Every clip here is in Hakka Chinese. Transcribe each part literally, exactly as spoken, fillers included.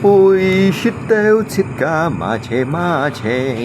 會食到自家麻雀麻雀。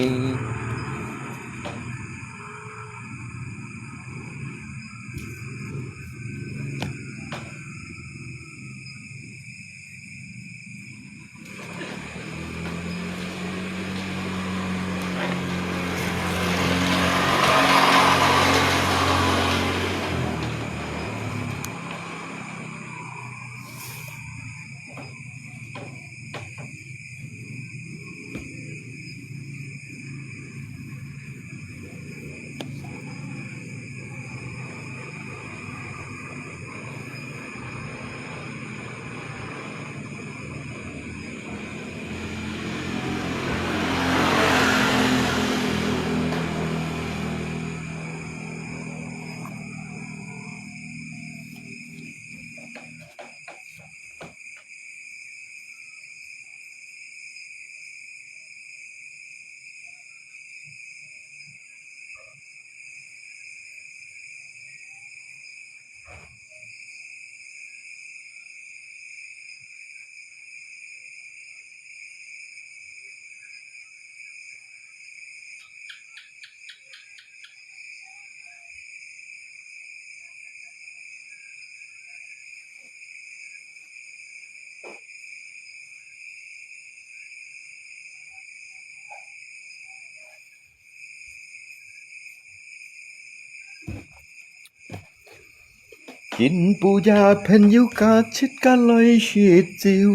今晡夜朋友家自家來食酒，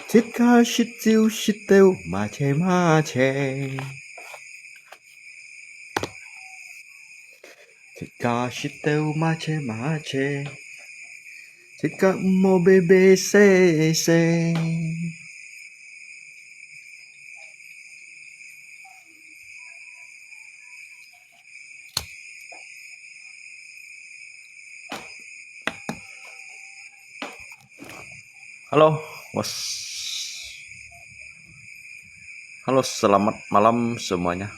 自家食酒食到麻雀麻雀，自家食到麻雀麻雀，自家毋好白白洗洗。Halo，我是，Halo，selamat malam semuanya。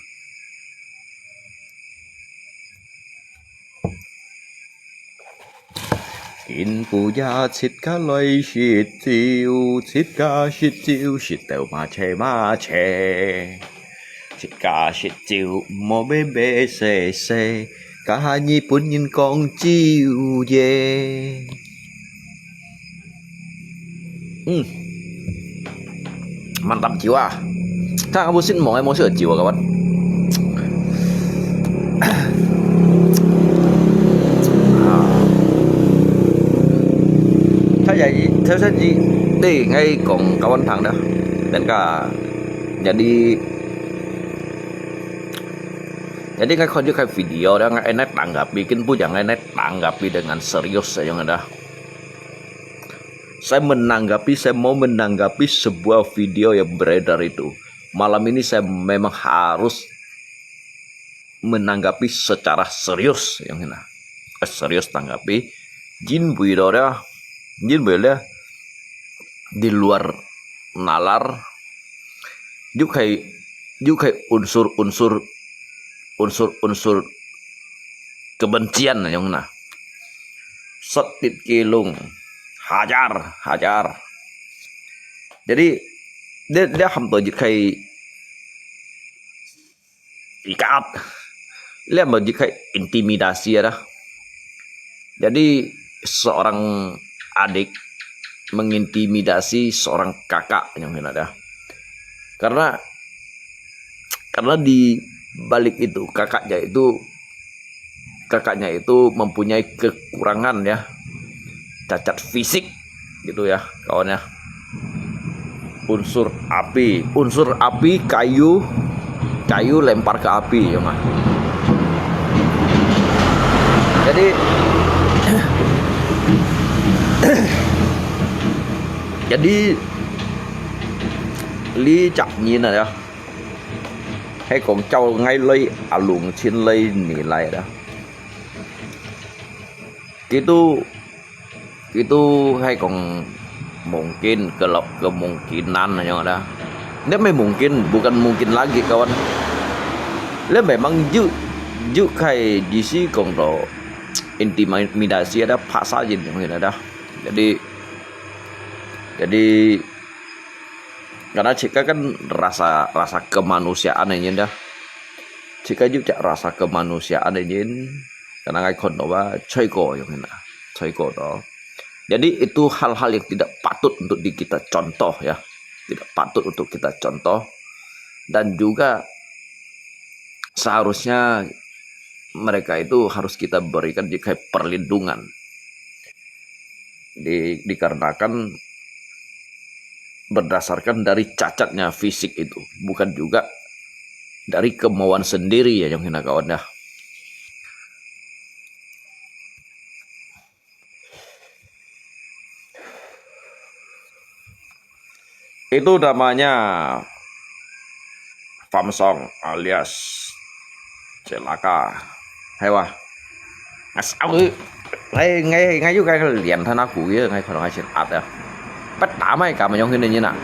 今晡夜自家來食酒，自家食酒食到麻雀麻雀，自家食酒莫白白洗洗，甲日本人講酒耶。嗯。 Mantap jiwa. Tah, kamu sin mau emosi jiwa, kawan. Ah. Saya, saya, saya, eh, ngai kong kawan tang dah. Dan ka, jadi, jadi ngai kau juga video dah, ngai enak tanggapi, kan bujang ngai enak tanggapi dengan serius saja dah. Saya menanggapi, saya mau menanggapi sebuah video yang beredar itu. Malam ini saya memang harus menanggapi secara serius, yang ini. Eh, serius tanggapi. Jin bui do dia, jin bui dia, di luar nalar, juga, juga unsur-unsur, unsur-unsur kebencian yang mana. Setit kilung. Hajar, hajar. Jadi, dia, dia ham to jikai ikat. Dia ham to jikai intimidasi ada. Jadi, seorang adik mengintimidasi seorang kakak yang ada. Karena, karena di balik itu, kakaknya itu, kakaknya itu mempunyai kekurangan ya, cacat fisik gitu ya, kawan ya. Unsur api, unsur api, kayu, kayu lempar ke api, ya mah. Jadi, jadi, li cak nyin ya. Hai kong cau ngai lei alung chin lei ni lai ya. Gitu, gitu hai kong mungkin, kalau kemungkinan aja ada. Dia memang mungkin, bukan mungkin lagi, kawan. Dia memang ju, ju kai jisi kong to intimidasi ada paksa jin yang ada. Jadi, jadi Karena cika kan rasa rasa kemanusiaan ini dah. Cika juga rasa kemanusiaan ini. Karena ngai kondo ba coiko yang ini. Coiko to. Jadi itu hal-hal yang tidak patut untuk di kita contoh ya. Tidak patut untuk kita contoh. Dan juga seharusnya mereka itu harus kita berikan juga perlindungan. Di, dikarenakan berdasarkan dari cacatnya fisik itu, bukan juga dari kemauan sendiri ya yang hina kawan ya. Itu namanya Famsong alias celaka. Hai wah. Ngas aku. Ngai ngai ngai juga kalian tan aku ya ngai kalau ngai sin at ya. Pet damai kamu yang ini nak.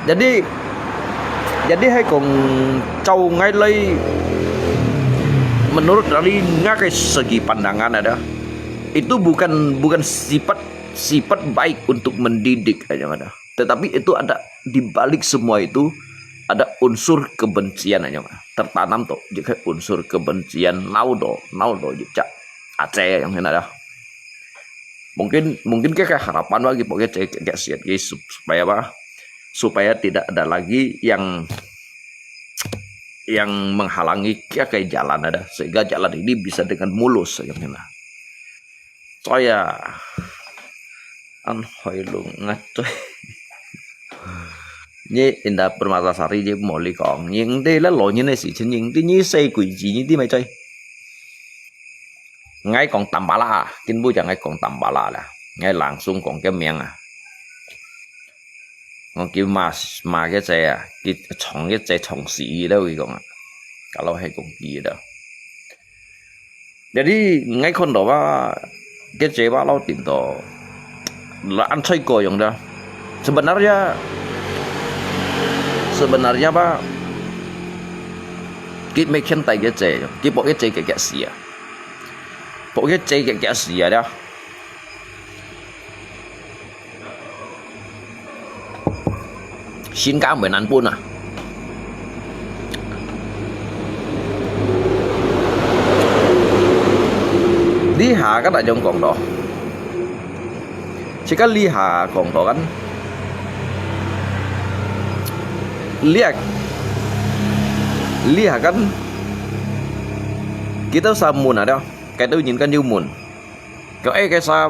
Jadi jadi hai kong cau ngai lai menurut dari ngai ke segi pandangan ada itu bukan bukan sifat sifat baik untuk mendidik aja ada. Tetapi itu ada di balik semua itu ada unsur kebencian aja tertanam tuh jadi unsur kebencian nau do nau do cak Aceh yang ini ada. Mungkin mungkin kayak harapan bagi pokoknya cek kayak siat supaya apa supaya tidak ada lagi yang yang menghalangi kayak jalan ada sehingga jalan ini bisa dengan mulus yang ini. Saya an hoi lung ngat coy. Nyi inda permatasari je moli kong nying de la lo nyi ne si chen nying de nyi sei kui ji nyi di mai coy. Ngai kong tambala, kin bu jang ngai kong tambala la. Ngai langsung kong ke miang ah. Ngong ki ma ma ke che ah, ki chong ke che chong si le wi kong ah. Kalau hai kong ki da. Jadi ngai kondo ba ke che ba lo tin to. La an choi ko yong da. Sebenarnya sebenarnya ba ki me khen tai ke che, ki po ke che ke ke sia. Pok ke che ke ke sia da. Sin ka mwe nan pun ah. Di ha ka ta jong kong to. Chỉ có lý hà còn có gắn lý hà lý hà gắn kita sa mun ada. Cái tôi nhìn kan yu mun. Kau eh kasa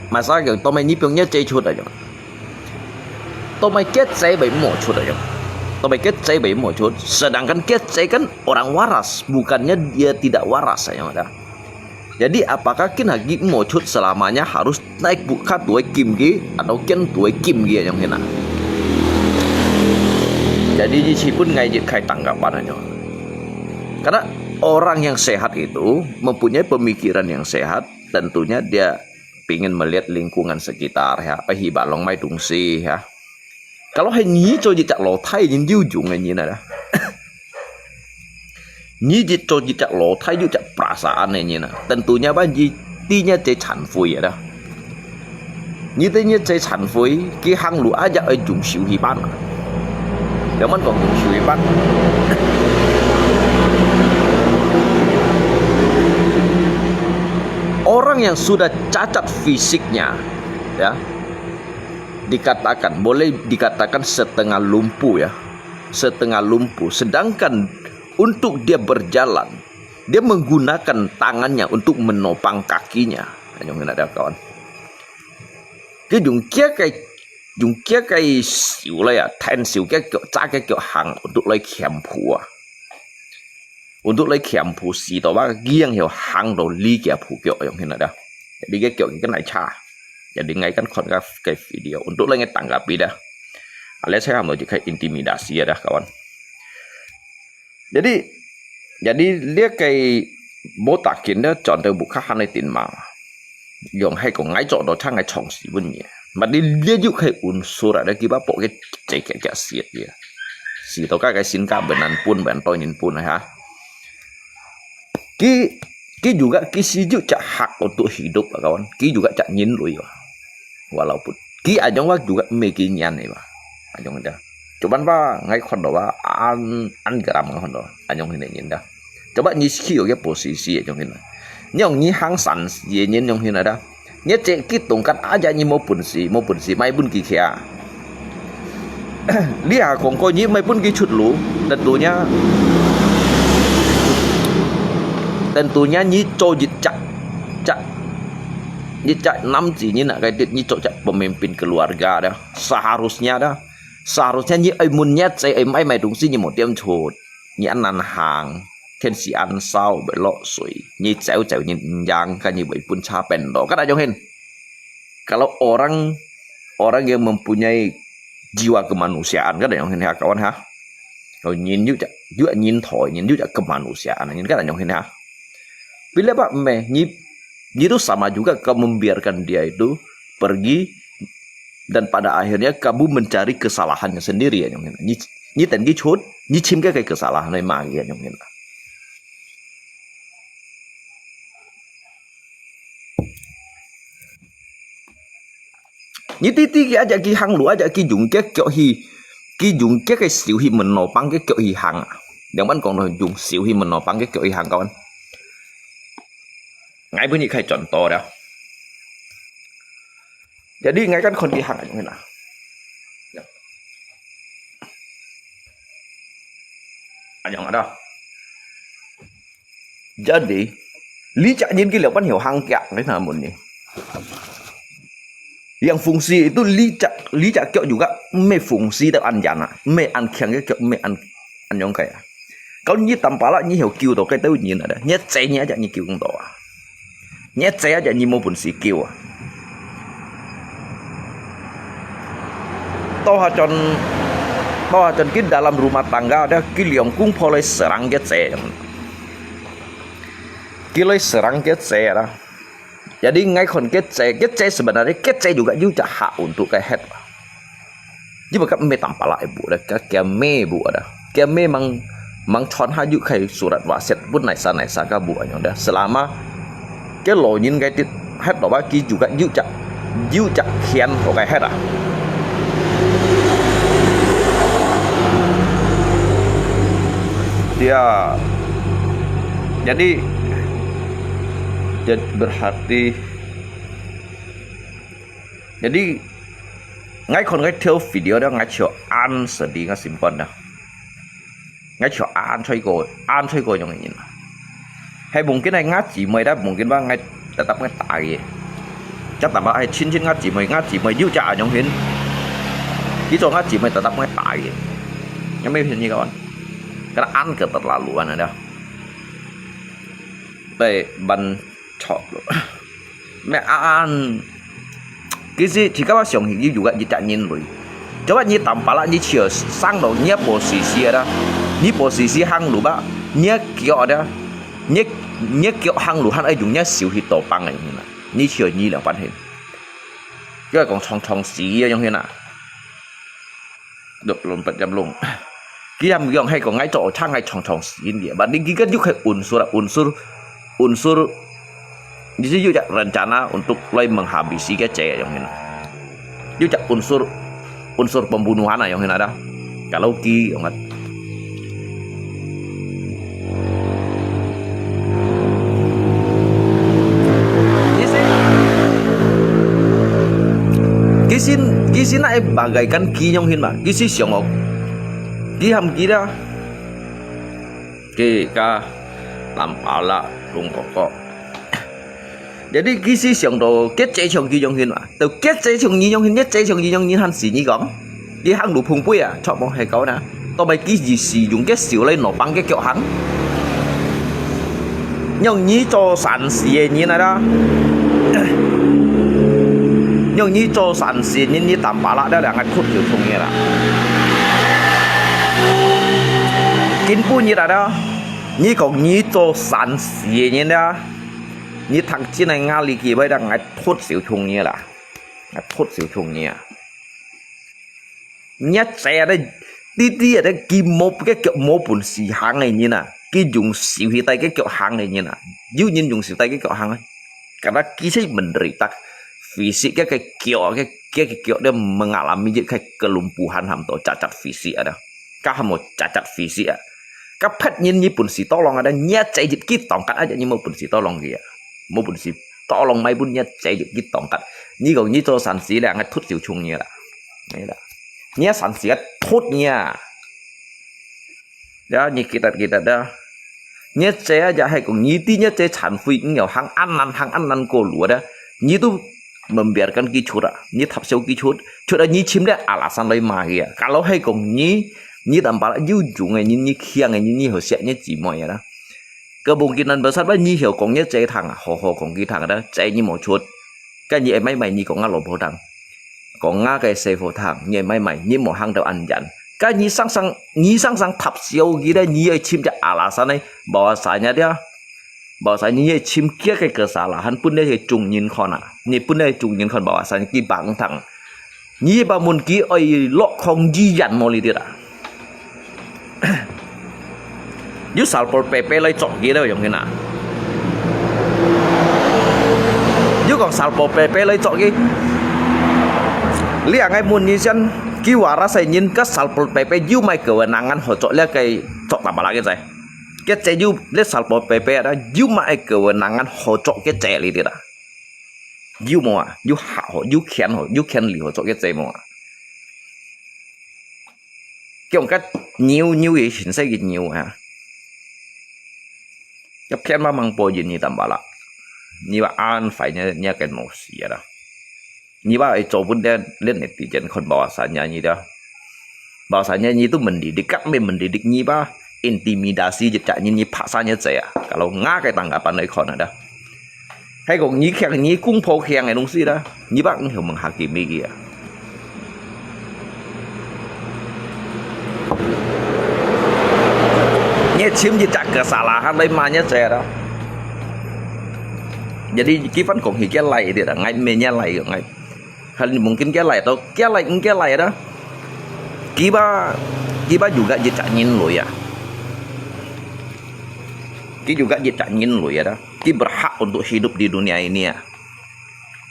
masa kau to mai ni piong nya cai chut aja. To mai ket cai bai mo chut aja. To mai ket cai bai mo chut. Sedangkan ket cai kan orang waras, bukannya dia tidak waras aja ada. Jadi apakah kin hagi mo chut selamanya harus naik buka tuai kim ki atau ken tuai kim ki yang hina? Jadi di sipun ngai jit kai tanggapan aja. Karena orang yang sehat itu mempunyai pemikiran yang sehat, tentunya dia pingin melihat lingkungan sekitar ya, eh hiba long mai tungsi ya. Kalau hai nyi cho jit cak lo thai jin jiu jung ngai nyi na. Nyi jit cho jit cak lo thai jiu cak perasaan ngai nyi na. Tentunya ban ji ti nya cai chan fui ya dah. Nyi ti nya cai chan fui ki hang lu aja ai jung siu hi ban. Yang man kong jung siu hi ban. Orang yang sudah cacat fisiknya, ya, dikatakan, boleh dikatakan setengah lumpuh ya, setengah lumpuh. Sedangkan untuk dia berjalan, dia menggunakan tangannya untuk menopang kakinya. Hanya ada kawan. Cái dùng kia cái dùng kia cái siu la ya, then siu cái kiểu cha cái kiểu hàng untuk lai kiam phu à. Untuk lai kiam phu si to ba giang hiểu hàng đồ lý kia phu kiểu yang hina dah. Jadi cái kiểu cái này cha. Jadi ngai kan kon cái cái video untuk lai ngai tanggapi dah. Alah saya mau jadi intimidasi ya dah kawan. Jadi jadi lia cái bố ta kiến đó chọn từ bục khắc hăn tin mà. Yong hai ko ngai chọn đó cha ngai chọn si bún nhỉ. Mà đi lia yuk hai unsur ada kiba po cái cai kia kia siat dia. Si to ka cái sin ka benan pun ben to nyin pun ha. Ki ki juga ki si yuk chak hak untuk hidup kawan. Ki juga chak nyin lui. Walaupun佢恁樣話juga毋係佢人个嘛，恁樣个。Cuman話，𠊎看到話，恁，恁geram个看到，恁樣个人个。Coba你去有个posisi，恁樣个。你用你行山時个人，恁樣个啦。你這佢tongkat aja你無本事，無本事，買分佢去啊。你啊，講過你買分佢出路，tentunya，tentunya你做一隻，隻，一隻男子，你nak kaitit，你做隻pemimpin keluarga dah. Seharusnya dah, seharusnya你愛問你姐，愛買買東西，你無點出，你恁難行，天時恁燒，會落水，你走走，你毋贏，kan你會分車變到，kan恁樣hin。Kalau orang, orang yang mempunyai jiwa kemanusiaan, kan ada yang ini ha, kawan ha. Kalau nyin juga, juga nyin thoi, nyin juga kemanusiaan, nyin kan ada yang ini ha. Bila apa meh, nyi, nyi tu sama juga kau membiarkan dia itu pergi dan pada akhirnya kamu mencari kesalahannya sendiri ya, yang ini. Nyi, nyi ten ki chut, nyi chim ke kesalahan ni magi ya, yang ini. Nyi titi ki aja ki hang lu aja ki jung ke kyo hi, ki jung ke ke siu hi meno pang ke kyo hi hang. Yang ban kong lo jung siu hi meno pang ke kyo hi hang kawan. Ngai pun ni khai chon to da. Jadi ngai kan kon ki hang jung na. Anyong ada. Jadi, li chak nyin ki leo pan hiu hang kiak ni namun ni. Yang fungsi itu li chak, li chak kiok juga me fungsi tak an jana, me an kiang kiok me an, an yong kaya. Kau nyi tampala nyi hiu kiu to kai tau nyin ada, nyi cai nyi aja nyi kiu kong to ah. Nyi cai aja nyi mo pun si kiu ah. Toh ha chon, toh ha chon ki dalam rumah tangga ada ki liong kung pholoi serang ke cai. Ki loi serang ke cai ada. Jadi ngai kon ke cai, ke cai sebenarnya ke cai juga juga hak untuk ke het. Ji baka me tampala ibu ada, ke ke me bu ada. Ke me mang, mang chon ha juga kai surat wasiat pun naisa naisa ka bu anyong ada. Selama ke lo nyin kai tit het lo ba ki juga juga juga kian ho kai het ah. Ya. Jadi, jadi berarti, jadi ngai kon ngai theo video dah ngai cho an sedih ngai simpan dah. Ngai cho an choi ko, an choi ko yong in. Hai mungkin hai ngai ji mai dah mungkin ba ngai tetap ngai tai. Chắc là ai chin chin ngai ji mai, ngai ji mai yu cha yong hin. Ki cho ngai ji mai tetap ngai tai. Ngai me phin ni kawan. Karena an keterlaluan ada. Bai ban chok lo. Me an. Kisi jika ba siang hi juga jita nyin lui. Coba nyi tampala nyi chia sang lo nyi posisi ada. Nyi posisi hang lu ba. Nyi kio ada. Nyi, nyi kio hang lu han ai yung nyi siu hi to pang ai yung na. Nyi chia nyi lang pan hin. Kio kong chong chong si ai yung hin na. Dok lom pat jam lom. Ki ham yong hai ko ngai cho chang ngai chong chong sin ye. Ba ding ki ka juk hai unsur, unsur, unsur. Di sini juga rencana untuk loi menghabisi ke cewek yang ini. Juga unsur, unsur pembunuhan yang ini ada. Kalau ki yang Kisin, kisin na e bagaikan kinyong hin ma. Kisi siang ok. Ki ham ki da. Ki ka tampala lung koko. Jadi kisi siang to kece siang kinyong hin ma. To kece siang kinyong hin, kece siang kinyong hin han si ni kong. Ki hang lu phung pui a, chok mong hai kau na. To mai ki ji si yung ke siu lai no pang ke kiok hang. Nyong nyi cho san si e nyi na da. Nyong nyi cho san si e nyi nyi tampala da la ngai khut hiu thung nyi la. Kin pu nyi da da. Nyi kok nyi cho san si e nyi da. Nyi thang chin ai ngali ki bai da ngai khut siu thung nyi la. Ngai khut siu thung nyi a. Nyi cai ada, titi ada ki mo ke kiok mo pun si hang ai nyi na. Ki yung siu hi tai ke kiok hang ai nyi na. Yu nyin yung siu tai ke kiok hang ai. Karena ki sai menderita fisik，該个腳，該，該个腳咧，mengalami一个kelumpuhan，喊到cacat fisik啊，該喊到cacat fisik啊。該別人你本事多啷啊，你這一支tongkat啊，你無本事多啷个啊，無本事多啷，買分你這一支tongkat。你講你做善事咧，𠊎突手衝你啦，你啦，你善事啊，突你啊！ Ya，你記得，記得啊。你這啊，也係講你知你這殘廢，你有行恁難，行恁難過路啊，你都membiarkan佢出啊，你搭手佢出，出啊，你尋了alasan來罵佢啊。Kalau係講你，你tanpa有用个人，你強个人，你好惜你姊妹啊啦。Kemungkinan besar吧，你曉講你這聽啊，好好講佢聽啊，這你無出，該你會買買，你講啊老婆聽。 講啊个師傅聽，你買買，你無行到恁遠。該你常常，你常常搭手佢咧，你愛尋隻alasan呢，bahwasanya dia，bahwasanya你愛尋佢个kesalahan，分你个眾人看啊，你分你个眾人看，bahwasanya佢bangtang。你把問佢愛落空之人無你知啦。 有salpol P P來捉佢了，用佢啊。有講salpol P P來捉佢。你啊，𠊎問你先，佢話啦，細人，該salpol P P有麼个kewenangan好捉這个捉tampalak个仔？該仔有，這salpol P P啊，有麼个kewenangan好捉該仔你知啦？有無啊？有hak好，有權好，有權利好捉該仔無啊？ 講个牛，牛也形式个牛啊。一片嘛mang po yin你tampalak。你話安排你，你个老师啊啦。你話會做分个，恁个地震看bahwasanya你的。Bahwasanya你都mendidik，kami mendidik你吧。Intimidasi je cak你，你paksa你仔啊。Kalau ngah个tanggapan來看啊啦。 係講你強，你公婆強个東西啦，你把你曉問下佢乜个啊？你尋一隻kesalahan來罵你仔啦。Jadi，佢番講起佢倈仔啦，𠊎毋係你倈仔，𠊎，還mungkin佢倈仔，到佢倈仔，佢倈仔啦。佢把，佢把juga一隻人類啊。佢juga一隻人類啊，dah. Ki berhak untuk hidup di dunia ini啊。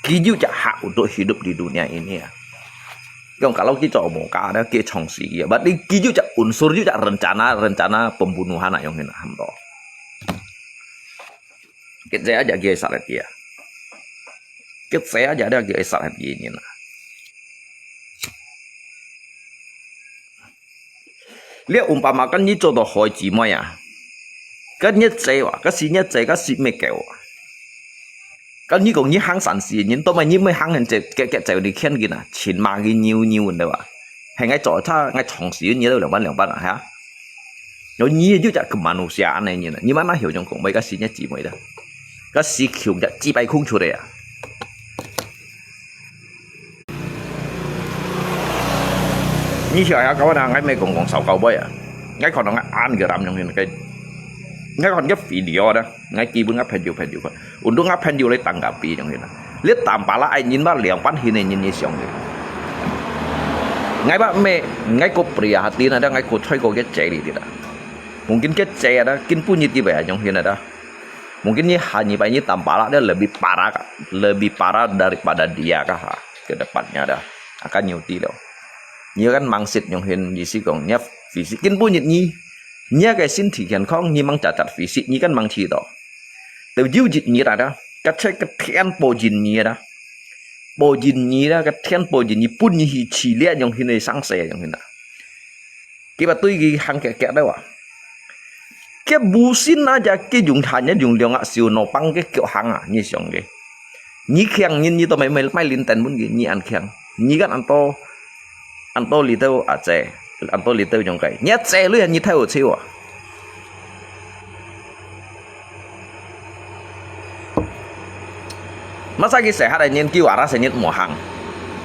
Ki juga hak untuk hidup di dunia ini啊。Yang kalau ki cok moka ada ki chongsi ya. Berarti ki juga unsur juga rencana rencana pembunuhan nak yang kena hamto. Ki saya aja ki salah dia. Ki saya aja ada ki salah dia ni nah. 你umpamakan你做到好姊妹啊，該你个仔哇，該係你个仔，該係乜狗啊？該你講你行善事，人都問你乜行人這，該，該走你牽佢啊，尋罵佢扭扭的哇？係𠊎做差，𠊎從事你都兩班兩班啊，哈？有你就叫kemanusiaan呢，你呢？你mana曉用講，該係你姊妹的，該係窮的，幾百空出的呀。 你曉呀，kawan啊，𠊎乜講講少搞杯啊，𠊎看到𠊎安个男用个，𠊎看个video啊，𠊎基本𠊎朋友朋友看，untuk𠊎朋友來tanggapi用个啦。你tampalak愛人吧，兩班hin个人你想个。𠊎吧乜，𠊎个prihatin ada，𠊎个在个个姐里的啦。Mungkin个姐ada，根本你地位啊用个啦。 Mungkin你下禮拜你tampalak dia lebih parah, lebih parah daripada dia kah, ha, ke depannya dah. Akan nyuti lo. Ni kan mangsit nyong hin di si kong, nia fisik kin bunyi ni. Nia ke sin thi kian kong, ni mang cacat fisik, ni kan mang chi to. Teu jiu jit ni dah, dah. Kacek ketian po jin ni dah. Po jin ni dah, ketian po jin ni pun ni hi chi lian nyong hin, sang se nyong hin dah. Kiba tui ki hang kek kek dah wa. Ke busin aja ke yung hanya yung liang a siu no pang ke kyo hang a, ni siang ke. Ni kiang ni ni to mai mai mai lin ten mun ke, ni an kiang. Ni kan an to, an to li teu a che, an to li teu yung kai. Ni a che lui ni teu che wa. Masa ki sehat ai nyen ki wara se nyen mo hang.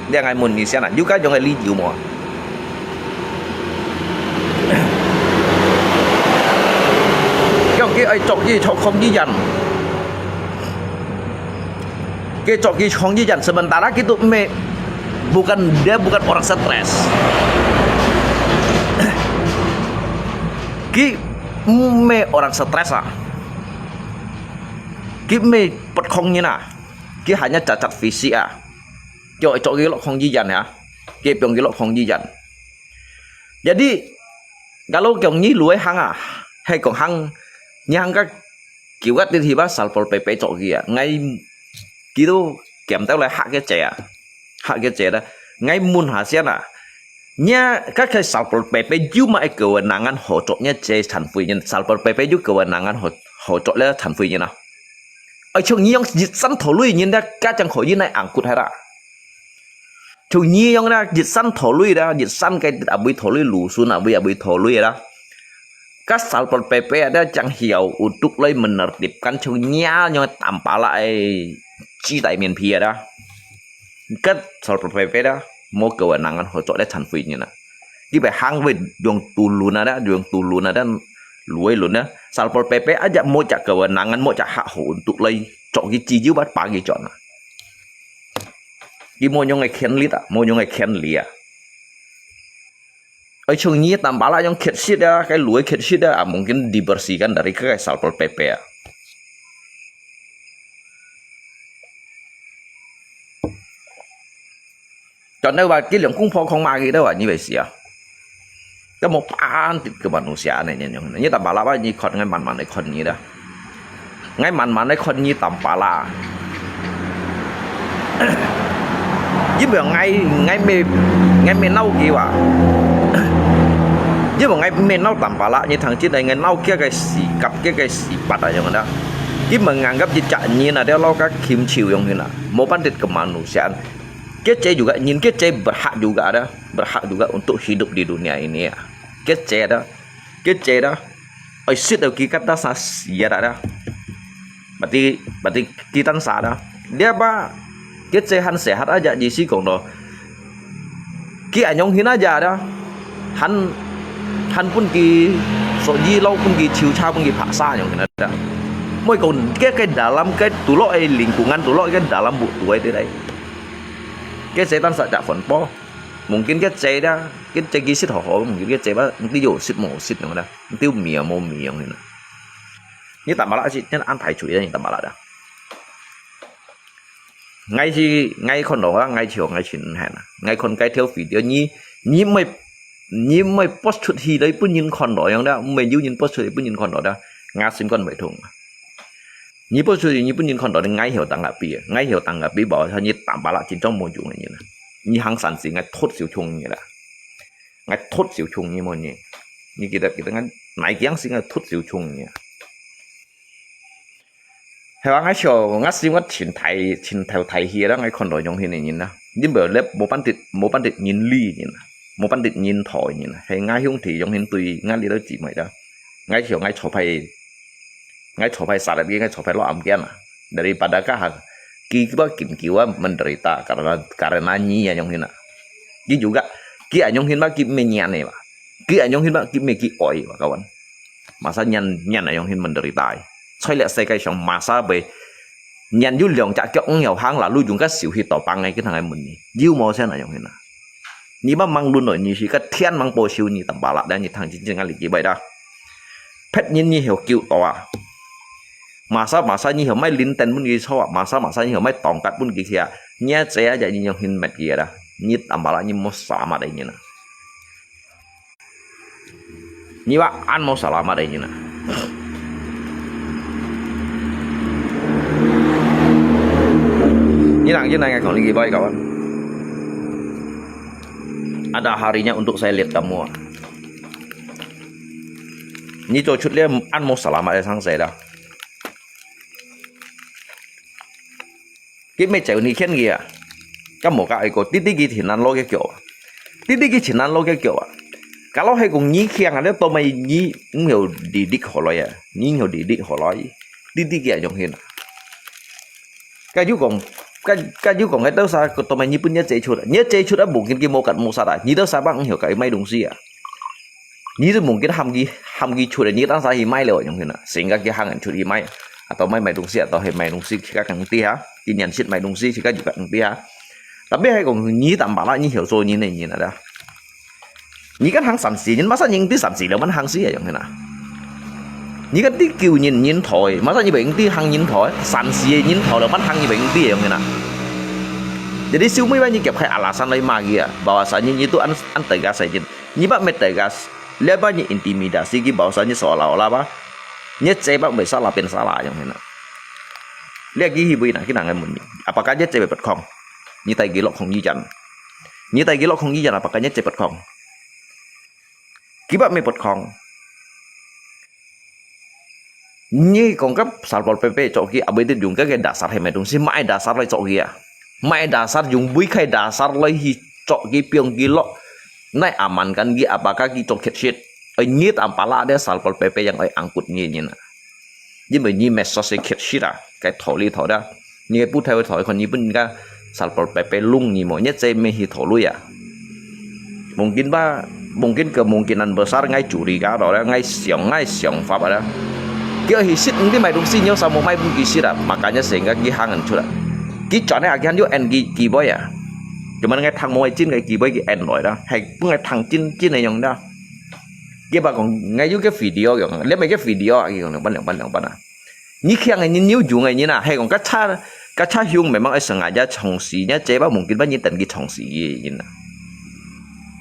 Dia ngai mun ni sian a, juga jong ai li jiu mo. Kiong ki ai chok ki chok khong ki jan. Ki chok ki khong ki jan sementara ki tu me bukan, dia bukan orang stres. Ki me orang stres a. Ki me pet khong nyen a. Ki hanya cacat fisik a. 叫佢做佢落空一樣啊，佢放佢落空一樣。Jadi，kalau講你路行啊，係講行，你行个久个地方，salpol P P做佢啊，𠊎佢都檢到來嚇个姐啊，嚇个姐啦，𠊎問下先啊，你啊，該个salpol P P有麼个kewenangan好捉你這殘廢人，salpol P P有kewenangan好好捉你殘廢人啊？哎，像你樣一山頭路人的，家長可以來angkut係啦。 像你樣啦，一山頭路啦，一山个阿尾頭路，lusun阿尾阿尾頭路啦。Ka salpol P P ada yang hiau untuk lai menertibkan 像你樣tambala ai 雞仔面皮啊啦。Ka salpol P P啦，無kewenangan好捉來殘廢人啊。佢會行會用tulun啊啦，用tulun啊啦，路會輪啊。Salpol P P aja無隻kewenangan，無隻hak好untuk來捉佢，只有把把佢轉啊。 佢無用个權利啊，無用个權利啊。Ai，像你tambala yang khit-sit啊，該路个khit-sit啊，啊，mungkin dibersihkan dari該salpol P P啊。Contoh話，佢兩公婆講罵佢都話，你會死啊？ Kamu pandit ke manusia ne nyong. Ni tambala apa ni kon ngai man-man ne kon ni dah. Ngai man-man ne kon ni tambala. Ni bang ngai, ngai me, ngai me nau kiwa. Ni bang ngai me nau tambala ni thang chin ngai nau kia ke sikap kia ke sipat ayong dah. Ni menganggap cicak ni na dia lau ka kim chiu yong hina. Mo pandit ke manusia. Kece juga, nyin kece berhak juga ada, berhak juga untuk hidup di dunia ini ya. Kece ada, kece ada. Ai sit ada ki kata sa sia ada. Berarti, berarti kita sa ada. Dia apa? Kece han sehat aja di si kong do. Ki anyong hin aja ada. Han, han pun ki so yi lau pun ki chiu cha pun ki paksa anyong hin ada. Moi kong ke ke dalam ke tulok ai lingkungan tulok ke dalam bu tuai dai. Kece tan sa cak phone po. Mungkin kece dah, kece kisit ho ho, mungkin kece ba, nanti yo sit mo sit yong dah, nanti mi mo mi yong dah. Ni tambala sit, ni an thai chui ni tambala dah. Ngai si, ngai kon lo, ngai chiu, ngai chin hen. Ngai kon kai theo video, ni, ni mai, ni mai post chut hi dai pun yin kon lo yong dah, mai yu yin post chut hi pun yin kon lo dah. Ngai sim kon mai thung. Ni post chut hi, ni pun yin kon lo, ngai hiu tang api, ngai hiu tang api, bao sa ni tambala chin chong mo yung ni na. Ni hang san si, ngai thot siu chung ni dah. Ngai thot siu chung ni mo ni. Ni kita, kita ngai, nai kiang si ngai thot siu chung ni. Hewa ngai siu, ngai si ngai chin thai, chin thai thai hi dah ngai kon lo yong hin ni na. Ni bao lep mo pandit, mo pandit nyin li ni na. Mo pandit nyin thoi ni na. Hei ngai hiung thi yong hin tui ngai li lo chi mai dah. Ngai siu ngai cho phai Ngai cho phai salat ki, ngai cho phai lo am kian ah. Daripada ka ha, ki ba kim kiu ah menderita karena, karena ni anyong hin ah. Ki juga, ki anyong hin ba ki me nyan ne ba. Ki anyong hin ba ki me ki oi ba kawan. Masa nyan, nyan anyong hin menderita ai. Choi lek sai kai siang masa be nyan yu liang cak kiok ng yau hang lalu yung ka siu hi to pang ngai ki thang ai mun ni. Yu mo sen anyong hin ah. Ni ba mang lun noi ni si ka thian mang po siu ni tambala dan ni thang chin chin ngai li ki bai da. Phet nyin nyi hiu kiu to a. Masa masa nyi hiu mai lin ten pun ki so a, masa masa nyi hiu mai tongkat pun ki khia. Nyi a tse a ja nyi yong hin met ki a da. Nyi tambala nyi mo salamat ai nyi na. Nyi ba an mo salamat ai nyi na. Nyi nang nyi nang kong li ki bai kawan. Ada harinya untuk saya lihat kamu. Nyi cho chut le an mo salamat ai sang saya da. Ki me cheu ni khen ki a. Ka mo ka ai ko titi ki thin an lo ke kyo. Titi ki thin an lo ke kyo a. Ka lo hai kong nyi khiang a le to mai nyi ng hiu di dik ho lo ya. Nyi hiu di dik ho lo. Titi ki a yong hin a. Ka yu kong, ka, ka yu kong ka tau sa ko to mai nyi pun nyi che chut. Nyi che chut a bu kin ki mo kat mo sa da. Nyi tau sa bang ng hiu ka mai dong si a. Nyi tu mungkin ham ki, ham ki chut, nyi tang sa hi mai leo yong hin a. Sehingga ki hang chut hi mai. Atau mai mai dong si, atau hai mai dong si, ki ka kang ti ha. Ki nyan sit mai dong si, ki ka juga kang ti ha. Tapi hai kong nyi tambala nyi hiu so nyi ne nyi na da. Nyi kan hang san si, nyi masa nyi ti san si leo man hang si yong hin a. Nyi kan ti kiu nyi nyi thoi, masa nyi beng ti hang nyi thoi, san si nyi thoi leo man hang nyi beng ti yong hin a. Jadi siu mui ba ni kiap khai alasan lai ma ki a, bahwasanya ni tu an an tegas saja. Ni ba me tegas, lihat ba ni intimidasi ki bahwasanya seolah-olah ba. Ni cai ba me salah pen salah yang hina. Lihat ki hi bui na ki nang ai mun ni. Apakah ni cai bepet kong? Ni tai ki lok kong ni jan. Ni tai ki lok kong ni jan apakah ni cai bepet kong? Kibat me pot khong. Nyi kong kap salpol pepe chok ki abui dit yung ka ke dasar he me dungsi mai dasar lai chok ki a. Mai dasar yung bui khai dasar lai hi chok ki piong ki lok. Nai aman kan ki apaka ki chok khet shit. Oi nyi tam pala de salpol pepe yang oi angkut nyi nyi na. Nyi me nyi me so se khet shit a. Kai tholi tho da. Nyi ke pu thai thoi khon nyi pun ka salpol pepe lung nyi mo. Nyi che me hi tholi a. Mungkin ba, mungkin kemungkinan besar ngai curiga ro, ngai siang, ngai siang fa ba. Kio hi sit ngi mai dungsi nyo samo mai pun ki sit a, makanya sehingga ki hang an chut a. Ki chon a kian yo en ki ki boy a. Cuman ngai thang mo ai chin ngai ki boy ki en loi da. Hai pun ngai thang chin chin ai yong da. Ki ba kong ngai yo ke video yong, le mai ke video a ki kong ban lang ban lang ban a. Nyi khiang ngi nyi nyiu yung ngi nyi na, hai kong ka cha ka cha hiung memang ai sengaja chong si nya che ba mungkin ba nyi ten ki chong si yi nyi na.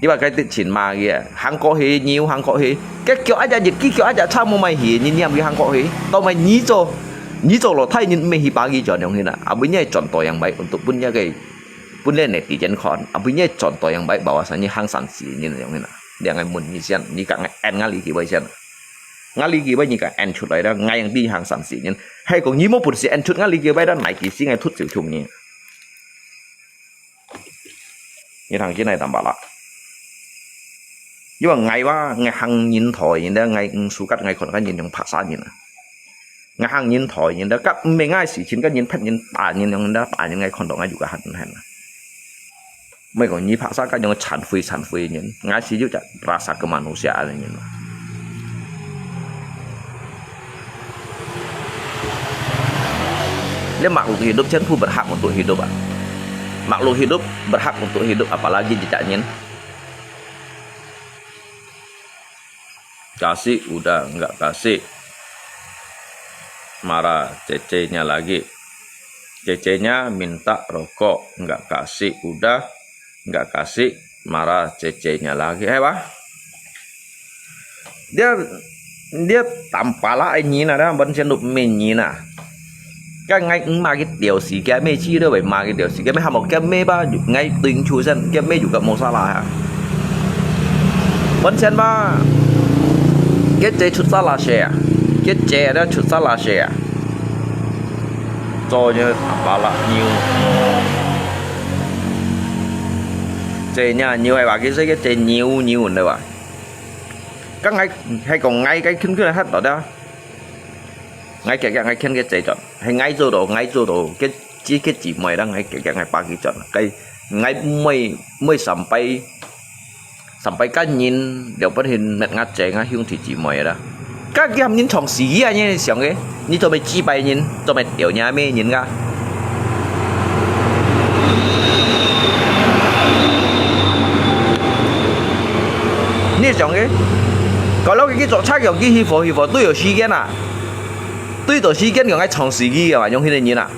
Di ba kai ti chin ma yi, hang ko hi nyiu hang ko hi. Ke kyo aja nyi ki kyo aja cha mo mai hi nyi nyiam yi hang ko hi. To mai nyi cho nyi cho lo thai nyi me hi ba ki chon yong hi na. Abui nyi chon to yang bai untuk pun nya ke pun le ne ti jen khon. Abui nyi chon to yang bai ba wa sa nyi hang san si nyi yong hi na. Liang ai mun nyi sian nyi ka ngai en ngali ki bai sian. Ngali ki bai nyi ka en chut lai da ngai yang ti hang san si nyi. Hai kong nyi mo pun si en chut ngali ki bai da nai ki si ngai thut siu chung nyi. Nyi thang ki nai tam ba la. Yo ngai wa ngai hang nyin thoi nyin da ngai ng su kat ngai khon ka nyin yong pha sa nyin. Ngai hang nyin thoi nyin da kap me ngai si chin ka nyin phet nyin ta nyin yong da ta nyin ngai khon dong ngai yu ka han hen. Mai kong nyi pha sa ka yong chan fui chan fui nyin ngai si yu ja rasa kemanusiaan nyin. Le makhluk hidup chan pu berhak untuk hidup a. Makhluk hidup berhak untuk hidup apalagi jejak nyin. Kasih udah nggak kasih. Marah cecenya lagi. Cecenya minta rokok nggak kasih udah nggak kasih marah cecenya lagi. Hai ba? Dia dia tampala ai nyi na da ban chen lup me nyi na. Ka ngai ma ki tiao si kia me chi do bai ma ki tiao si kia me ha mo kia me ba ngai tuing chu sen kia me yu ka mo sa la ha. Ban chen ba. Kia che chut sa la she a. Kia che da chut sa la she a. Cho nyi tampala nyiu. Che nya nyiu ai ba ki se kia che nyiu nyiu ne ba. Ka ngai hai kong ngai kai khun khun hat to da. Ngai kia kia ngai khun kia che chon. Hai ngai zo do ngai zo do kia chi kia chi mai da ngai kia kia ngai pa ki chon. Kai ngai mai mai sampai sampai ka nyin liao ban hin met ngat che ngai hiung thi chi mai da. Ka kia nyin chong si ya nyi siang ke. Nyi cho mai chi pai nyin, cho mai tiao nya me nyin ka. Nyi siang ke. Kalau ki ki chok cha kiao ki hi fo hi fo tui yo si kian a. Tui to si kian kiao ngai chong si ki ya yong hi nyin a.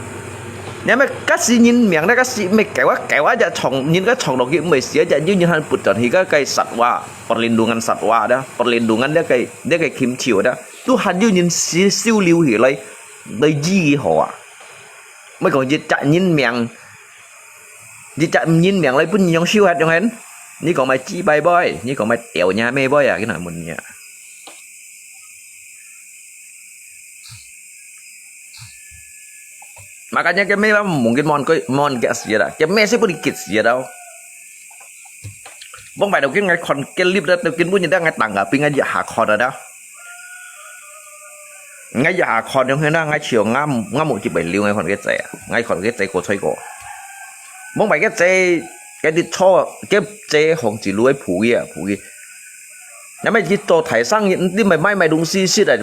Nya me ka si nyin miang na ka si me kaiwa kaiwa ja chong nyin ka chong lo ki me si ja yu nyin han put chon hi ka kai satwa. Perlindungan satwa da. Perlindungan dia kai dia kai kim chiu da. Tu han yu nyin si siu liu hi lai. Dai ji ho a. Mai kong jit chak nyin miang. Jit chak nyin miang lai pun yong siu hat yong hen. Ni kong mai chi bai boy, ni kong mai tiao nya me boy a, ki na mun nya. Makanya ke me ba mungkin mon ko mon ke sia da. Ke me se pun kit sia da. Bong bai do kin ngai kon ke lip da do kin pun ni da ngai tang ka ping ngai ya ha kon da. Ngai ya kon yong hena ngai chiu ngam ngam mu chi bai liu ngai kon ke zai. Ngai kon ke zai ko choi ko. Mong bai ke zai ke di cho ke zai hong chi lui phu ye phu ye. Ngai mai chi to thai sang ni mai mai mai dong si si da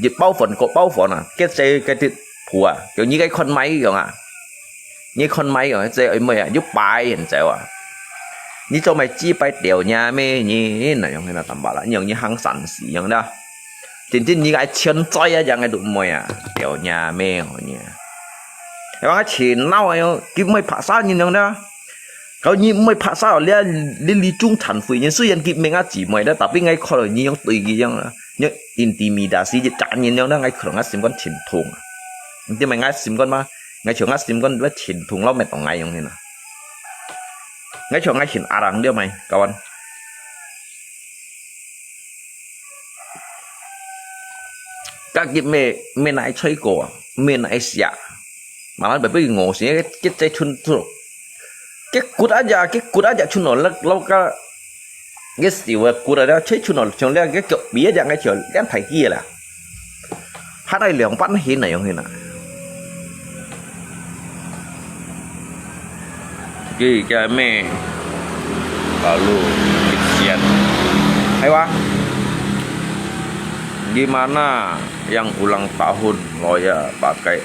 ji bao phone ko bao phone a. Ke zai ke di phu a. Yo ni ke kon mai yong a. Ni kon mai yong zai oi mai a. Yu bai yen zai wa. Ni cho mai chi bai diao nya me ni na yong hena tam ba la. Ni yong ni hang san si yong da. Chính chính你个存在啊，樣个都毋會啊，掉你咩哦你。你話錢鬧啊，又佢毋會拍殺人樣啦。然後你毋會拍殺哦，你，你，你種殘廢人，雖然佢毋係𠊎姊妹啦，tapi𠊎看到你樣對佢樣啊，樣intimidasi一隻人樣啦，𠊎看到𠊎心肝盡痛啊。你知無？𠊎心肝嘛，𠊎像𠊎心肝會盡痛，老滅到𠊎樣形啊。𠊎像𠊎很arang了咩，kawan。Kakit me, me naik coy ko, me naik siak. Malah bebe ngô si, cái, cái trái chun tu. Cái cút aja, cái cút aja chun nó lak, lak ka. Cái siu cái cút aja, trái chun nó, chun lẹ, cái cột bia aja, cái chiều, cái thải kia là. Há đây liang pan hin này, hin à. Ki kia me lalu kisian. Hai wa. Gimana yang ulang tahun loya pakai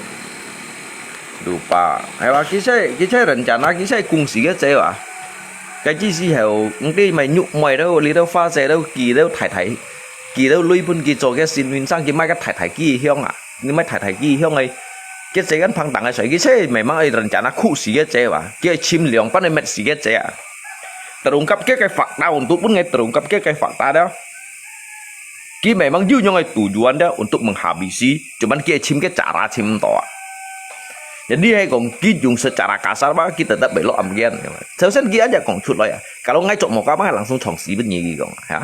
dupa? Hai wa, kisai, kisai rencana, kisai kungsi ke cewa. Cái chi si heo, ngi mai nhuk mai đâu, li đâu pha xe đâu, ki đâu thải thải, ki đâu lui pun ki cho cái xin min sang, ki mai cái thải thải ki hiong à. Ni mai thải thải ki hiong ai. Cái xe kan phang tang ai soi, cái xe memang ai rencana khu si cái xe wa. Cái chim liang pan ai met si cái xe à. Terungkap cái cái fakta untuk pun ngai terungkap cái cái fakta đó. Ki memang yu nyong ai tujuan đó untuk menghabisi. Cuman cái chim cái cara chim to à. Jadi hai kong ki jung secara kasar ba kita tak belok amgen. Selesai ki aja kong chut lo ya. Kalau ngai chok mau ka ba langsung chong si pun ni ki kong ya.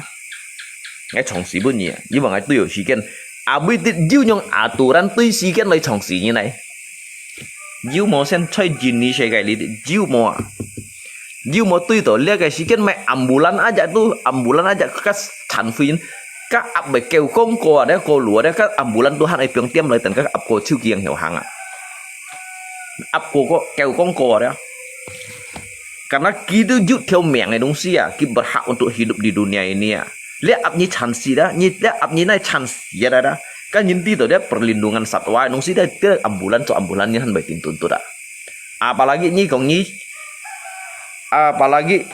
Ngai chong si pun ni, iwang ngai tui yo si ken. Abui tit jiu nyong aturan tui si ken lai chong si ni nai. Jiu mo sen choi jin ni se kai li jiu mo a. Jiu mo tui to lia kai si ken mai ambulan aja tu, ambulan aja ka chan fuin. Ka ap bai kêu kong ko a de ko lua de ka ambulan tu han ai piong tiam lai ten ka ap ko chiu kiang hiu hang a. Ap ko ko kêu kong ko a de. Karena ki tu yu theo meng ai dong si a, ki berhak untuk hidup di dunia ini a. Lia ap ni chan si da, ni lia ap ni nai chan si ya da da. Kan yin ti to dia perlindungan satwa dong si da, dia ambulan cho ambulan ni han bai tin tun tu da. Apalagi ni kong ni, apalagi,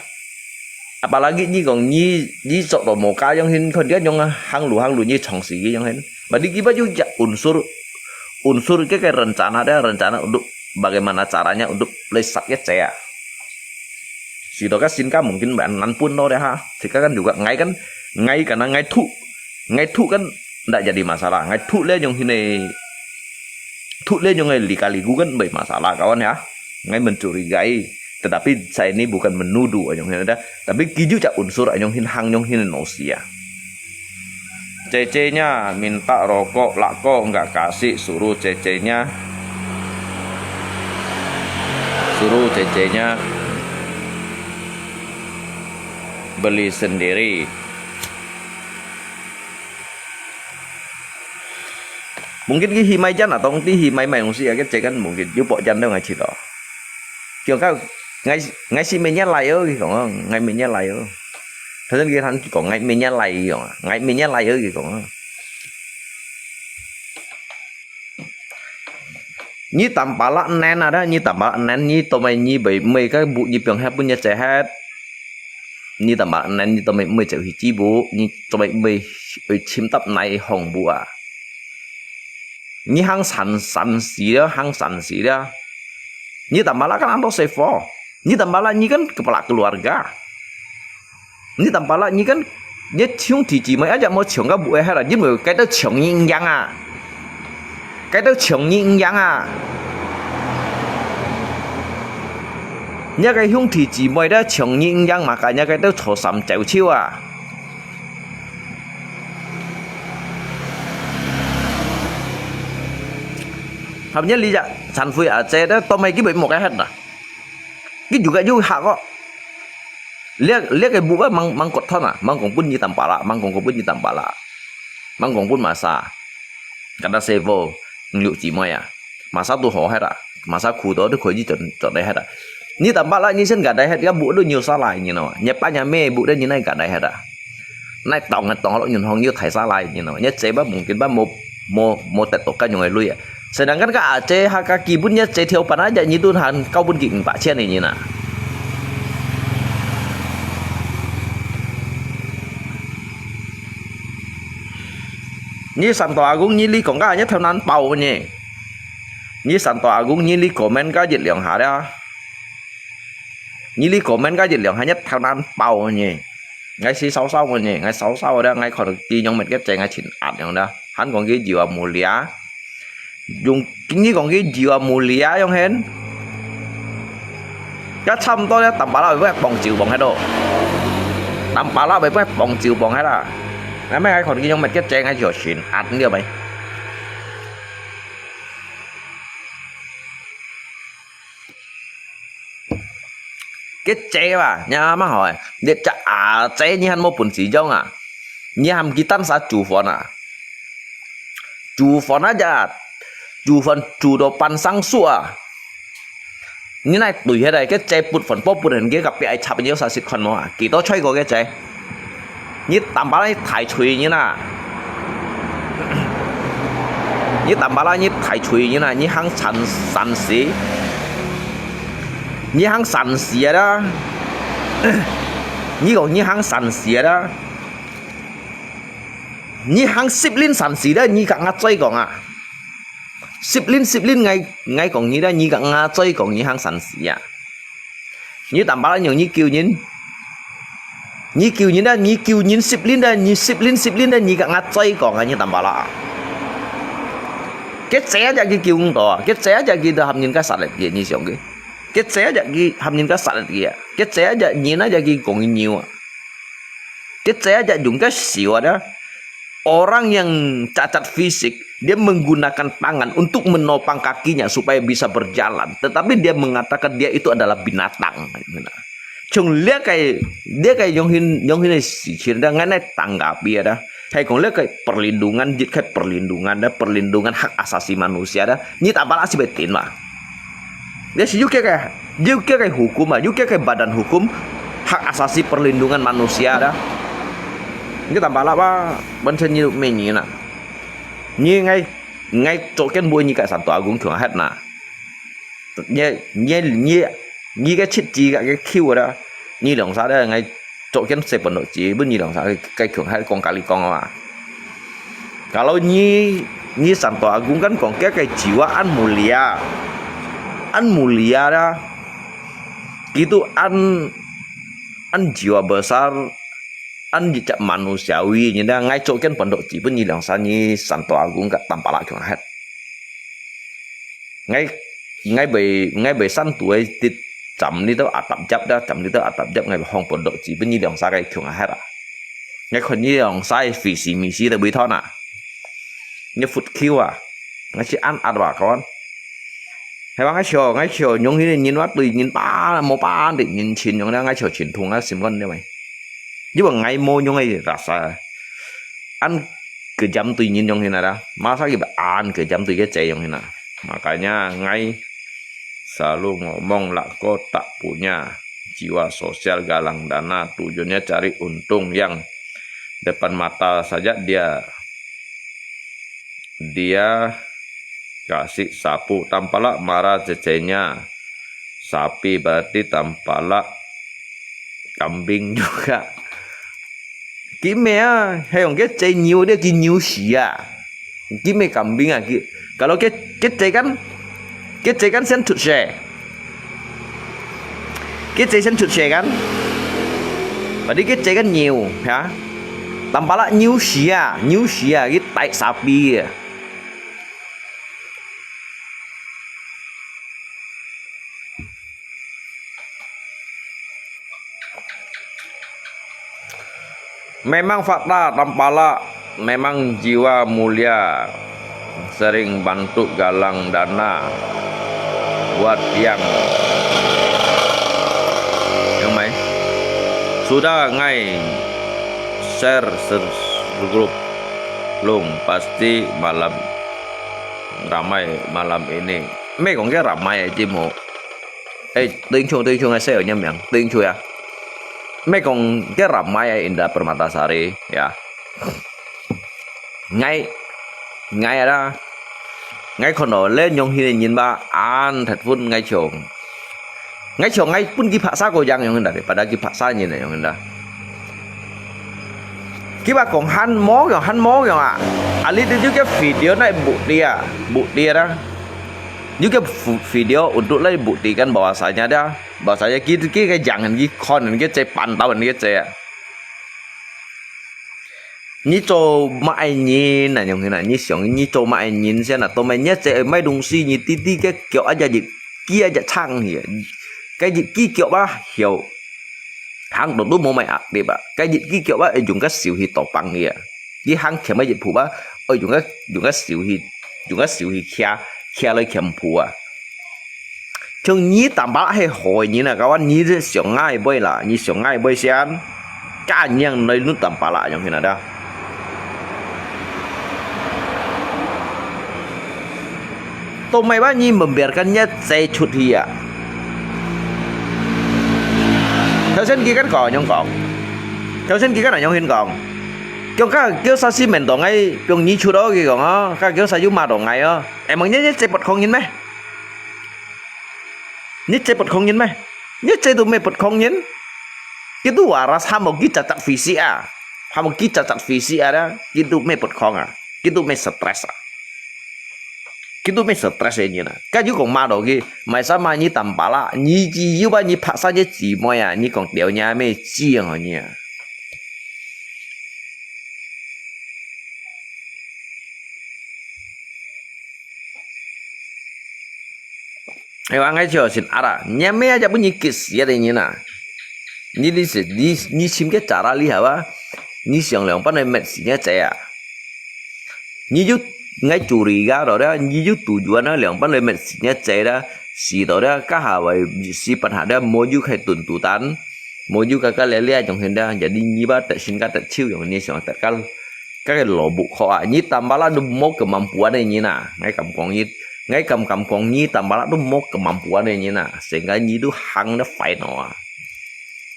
apalagi ni kong ni, ni sok to mo ka yong hin kon dia yong hang lu hang lu ni chong si yong hin. Badi ki ba yu ja unsur, unsur ke ke rencana dia, rencana untuk bagaimana caranya untuk lesat ke cea. Si to ka sin ka mungkin ban nan pun to dia ha. Si ka kan juga ngai kan, ngai kan ngai thu, ngai thu kan ndak jadi masalah. Ngai thu le yong hin e, thu le yong e lika liku kan bai masalah kawan ya. Ngai mencurigai. Tetapi saya ini bukan menuduh yong hin ada. Tapi ki yu ja unsur yong hin hang yong hin no si ya. Cecenya minta rokok, lako nggak kasih, suruh cecenya, suruh cecenya beli sendiri. Mungkin ki himai jan atau ti himai mai dong si ya, ke cekan mungkin yu pok jan dong ngai chito. Kiong ka ngai, ngai si menya lai ơ ki kong, ngai menya lai ơ. Thasen ki than ki kong ngai menya lai ki kong, ngai menya lai ơ ki kong. Ni tam pala nen ada, ni tam pala nen ni to mai ni bai mai ka bu ni piong ha bu ni che het. Ni tam pala nen ni to mai mai che hi chi bu, ni to mai mai oi chim tap nai hong bu a. Ni hang san san si dia, hang san si dia. Ni tam pala kan ando sefo. Ni tam pala ni kan kepala keluarga. Ni tam pala ni kan, ni hiung thi chi mai aja mo chiong ka bu e hai la, yin mo kai tau chiong ni yang a. Kai tau chiong ni yang a. Ni kai hiung thi chi mai da chiong ni yang ma ka ni kai tau cho sam chau chiu a. Hap ni li ja, chan fui a che da to mai ki bai mo kai het da. Ki ju ka ju ha ko. Liak, liak ke bu ba mang, mang kot thon a, mang kong pun ni tam pala, mang kong kong pun ni tam pala. Mang kong pun masa. Kada sevo, ngliu chi moi a. Masa tu ho hai da. Masa khu to tu khoi ji chon, chon dai hai da. Ni tam pala ni sen kada hai, ka bu tu nyu sa lai ni no. Nya pa nya me bu de ni nai kada hai da. Nai tong nai tong lo nyun hong yu thai sa lai ni no. Nya che ba mungkin ba mo, mo, mo tet to ka nyung ai lui a. Sedangkan ka a che ha ka ki bun nya che theo pan aja ni tun han kau bun ki ing pa chen ni ni na. Ni san to agung ni li kong ka nya theo nan pau ni. Ni san to agung ni li comment ka jit liang ha da. 你哩comment該一兩下，一頭難爆呢。𠊎係燒燒个呢，𠊎燒燒个，𠊎看到佢樣面个嘴，𠊎盡閼樣啦。還講佢有啊無聊，用你講佢有啊無聊樣hen，該差毋多咧，淡薄啦，會放酒放喺度，淡薄啦，會放酒放喺啦。𠊎咪𠊎看到佢樣面个嘴，𠊎就盡閼了咪。 个姐吧，你阿媽好哎，你隻阿姐你還無本事用啊？你還記得啥煮飯啊？煮飯啊隻，煮飯煮到半生熟啊！你來對迄個，个姐不飯不不人，佢隔壁愛插你有啥食看無啊？幾多歲過个姐？ 你淡薄啦，你大嘴人啊！你淡薄啦，你大嘴人啊！你行山山西，你行山西啊啦！你講你行山西啊啦！你行十年山西啦，你甲我再講啊！十年十年，𠊎𠊎講你啦，你甲我再講你行山西啊！ 你淡薄啦，用你救人，你救人啦，你救人十年啦，你十年十年啦，你甲我再講啊，你淡薄啦。个姐啊，隻佢救毋到啊，个姐啊，隻佢都喊人家殺了佢，你想佢，个姐啊，隻佢喊人家殺了佢啊，个姐啊，隻人啊，隻佢講佢牛啊，个姐啊，隻用个笑啊，dah. Orang yang cacat fisik, dia menggunakan tangan untuk menopang kakinya supaya bisa berjalan, tetapi dia mengatakan dia itu adalah binatang. 從這個這個樣形樣形个事情，𠊎來tanggapi啊，係講這個perlindungan，一個perlindungan，perlindungan hak asasi manusia，你打巴拉斯會點嘛？ Dia si yuk kia kai, yuk kia kai hukum ah, yuk kia kai badan hukum hak asasi perlindungan manusia dah. Ni tambah lah ba, bansa ni me ni na. Ni ngai ngai coken bui ni kat Santo Agung kiong ahet na. Ni ni ni ni kai chit ji kat ke kiu dah. Ni long sa dah ngai 昨天寫本落紙，本二郎儕个強係講咖哩講啊嘛。Kalau你你Santo Agung kan講，佢个jiwa an mulia，an mulia dah，gitu an an jiwa besar，an jejak manusiawi，你呢？𠊎昨天本落紙，本二郎儕你Santo Agung个tambah啦強係。 Ngai ngai bơi ngai bơi san tuai tit chăm ni tau atap jap dah, chăm ni tau atap jap ngai bơi hong pondok chỉ bơi ni long sa kai kiong ahet ah. Ngai khon ni long sa visi misi tau bơi thon ah. Ni phut kiu ah. Ngai si an at wa kon. Hai bang ngai sio ngai sio nyong hi ni nyin wa tui nyin pa mo pa an dik nyin chin nyong dah ngai sio chin thung ah sim kon ni mai. Ni bang ngai mo nyong ai rasa. An kejam tui nyin nyong hi na dah. Masa ki bơi an kejam tui ke cai nyong hi na. Makanya ngai selalu ngomong lah kau tak punya jiwa sosial galang dana tujuannya cari untung yang depan mata saja dia dia kasih sapu tampalak marah cecenya sapi berarti tampalak kambing juga. Kime ah, hai yong ke cai nyiu dia ki nyiu si ah. Kime kambing ah ki. Kalau ke ke cai kan, ke cai kan sen chut se. Ke cai sen chut se kan. Berarti ke cai kan nyiu, ya. Tampalak nyiu si ah, nyiu si ah, ki tai sapi ah. Memang fakta tampalak, memang jiwa mulia, sering bantu galang dana buat yang yang mai. Sudah ngai share grup lung pasti malam ramai malam ini. Mai kong ke ramai aja mo. 哎，弟兄弟兄个細人名，弟兄啊。Mai kong ke ramai inda Permatasari ya. Ngai ngai ada ngai kono le nyong hin nyin ba an that pun ngai chong. Ngai chong ngai pun ki phaksa ko yang nyong inda pada ki phaksa nyin nyong inda. Kiba kong han mo yong han mo yong ah. Alit itu ke video nai bukti ah, bukti ada. Juga video untuk lai buktikan bahwasanya ada 無啥个，佢，佢个樣，佢看，佢个嘴，板到，佢个嘴啊。你做麼个人啊？樣形啊？你想，你做麼个人先啊？做麼个你嘴賣東西，你弟弟个腳啊，一支，佢啊，一撐去啊，該一支腳啊，曉，行到都無麼个壓力啊。該一支腳啊，會用个手去倒挷去啊。佢行前个一步啊，愛用个，用个手去，用个手去擎，擎來擎步啊。 像你淡薄係好人啊，kawan，你係想𠊎會啦，你想𠊎會先，加娘來你淡薄啦，樣形啊？都毋係話你membiarkan你个嘴出去啊。頭先佢跟講，樣講，頭先佢跟樣形講，講佢，佢啥事面對𠊎，用你出哦，佢講哦，佢，佢啥又罵到𠊎哦，emangnya你嘴不可人咩？ 你嘴不可人咩？你嘴都毋係不可人。Gitu waras，hamo佢cacat fisik啊，hamo佢cacat fisik啊，佢都毋係不可啊，佢都毋係stres啊，佢都毋係stres个人啊。該又講罵到佢，賣啥賣你淡薄啦，你只有把你拍散个姊妹啊，你講掉你阿妹知啊你啊。 哎，𠊎，𠊎就先啊啦，你阿妹啊，就分你激死啊，你人啊！你，你是，你，你尋个cara厲害啊！你想兩班來滅死你个仔啊！你就，𠊎curiga到了，你就tujuan啊，兩班來滅死你个仔啦，死到了，該下位死，辦下了，無有去tuntutan，無有个个了了，樣形了，jadi你吧，得心个得手，樣你想得个。 該个蘿蔔殼啊，你淡薄啦都無kemampuan个人啊，𠊎敢講你，𠊎敢敢講你淡薄啦都無kemampuan个人啊，成个你都行得壞腦啊。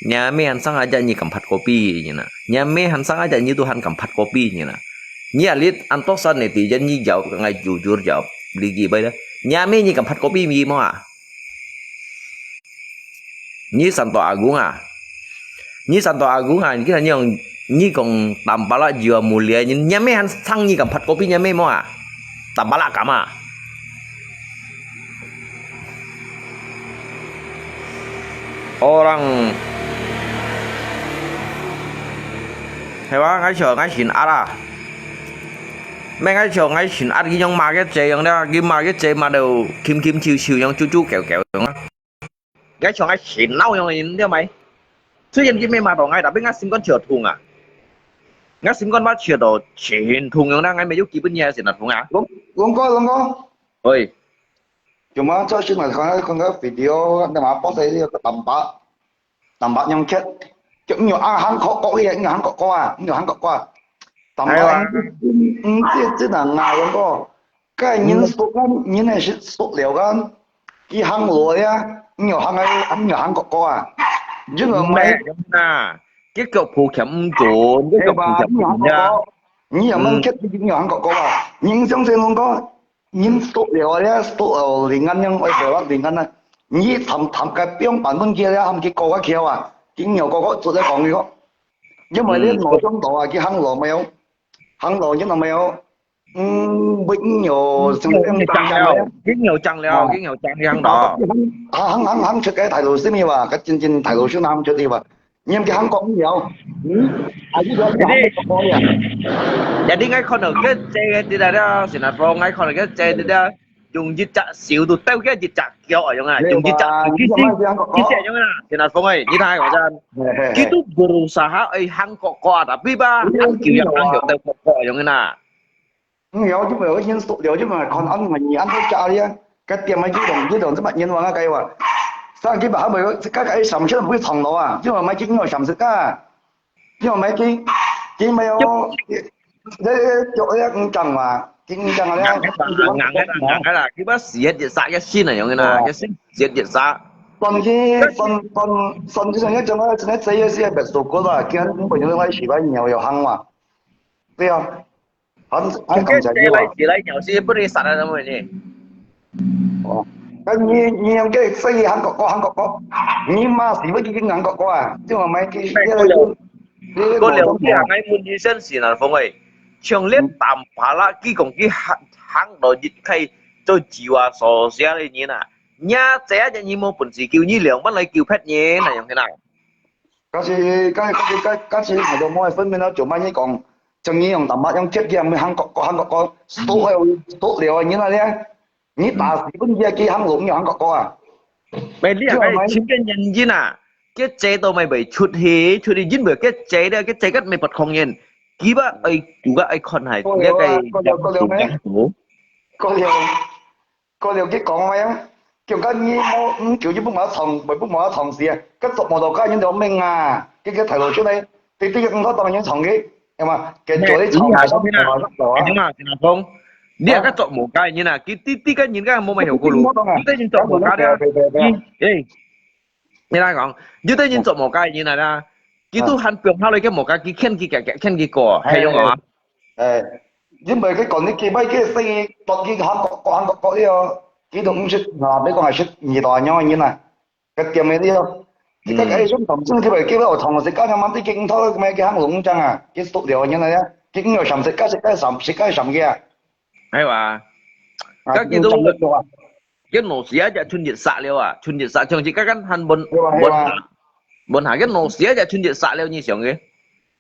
你阿妹還生aja你敢phat kopi人啊，你阿妹還生aja你都還敢phat kopi人啊。你啊，你安到山个地方，你jawab，𠊎jujur jawab，lagi baik dah。你阿妹你敢phat kopi無啊？ 你Santo Agung啊？你Santo Agung啊？你看你用，你講淡薄啦，jiwa mulia，你，你阿妹還生你敢phat kopi，你阿妹無啊？淡薄啦敢啊？Orang，係哇，𠊎笑，𠊎心壓啊！咩，𠊎笑，𠊎心壓，佢樣罵个這樣啦，佢罵个這罵到輕輕笑笑樣，啾啾叫叫樣啊！ 𠊎像𠊎心腦樣个人，你知無？雖然佢無罵到𠊎，tapi𠊎心肝就痛啊！𠊎心肝嘛就到盡痛樣啦，𠊎無有基本嘢先來痛啊！龍，龍哥，龍哥，喂，做麼做先來看，看个video，你嘛post个淡薄，淡薄樣劇，就毋要啊，韓國國語，毋要韓國歌啊，毋要韓國歌啊，淡薄，哎呀，毋，毋，這，這哪，龍哥？ 該人熟啊，人係識熟了啊，佢行路啊，你有行啊，你有行過過啊？因為毋係，啊，佢腳步徛毋準，佢腳步徛毋準啊。你有行過過，你有問佢，你有行過過啊？人相信講，人熟了啊，熟了靈感樣，愛學了靈感啊。你談，談个不用版本佢了，喊佢過个橋啊，佢有過過做得講佢個。因為你無想到啊，佢行路沒有，行路你都沒有。 嗯，不，你有，你有講了，你有講了，你有講了，行到。行，行，行，行出个大路線个哇，个真正大路線行出去哇。你毋去行國語了，嗯？啊，你講你行國語啊？Jadi，𠊎看到个這个，這个，這个，新加坡，𠊎看到个這个，用一隻手都兜个一隻腳啊，用啊，用一隻手，其實，其實用啊，新加坡个，你睇我真，佢都berusaha愛行國語啊，tapi吧，行久了，行久兜國語啊，用啊。 嗯，了，就無有因素了，就無看安排你安排家里啊，該點麼个用，這種這麼冤枉啊，該話。上去吧，還沒有，該該三千不會長了啊，就買去用三十个，就買去，佢沒有，這這就要五張嘛，五張了。硬个啦，硬个啦，硬个啦，佢把死一日殺一心啊，用个啦，一心死一日殺。算去算算算，就像那種啊，現在這也是別說過了，今天我們用來洗白鳥有行嘛，對啊。 很很感謝你啊。你來你來鳥是不能殺的東西呢。哦，那你你應該所以韓國歌，韓國歌，你嘛是不是已經韓國歌啊？就我們去，過了，過了，你啊，𠊎問你先，新加坡个，像你淡薄啦，佢講佢行行到一開做jiwa sosial个人啊，若姐啊，你無本事救你兩萬來救別人，那樣个啦。假使，假，假使，假，假使我都無分辨到做麼个講，像你用大馬用接嘅，韓國國，韓國國，stop了，stop了，你那咧，你打死分佢，佢韓國，你韓國國啊？喂，你啊，該前邊原因啊，該姐都未被出去，出去因為該姐咧，該姐个未不空人，佢吧，哎，主个哎看係，過了啊，你該過了，過了咩？過了。 過了佢講咩啊？叫佢你無，嗯，叫佢不麻煩，不麻煩事啊。佢做無到該人就命啊。佢个態度出來，佢對佢毋好當人唱个，係嘛？佢做你唱，你還講咩啦？你聽啊，聽啊講，你啊，啊？佢做無該人啊，佢對，對該人該無乜有顧慮。你對人做無該的啊，對，對，對，對。你，哎，你來講，你對人做無該人啊啦，佢都還放下來，佢無該，佢勸佢，佢，佢勸佢過，係用啊？哎。 誒，因為佢講你幾擺佢生意，到佢韓國，韓國國了，佢都毋識，啊，你講係識二代樣个人啊，佢點个了。佢个，嗯。誒，想當真，佢會，佢會有同事，佢慢慢啲，佢毋討，佢咪佢行路咁樣啊，佢熟了个人來啊，佢毋有三十，該十，該三十，該三个啊。係哇。啊，該佢都，佢三十多啊。 佢老師啊，就春日殺了啊，春日殺，像自家間還問，係啊，係啊。問下，問下，佢老師啊，就春日殺了，你想个？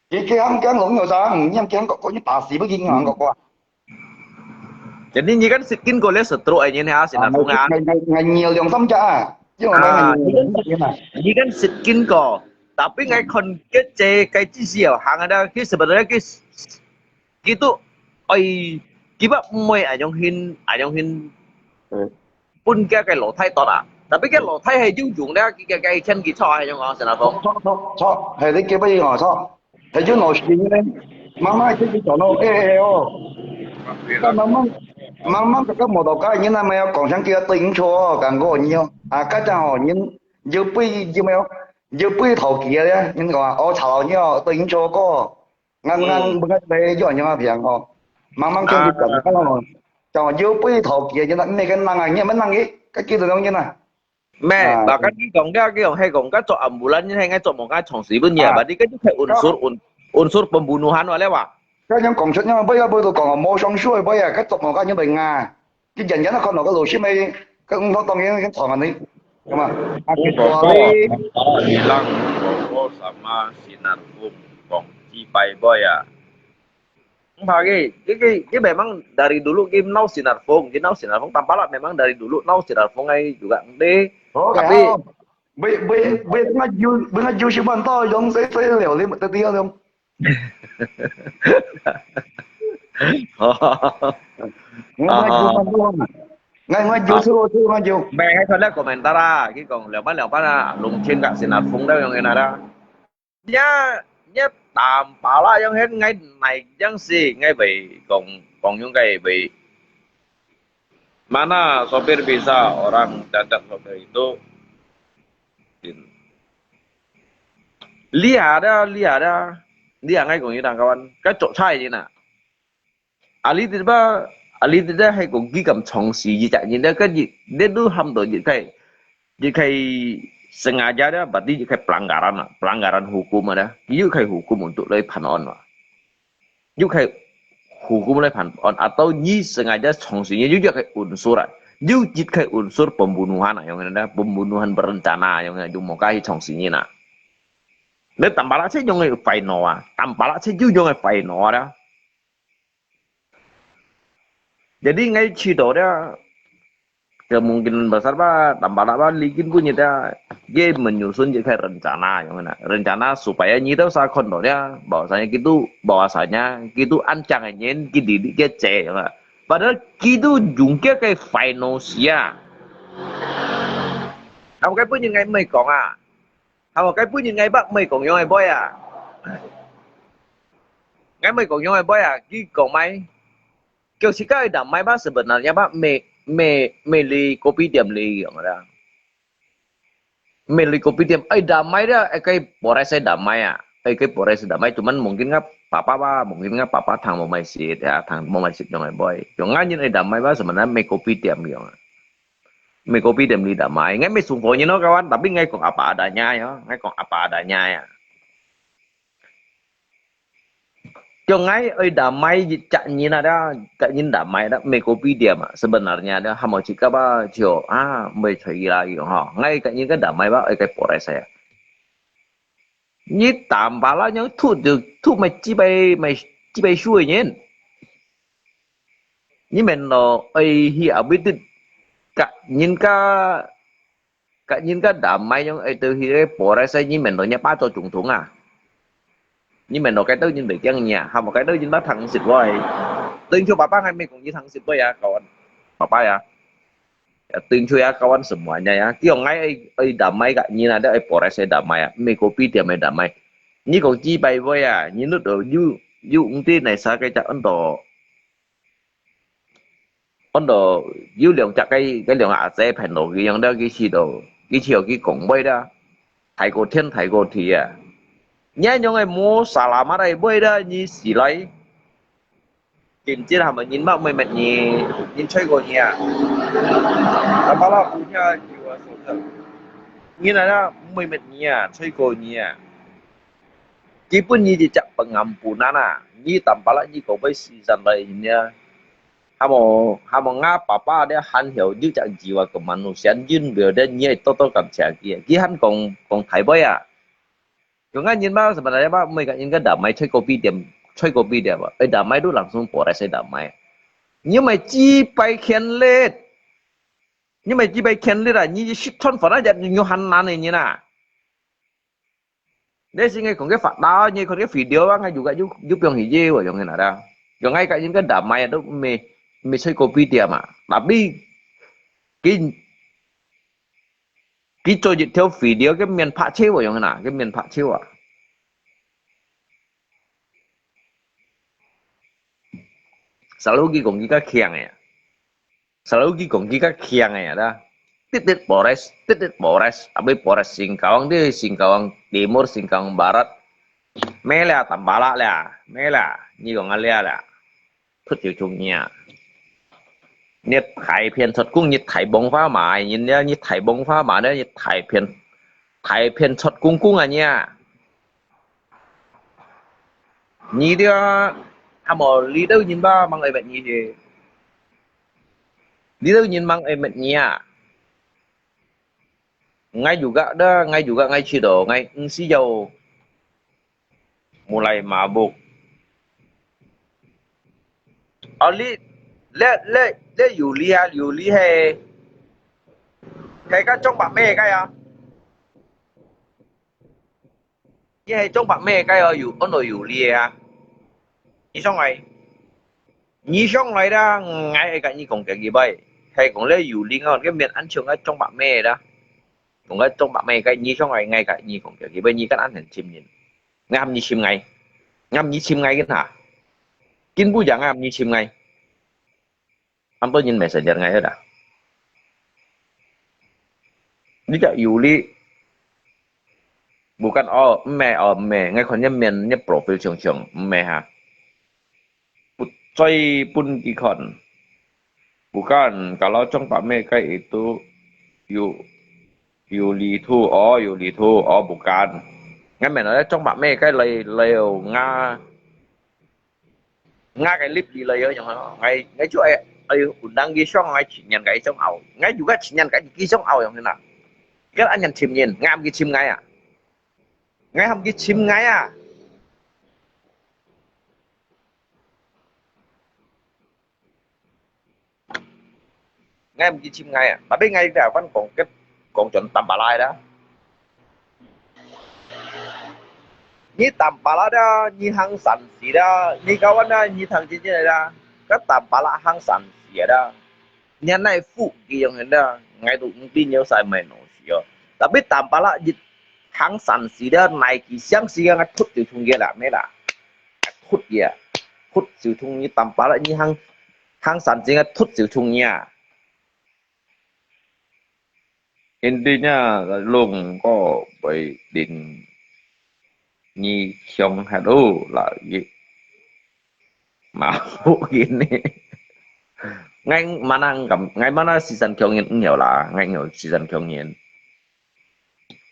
佢，佢行，佢行路有啥？你行，佢行過，過，你打死不佢行過過啊？Jadi你kan sitkin ko le setro ay nyen ha, sinapung ha. Ngai, ngai, ngai nhiều兩三隻啊，因為我，啊，ngai nhiều兩三隻啊。你kan sitkin ko, tapi ngai kon ke che kai chi siu hang ada, ke sebenarnya ke gitu, oi, kiba moy ayong hin, ayong hin. 嗯。 分佢个老弟到啦。Tapi佢老弟係有用咧，佢个，佢个錢佢錯係用講，先生講。錯，錯，錯，係你叫不應哦，錯。係有老師咧，慢慢去去講咯，哎，哎，哦。慢慢，慢慢，這個摩托車，你那麼要講上去要對應錯哦，講過你哦。啊，該陣哦，你，你不，有沒有？你不討佢个咧，你講啊，哦，吵你哦，對應錯過。 Ngan, ngan, hmm, bengat lai yo nyo apiang ho. Mang mang khen di kong, kalo mo. Chong yo pui tho kia jena, me kan nang ai, nge man nang i, ka ki dong jena. Me, bahkan ki kong dia ki kong he kong ka chok ambulan ni he ngai chok mo ka chong si bun ya, berarti ka ju khai unsur, un-, unsur pembunuhan wa le wa. Ka nyong kong chok nyong bai ya bai to kong mo shong shui bai ya, ka chok mo ka nyong bai nga. Ki jan jan kon lo ka lo shi mai, ka ung tho tong yang kan chong ani. Kama, a ki to le. Bilang ko sama Sinar Fung kong ki bai boy a. Ang pagi, ki, ki, ki memang dari dulu ki nau Sinar Fung, ki nau Sinar Fung, Tampalak memang dari dulu nau Sinar Fung ai juga. Tapi, bai, bai, bai nga ju, bai nga ju si ban to, yong sai sai liao, li, ta ti yong. Ngai, ngai, ju, ngai, ngai, ju, su, su, ngai, ju. Mẹ, hai thon le komentar a, ki kong liao ban liao ban a, lung chien ka Sinar Fung da yong ena da. Nya, nya Tampalak yong hen ngai nai yang si, ngai bai kong, kong yong kai bai. Mana sopir bisa orang cacat sopir itu? Lihat dah, lihat dah. Lihat ngai kong yong kawan. Ka chok chai ni na. Ali ti ba, ali ti da hai kong ki kam chong si yi ta ni da ka ji, de du ham do ji kai. Ji kai sengaja da, berarti ji kai pelanggaran lah. Pelanggaran hukum ada. Yu kai hukum untuk lai pan on lah. Yu khai hukum lai pan on atau nyi sengaja chong si nyi yu khai unsur a. Yu jit khai unsur pembunuhan a, yong na pembunuhan berencana yong na yu mo kai chong si nyi na. Le Tampalak che yong ai fai no a, Tampalak che yu yong ai fai no a. Jadi ngai chi do dia, kemungkinan besar ba, Tampalak ba, likin pun nyita, ye menyusun je kai rencana, yong na. Rencana supaya nyita sa kon do dia, bahwasanya gitu, bahwasanya gitu ancang nyen, ki di di ke che, yong na. Padahal gitu jung ke kai final sia. Kamu kai pun ngai mai kong a. Kamu kai pun ngai ba mai kong yong ai boy a. Ngai mai kong yong ai boy a, ki kong mai. Kêu si kai dam mai ba sebenarnya ba me, me, me li kopi tiam li yong da. Me li kopi tiam, ai dam mai da, ai kai Polres ai dam mai a. Ai kai Polres dam mai, cuman mungkin nga papa ba, mungkin nga papa thang mo mai sit ya, thang mo mai sit yong ai boy. Yong nga nyin ai dam mai ba sebenarnya me kopi tiam yong. Me kopi tiam li dam mai. Ngai me sung po nyin no kawan, tapi ngai kong apa adanya ya, ngai kong apa adanya ya. Kaya ngai oi damai jak nyin ada, kaya nyin damai ada, me kopi dia ma, sebenarnya ada, hamo cakap ba, cio, ah, me cari lagi ho. Ngai kaya nyin ka damai ba, oi ka Polres saya. Nyi tampala nyong thu, thu mai cibai, mai cibai shui nyin. Nyi men lo, oi hi abit, kaya nyin ka Kaya nyin ka damai nyong oi teu hi Polres nyi men lo nya pa cho chung thung ah. Nyi men lo kai teu nyin bai kiang nya, hamo kai teu nyin ba thang sit wai. Tuin cho papa ngai me kong nyi thang sit wai ya, kawan. Papa ya. Ya, tuin cho ya, kawan semuanya ya. Kaya ngai oi, oi damai kaya nyin ada oi Polres oi damai ya. Me kopi dia mai damai. Nyi kong cibai wai ya. Nyi nut do yu, yu ung ti nai sa kai jak ando. Ando,有兩隻个，該兩隻阿姐騙到佢樣了，佢試到，佢試到佢講話啦，大過天大過地啊！你恁樣个無salamat个話啦，你死來！Kincit hama人嘛，每每你，人吹過你啊！Tapala punya jiwa sosial。你來啦，每每你啊，吹過你啊！Kipunyi cicak pengampunan ah, nyi tampala nyi ko bai sisan lai inya. Hamo, hamo nga papa dia han hiau yu cak jiwa kemanusiaan yun beo dia nyi toto kam cia ki. Ki han kong, kong thai boy ah. Kong nga nyin ba sebenarnya ba, mai ka nyin ka damai choi kopi dia, choi kopi dia ba. Eh, damai tu langsung Polres eh damai. Nyi mai cibai kian let. Nyi mai cibai kian let ah, nyi sit thon fana jat nyu han nan eh nyi na. Nè sing ngai kong ke phát đao, ngai kong ke video ba, ngai juga ju, ju piong hi je, wa yong na da. Yong ngai ka yin ka damai tu me, me choi kopi dia ma. Tapi, ki, ki cho jit theo video ke miền Bắc che wa yong na, ke miền Bắc che wa. Selalu ki kong ki ka kiang ya. Selalu ki kong ki ka kiang ya da. Tit tit Polres, tit tit Polres, abis Polres Singkawang di, Singkawang Timur, Singkawang Barat. Me lia, tampala lia, me lia, nyi kong lia lia. Thut chiu chung nia. Nyi thai phian chot kung, nyi thai bông hoa mai, nyi nia, nyi thai bông hoa mai, nyi thai phian, thai phian chot kung kung a nia. Nyi dia, amo li deu nyin ba mang ai met nyi he. Li deu nyin mang ai met nyi a. Ngai juga da, ngai juga ngai chi do, ngai ng si yau. Mulai mabuk. Ơ, li, le, le, le yu li a, yu li he. He ka chong bak me kai a. Ye he chong bak me kai a, yu, ono yu li a. Ni song ai. Nyi song lai da, ngai ai ka nyi kong kia ki bai. He kong le yu li ngon, ke miền ăn chiu ngai chong bak me da. Kong ngai chong bak me kai, nyi song ai ngai ka nyi kong kia ki bai, nyi kan ăn hen chim nyin. Ngam nyi chim ngai. Ngam nyi chim ngai kin ha. Kin bu ya ngam nyi chim ngai. Am to nyin messenger ngai da. Ni ja yu li. Bukan, oh, mme, oh, mme. Ngai kon nyi miền, nyi profile chong chong. Mme ha. Put, choi pun ki kon. Bukan, kalau chong bak me kai itu yu, yu li thu, oh, yu li thu, oh, bukan. Ngai men, oh, chong bak me kai lai, lai, oh, nga. Nga cái clip đi lai, oh, yong, ngai, ngai chu ai, ai, undang ki song, ngai chi nyan cái song ao. Ngai juga chi nyan cái ki song ao, yong, na. Kan ăn nyan chim nyin, ngam ki chim ngai a. Ngai ham ki chim ngai a. Ngai ham ki chim ngai a. Tapi ngai da fan kong ke, kong chon tampala da. Ni tampala da, ni hang san si da, ni kawan da, ni thang chi chi da. Ka tampala hang san si da. Nyan nai fu ki yong hen da, ngai tu ng ti nyeu sai mai no si yo. Tapi tampala jit hang san si da, nai ki siang si ngai thut tu chung ye la, me la. Thut ye. Thut siu chung ni tampala ni hang, hang san si ngai thut siu chung ye. Intinya, lung ko bai din ni kiong helu la yi. Mau ini. Ngai mana ngam, ngai mana sisan kiong yin ngiau la, ngai ngiau sisan kiong yin.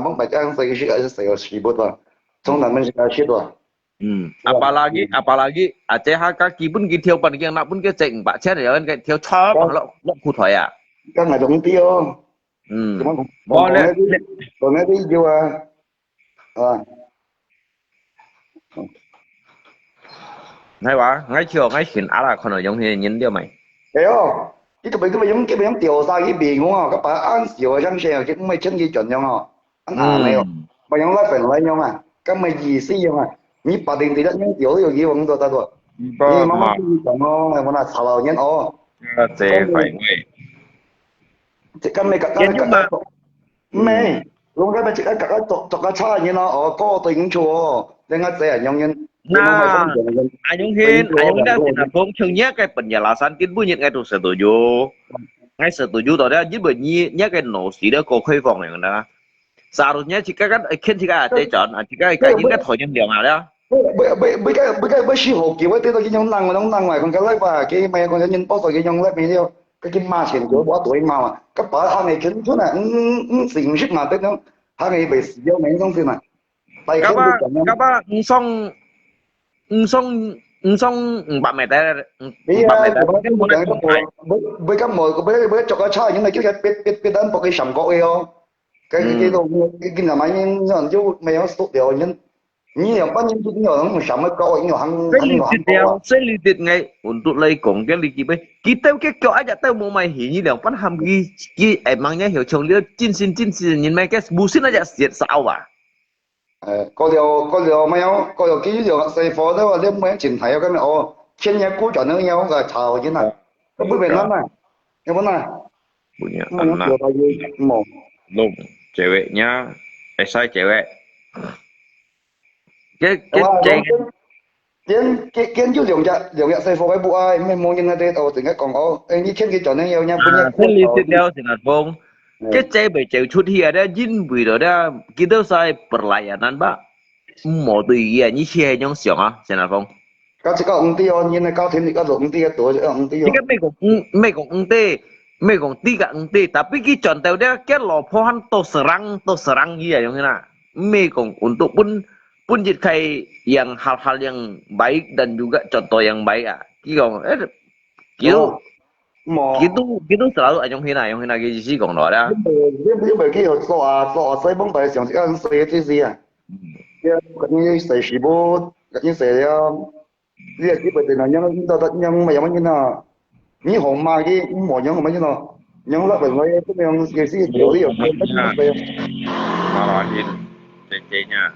嘛，莫買恁細个食，恁細个食物啊，从咱们自家食啊。嗯，对吧？Apalagi，apalagi，啊，这下个基本个条板个，那本个这五百千的人个条差不多落落裤腿啊。刚才种的哦。嗯，怎么讲？我那讲那个有啊，啊。 係話，𠊎笑，𠊎尋阿拉看到用个人了未？哎喲，佢特別特別用，特別用調查去評估哦，佢把恁少个相信啊，佢毋係千幾轉樣哦，恁硬个哦，嗯。毋用拉粉來用啊，咁个意思用啊，你把定定用調有幾用到得多，你慢慢去講哦，有無啦？查老人哦，啊，這壞味。這咁个，咁个， 毋係，攏該邊一個角角做做个差人咯，哦，個對應錯哦，人家這樣樣人，那阿勇兄，阿勇兄，真係講，像你个本業啦，三點半日，𠊎都食到有，𠊎食到有到了，因為你你个腦屎了夠開放个啦。Seharusnya自家kan，哎，看自家啊，這轉啊，自家个人个台人量啊了。 不不不不該不該不是好機會，對到佢用冷个用冷个，講个來吧，佢乜講人報道佢用來沒有，佢去罵錢就我對罵嘛，佢把行个圈出來，嗯嗯，是毋識嘛，對種行个被死掉沒東西嘛，大家就講樣。Kaba kaba，你送你送你送五百米的，五百米的，你啊，我跟你講，不不敢無，不不做个差，因為叫佢別別別單博个上國个哦。 該該該種，該該那麼人，人就沒有受了，人，你有半年就沒有人想要搞，你有行，這你行有行搞啊。這條，這你的愛，untuk來講，該你基本，佢兜个腳一隻都無買起，你兩半喊佢，佢會mang人曉像你真心真心人買，該無信那隻邪燒啊。哎，過了過了沒有，過了佢有細貨的話，你買真大个咩？哦，千年古早那樣个炒人啊，不不難啊，要不然。 Punya anak. Long, ceweknya, esai cewek. Ke, ke, cewek. 見見見就兩隻兩隻細貨个布啊，毋係無人个對哦，正經講哦，誒，你牽佢轉呢，有人分你啊，分你跌了，先來講，嗯。佢這未走出去啊，這因為了這，佢都在 pelayanan 吧，無對佢啊，你去係樣想啊，先來講。該這個毋對哦，人个家庭你該做毋對啊，做毋對哦。你个美國，嗯，美國毋對，美國對个毋對，tapi佢轉到這，佢老婆還多serang，多serang佢啊，樣啦。 毋係講untuk分分一個yang hal-hal yang baik dan juga contoh yang baik啊。佢講，誒，佢都，哦，無。佢都，佢都selalu ayong hina，ayong hina，佢意思講落啦。你毋係，你毋係去做啊，做啊，所以講白想，這個人衰个意思啊。嗯。你，你衰死不，你衰了。 你个基本上仰，你到底仰，仰樣啊？你好罵佢，無仰好罵佢咯。仰落本來，這樣也是有理有據，但是不要。Marahin，真正啊。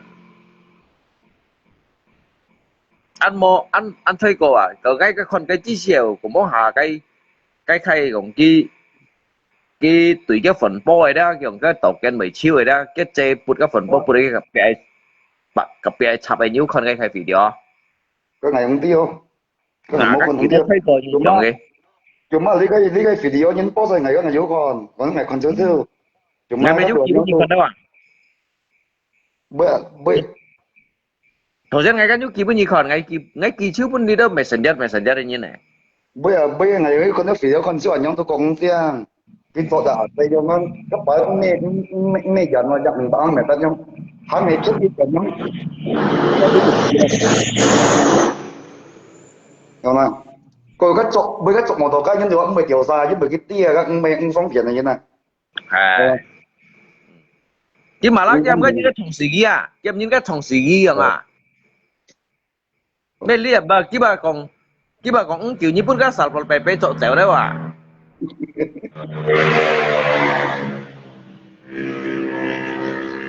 恁無，恁，恁衰過啊，就該个看該至少，講無下該，該開講佢，佢對个分佈个啦，用个道歉為求个啦，个這不个分佈不个，別，別，別插个，你有看該開video？ 該𠊎毋知哦。該𠊎無看，毋知哦。Cuma，cuma你个，你个video人post个，𠊎有，𠊎有看，𠊎，𠊎看少少。Cuma你有寄分佢看到啊？毋，毋。頭先𠊎敢有寄分佢看，𠊎寄，𠊎寄手分你到messenger，messenger个人呢。毋啊，毋，𠊎有看到video看少，恁樣都講正。 佢做得啊，所以講，該擺毋係，毋係，毋係人咯，一五百萬，但係還係出去咁樣。有嗎？佢个做，佢个做摩托車，因為毋會掉沙，因為佢跌啊，毋係，毋方便个，因為。哎。哦。佢馬拉佢毋該應該同時期啊，佢應該同時期樣啊。 Melihat ba, kiba kong, kiba kong engkiu nyi pun ka salpol pepe cok ceu dewa.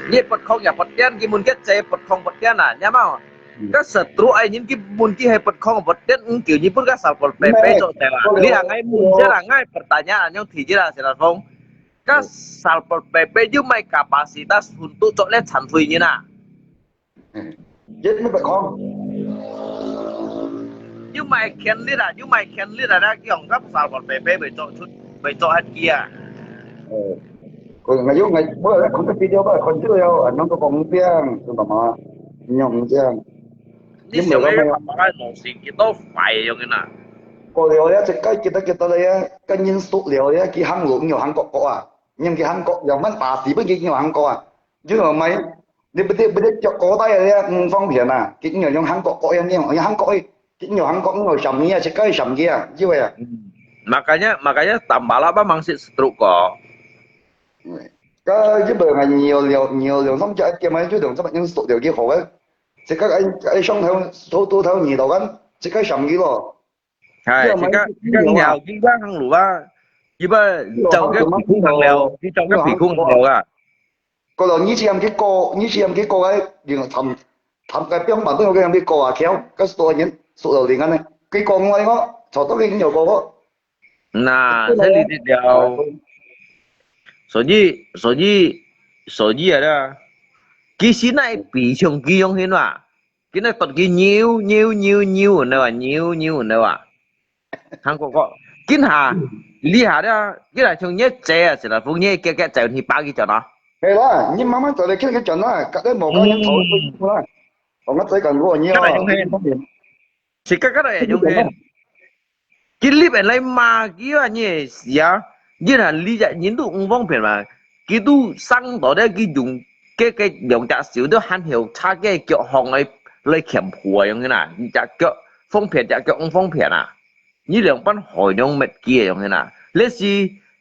Nyi petkong ya petian, ki mun ket ce petkong petian na, nya mau. Ka setru ai nyin ki mun ki hai petkong petian engkiu nyi pun ka salpol pepe cok ceu a. Li angai mun jar angai pertanyaan yang tiji la sila fong. Ka salpol pepe ju mai kapasitas untuk cok le chan fui nyi na. 嗯，一乜白講。又買權力啊，又買權力啊，那用个啥个白白未做出，未做下去啊。哦，佢，我有，我，我來看个video吧，看到了，啊，那个公平，知道吗？你用这样。你想要把那东西给到坏用的啦。过了呀，这个给他给他了呀，跟人熟了呀，去韩国，你有韩国国啊？你去韩国，要问巴西，不给你有韩国啊？ 就係買，你不得，不得腳高大个，嗯，方便啊，佢用用韓國國樣，用韓國，佢用韓國，用三个啊，一个三个啊，就係啊。Makanya, makanya tambah lah bang mangsit stroke ko. 个日本个nhiều了，nhiều了，三隻店啊，就用這麼樣做掉幾好个，一个愛，愛上頭，頭，頭，頭二到个，一个三个咯。 係，自家，自家拗，自家行路啊，佢把走个皮褲行了，佢走个皮褲行了啊。過了，你試下去過，你試下去過个，你尋，尋个邊板都有个人去過啊，橋，个十多年，十多年个呢，佢過我个，坐到佢有過个。那，這裡的了。所以，所以，所以啊，其實那比上佢用心啦。 今日突佢扭扭扭扭，你話扭扭，你話。韓國國，今下，你下了，今下像你姐啊，是啦，逢你結結就去巴佢轉啊。係啦，你慢慢走來，看佢轉啦，隔得無講你頭啦。我个仔講過你啊。是个个都係用个。 佢入來罵佢啊，你會死啊！你看，你隻人都毋方便嘛，佢都生到咧，佢用个，个兩隻手都還曉叉个腳項來，來camp啊，樣个啦，你隻腳方便，隻腳毋方便啊！你兩班害樣滅佢个樣个啦！這是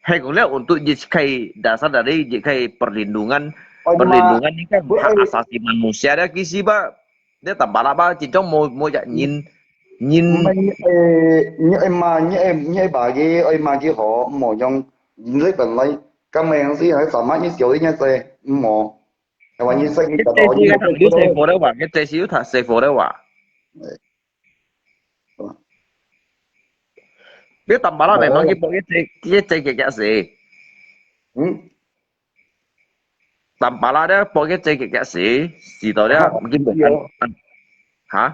係講咧，untuk一個dasar dari一個perlindungan，perlindungan你看hak asasi manusia咧，其實吧， 你tambah啦吧，其中無，無一人，人。毋係，你愛，你愛罵，你愛，你愛罵佢，愛罵佢好，毋好用，你本來，今日樣子，還sama你小一日仔，毋好。係話你識佢，佢這是有讀，有讀過的話，佢這是有讀過的話。你tambah啦，memang佢博一隻，佢隻嘅嘅事。嗯。 Tampalak dia poke cekek kat si, si tau dia mungkin bukan. Ha?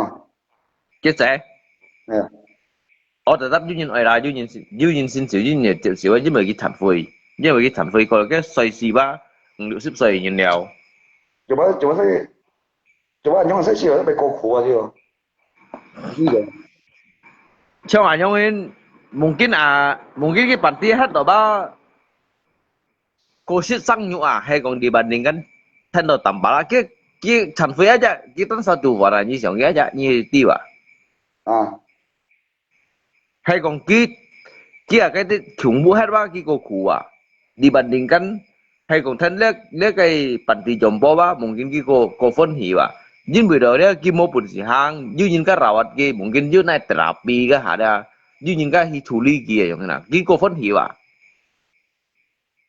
啊？佢仔，哎，哦，特別有人愛啦，有人有人先走，有人接受，因為佢殘廢，因為佢殘廢過，佢歲數吧，五六十歲人了。做麼做麼係，做麼恁樣歲數會過苦啊？就，像恁樣，mungkin啊，mungkin佢bản地歇到吧，過食生肉啊，係講dibandingkan聽到淡薄啦，佢佢殘廢啊只，佢單手做飯啊，你想佢啊只，你知吧？啊。 係講佢佢啊，該啲窮苦歇哇，佢過苦啊。Dibandingkan，係講聽這這個bản地長輩哇，mungkin佢過過歡喜哇。因為到這佢無本事行，有人家rawat佢，mungkin有哪terapi个下啦，有人家去處理佢个樣啦，佢過歡喜哇。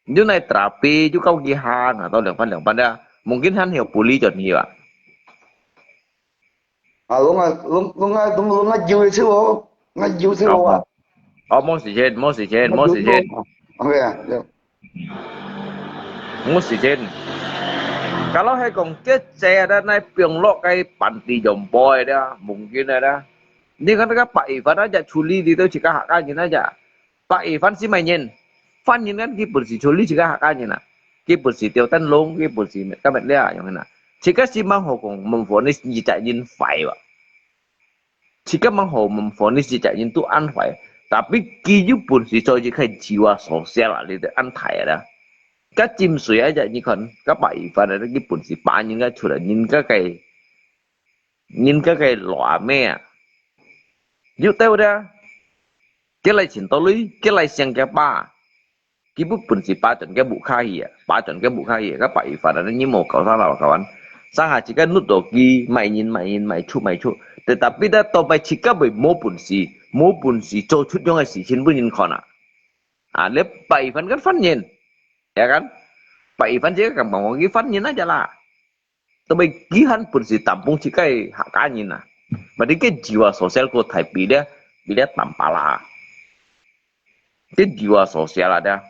有哪terapi，就教佢行啊，到兩班兩班啦，mungkin還有不利轉去哇。啊，攏啊，攏，攏啊，攏，攏啊，有个就好，啊，有就好啊。哦，無時間，無時間，無時間。OK啊，對。無時間。Kalau係講，這隻啊，那放落該bản地用背个啦，mungkin个啦。你看那個白羽番啊，就處理你都自家客家人啊，就。 白羽番係麼人？番人kan佢本事處理自家客家人啊，佢本事吊燈籠，佢本事今日這樣啊。自家係吂好講，吂分你一隻人壞哇。自家吂好，吂分你一隻人都恁壞。Tapi佢有本事做一個jiwa sosial啊，你就恁大啦。該浸水啊，你看，該白羽番啊，佢本事把人家出來，人家个，人家个老阿妹啊，有兜个。 佢來尋到你，佢來想佢爸，佢有本事把轉佢屋下去啊，把轉佢屋下去啊，該白羽番啊，你無搞啥啦，搞完，上下自家搦到佢，買人買人，買出買出，tetapi到尾自家會無本事，無本事做出樣个事情分人看啊。啊，你白羽番跟番人，ya kan？白羽番自家敢講佢番人啊，就啦。 Tapi佢還本事tampung自家客家人啊。Berarti佢jiwa sosial過大比這，比這tampalak啊。佢jiwa sosial啊，這。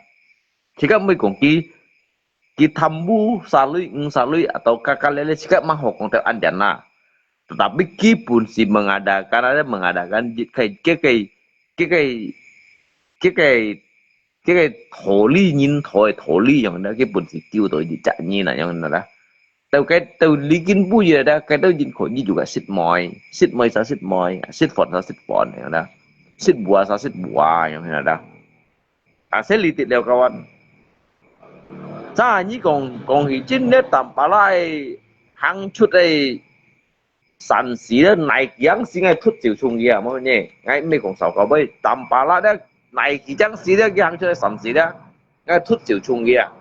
自家毋會講佢，佢貪污三類、五三類，atau kakak lele，自家吂好講到恁樣啊。Tapi佢本事mengadakan，ada mengadakan，佢个，佢个，佢个，佢个，佢个道理，人道个道理樣呢，佢本事救到一隻人啊，樣呢啦。 到該，到你今晡日啊，該到人可以有个食糜，食糜啥食糜，食飯啥食飯，樣啦，食bua啥食bua，樣啦。啊，這裡得了kawan。Sa你講，講起真个tampalak个行出个山時咧，哪幾樣時𠊎突走衝去啊？無呢，𠊎毋係講燒烤杯，tampalak咧，哪幾樣時咧，佢行出个山時咧？ 𠊎突走衝去啊！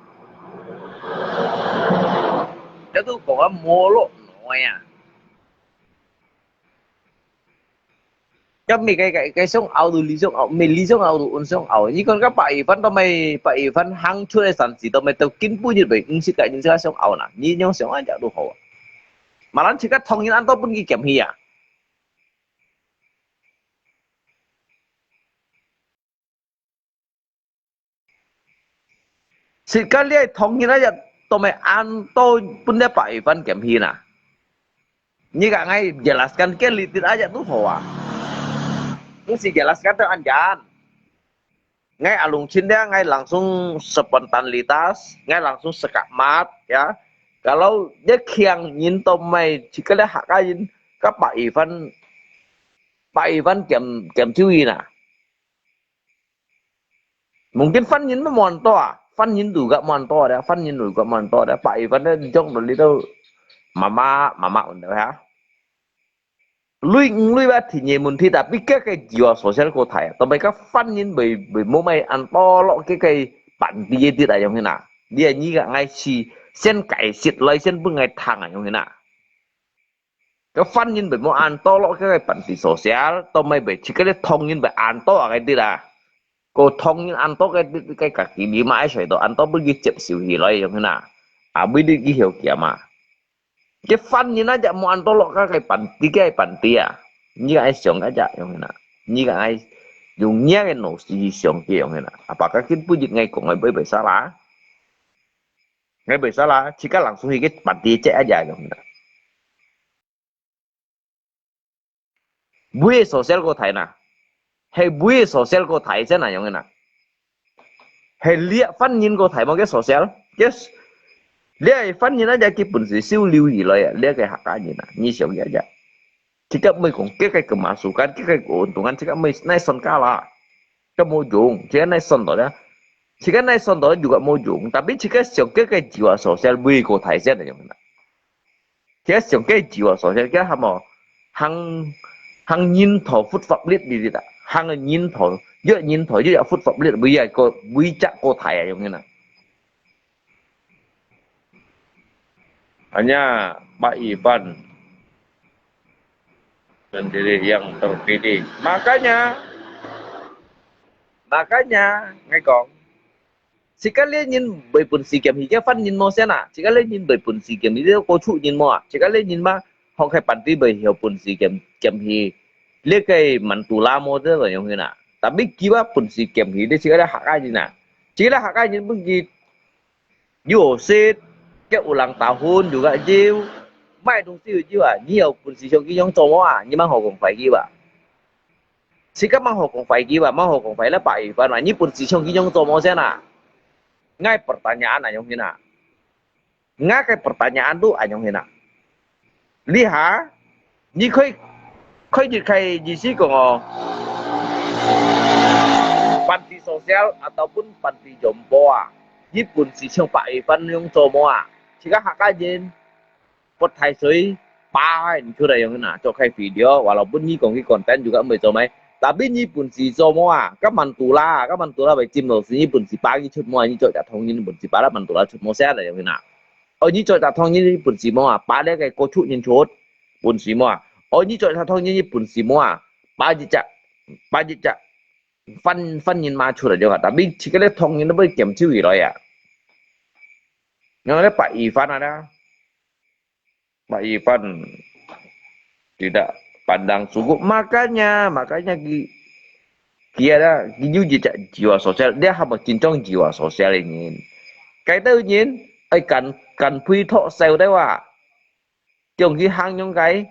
這都講啊，無落來啊！這毋係該，該，該想拗就你想拗，毋係你想拗就𠊎想拗。你講該白羽番到尾，白羽番行出个山時到尾，到今晡日未，毋識个人自家想拗啦。你仰想啊，這都好啊。Malah自家唐人恁多分佢撿去啊！ 自家這唐人啊，也都毋係恁多分這白羽番撿去啦。你講𠊎jelaskan个例子啊，也都好啊。毋係jelaskan到恁樣。𠊎阿龍親咧，𠊎langsung spontanitas，𠊎langsung sekat mat，ya。Kalau這強人都毋係，自家這客家人，該白羽番，白羽番撿，撿走去啦。 Mungkin番人乜無恁多啊，番人都个無恁多个，番人都个無恁多个，白羽番呢，你種到你都麻麻，麻麻運到哈。類，類吧，田野問題，tapi該个jiwa sosial過大啊，tapi該番人會，會無買恁多落，該个bản地个地啊，樣形啊。你啊，你个𠊎係先解釋來，先分𠊎聽啊，樣形啊。 該番人會無恁多落該个bản地sosial，都毋係會自家个唐人會恁多啊該兜啊。該唐人恁多該兜，該家己你嘛愛睡到恁多分佢接受起來樣形啊。啊，為你去曉撿嘛。該番人啊，就無恁多落該个bản地，該个bản地啊。你愛想該隻樣形啊。你愛用你个腦筋去想佢樣形啊。啊，把該今晡日𠊎講个會，會salah。 𠊎會salah，自家人出去个bản地接一下樣啦。會个sosial過大呐，係會个sosial過大先那樣个呐。係這番人過大無个sosial，个，這番人啊，這基本係收留起來啊，這个客家人啊，你想一下。 自家毋係講，自家个kemasukan，自家个keuntungan，自家毋係哪算kalah。自家無用，自家哪算到咧？自家哪算到咧，自家無用。Tapi自家想自家个jiwa sosial，會過大先个樣啦。自家想自家个jiwa sosial，自家還無，行，行人頭food fabric你知啦，行人頭，約人頭，約food fabric，會啊，個，會隻過大啊，樣啦。 Hanya Pak Ivan sendiri yang terpilih. Makanya, makanya, 𠊎講，自家這人會本事撿起，這番人無先啊，自家這人會本事撿起，這個族人無啊，自家這人嘛，學个本地會曉本事兼，兼去，這个Madura model个樣形啊。Tapi佢話本事兼去，你自家客家人啊，自家客家人分佢有食，个有人打hun，有个有，買東西有有啊，你有本事像佢樣做麼啊？你莫好講壞佢啊。自家莫好講壞佢啊，莫好講壞了白一番啊，你本事像佢樣做麼先啊？𠊎pertanyaan啊，樣形啊。 𠊎个pertanyaan tu恁樣形啊。你哈，你可以，可以，可以意思講哦，panti sosial ataupun panti jompo啊，你本事像白一番樣做麼啊？自家客家人，發大水， pahen出來樣形啊，做个video，walaupun你講佢content juga毋會做咩，tapi你本事做麼啊？該Madura，該Madura會浸落水，你本事pahen佢出麼啊？你做隻唐人，你本事pahen Madura出麼先來樣形啊？哦，你做隻唐人，你本事麼啊？Pahen該个歌曲人出，本事麼啊？哦，你做隻唐人，你本事麼啊？Pahen一隻，pahen一隻，番，番人馬出來樣啊，tapi自家个唐人都會減少起來啊。然後咧，白一番啊啦。 Pak Ivan tidak pandang sungguh. Makanya, makanya ki-, kia ada, ki-, yu ji-, jiwa sosial, dia hapa cincong jiwa sosial ini. Kai tau nyin, ai kan, kan pui thok sel deh wa. Kiong ki hang nyong kai,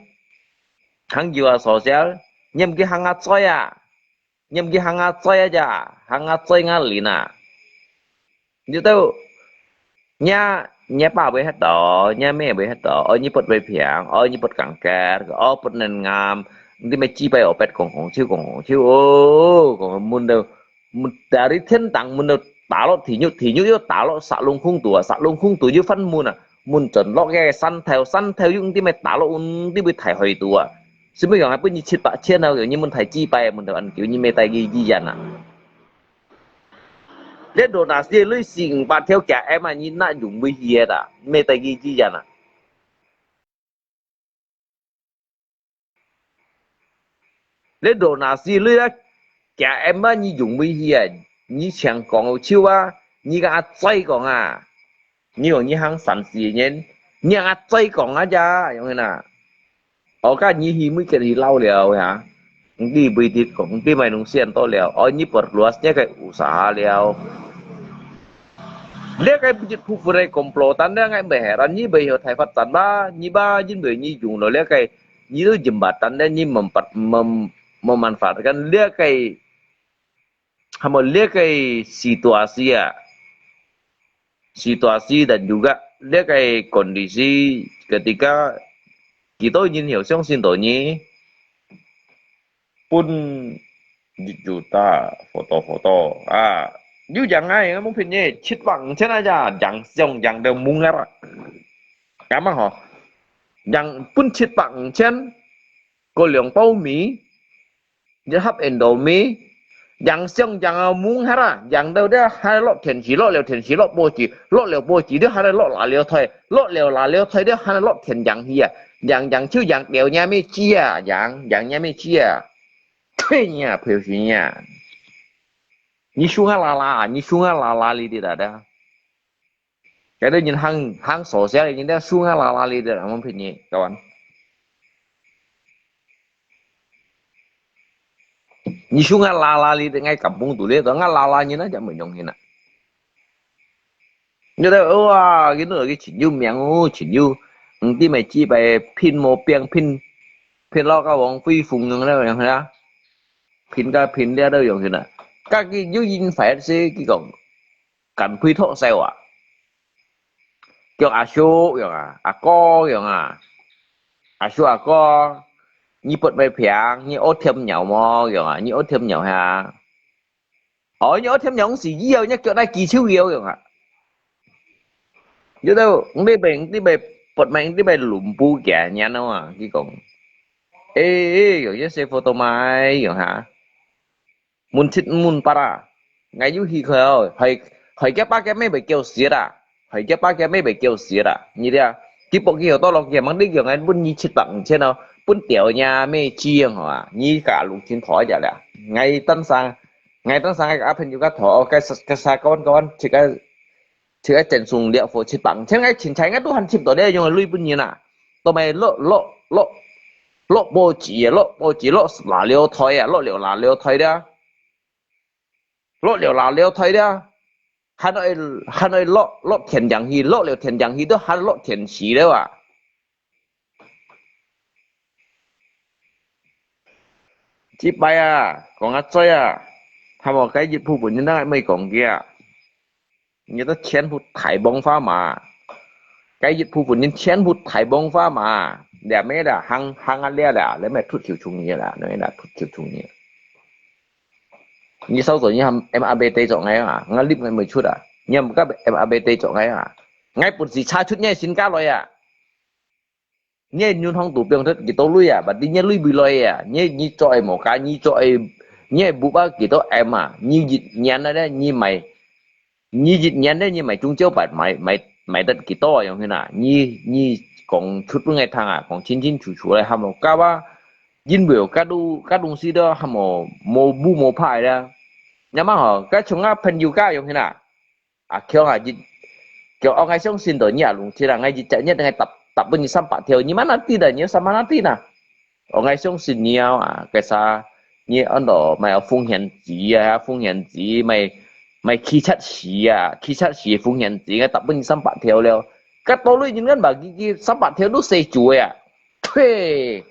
hang jiwa sosial, nyem ki hang a choi a. 你毋去行下嘴啊，行下嘴啊，你啊。你都，你，你爸會歇到，你姆會歇到，哦，你不會平，哦，你不kanker，哦，不能ngam，你咪只會哦，別講講笑，講講笑，哦，講問到，問，dari天堂問到打落地獄，地獄又打落沙窿空肚啊，沙窿空肚又翻問啊，問轉落个山頭，山頭又你咪打落，你咪大海肚啊。 使乜用還分你七八千啊，用你問大幾擺，問到恁久，你乜帶佢醫院啊？你donasi鐳四五百條K M啊，你哪用會去个啦？你乜帶佢醫院啊？你donasi鐳啊，K M啊，你用會去啊？你想講有笑啊？你个阿嘴講啊？ 你用你行三四年，你阿嘴講啊，咋樣啊？哦，該你去每个去老了呀，你不一定講，你買東西很多了，哦，你perluas你个usaha了。你个不是不服的komplotan，你个没heran，你没有太发展吧？你吧，因为你用了那个，你都jembatan的，你没，没，没manfaatkan那个。 Hamo liak kay situasi a, situasi dan juga liak kay kondisi ketika kita ingin hiểu相信到你pun juta foto-foto a, yu jang ai ngamo pin ni chit bang chen aja jang siong jang de mungar. Kamang ho, jang pun chit bang chen ko liang pau mi. 一盒Indomie，贏上贏啊，蒙下啦，贏到這還落電視，落了電視，落報紙，落了報紙，這還落垃圾袋，落了垃圾袋，這還落天上去啊，贏贏就贏掉你咩知啊，贏贏你咩知啊，退你啊，賠錢你啊，你輸啊啦啦，你輸啊啦啦哩哩啦的。 Kada nyin hang, hang sosial nyin dah sungai lala li dah, amang pini, kawan. Nyi sungai lala li dah ngai kampung tu li dah, ngai lala nyin aja menyong hina. Nyi dah, wah, gitu lagi cinyu miang, oh, cinyu. Engti mai ci pai pin mo piang pin, pin lo ka wong fui fung yang dah yang hina. Pin ka pin dia dah yang hina. Ka ki yu yin fai se ki kong. 敢配托西話，叫阿叔樣啊，阿哥樣啊，阿叔阿哥，你不會平，你屙添尿無樣啊，你屙添尿下，哦，你屙添尿是以後，你腳來舉手搖樣啊，有兜你被你被不明你被lumpuh嘅，你安到啊，佢講，誒誒，有一些 foto 買樣下。 Mun chit mun para. Ngai yu hi khoi, hoi, hoi kia pa kia me bai kiau siat a. Hoi kia pa kia me bai kiau siat a. Ni dia, ki pok ki hoi to lok kia mang dik yo ngai bun ni chit bak chen o. Bun tiao nya me chiang hoa. Ni ka lu chin thoi ja la. Ngai tan sa, ngai tan sa ngai ka phen yu ka tho, ka sa, ka sa kon kon, chit ka, chit ka chen sung liao fo chit bak. Chen ngai chin chai ngai tu han chit to dia yong lui bun ni na. To mai lo, lo, 落，落報紙啊，落報紙，落垃圾袋啊，落了垃圾袋了，落了垃圾袋了，還愛，還愛落，落天頂去，落了天頂去，都還落天時了啊！這擺啊，講啊，嘴啊，還無該一部分人哪會講佢啊？ 你都全部大幫化嘛。該一部分人全部大幫化嘛。這咩啦，行，行啊了啦，你咪脱手中意啦，你啦，脱手中意。你少做你喊M R B D做𠊎啊，𠊎立𠊎毋會出啊。你毋敢M R B D做𠊎啊，𠊎本事差出你身家來啊。 你銀行肚放忒幾多鐳啊？Berarti你鐳會來啊？你，你做个無價，你做个，你个屋啊幾多M啊？你一年啊咧，你買，你一年咧，你買中招板買，買，買得幾多啊？樣形啊？你，你講出分𠊎聽啊，講清清楚楚咧，還無搞啊，因為有該東，該東西都還無，無，無，無牌咧。那麼吼，該像啊朋友家樣形啊， 啊，強啊，一，強，哦，𠊎相信到你啊，弄起來，𠊎一隻月，𠊎搭，搭分你三百條，你mana知啦，你有三mana知啦？哦，𠊎相信你啊，啊，該啥，你安到買風險值啊，風險值，買，買汽車時啊，汽車時風險值，𠊎搭分你三百條了。該多類人間把佢，佢三百條都死住个啊，呸！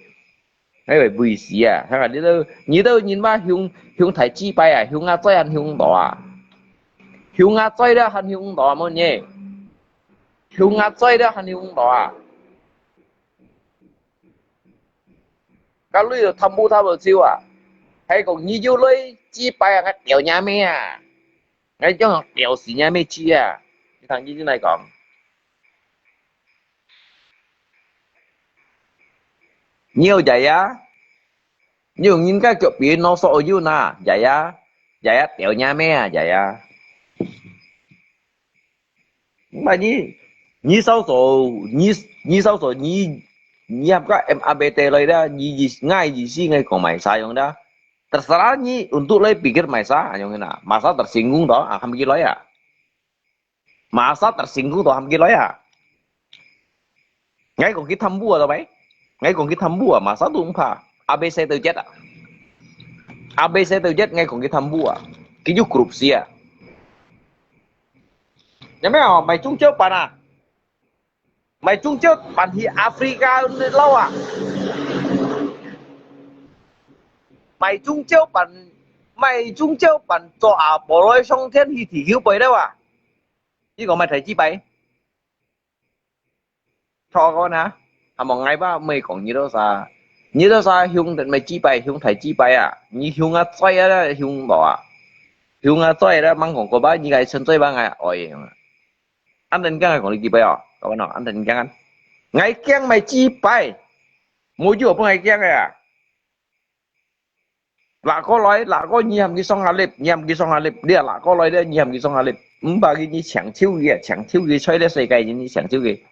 哎喂，袂死啊！看啊，你都，你都人嘛，凶，凶大雞掰啊，凶啊嘴還凶大啊，凶啊嘴了還凶大麼呢？凶啊嘴了還凶大啊！該鐳都貪污貪到手啊！還講你有鐳，雞掰啊，該屌你咩啊！ 𠊎將佢吊死你乜知啊！你聽佢恁樣講。你有爺爺？你用人家腳皮拿索有拿，爺爺，爺爺吊你咩啊，爺爺？毋係你，你少數，你，你少數，你，你合个M R B D來啦，你意，𠊎意思，𠊎講麼儕樣啦。Terserah你untuk來pikir麼儕，樣啦，麼儕tersinggung到，啊，喊佢來啊。 Masa tersinggung tu ham gilo ya. Ngai kong kita mbua tu bai. Ngai kong kita mbua masa tu mpa. A B C tu jet ah. A B C tu jet ngai kong kita mbua. Kiju grup sia. Nyamai oh, mai chung chau pan ah. Mai chung chau pan hi Africa lau ah. Mai chung chau pan, mai chung chau pan cho a poloi song thian hi thi hiu pai lau ah. Ih ko mai thai chi pai. Cho ko na. Amo ngai ba mai kong ni do sa. Ni do sa hiung den mai chi pai, hiung thai chi pai ah. Ni hiung a choi a hiung lo ah. Hiung a choi la mang kong ko ba ni gai chen choi ba ngai oi. An den kiang kong li chi pai oh. Ko no, an den kiang an. Ngai kiang mai chi pai. Mo ju pa ngai kiang ya. Lak ko loi, lak ko nyiam ki song halip, nyiam ki song halip, dia lak ko loi dia nyiam ki song halip. Mba ki ni chang chiu ki, chang chiu ki choi le sai kai ni chang chiu ki.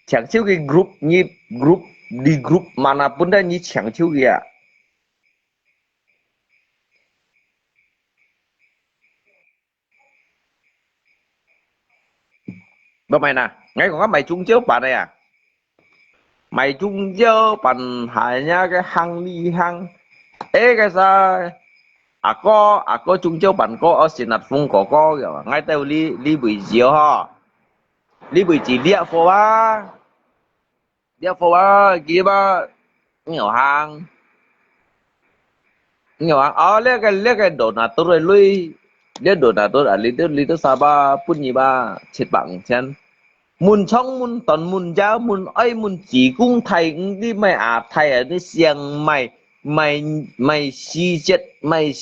Chang chiu ki group ni group di group mana pun dia ni chang chiu ki ya. Bơ mai na, ngai kong mai chung chiu pan ya. Mai chung chiu pan hai nya ke hang li hang. Ê ke sa, a ko, a ko chung chiu pan ko, a sin at phung ko ko, ngai teu li, li bui chiu ho. Li bui chi lia pho ba. Lia pho ba, ki ba, nhiều hàng. Nhiều hàng. Ơ, lia ke, lia ke donatur lui. Lia donatur, a, li tu, li tu sa ba, pun ni ba, chết bảng chen. Mun chong, mun ton, mun jao, mun oi, mun chỉ cũng thai, đi mai a thai a, đi siang mai, mai, mai si chết, mai,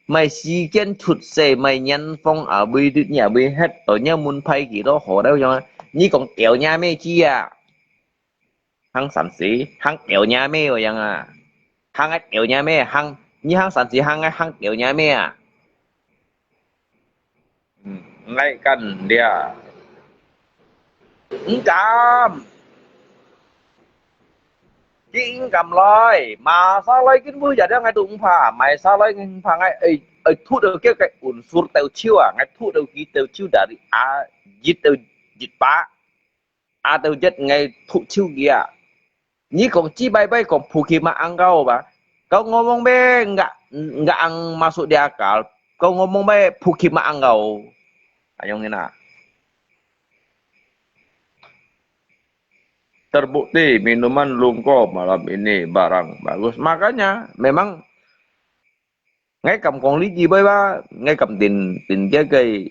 mai si kiên chụt se, mai nhắn phong a, bui dit nhà, bui hết, to nhà mun phai ki đó, hồ đâu yong. Ni kong tiểu nhà mẹ chi à. Hang san si, hang tiểu nhà mẹ ôi yang à. Hang ai tiểu nhà mẹ, hang, ni hang san si, hang ai hang tiểu nhà mẹ à. Hm, ngai kan dia. Hm, cam. Ki hm cam loi, ma sa loi kin bu ya dia ngai tu hm pha, mai sa loi hm pha ngai, ơi, ơi thu được cái, cái unsur tàu chiu à, ngai thu được ki tàu chiu dari a, jit tàu, jit pa. A tau jet ngai thu chiu ki a. 你講幾擺擺講Bukit Maangkau吧？Kau ngomong bae enggak, enggak ang masuk di akal. Kau ngomong bae Bukit Maangkau. Ayong ina. Terbukti minuman Lungko malam ini barang bagus. Makanya memang ngai kam kong li ji bai ba, ngai kam tin tin kia ke,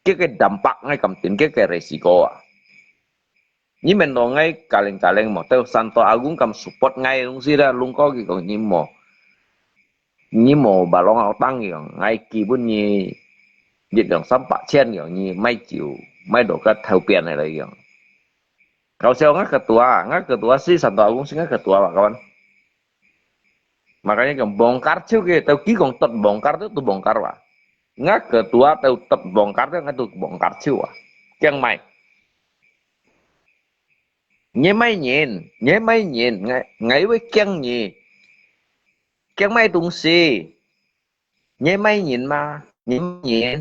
kia ke dampak, ngai kam tin kia ke resiko ah. Ni men lo ngai kaleng-kaleng mo, teu Santo Agung kam support ngai lung si da Lungko ki kong ni mo. Ni mo balong au tang yong, ngai ki bun ni yit yong sam pak chen yong ni mai jiu, mai do ka thau pian lai yong. Kau siau ngai ketua, ngai ketua si Santo Agung si ngai ketua ba kawan. Makanya kong bongkar ciu ke, tau ki kong tot bongkar tu tu bongkar wa. Ngai ketua tau tot bongkar tu ngai tu bongkar ciu wa. Kiang mai. Nye mai nyin, nye mai nyin, ngai, ngai wei kiang nyi. Kiang mai tung si. Nye mai nyin ma, nye mai nyin.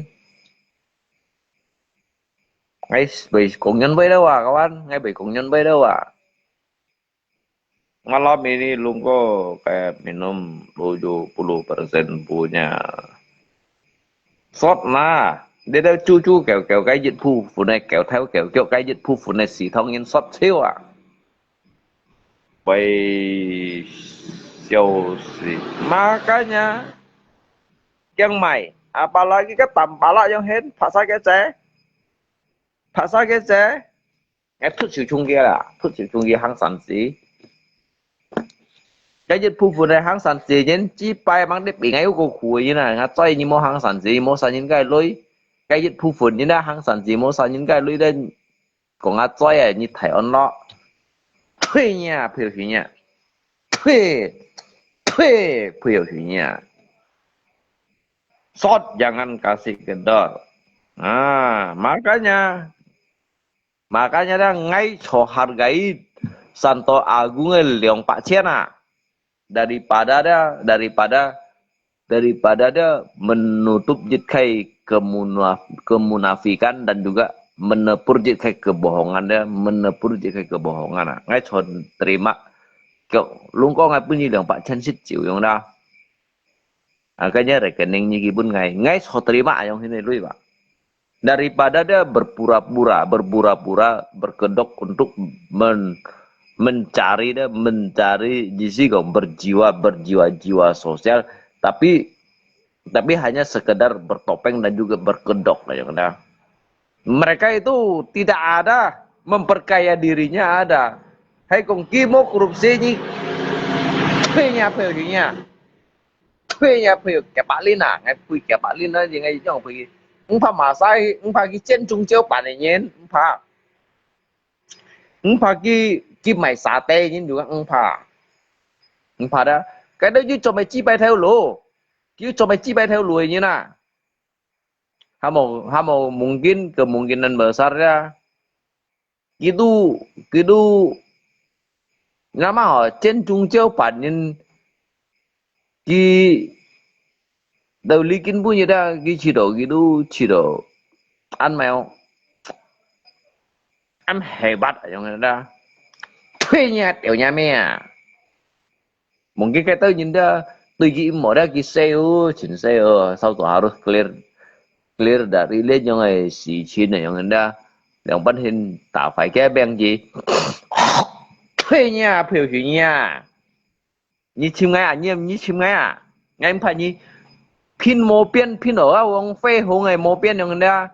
Ngai bei kong nyon bei da wa, kawan, ngai bei kong nyon bei da wa. Malam ini Lungko kayak minum tujuh puluh persen punya. Sot na, dia dah cucu kêu kêu cái dịch vụ phụ này, kêu theo kêu kêu cái dịch vụ phụ này xì thông in sot siêu à. Bai siêu si. Makanya, kiang mai, apalagi cái tầm bala yang hen, pasal kece, pasal kece. Ngai phut siu chung kia la, phut siu chung kia hang san si. Cái dịch vụ này hang san si, nhân chỉ bài mang đi bị ngai có khu như này, ngai chơi như mua hang san si, mua san nhân cái lối. Cái dịch vụ này hang san si, mua san nhân cái lối đây. Có ngai chơi à, như thầy ăn lo. Thuê nhà, phiêu hủy nhà. Thuê, thuê, phiêu hủy nhà. Sot jangan kasih kendor. Ah, makanya Makanya dah ngai cho hargai Santo Agung eh liang pak chen ah. Daripada dah, daripada, daripada dah menutup jit khai kemunaf, kemunafikan dan juga menepur jit khai kebohongan dah, menepur jit khai kebohongan ah. Ngai cho terima. Kau Lungko ngai pun ni liang pak chen sit chiu yong dah. Makanya rekening ni ki bun ngai, ngai cho terima ayong hini lui ba. Daripada dia berpura-pura, berpura-pura, berkedok untuk men, mencari dia, mencari di sini berjiwa, berjiwa-jiwa sosial, tapi tapi hanya sekedar bertopeng dan juga berkedok ayong dah. Mereka itu tidak ada memperkaya dirinya ada. Hai kong ki mo korupsi ni, thuê nhà phiêu hủy nhà. Thuê nhà phiêu kia bạc lin à, ngai pui kia bạc lin à, ngai yong pui. Ung pha mà sai, ung pha ki chen chung chiêu bản này nyen, ung pha. Ung pha ki, ki mai sa te nyen juga ung pha. Ung pha dah. Cái đó chứ cho mày chi bài theo lũ. Chứ cho mày chi bài theo lũ nyen à. Hamo, hamo mungkin kemungkinan besar ya. Kitu, kitu, nama ho, chen chung chiêu bản nhân ki tau li kin bu như da, ki chỉ độ, kitu chỉ độ, ăn mèo, ăn hebat ayong da, thuê nhà, tiểu nhà mẹ à. Mungkin kata nyinda tu ji mo da ki seo, chin seo, sao tu harus clear, clear dari le nyong ai si chin nyong da. Yang pan hin ta fai ke beng ji. Thuê nhà phiêu hủy nhà. Ni chim ngai à, ni, ni chim ngai à. Ngai pha ni pin mo pian pin ở wong phê hùng ai mo pian nyong da.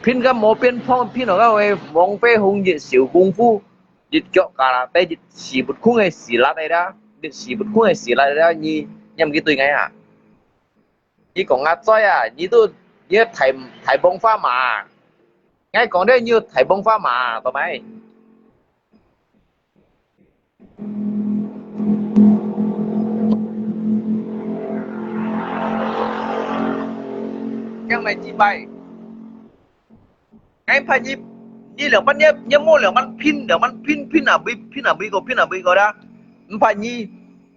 Pin ka mo pin phong pin ở wong phê hùng yết siêu công phu. Yết kiok karate yết si bút khung ai si lát ai da. Yết si bút khung ai si lát ai da ni nhắm ki tui ngai à. Ni kong ngà zoi à, ni tu ni thai thai bông pha mà. Ngai kong de ni thai bông pha mà, tau mai. Kiang mai chi bai. Ngai pha ni, ni liang pan ni, ni mo liang pan pin, liang pan pin, pin à bui, pin à bui ko, pin à bui ko da. Mpa ni,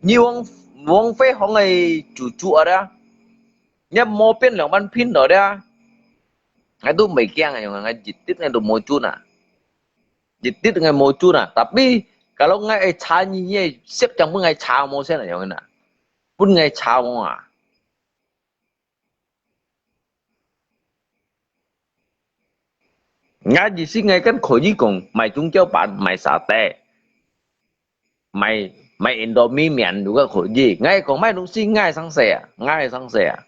ni wong, wong phê hong ai chu chu à da. Ni mo pin liang pan pin đó da. Ngai tu mai kiang à, yong ngai jit tit ngai tu mo chu na. 一滴𠊎無準啊。Tapi kalau𠊎愛查你，你个色將分𠊎查無先啊，樣啊，分𠊎查無啊。𠊎意思𠊎kan可以講賣中焦粄，賣沙爹，賣賣Indomie面，如果可以，𠊎講賣東西，𠊎生事啊，𠊎生事啊。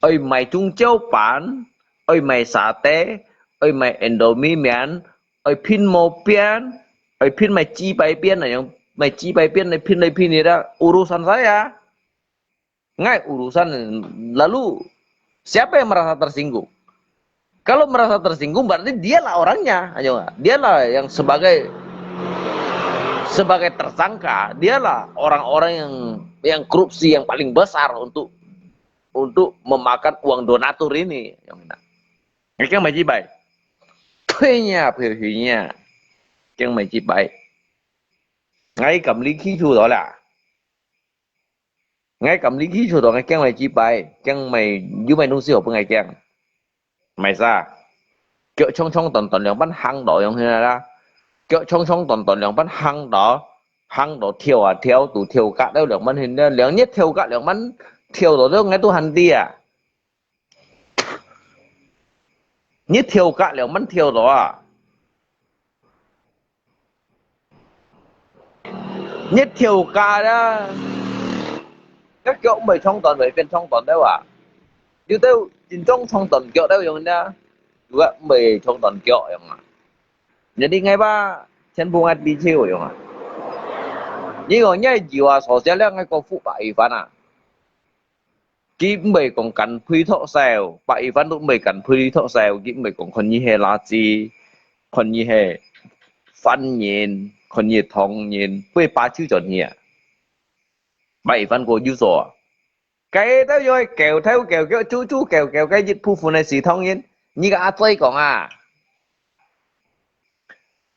愛賣中焦粄，愛賣沙爹，愛賣Indomie面，愛拼毛片，愛拼賣雞排片，那樣賣雞排片，那拼來拼去的，urusan saya。𠊎urusan lalu siapa yang merasa tersinggung? Kalau merasa tersinggung, berarti dialah orangnya, ayo, dialah yang sebagai sebagai tersangka, dialah orang-orang yang yang korupsi yang paling besar untuk untuk memakan uang donatur ini. Yang mana? Ngai kiang mai jibai. Tuinya, perhinya. Kiang mai jibai. Ngai kam li khi chu đó là. Ngai kam li khi chu đó, ngai kiang mai jibai. Kiang mai, yu mai nung si hộp ngai kiang. Mai sa. Kiok chong chong ton ton liang ban hang đó yang hina la. Kiok chong chong ton ton liang ban hang đó. Hang đó thiêu à thiêu, tu thiêu cả đó liang ban hina. Liang nhất thiêu cả liang ban thiêu đó, đó ngai tu hẳn đi à. Nhất thiêu cả liang ban thiêu đó à. Nhất thiêu cả đó. Các kiok mười chong ton, mười phiên chong ton đó à. Yu tao, chính trong chong ton kiok đó yang đó. Yu mười chong ton kiok yang à. Jadi ngai ba, chen bu ngai đi thiêu yang à. Như ngài nhai yu à, so sia liang ngai có phụ bạ y phán à. 佢毋會講跟配托燒，白一番都毋會跟配托燒，佢毋會講看你係垃圾，看你係犯人，看你係唐人，會把手轉去啊。白一番過有做啊。該兜又係狗頭狗腳，豬豬狗狗，該一部分係唐人，你个阿嘴講啊，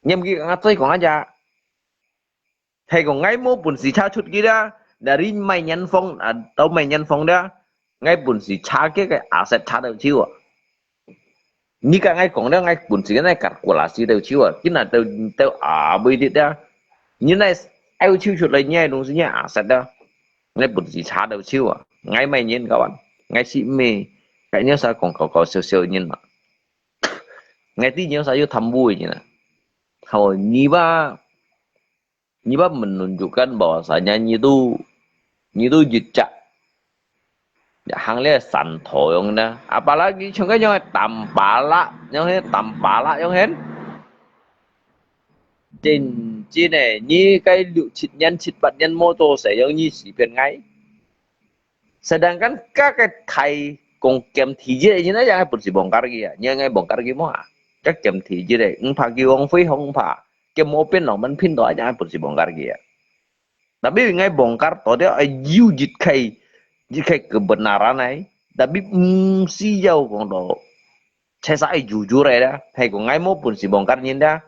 你毋佢阿嘴講啊呀。 係講𠊎無本事查出去啦，dari mai nhân phong啊，到mai nhân phong啦，𠊎本事查佢个aset查到手啊。你甲𠊎講了，𠊎本事个kalkulasi到手啊，今日到到啊，袂得啊。你來愛手出來，你个東西，你个aset啊，𠊎本事查到手啊。𠊎mai nhân kawan，𠊎係咩？𠊎有啥講搞搞笑笑个人嘛。𠊎知你有啥有貪污个人啊。好，你吧。 你bá menunjukkan bahwasanya你都，你都一隻，行這山頭樣呢。Apalagi像該樣个Tampalak，樣个Tampalak樣个。真，真个，你該六七年、七八年無做事樣，你死騙𠊎。 Sedangkan該个大公兼第一个，你那樣本事bongkar佢啊，你那bongkar佢麼啊？該兼第一个，毋怕佢王飛鴻，毋怕，佢無變浪漫品到，那樣本事bongkar佢啊。Tapi𠊎bongkar到了，哎，有一個，一個kebenaran哎，tapi毋需要講到，確實愛jujur哎啦，係講𠊎無本事bongkar人啦。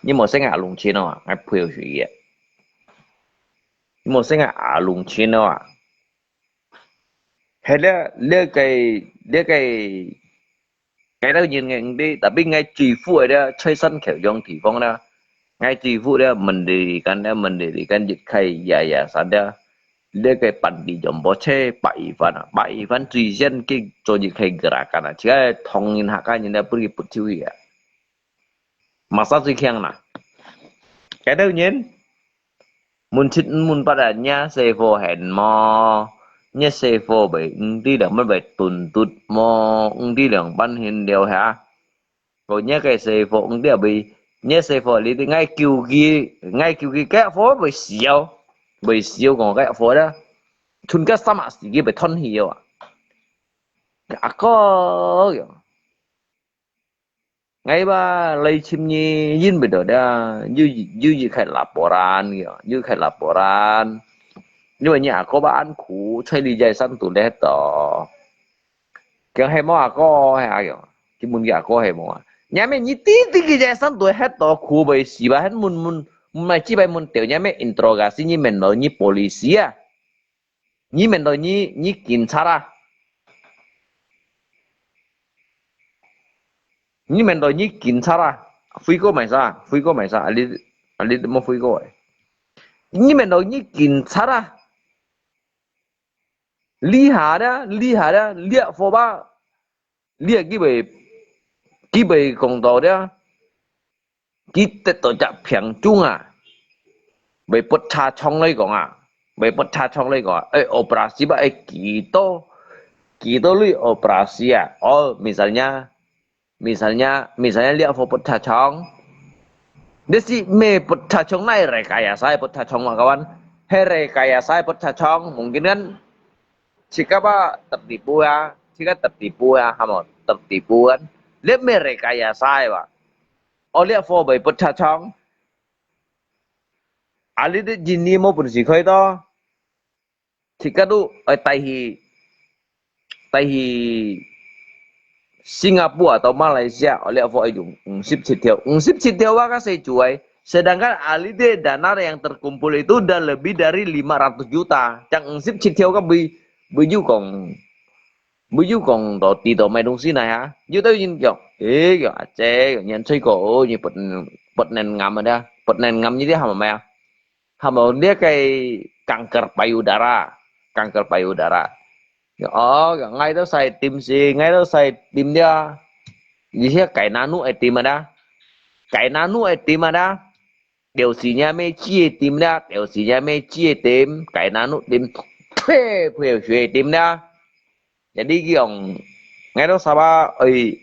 你莫識𠊎阿龍親哦，𠊎配合佢个。你莫識𠊎阿龍親哦啊。係了，這個，這個，該兜人个毋知，tapi𠊎最苦个了，在山口樣地方了，𠊎最苦了，mendirikan了，mendirikan一個yayasan了，這個panti jompo在白一番啊，白一番最先去做一個gerakan啊，其他唐人客家人了，分佢撥出去啊。 Masa最強啦。該兜人，問七問八啊，若細貨現無？若細貨會毋知兩班會斷絕無？毋知兩班現了下。個若个細貨毋知會，若細貨你知𠊎救佢，𠊎救佢，該貨會死哦，會死哦，講該貨啦。賰該三啊時間會斷氣哦啊。阿哥喲。 Ngai ba來尋你，因為到了，有，有一個laporan，有一個laporan。因為你阿哥ba恁苦，在你在山肚咧到。講係無阿哥，係啊，佢問佢阿哥係無啊？你咩，你弟弟佢在山肚咧到苦，會死吧？還問問，問來幾擺問到，你咩interogasi，你問到你polisi啊？ 你面對你，你警察啊？你們都你警察啊，飛過買啥？飛過買啥？啊你啊你怎麼飛過誒？你們都你警察啊，厲害的，厲害的，烈火吧，你也基本基本講到的，佢得到隻病種啊，會不差長來講啊，會不差長來講啊，誒，operasi吧，誒，幾多幾多類operasi啊？哦，misalnya Misalnya, misalnya liak fo put cacong. Dia si me put cacong nai rekayasa put cacong mah kawan. He rekayasa put cacong, mungkin kan sikap ba tertipu ya, sikap tertipu ya, hamo tertipu kan. Liak me rekayasa ba. Oh liak fo bai put cacong. Ali di jini mo pun si khoi to. Sikap tu, eh, tai hi, tai hi Singapore atau Malaysia, oleh apa ai jung, 五十七條, 五十七條 wa ka sai juai. Sedangkan alih dia dana yang terkumpul itu dah lebih dari lima ratus juta. Cang 五十七條 ka bui, bui ju kong, bui ju kong to ti to mai dong si nai ha. Ju tau yin kiok, eh, kiok ace, kiok nyan cui ko, oh, ni put, put nen ngam ada, put nen ngam ni dia hama mai ah. Hamo dia kai kanker payudara, kanker payudara. Ya, oh, ya, ngai to sai tim si, ngai to sai tim dia. Di sia kai nanu ai tim ada. Kai nanu ai tim ada. Tiểu死你妹鸡tim dia, tiểu死你妹鸡tim, kai nanu tim. Phe, phe, phe tim dia. Jadi kiong, ngai to sapa, oi,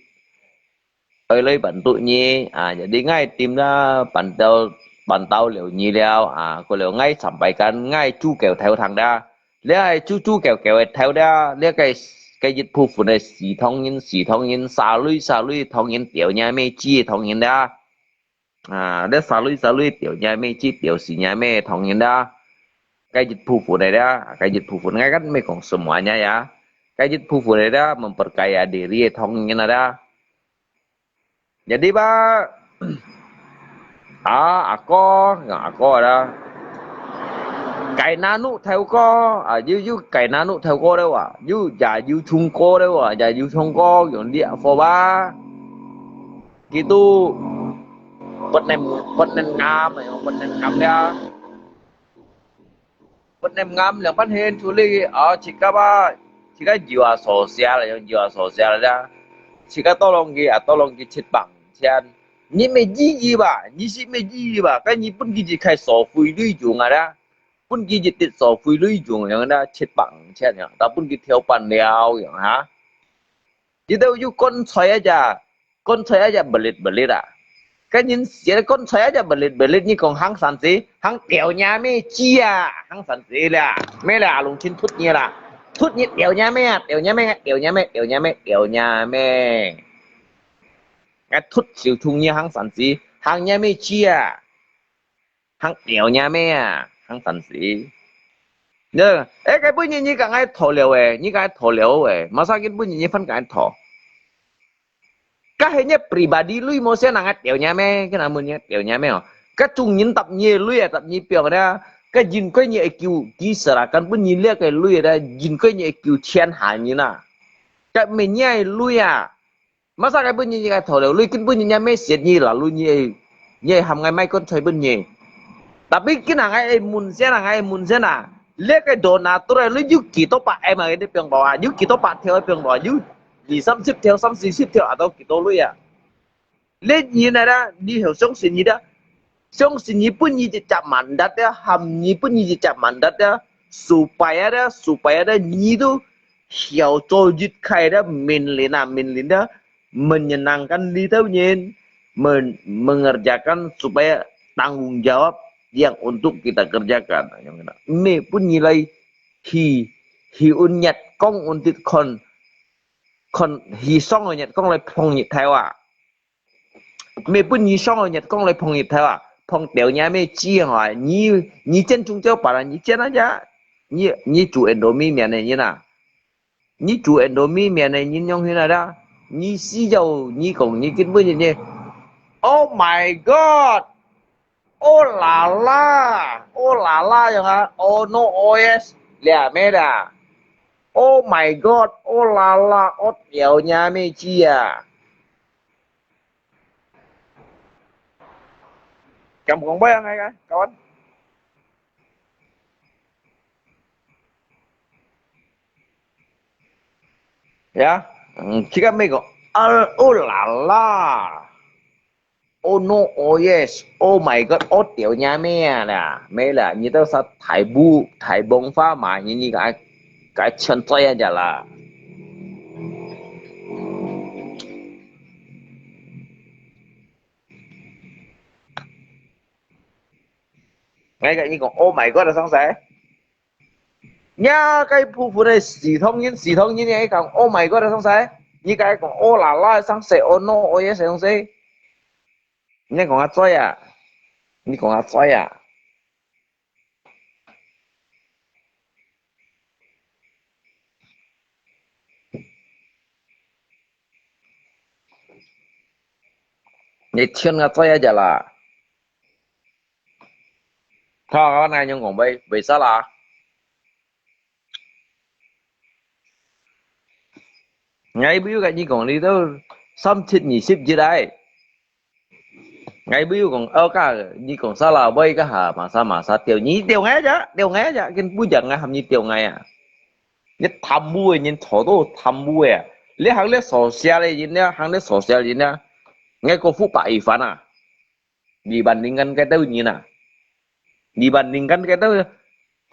oi loi bantu ni, ah, jadi ngai tim la pantau, pantau liu ni liao, ah, ko liu ngai sampaikan, ngai chu kêu theo thang da. Liu ai chu chu kêu kêu theo da, liu kai, kai yit pu fu ne si thong yin, si thong yin, sa lui, sa lui thong yin, tiểu你妹鸡thong yin da. 啊，你沙雷沙雷掉你妹去掉死你妹同人的，该一部分的啦，该一部分，我跟没讲什么呢呀，该一部分的啦，memperkaya diri同人的啦。Jadi ba, ah, ako, ako ada. Kai nanu theo ko, ah, you, you kai nanu theo ko de wa, you ya you chung ko de wa, ya you chung ko, yung dia fo ba. Gitu. Put nem, put nem ngam, put nem ngam ya. Put nem ngam, yang pan hen chuli, ah, chika ba, chika jiwa sosial, yang jiwa sosial ya. Chika tolong ki, ah, tolong ki chit bang, chian. Ni me ji yi ba, ni si me ji yi ba, kan ni pun ki ji kai so fui lui jung ada. Pun ki ji tit so fui lui jung yang ada chit bang, chian yang. Ta pun ki theo pan liao yang ha. Kita yu kon choi aja, kon choi aja belit-belit ah. Kan yin sia kon choi aja belit-belit ni kong hang san si, hang tiao nya me chia, hang san si la. Me la alung chin thut ni la. Thut ni tiao nya me, tiao nya me, tiao nya me, tiao nya me, tiao nya me. Ngai thut siu chung ni hang san si, hang nya me chia. Hang tiao nya me ah, hang san si. Nè, eh, cái bữa ni ni ka ngai thò liao eh, ni ka ngai thò liao eh, masa kin bữa ni ni phan ka ngai thò. Ka he ni pribadi lui mo sia nang ngai tiao nya me, ka na mun ni tiao nya me oh. Ka chung yin tap ni lui eh, tap ni piao da. Ka yin koi ni kiu, ki sera kan bữa ni lia ka lui da, yin koi ni kiu chian ha ni na. Ka me ni lui ah. Masa ngai bun nyi ngai thò liao, lui kin bun nyi nya me siat nyi la, lui nyi, nyi ham ngai mai kon choi bun nyi. Tapi kin nang ngai mun siat, nang ngai mun siat na. Liak kai do na tu rai, lui yu ki to pa em ngai de piang bao a, yu ki to pa theo piang bao a, yu. Ni sam sip theo, sam si sip theo, atau ki to lui a. Liak nyi na da, ni heo song si nyi da. Song si nyi bun nyi je chap mandat ya, ham nyi bun nyi je chap mandat ya. Supaya da, supaya da nyi tu hiau cho yit khai da, min lin a, min lin da, menyenangkan li tau nyin, men-, mengerjakan supaya tanggung jawab yang untuk kita kerjakan. Yang kena. Me bun nyi lai hi, hi un nyat kong un tit kon, kon hi song nyat kong lai phong nyit thai wa. 咩分你上个日光来碰日头啊？碰掉你咩知啊？你，你真中招白啊？你真啊呀？你，你做人都没面的人啊？你做人都没面的人样去哪啦？你死掉，你讲你根本就你，Oh my God！Oh la la！Oh la la样啊？Oh no！Oh yes！了没啦？Oh my God！Oh la la！我掉你咩知啊？敢講話啊，𠊎个，kawan。Ya，嗯，這个美國，啊，哦啦啦，oh no，oh yes，oh my god，哦，屌你妹啊啦，沒了，你都是太不，太文化嘛，你，你个，个存在啊，啦。 𠊎个你講，Oh my God，上勢。你个部分个西方人，西方人，你講，Oh my God，上勢。你个講，Oh啦啦，上勢，Oh no，Oh yes，上勢。你講啊，嘴啊，你講啊，嘴啊。 你聽啊，嘴啊，隻啦。好，𠊎仰講，為，為啥啦？𠊎不要跟你講，你都三七二十一來。 𠊎不要講，哦，該，你講啥啦？喂，該下，麼儕麼儕，吊你，吊𠊎隻，吊𠊎隻，根本就𠊎喊你吊𠊎啊！你貪污个人，坐到貪污个啊！你行你所寫个人啊，行你所寫个人啊，𠊎個副白一番啊！你bandingkan該兜人啊！你bandingkan該兜，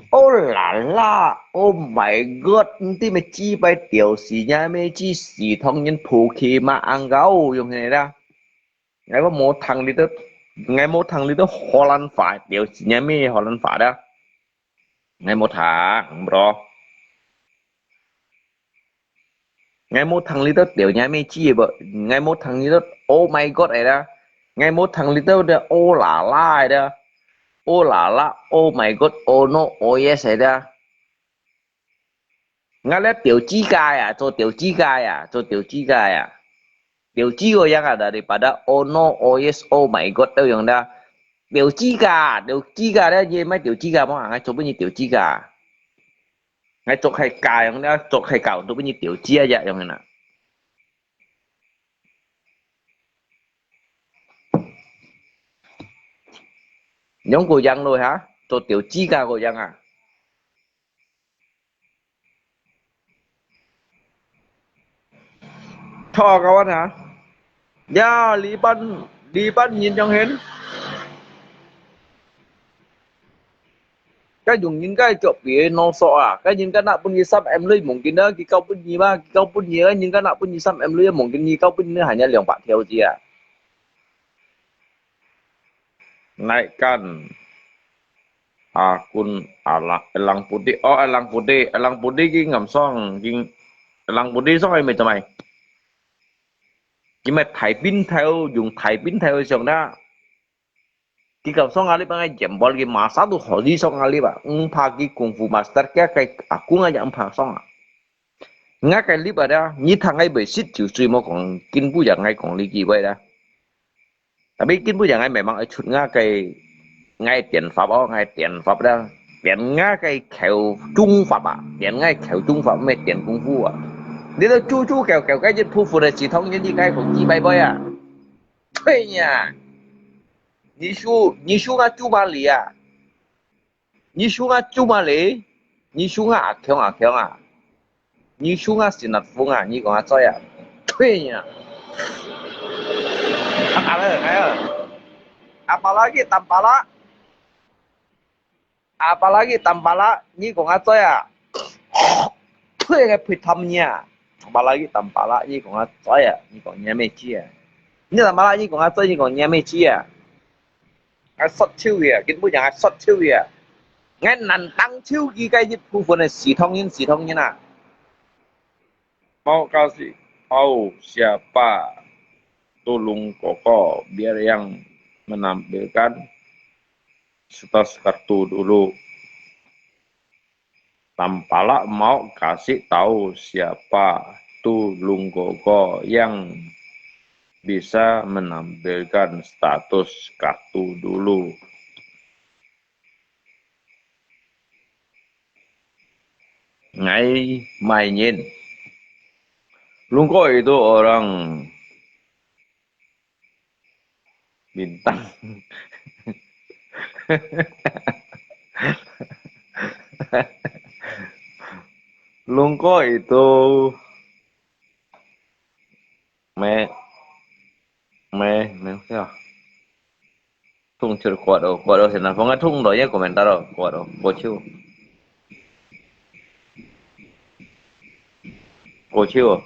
哦啦啦，Oh my God，你知咩？幾擺吊死，你咩知死唐人婆去嘛，ang高用个啦！ 𠊎無聽你兜，𠊎無聽你兜荷蘭話，吊死你咩荷蘭話啦！𠊎無聽，bro。𠊎無聽你兜吊你咩雞啵，𠊎無聽你兜Oh my God个啦，𠊎無聽你兜个哦啦啦个啦，哦啦啦，Oh my God，Oh no，Oh yes个啦。 𠊎這吊指甲呀，做吊指甲呀，做吊指甲呀。吊指甲樣啊，daripada oh no，oh yes，oh my God都用的。吊指甲，吊指甲咧，你買吊指甲無？𠊎做分你吊指甲。𠊎做開甲用的，做開甲做分你吊指甲用的啦。用過樣咯哈，做吊指甲過樣啊。 Thok kawan ha. Ya，你班，你班人樣形。該用人該腳皮个腦索啊，該人家拿分你三M鐳望緊啊，佢交分你嘛，佢交分你，該人家拿分你三M鐳望緊，佢交分你還有兩百條子啊。 Naikkan akun ala-, elang putih. Oh, elang putih. Elang putih ki ngam song, ki elang putih song ai mai tamai. Ki mai Thái Bình Thao, dùng Thái Bình Thao song na. Ki ngam song alip ngai jembol ki masa tu holi song alip ba. Ngpa ki kung fu master kia kai aku ngai ngpa song a. Ngai kai lip ada, ni thang ngai bai sit chiu sui mo kong kin bu ya ngai kong li ki bai da. Tapi kin bu ya ngai memang ai chut ngai kai, ngai tian fap o, ngai tian fap da. Tian ngai kai khêu chung fap a, tian ngai khêu chung fap me tian kung fu a. Ni lo chu chu khêu khêu kai jit phu fu da chi thong ni ni kai kong ki bai bai a. Chui nia. Ni shu, ni shu nga chu ma li a. Ni shu nga chu ma li. Ni shu nga a khiong a khiong a. Ni shu nga sinat fung a, ni kong a choi a. Chui nia. Apa le, ayo. Apalagi tampala. Apalagi tampala, ni kong a choi a. Chui ngai phui tham nia. Apalagi tampala, ni kong a choi a, ni kong nia me chi a. Ni tampala, ni kong a choi, ni kong nia me chi a. Ngai sot chiu ya, kin bu ya ngai sot chiu ya. Ngai nan tang chiu ki kai yit phu fu ne si thong yin, si thong yin a. Mau kasi, au siapa tulung koko biar yang menampilkan status kartu dulu. Tampala mau kasih tahu siapa tulung koko yang bisa menampilkan status kartu dulu. Ngai mai nyin. Lungko itu orang bintang. Lungko itu me me me siapa? Thung chur kuat oh, kuat oh, sena fonga thung lo ya komentar oh, kuat oh, kochiu. Kochiu.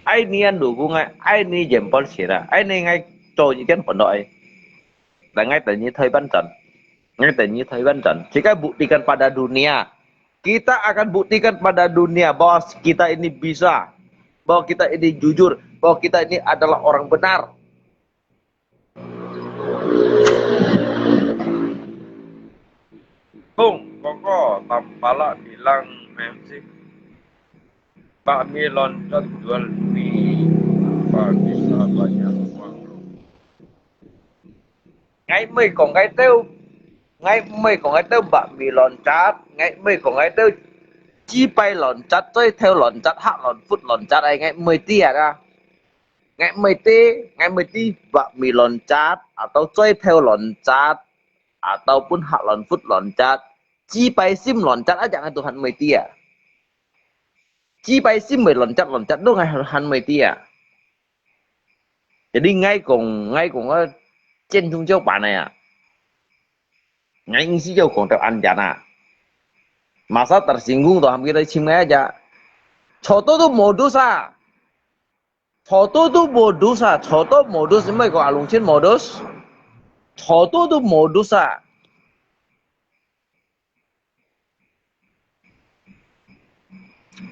Ai ni an lu ku ngai, ai ni jempol sira, ai ni ngai cho ikan pondok ai. Dan ngai tadi thoi bantan. Ngai tadi thoi bantan. Jika buktikan pada dunia, kita akan buktikan pada dunia bahwa kita ini bisa, bahwa kita ini jujur, bahwa kita ini adalah orang benar. Kong, koko, tampala bilang memsi. Bakmi loncat jual mie, apa bisa banyak uang? Ngai mei kong ngai teu, ngai mei kong ngai teu bakmi loncat, ngai mei kong ngai teu jipai loncat, choi theu loncat, hak lon fut loncat ai ngai mei tiat ah. Ngai mei ti, ngai mei ti bakmi loncat, atau choi theu loncat, ataupun hak lon fut loncat, jipai sim loncat aja ngai tuhan mei ti ah. Jipai sim mei loncat loncat tu ngai han mei ti ah. Jadi ngai kong, ngai kong a chen chung chau pan ai ah. Ngai ngsi chau kong teu an jan ah. Masa tersinggung tu ham kita chim ngai aja. Choto tu modus ah. Choto tu modus ah, choto modus, mei ko alung chin modus. Choto tu modus ah.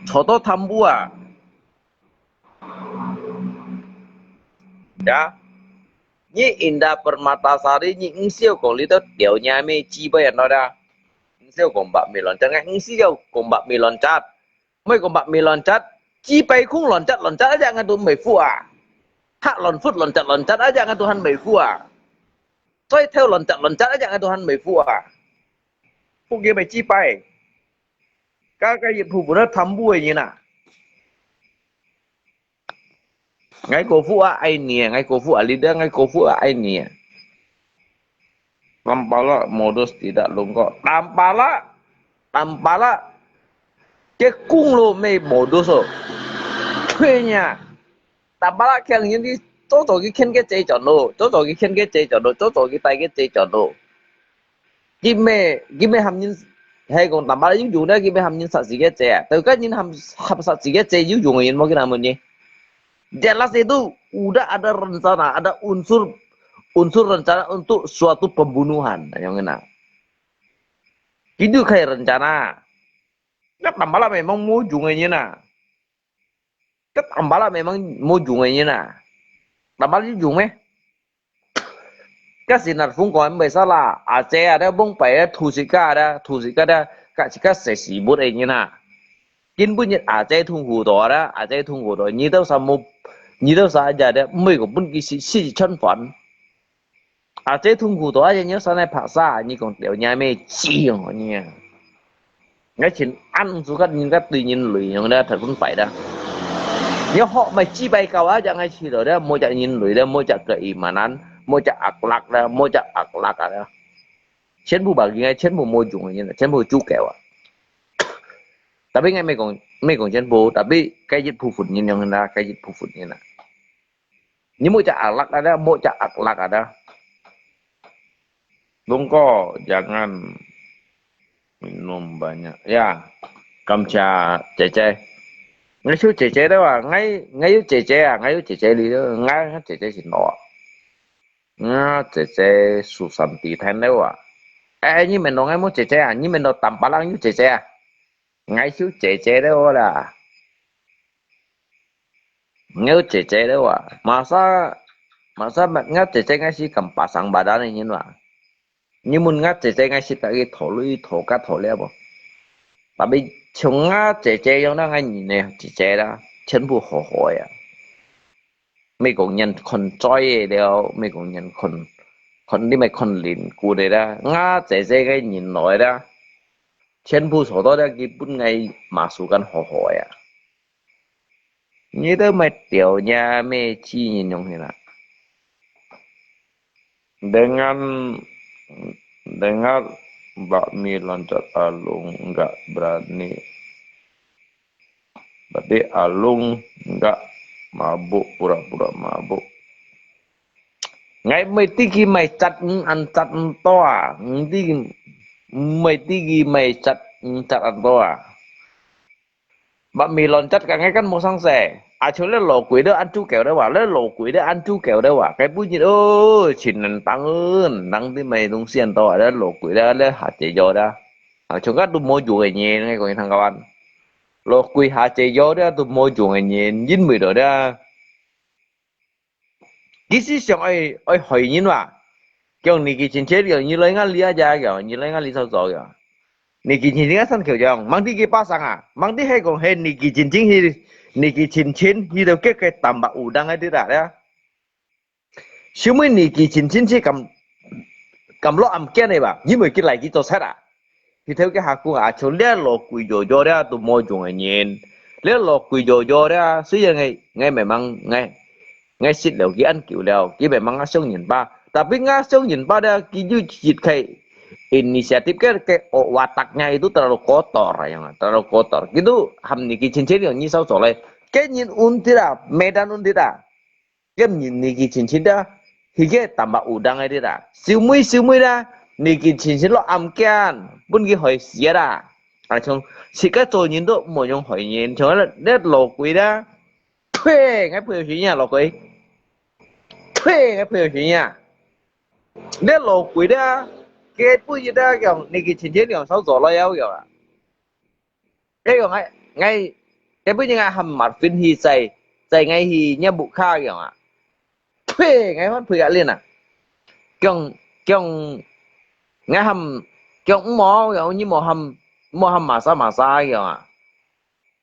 Choto thambu ah. Ya. Ni Indah Permatasari ni ngsiu kong li teu tiau nya mei jipai an lo da. Ngsiu kong bakmi loncat, ngai ngsiu kong bakmi loncat. Mei kong bakmi loncat, jipai kung loncat, loncat aja ngai tu mei fu ah. Hak lon fut loncat, loncat aja ngai tuhan mei fu ah. Choi theu loncat, loncat aja ngai tuhan mei fu ah. Fu kia mei jipai. Ka ka yit pu pu na thambu ai ni na. Ngai ko fu ah ai ni, ngai ko fu ah li da, ngai ko fu ah ai ni. Tampala modus tidak lungko. Tampala, tampala. Ke kung lo mei modus oh. Thuê nhà. Tampala khen yin di, cho cho ki khen ke che chọn lo, cho cho ki khen ke che chọn lo, cho cho ki tai ke che chọn lo. Ki mei, ki mei ham yin, hai kong tampala yung yung da, ki mei ham yin sat si ke che ah. Teu ka yin ham, ham sat si ke che yung yung yin mo ki namun ni. Jelas itu udah ada rencana, ada unsur unsur rencana untuk suatu pembunuhan. Yang kena. Itu kayak rencana. Ka tampala memang mo jung ai ni na. Ka tampala memang mo jung ai ni na. Tampala yung yung mei. Ka sinar fung ko mei sala, a che ada bong pai ada thu si ka ada, thu si ka ada, ka si ka se si but ai ni na. Kin bun ni a che thung hu to ada, a che thung hu to, ni tau sa mo, ni tau sa aja ada, mei ko bun ki si si chon fan. A che thung hu to aja ni sa nai pha sa, ni kong tiau ni mei chi yong ni. Ngai chin an su kat nin kat tui nin lui yong da thai bun pai da. Ni hok mei jipai kau aja ngai chi to da, mo jak nin lui da, mo jak keimanan, mo jak akhlak da, mo jak akhlak ada. Chen bu bagi ngai, chen bu mo jung ni, chen bu chu keu ah. Tapi ngai mei kong, mei kong chen bu, tapi kai yit pu fut ni yong da, kai yit pu fut ni na. Ni mo jak akhlak ada, mo jak akhlak ada. Lungko, jangan minum banyak. Ya, kamcha, cece. Ngai su cece da wa, ngai, ngai yu cece ah, ngai yu cece li da, ngai cece sin lo. Ngai cece su san ti than da wa. Eh, ni men lo ngai mo cece ah, ni men lo tampala yu cece ah. Ngai su cece da wa la. Ngai cece da wa. Masa, masa ngai cece ngai si kam pasang badan ni wa. Ni mun ngai cece ngai si tak ki tho lui tho ka tho le bo. Tapi chung ngai cece yong na ngai ni ne cece da. Chen bu ho ho ya. Mei kong nyan khon choi e liao, mei kong nyan khon, khon ni mei khon lin ku de da. Ngai cece ngai nin noi da. Chen bu so to da ki bun ngai ma su kan ho ho ya. Ni teu mei tiau ni mei chi ni yong hi na. Dengan dengar bakmi loncat Alung nggak berani. Berarti Alung nggak mabuk, pura-pura mabuk. Ngai mesti ki mai cat ng an cat ng toa, ng di mesti ki mai cat ng cat an toa. Bak mi loncat ka ngai kan mo sang se. A cheu le lo kui de an chu keu de wa, le lo kui de an chu keu de wa. Kai bu nit ơ, chin nan tang ơ, nang di mai dong sian toa, le lo kui de le ha che yo de. A cheu ka tu mo ju ngai nyen ngai ko thang kawan. Lo kui ha che yo de tu mo ju ngai nyen, yin mui do de. Ki si siang oi oi hoi nyin wa. Kiang ni ki chin che kiang ni lai nga li a ja kiang ni lai nga li sao zo kiang. Ni ki chin chin nga san kiang kiang mang ti ki pa sang a mang ti hai kong hai ni ki chin chin hi ni ki chin chin hi do ke ke tam ba u dang hai ti da ya. Siu mui ni ki chin chin chi kam kam lo am kian ne ba ni mui ki lai ki to sai da. Hi thêu ke ha kung a cheu le lo kui yo yo de tu mo jung a nyin. Le lo kui yo yo de, sui ya ngai ngai mai mang ngai ngai sit leo ki an kiu leo ki mai mang nga siong nyin ba. Tapi nga siong nyin ba de ki yu chit khai initiative ke ke o wa tak ngai tu terlalu kotor yang terlalu kotor. Ki tu ham ni ki chin chin yang ni sao zo le. Ke nyin un ti da, medan un ti da. Kem nyi ni ki chin chin da, hi ke tam ba u dang ai di da. Siu mui siu mui da, ni ki chin chin lo am kian, bun ki hoi sia da. A chong si ka cho nyin do mo yong hoi nyin, chong le lo kui da. Thue ngai phui shi nya lo kui. Thue ngai phui shi nya. Le lo kui da, ke phui da kiang ni ki chin chin kiang sao zo lo yao yao a. Cái kong ngai ngai cái bữa ngai ham mat fin hi sai sai ngai hi nya bu kha kiang a. Phe ngai hon phe a lin a. Kiang kiang ngai ham kiang mo kiang ni mo ham mo ham ma sa ma sa kiang a.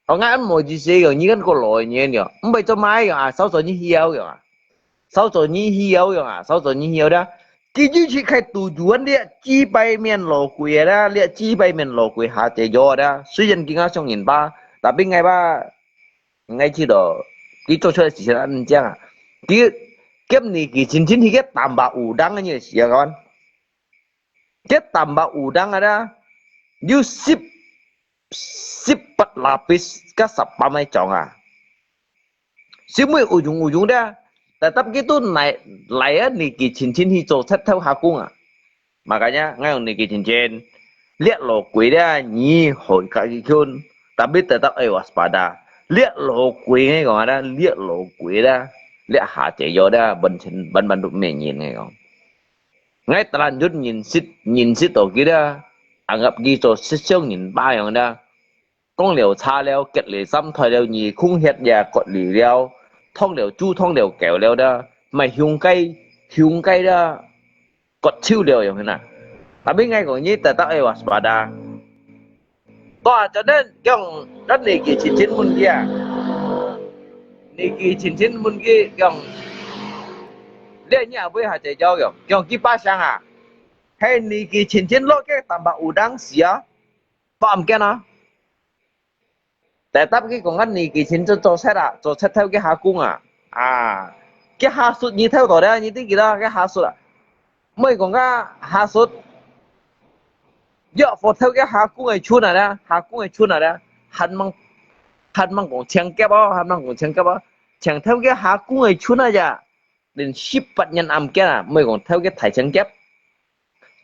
Ơ ngai ăn mo ji se kiang ni kan ko lo ni kiang. Mbai cho mai kiang a, sao cho ni hiao kiang a. Sao cho ni hiao yong a, sao cho ni hiao da. Ki ju chi khai tu juan dia, chi bai mian lo kui da, lia chi bai mian lo kui ha che yo da. Sui yen ki nga song yin ba, tapi ngai ba, ngai chi do, ki cho choi si chen an jang a. Ki kem ni ki chin chin hi ke tam ba u dang ni si a kon. Ke tam ba u dang a da, yu sip sip pat lapis ka sap pa mai chong a. Siu mui u jung u jung da. Tetap ki tu nai lai a ni ki chin chin hi cho chat thau ha kung a. Makanya ngai yong ni ki chin chin. Liak lo kui da ni hoi ka ki kun. Tapi tetap ai waspada. Liak lo kui ngai kong ada liak lo kui da. Liak ha che yo da ban chen ban ban du me nyin ngai kong. Ngai talan yut nyin sit nyin sit to ki da. Anggap ki cho sit siang nyin ba yong da. Kong liao cha liao, get liao sam thoi liao, nyi khung hiet ya kot li liao, thong liao chu thong liao kèo liao da, mai hiung kai hiung kai da, kot chiu liao yong na. Tapi ngai kong ni tetap ai waspada. Tua cho nên kiang kan ni ki chin chin mun ki a. Ni ki chin chin mun ki kiang. Lia ni a bui ha che jao kiang. Kiang ki pa sang a. Hai ni ki chin chin lo ke tam ba u dang sia. Ba am kian a. Tetap ki kong kan ni ki chin cho cho set a, cho set thau ki ha kung a. A. Ki ha sut ni thau to da, ni ti ki da, ki ha sut a. Moi kong ka ha sut. Yo fo thau ki ha kung ai chun a da, ha kung ai chun a da. Han mang han mang kong cheng kep a, han mang kong cheng kep a. Cheng thau ki ha kung ai chun a ya. Lin sip pat nyan am kian a, moi kong thau ki thai cheng kep.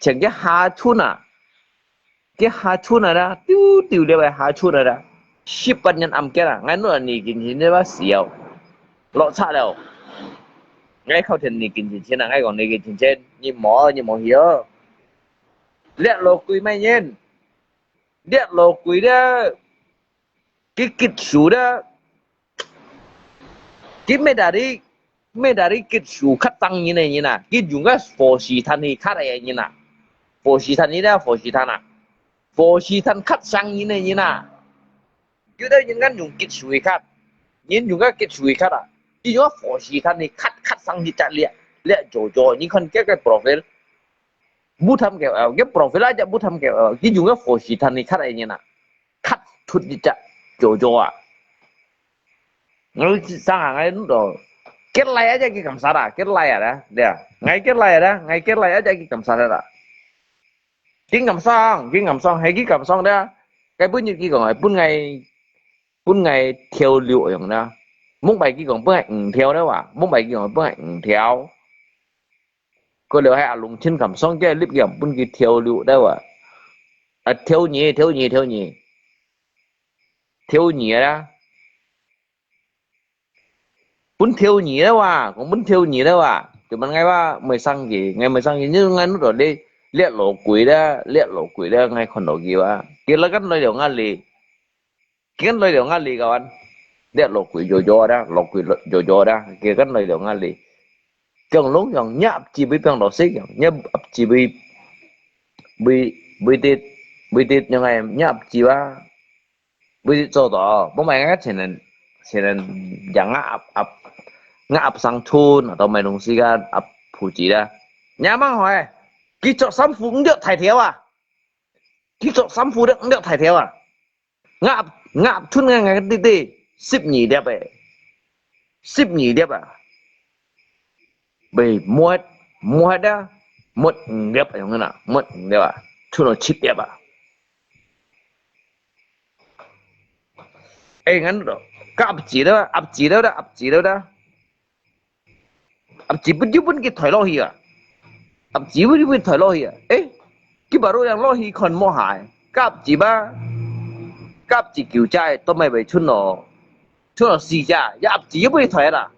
Cheng ki ha chun a. Ki ha chun a da, tiu tiu liao ha chun a da. Sip pat nyan am kian a, ngai nu ni kin hin ne ba siao. Lo cha liao. Ngai khau thian ni kin chin chin a, ngai kong ni kin chin chin, ni mo ni mo hiao. Liak lo kui mai nyin. Liak lo kui da. Ki kit su da. Ki me da di me da di kit su khat tang nyin ne nyin a. Ki jung ka fo si than hi khat ai nyin a. Fo si than hi da fo si than a. Fo si than khat sang nyin ne nyin a. Ki da nyin kan jung kit su hi khat. Nyin jung ka kit su hi khat a. Ki jung ka fo si than hi khat khat sang hi cha lia. Lia jo jo nyin kan ke ke profile. Bu tham keo ao, ke profile a cha bu tham keo ao. Ki jung ka fo si than hi khat ai nyin a. Khat thut hi cha jo jo a. Ngai sang a ngai nu do. Ket lai a cha ki kam sa da, ket lai a da. Dia. Ngai ket lai a da, ngai ket lai a cha ki kam sa da. 緊敢上，緊敢上，係緊敢上的啊。該本日佢講，係本𠊎，本𠊎跳六樣啦。往擺佢講本𠊎五跳的哇，往擺佢講本𠊎五跳。過了還阿龍親敢上，該粒樣本佢跳六的哇。啊，跳二，跳二，跳二，跳二啦。 分跳二了哇，講分跳二了哇。Cuman𠊎話毋會生氣，𠊎毋會生氣，因為𠊎那到咧，這老鬼了，這老鬼了，𠊎看到佢哇。佢來緊來了𠊎哩，佢緊來了𠊎哩，kawan。這老鬼弱弱的，老鬼弱弱的，佢緊來了𠊎哩。講攏樣，你鴨子會變到死樣，你鴨子會，會，會跌，會跌，樣个，你鴨子啊。 會做到，無買个錢人，錢人養啊，鴨，鴨，鴨生存，都買東西个鴨婆子啦。你阿媽hỏi，佢著衫褲毋著大條啊？佢著衫褲都毋著大條啊？鴨，鴨春个，𠊎个弟弟，十二粒誒，十二粒啊！ 被抹，抹啊，抹五粒樣个啦，抹五粒啊，出到七粒啊。誒，恁樣咯，鴨子了，鴨子了，鴨子了，鴨子分就分佢抬落去啊，鴨子分就分抬落去啊。誒，佢baru樣落去看摸下，鴨子吧，鴨子九隻，都毋會出咯，出到四隻，鴨子又分佢抬啦。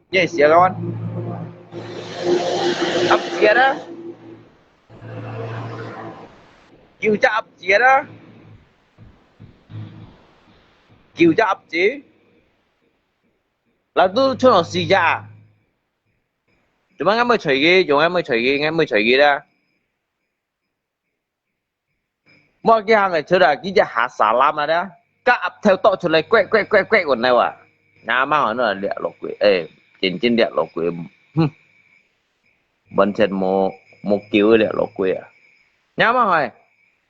你係寫个話，鴨子啊，九隻鴨子啊，九隻鴨子，lalu出到四隻啊。做麼个𠊎毋會睬佢？做麼个𠊎毋會睬佢？𠊎毋會睬佢啦。 無佢行个出來，佢只下沙lâm啊啦，甲鴨頭多出來，quack quack quack quack个呢哇。那麼好，那掠落去，誒，真正掠落去，哼，完全無，無救个掠落去啊。那麼好，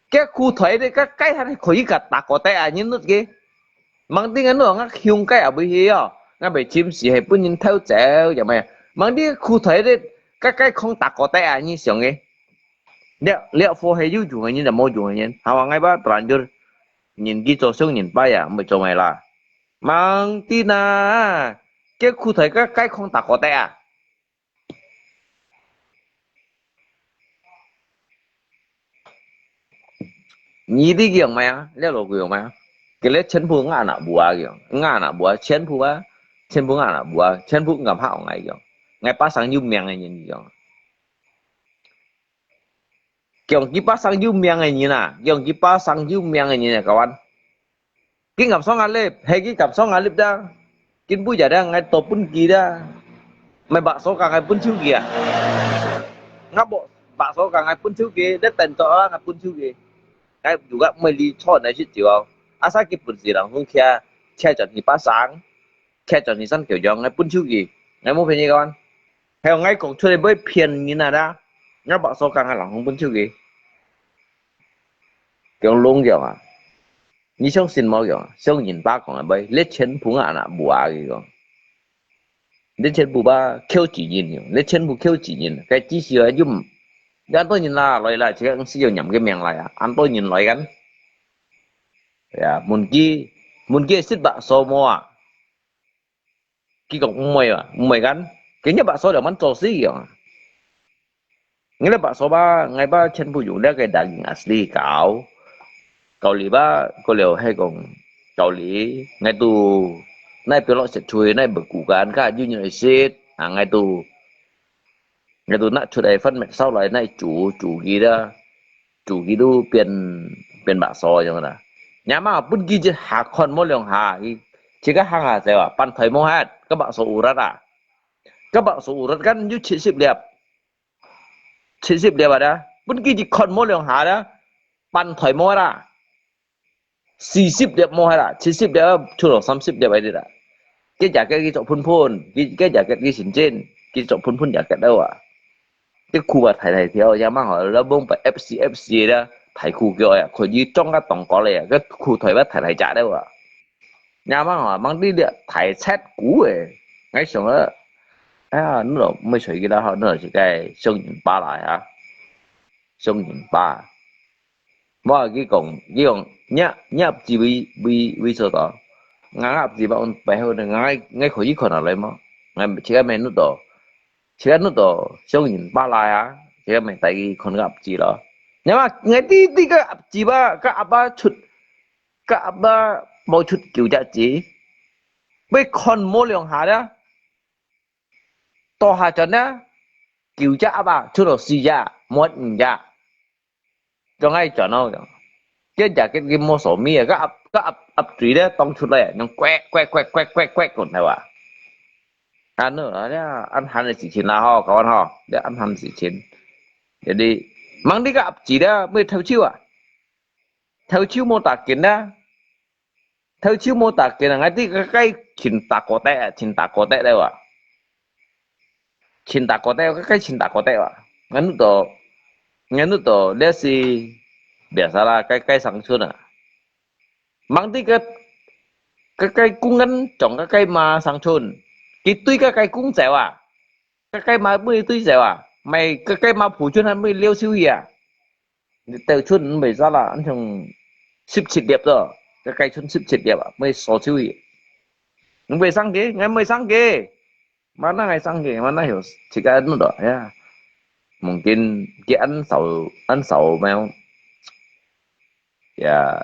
該褲腿个，該，該還可以甲打過底啊，你摎佢。 Mangdi nganu ngak hiung kai abui hi yo, ngak bai chim si hai pun nyin thau zau ya mai. Mangdi khu thoi de, kai kai khong tak ko tai a nyi siong e. Liak, liak fo hai yu jung nyin da mo jung nyin. Hawa ngai ba tranjur nyin gi zo siong nyin ba ya, mai zo mai la. Mangdi na, ke khu thoi kai kai khong tak ko tai a. Nyi di kiong mai a, le lo kiong mai a. Kele chen pu nga na bua kiong, nga na bua, chen pu a, chen pu nga na bua, chen pu ngam ha ngai kiong. Ngai pa sang yu miang ngai nyin kiong. Kiong ki pa sang yu miang ngai nyin a, kiong ki pa sang yu miang ngai nyin a kawan. Ki ngam song alip, hai ki ngam song alip da. Kin bu ya da, ngai to pun ki da. Mai bak so ka ngai pun chiu ki a. Ngap bo, bak so ka ngai pun chiu ki, da ten to a ngai pun chiu ki. Ngai juga mai li cho nai sit chiu. Asa ki pun si lang hung kia, kia chọn hi pa sang, kia chọn hi san kiu jong ngai pun chiu ki. Ngai mo phen ni kawan. Hai ngai kong chua bai phian ni na da. Ngai bak so ka ngai lang hung pun chiu ki. Kiong lung kiong a. Nyi siong sin mo kiong, siong nyin ba kong a bai, le chen pu nga na bua ki kong. Le chen pu ba, kiu chi nyin kiong, le chen pu kiu chi nyin, kai chi si a yum. An to nyin la, loi la, chi ang si yo nyam ke miang lai a, an to nyin loi kan. Ya, mun ki, mun ki sit bak so mo a. Ki kong umoi a, umoi kan. Kenya bak so da man to si kiong. Ngai le bak so ba, ngai ba chen pu yung le ke daging asli kau. Kau li ba, ko leo hai kong kau li, ngai tu, nai pio lo set chui, nai beku kan, ka yu nyo sit, a ngai tu, ngai tu nak chut ai fan met sau lai, nai chu, chu ki da, chu ki tu pian, pian bak so yong da. Nya ma, pun ki jit ha khon mo leong ha, ki, chi ka hang ha se wa, pan thoi mo hat, ka bak so urat a. Ka bak so urat kan yu chit sip liap. Chit sip liap a da. Pun ki jit khon mo leong ha da. Pan thoi mo da. Sisip liap mo ha da. Chit sip liap chu lo sam sip liap ai di da. Ke ja ke ki chok phun phun. Ki, ke ja ke ki sin chin. Ki chok phun phun ja ke da wa. Ke khu wa thai thai thiao ya mang ho la bong pa F C F C da. Thai khu ke ya. Ko yi chong ka tong ko le ya. Ke khu thoi wa thai thai ja da wa. Nya mang ho mang di liap thai chet khu e. Ngai siong a. Ai ya, nu lo mai choi ki la ha, nu lo chi kai siong yin pa lai ha. Siong yin pa. 無啊，佢講，佢講，你，你盒子位，位，位所在？𠊎盒子擺，擺好呢，𠊎，𠊎可以看下來無？𠊎自家買得到，自家得到，上人巴拉啊，自家買帶去看个盒子咯。你嘛，𠊎弟弟个盒子吧，个盒啊出，个盒啊無出九隻字，要看無兩下啦。 到下轉呢，九隻鴨啊，出到四隻，無五隻。總係轉咯，這隻佢，佢無所謂啊，个鴨，个鴨，鴨嘴咧，當出來，用quack quack quack quack quack quack講，係吧？啊，那，啊，恁樣个事情啦，吼，各位吼，這恁樣个事情。Jadi，吂你个鴨子咧，要偷笑啊？偷笑無打緊啊？ 偷笑無打緊啊，𠊎知个个盡打過得啊，盡打過得了啊。盡打過得，个个盡打過得啊。𠊎都，𠊎都這是biasa啦，个个生存啊。吂知个，个个工人將个个馬生存，佢追个个工走啊，个个馬尾追走啊，買个个馬跍轉還尾溜手去啊。 你兜村毋會使啦，恁樣十七粒咯，个个村十七粒啊，要掃手去。你會生个，𠊎會生个，mana𠊎生个，mana有自家弄到呀。Mungkin佢恁少，恁少咩？Ya,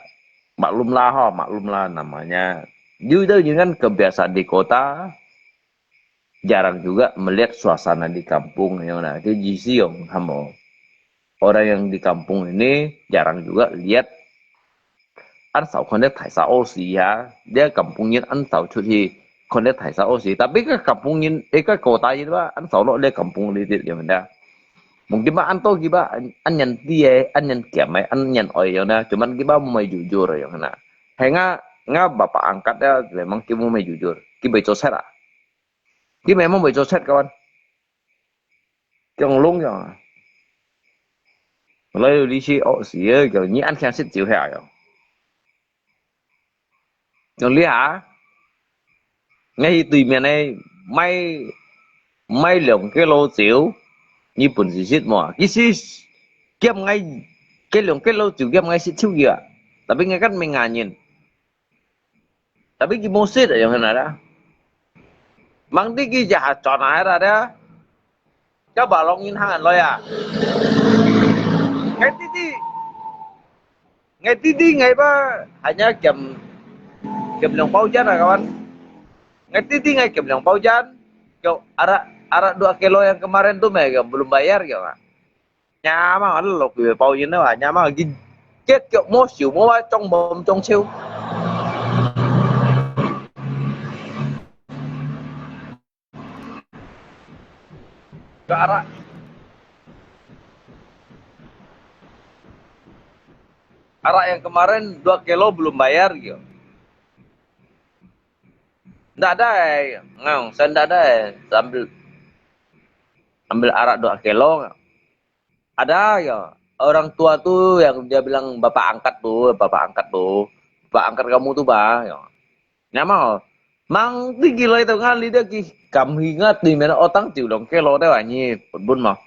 maklum lah ho, maklum lah namanya. You tahu kan kebiasaan di kota, jarang juga melihat suasana di kampung, ya, nah. Itu isi yang kamu. Orang yang di kampung ini jarang juga lihat. An sao kau lihat thai sao si ya, dia kampung ni an sao cut hi, kau lihat thai sao si. Tapi ke kampung ni, eh, ke kota ni ba, an sao lo lihat kampung ni dia, ya, nah. Mungkin ba an to ki ba, an, an nyan ti eh, an nyan kiam eh, an nyan oi, ya, nah. Cuman ki ba mau jujur, ya, nah. Hai nga, nga bapak angkat ya, memang ki mau jujur. Ki bai cocet ah. Ki memang bai cocet, kawan. Kiong lung ya. Lai li si ok si ya, kiong ni an kiang sit jiu hea ya. Kiong li ha. Ngai hi tui mian ai mai, mai liang kilo jiu, ni pun si sit mo. Ki si kiam ngai, ke liang kilo jiu kiam ngai sit chiu ya. Tapi ngai kan menganyin. Tapi ki mo sit ya, yang hena da. Mang ti ki ja ha chon ai da da. Ka ba long in hang an loi ya. Ngai ti ti. Ngai ti ti ngai ba hanya kiam, kiam liang bao jan ah, kawan. Ngai ti ti ngai kiam liang bao jan. Kau arak, arak dua kilo yang kemarin tu meh, kau belum bayar kau ah. Nyamang ada lo kui bao yin da, nyamang ki kiet kiok mo siu mo ba chong bom chong chiu. Kau arak, arak yang kemarin dua kilo belum bayar kau. Ndak ada eh, ngang, saya ndak ada eh, ambil, ambil arak dua kilo. Ada ya, orang tua tu yang dia bilang bapak angkat tu, bapak angkat tu, bapak angkat kamu tu ba, ya. Nyamang, mang ti ki lai tu ngan li dia ki kam hi ngat ni mena otang tiu long kilo deh ni, bun bun mah.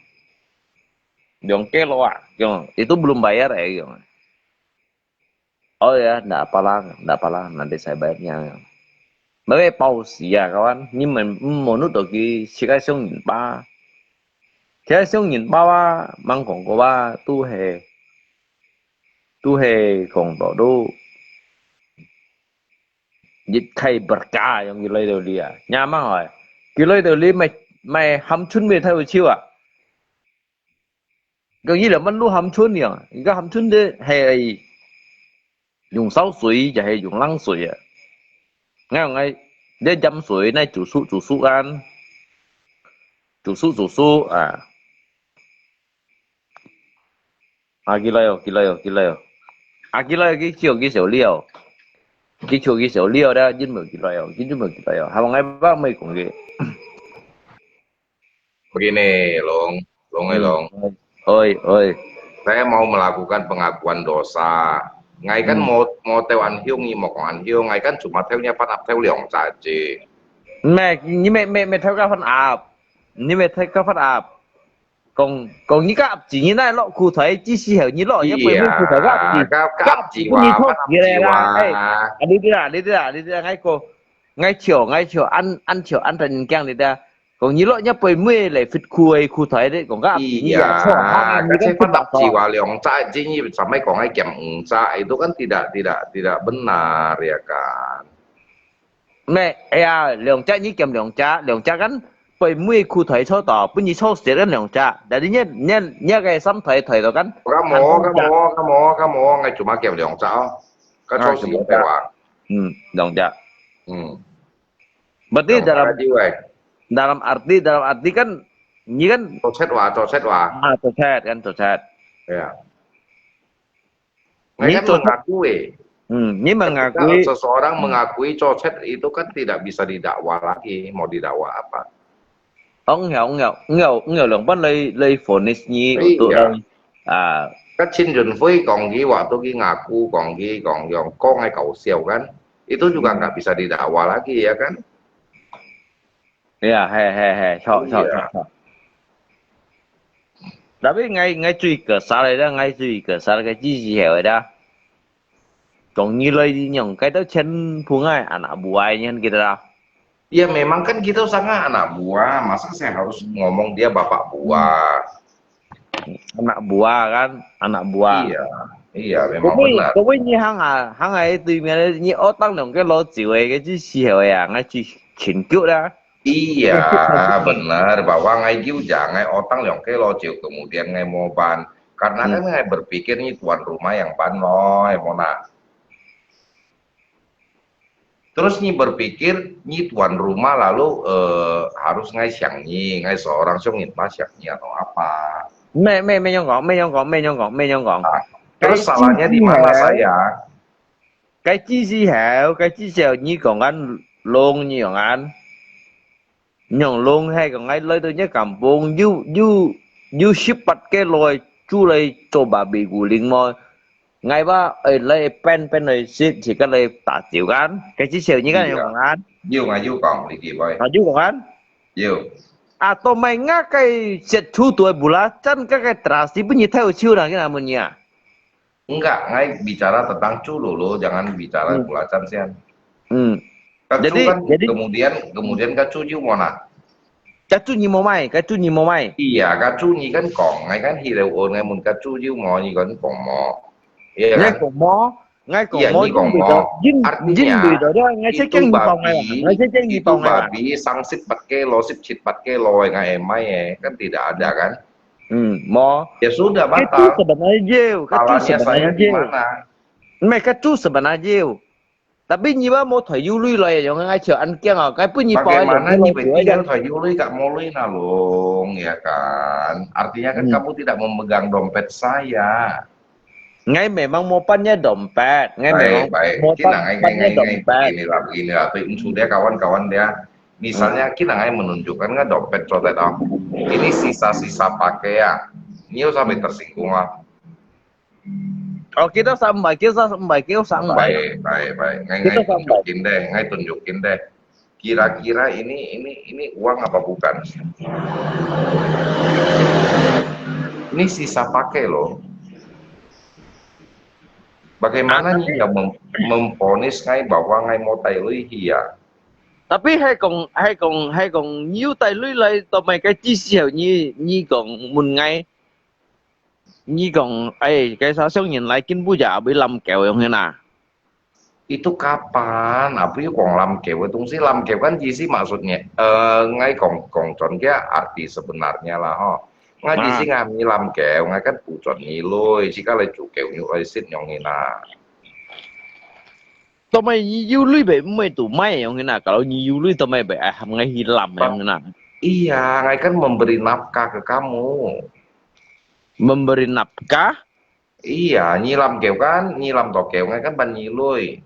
Long kilo ah, ya, itu belum bayar eh, ya. Oh ya, ndak apalah, ndak apalah, nanti saya bayarnya. Mei mei bao si ya, kawan, ni men, menurut toki, si kai siung yin ba. Kai siung yin ba wa, mang kong ko wa, tu he, tu he kong to tu. Yit kai berka yang ki lai tu li ya. Nyamang oi. Ki lai tu li mai, mai ham chun mei thai chiu ah. 个伊兩蚊都含春樣，而家含春的係用燒水就係用冷水啊。𠊎用个這鹽水，那煮熟煮熟啊，煮熟煮熟啊。啊，幾來哦，幾來哦，幾來哦。啊，幾來哦，幾少幾少料，幾少幾少料啦，因為幾來哦，因為幾來哦，還望𠊎爸妹講个。 Begini, Long. Long, eh, Long. Oi, oi. Saya mau melakukan pengakuan dosa. Ngai kan mau, mau teo anhiu, ngi mau kong anhiu. Ngai kan cuma teonya pan ap teo liong caci. Mẹ, ngi mẹ, mẹ, mẹ theo các phần áp. Ngi mẹ theo các phần áp. 講講你个鴨子，你哪落褲袋，之時候你落，你背尾褲袋个鴨子，个鴨子，个鴨子你拖起來啦，哎，啊，你知啦，你知啦，你知啦，𠊎講，𠊎笑，𠊎笑，恁恁笑，恁得人驚你知啊。講你落，你背尾來fit褲个褲袋咧，講个鴨子你也錯，哈，你个鴨子啊，兩隻，今日上尾講个減五隻，itu kan tidak tidak tidak benar ya kan. 咩？哎呀，兩隻你減兩隻，兩隻kan背尾褲袋坐到，分你坐實个兩隻。Jadi你你你个衫袋袋到kan？Kamu kamu kamu kamu，𠊎cuma減兩隻哦。Kau坐實个話。嗯，兩隻。嗯。Berarti dalam dalam arti dalam arti kan，你kan。Cocet wa cocet wa。啊，cocet kan cocet。Ya。 你做，mengakui。嗯，你mengakui。Ketika seseorang mengakui cocet itu kan tidak bisa didakwa lagi, mau didakwa apa? 哦，有有有有兩班來來 vonis你，對啊。啊。Kan Chin Yun Fui講佢話都佢ngaku講佢講用講个搞笑kan, itu juga nggak bisa didakwa lagi ya kan? 係啊，係係係，著著著著。Tapi𠊎𠊎最kesal个，𠊎最kesal个之時候个，講你來用該兜錢分𠊎anak buah，你還記得啊？Ya memang kan kita sangat anak buah, masa saya harus ngomong dia bapak buah? Anak buah kan, anak buah。Iya，iya，memang benar。各位，各位，你行啊，行啊，對面个，你學當兩个老酒个，个最時候个啊，𠊎最情急啦。Iya，benar，bahwa𠊎有呀，𠊎學當兩个老酒，kemudian𠊎無辦，karena kan𠊎berpikir你tuan rumah yang ban咯，係無啦？ Terus你berpikir你tuan rumah lalu eh, harus ngai siang ni, ngai seorang siang ni mah siang ni atau apa? 咩咩咩樣講，咩樣講，咩樣講，咩樣講。Terus salahnya di mana saya？該之時候，該之時候你講緊弄你講緊。 你用弄係講𠊎來到你kampung，有有有十八个來煮來做babi guling無？𠊎話愛來pên pên來食，自家來打酒kan，該之時你kan有講kan？有啊，有講，你記無？啊，有講kan？有。啊，到尾𠊎个食出對belacan，該个terasi分你偷笑啦，佢那問你啊？ Enggak, ngai bicara tentang cu dulu, jangan bicara belacan sian. Hmm. Kacu jadi, kan jadi, kemudian kemudian kacu jiu mo na. Kacu nyi mo mai, kacu nyi mo mai. Iya, kacu nyi kan kong, ngai kan hi leu on ngai mun kacu jiu mo nyi kan kong mo. Iya ngai kan? Kong mo, ngai kong iya, mo, nyi kong mo. Artinya, jin bui do, ngai itu babi, ngai itu babi, sangsit pat kelo, sipsit pat kelo, ngai emai eh, kan tidak ada kan? Hmm, mo. Ya sudah, batal. Kacu sebenarnya jiu, kacu sebenarnya jiu. Salahnya saya di mana? Meh, kacu sebenarnya jiu. Tapi nyi ba mo thoi yu lui lai, yang ngai ciao an kiang ah, kai pun nyi pau. Bagaimana nyi betul thoi yu lui kak mo lui na long, ya kan? Artinya kan kamu tidak memegang dompet saya. Ngai memang mo pan nya dompet, ngai memang mo pan nya dompet. Baik, baik. Kina ngai, ngai, ngai, begini lah, begini lah. Tapi sudah kawan-kawan dia. Misalnya kina ngai menunjukkan ngai dompet cotet ah. Ini sisa-sisa pakaian. Nyi sampai tersinggung ah. Oh, kita sampai, kita sampai, kita sampai. Baik, baik, baik. Ngai, ngai tunjukin deh, ngai tunjukin deh. Kira-kira ini ini ini uang apa bukan? Ini sisa pakai loh. Bagaimana nyi yang mem memvonis ngai bahwa ngai mo tai lui hia? Tapi hai kong, hai kong, hai kong, nyi tai lui lai to mai kai chi siau nyi, nyi kong mun ngai. Nyi kong, eh, kai sa siau nyin lai kin bu ja abui lam keo yong hina. Itu kapan? Abui kong lam keo, tung si lam keo kan ji si maksudnya, eh, ngai kong, kong con kia arti sebenarnya lah ho. Ngai ji si ngai mi lam keo, ngai kan bu con nyi lui, si ka lai cu keo nyu lai sit yong hina. Tomai nyi yu lui bai mui tu mai yong hina, kalau nyi yu lui tomai bai ai ham ngai hi lam yong hina. Iya, ngai kan memberi nafkah ke kamu. Memberi nafkah? Iya, nyi lam keo kan, nyi lam to keo ngai kan ban nyi lui.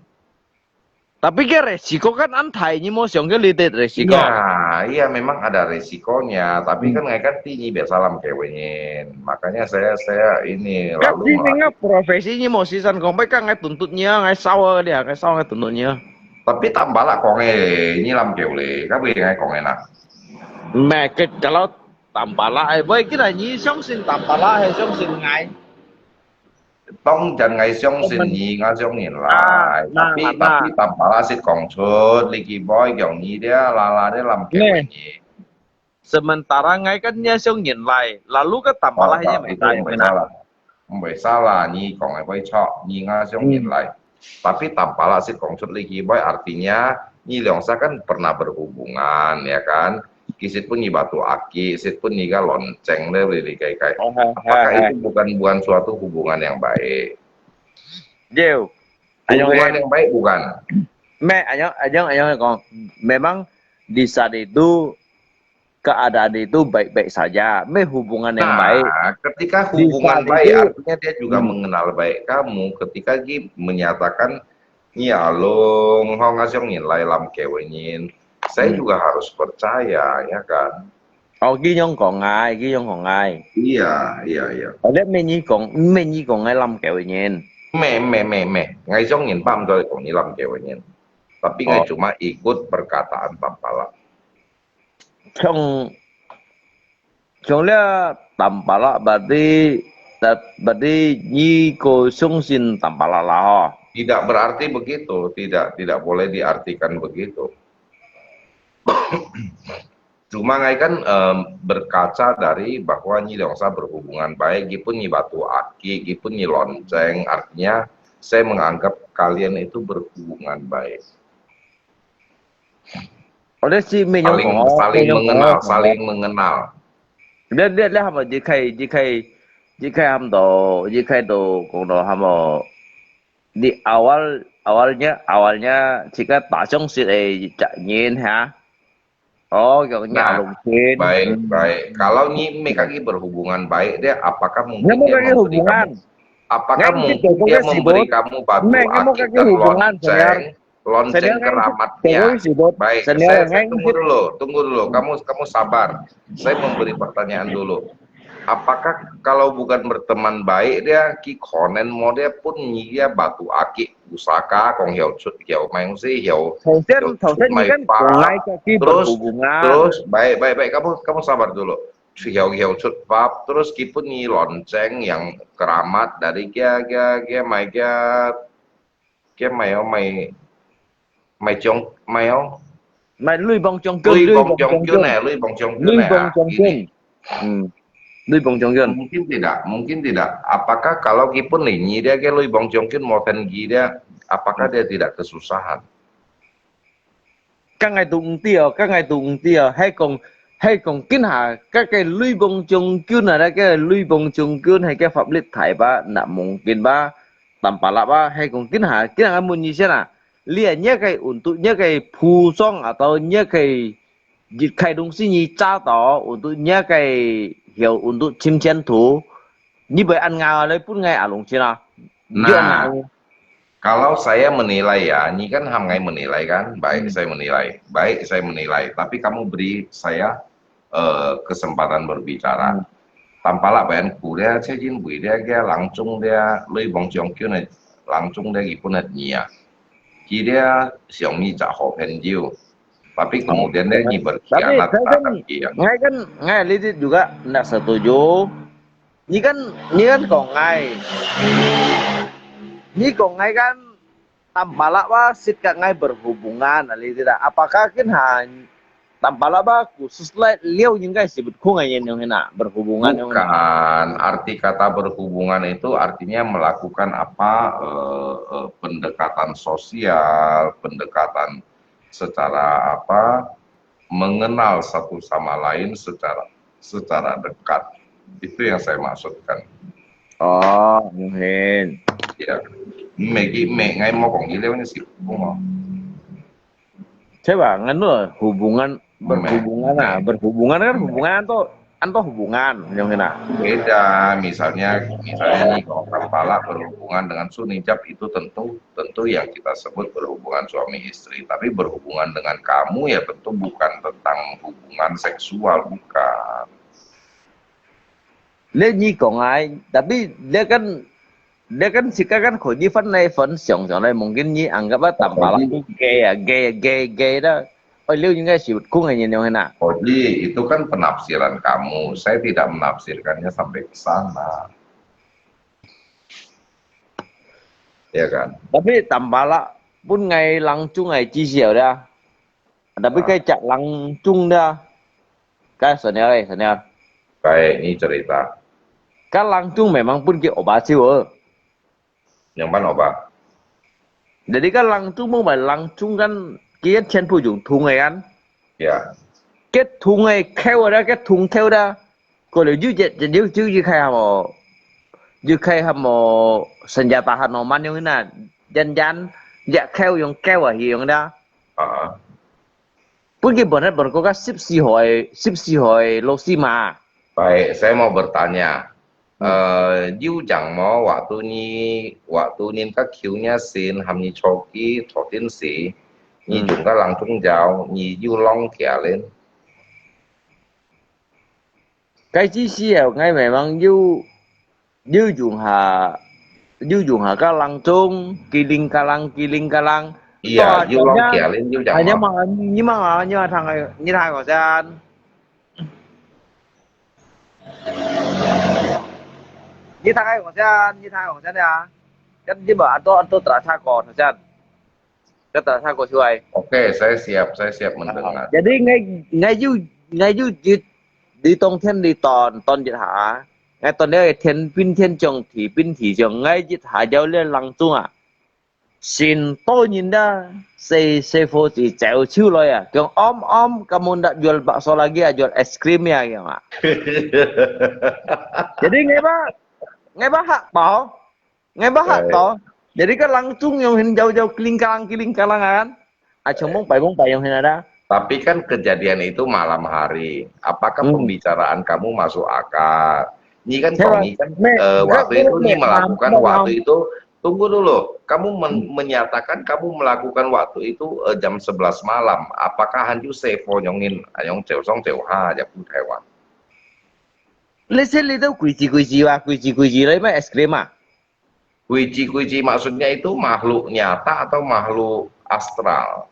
Tapi ke resiko kan an thai, nyi mo siang ke litet resiko. Iya, iya memang ada resikonya, tapi kan ngai kan ti nyi biasa lam keo nyin. Makanya saya saya ini lalu. Kasi ngai profesi nyi mo sisan kong bai ka ngai tuntut nyi, ngai sawa dia, ngai sawa ngai tuntut nyi. Tapi tambah lah kong eh, nyi lam keo le, ka bui ngai kong eh nak. Meh, kalau Tampalak，哎，喂，既然你相信Tampalak，还相信𠊎？當然𠊎相信你，𠊎相信你。啊，那，tapi那。 tapi Tampalak識講出，你去boy講你dia，啦啦dia lâm kêu你。 Sementara ngai kan nya siung nyin lai, lalu ke Tampalak Oh, nya itu nggak salah. Nggak salah, ni kong ai boy chok, ni nga siung nyin lai. Tapi Tampalak sit kong chut lagi boy, artinya ni liang sa kan pernah berhubungan, ya kan? Kisit pun ni batu aki, sit pun ni ka lonceng le li kai kai. Apakah itu bukan bukan suatu hubungan yang baik? Yo, Hubungan yang baik bukan? Me, ayong ayong ayong kong, memang di saat itu keadaan itu baik-baik saja, 没有 hubungan yang baik. Nah, ketika hubungan baik, artinya dia juga mengenal baik kamu. Ketika dia menyatakan, "Ni alung, hong asong nyin lai lam kewenyin," saya juga harus percaya, ya kan? Oh, ki nyong kong ai, ki nyong kong ai. Iya, iya, iya. Oh, dia 没有 kong, 没有 kong ai lam kewenyin. Me, me, me, me. Ngai song nyin pam doi kong ni lam kewenyin. Tapi ngai cuma ikut perkataan Tampalak. Chong, chong le Tampalak berarti, berarti ni ko sung sin Tampalak lah, ho. Tidak berarti begitu, tidak tidak boleh diartikan begitu. Cuma ngai kan em, berkaca dari bahwa ni liang sa berhubungan baik, gipun ni batu aki, gipun ni lonceng, artinya saya menganggap kalian itu berhubungan baik. Oh, dia si 没有 saling kong, saling me nyong mengenal, kong. Saling mengenal. Dia dia dia hamba jikai jikai jikai ham do jikai do kong do hamba di awal awalnya awalnya jika ta sung sit ai cak nyin ha. Oh, kong ni Nah, alung sin. Baik, baik. Kalau ni me kaki berhubungan baik dia, apakah mungkin Nggak mau dia kaki memberi hubungan. kamu, apakah Nggak mungkin mungkin dia kau memberi sibuk. Kamu batu Me, nggak mau aki kaki dan hubungan, lonceng, lonceng Senior kan keramatnya? Jokowi sibuk. Baik, Senior saya, kan saya tunggu dulu, tunggu dulu. Kamu kamu sabar. Saya memberi pertanyaan dulu. Apakah kalau bukan berteman baik dia, ki konen mo dia pun ni dia batu aki pusaka kong hiau chut hiau main si hiau 首先，首先你跟我来个基本 terus 互补啊。 terus baik baik baik kamu kamu sabar dulu. Hiau hiau chut pap terus kipun ni lonceng yang keramat dari kia kia kia mai kia kia mai oh mai mai jong mai oh 买雷邦将军， lui 雷 bong 邦将 jong 军 kyun，eh lui bong jong 雷 kyun 邦 eh 将 ini. 军，嗯，雷邦将军。 Mungkin tidak, mungkin tidak. Apakah kalau kipun ni dia ke lui bong jong kyun mo ten gi dia, apakah dia tidak kesusahan? 刚才都唔对哦，刚才都唔对哦，还讲还讲今下个个雷邦将军啊，那个雷邦将军，还个法律台吧，那 mungkin 吧，tanpa 啦吧，还讲今下今下问一下啦，你啊，你个 untuk 你个铺装啊，到你个一开东西你炸到，untuk 你个有 untuk 侵权图，你会按nga来分个阿龙去啦，你就按 Nah, nga。 Kalau saya menilai ya, ini kan ham ngai menilai kan, baik saya menilai, baik saya menilai, tapi kamu beri saya eh, kesempatan berbicara. Tanpa lah bayan ku dia, saya jin beri dia, dia langsung dia, lui bong jong kyun, langsung dia ipun hat nia. Ki dia siang ni cak ho pen jiu. Tapi kemudian dia ni Tapi berkhianat saya kan, terhadap dia. Ngai kan, ngai lidik juga ndak setuju. Ni kan, ni kan kong ngai. Ni kong ngai kan, tanpa lah ba sit ka ngai berhubungan, lidik dah. Apakah kin ha, tanpa lah ba khusus lai liau 应该是 berhubungan yang hina, berhubungan yang hina. Bukan, arti kata berhubungan itu artinya melakukan apa eh, eh, pendekatan sosial, pendekatan secara apa mengenal satu sama lain secara secara dekat. Itu yang saya maksudkan. Oh, mungkin. Ya. Megi me ngai mo kong ileu ni si mo. Coba nganu hubungan, berhubungan ah, berhubungan kan hubungan anto anto hubungan yang hina. Beda, misalnya misalnya ni kong kepala berhubungan dengan Sunijab itu tentu tentu yang kita sebut berhubungan suami istri, tapi berhubungan dengan kamu ya tentu bukan tentang hubungan seksual, bukan. 你你讲啊，tapi dia kan dia kan sekarang kan kau ni fan lai fan siang siang lai, mungkin ni anggap ah tanpa lah tu gay ah, gay gay gay dah. 哦，你應該係講个人樣啊。 Jadi itu kan penafsiran kamu, saya tidak menafsirkannya sampai ke sana. Ya kan? Tapi tambah lah pun ngai langsung ai 至少的啊。Tapi 該隻langsung的啊。該算了欸，算了。Baik, ini cerita. 該langsung memang pun佢惡霸手哦。 Yang mana, Pak? Jadi kan langsung，無嘛langsung kan，佢全部用銅个kan。 Ya. 佢銅个敲啊，佢銅敲啊。過了又一，又，又，又開下無，又開下無，senjata Hanoman樣那，yan yan，一敲用敲啊，用的。 啊。 本佢本來本國家十四歲，十四歲老師嘛。 Baik, saya mau bertanya. Hmm. Eh, you jang mo waktu ni, waktu nin ka kiu nya sin, ham ni choki, totin si, ni hmm, jung ka lang chung jao, ni you long kia lin. 該時時候，𠊎memang有，有用下，有用下个lang chung，giling-galang，giling-galang。 Iya, you long kia lin, you jang hanya mo. Mah，你mah，你mah，你看，你看我先。你看我先，你看我先呀。Kan你mah，anto，anto terasa ko，先。 Kata sa ko suai. Oke, saya siap, saya siap mendengar. Jadi ngai, ngai yu, ngai yu jit di tong thian di ton, ton jit ha. Ngai ton dia thian pin thian jong ti pin ti jong ngai jit ha jau le lang chung a. Sin to nyin da, se, se fo ti zau chiu loi a. Kiong om, om, kamu ndak jual bakso lagi a, jual es krim ya, kiong a. Jadi ngai ba, ngai ba hak bao. Ngai ba hak to. Jadi ka lang chung yong hin jau jau kiling kalang kiling kalang kan. A chung mong pai mong pai yong hin ada. Tapi kan kejadian itu malam hari. Apakah pembicaraan kamu masuk akal? Ni kan kong ni kan, eh, waktu itu ni melakukan waktu itu, tunggu dulu. Kamu men-, menyatakan kamu melakukan waktu itu, eh, jam sebelas malam. Apakah hanju se fo yong hin, yong ceu song ceu ha, ya pu Taiwan. Listen itu kuici kuici wa, kuici kuici lai mai es krim a. Kuici-kuici maksudnya itu makhluk nyata atau makhluk astral?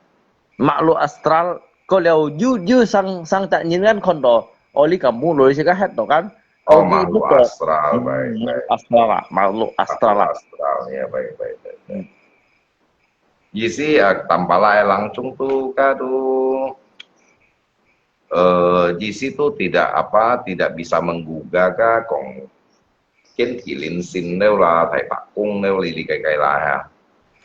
Makhluk astral, ko liau yu, yu sang, sang tak nyin kan kon to. Oli kamu lori sika het to kan. Oh, makhluk astral, baik, baik. Astral lah, makhluk astral lah. Astral, ya, baik, baik, baik, baik. Isi, eh, tampalai langsung tu ka tu. Eh, di situ tidak apa, tidak bisa menggugah ka kong ken kilin sin neu la, thai pakung neu li li kai kai la ya.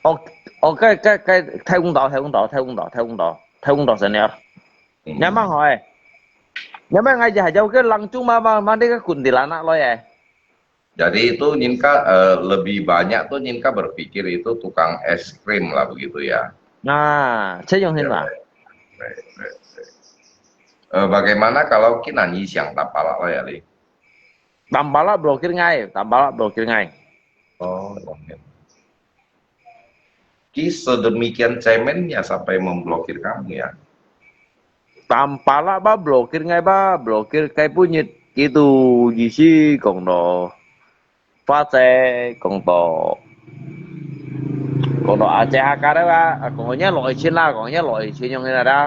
哦，哦，該，該，該，太空島，太空島，太空島，太空島，太空島先了。嗯。Nyaman hoi. Nyaman ngai jai jauh ke langsung ma, ma, ma, dia ke kuntilanak loi eh. Jadi itu nyinka, eh, lebih banyak tuh nyinka berpikir itu tukang es krim lah begitu ya. Nah, saya yang ya, lah. Baik, baik, baik, baik. Eh, bagaimana kalau kita nyisiang tampalak lah ya, Li? Tampalak blokir ngai, tampalak blokir ngai. Oh, oke. Ki sedemikian cemennya sampai memblokir kamu ya. Tampalak ba blokir ngai ba, blokir kai punyit itu isi kong do. Fa cai kong do. Kong do a cai ha ka da ba, kong nya lo i chin la, kong nya lo i chin yong na da.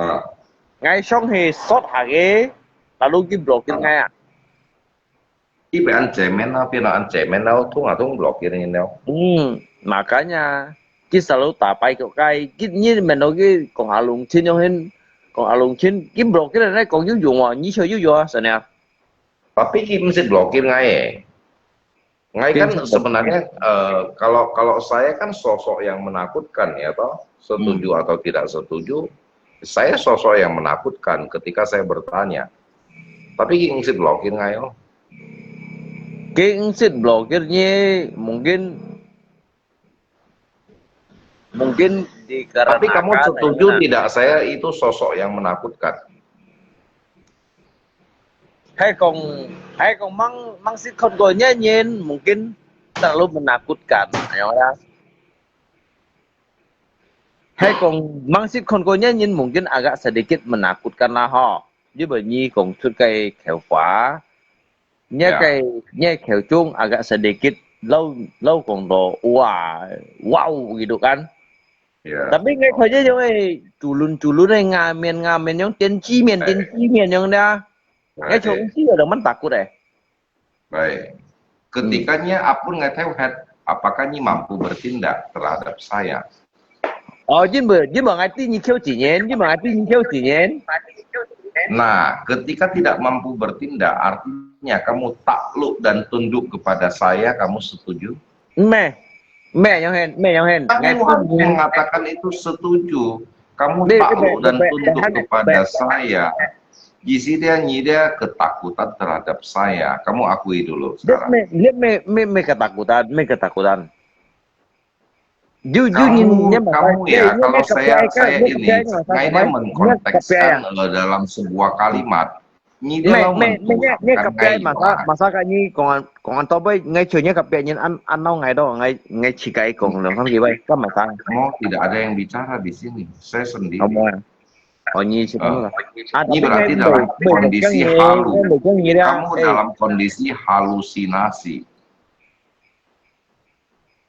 Ah. Ngai song he sot ha ge, lalu ki blokir ngai a. Ibe an cemen lo, pia lo an cemen lo, thung a thung blokir ni lo. Hmm, makanya, ki selalu tapai kok kai, ki nyi men lo ki kong alung chin yong hin, kong alung chin, ki blokir nai kong yu yung wa, nyi cho yu yo, sana. Tapi ki mesti blokir ngai eh. Ngai kan sebenarnya, eh, kalau, kalau saya kan sosok yang menakutkan ya toh, setuju atau tidak setuju, saya sosok yang menakutkan ketika saya bertanya. Tapi ki mesti blokir ngai oh. Ki mesti blokir nyi, mungkin, mungkin di karena. Tapi kamu setuju tidak saya itu sosok yang menakutkan? Hai kong, hai kong mang, mang sit kon ko nyanyin, mungkin terlalu menakutkan, ya. Hai kong mang sit kon ko nyanyin, mungkin agak sedikit menakutkan lah ho. Jadi bunyi kong cut kai khéo fa. Nya kai, nya khéo chung agak sedikit lau, lau kong do, wah, wow gitu kan. Ya. Tapi ngai kaya yang eh, culun-culun eh, ngamen-ngamen yang, 点鸡面，点鸡面 yang dah. Ngai cuma sih ada man takut eh. Baik. Ketikanya apun ngai teuhet, apakah nyi mampu bertindak terhadap saya? Oh, jin ber, jin ber ngai ti nyi kêu 几年, jin ber ngai ti nyi kêu 几年. Nah, ketika tidak mampu bertindak, artinya kamu takluk dan tunduk kepada saya, kamu setuju? Meh, meh yang hen, meh yang hen. Kamu harus mengatakan itu setuju. Kamu takluk dan tunduk kepada saya. Di sini dia, dia ketakutan terhadap saya. Kamu akui dulu sekarang. Meh, meh, meh, meh ketakutan, meh ketakutan. Kamu, kamu ya, kalau saya, saya ini, saya ini mengkontekskan eh, dalam sebuah kalimat. Nyi dia lawan Tuhan, kan ngai masa, masa kat nyi kong an, kong an tau bai, ngai cuy nyi kap nyi an, an nau ngai do, ngai, ngai cikai kong dong, kan kibai, kan masa. Oh, tidak ada yang bicara di sini. Saya sendiri. Oh, nyi sih. Nyi berarti dalam kondisi halu. Kamu dalam kondisi halusinasi.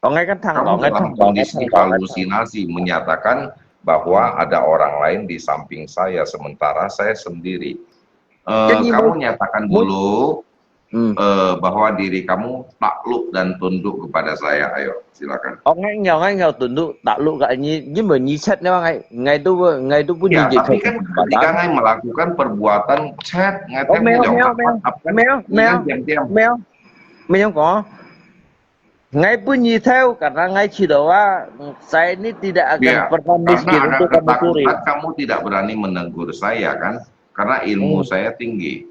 Kamu dalam kondisi halusinasi menyatakan bahwa ada orang lain di samping saya, sementara saya sendiri. Eh, kamu nyatakan dulu eh, bahwa diri kamu takluk dan tunduk kepada saya. Ayo, silakan. Oh, ngai ngiau, ngai ngiau tunduk, takluk kat nyi, nyi men nyi chat ngai, ngai tu, ngai tu pun nyi. Ya, tapi kan ketika ngai melakukan perbuatan chat, ngai tengok dong, apa, apa, diam, diam. Meh, meh kong. Ngai pun nyi tahu, karena ngai ciro ah, saya ini tidak akan pernah miskin untuk kamu curi. Karena ada ketakutan, kamu tidak berani menegur saya, kan? Karena ilmu saya tinggi.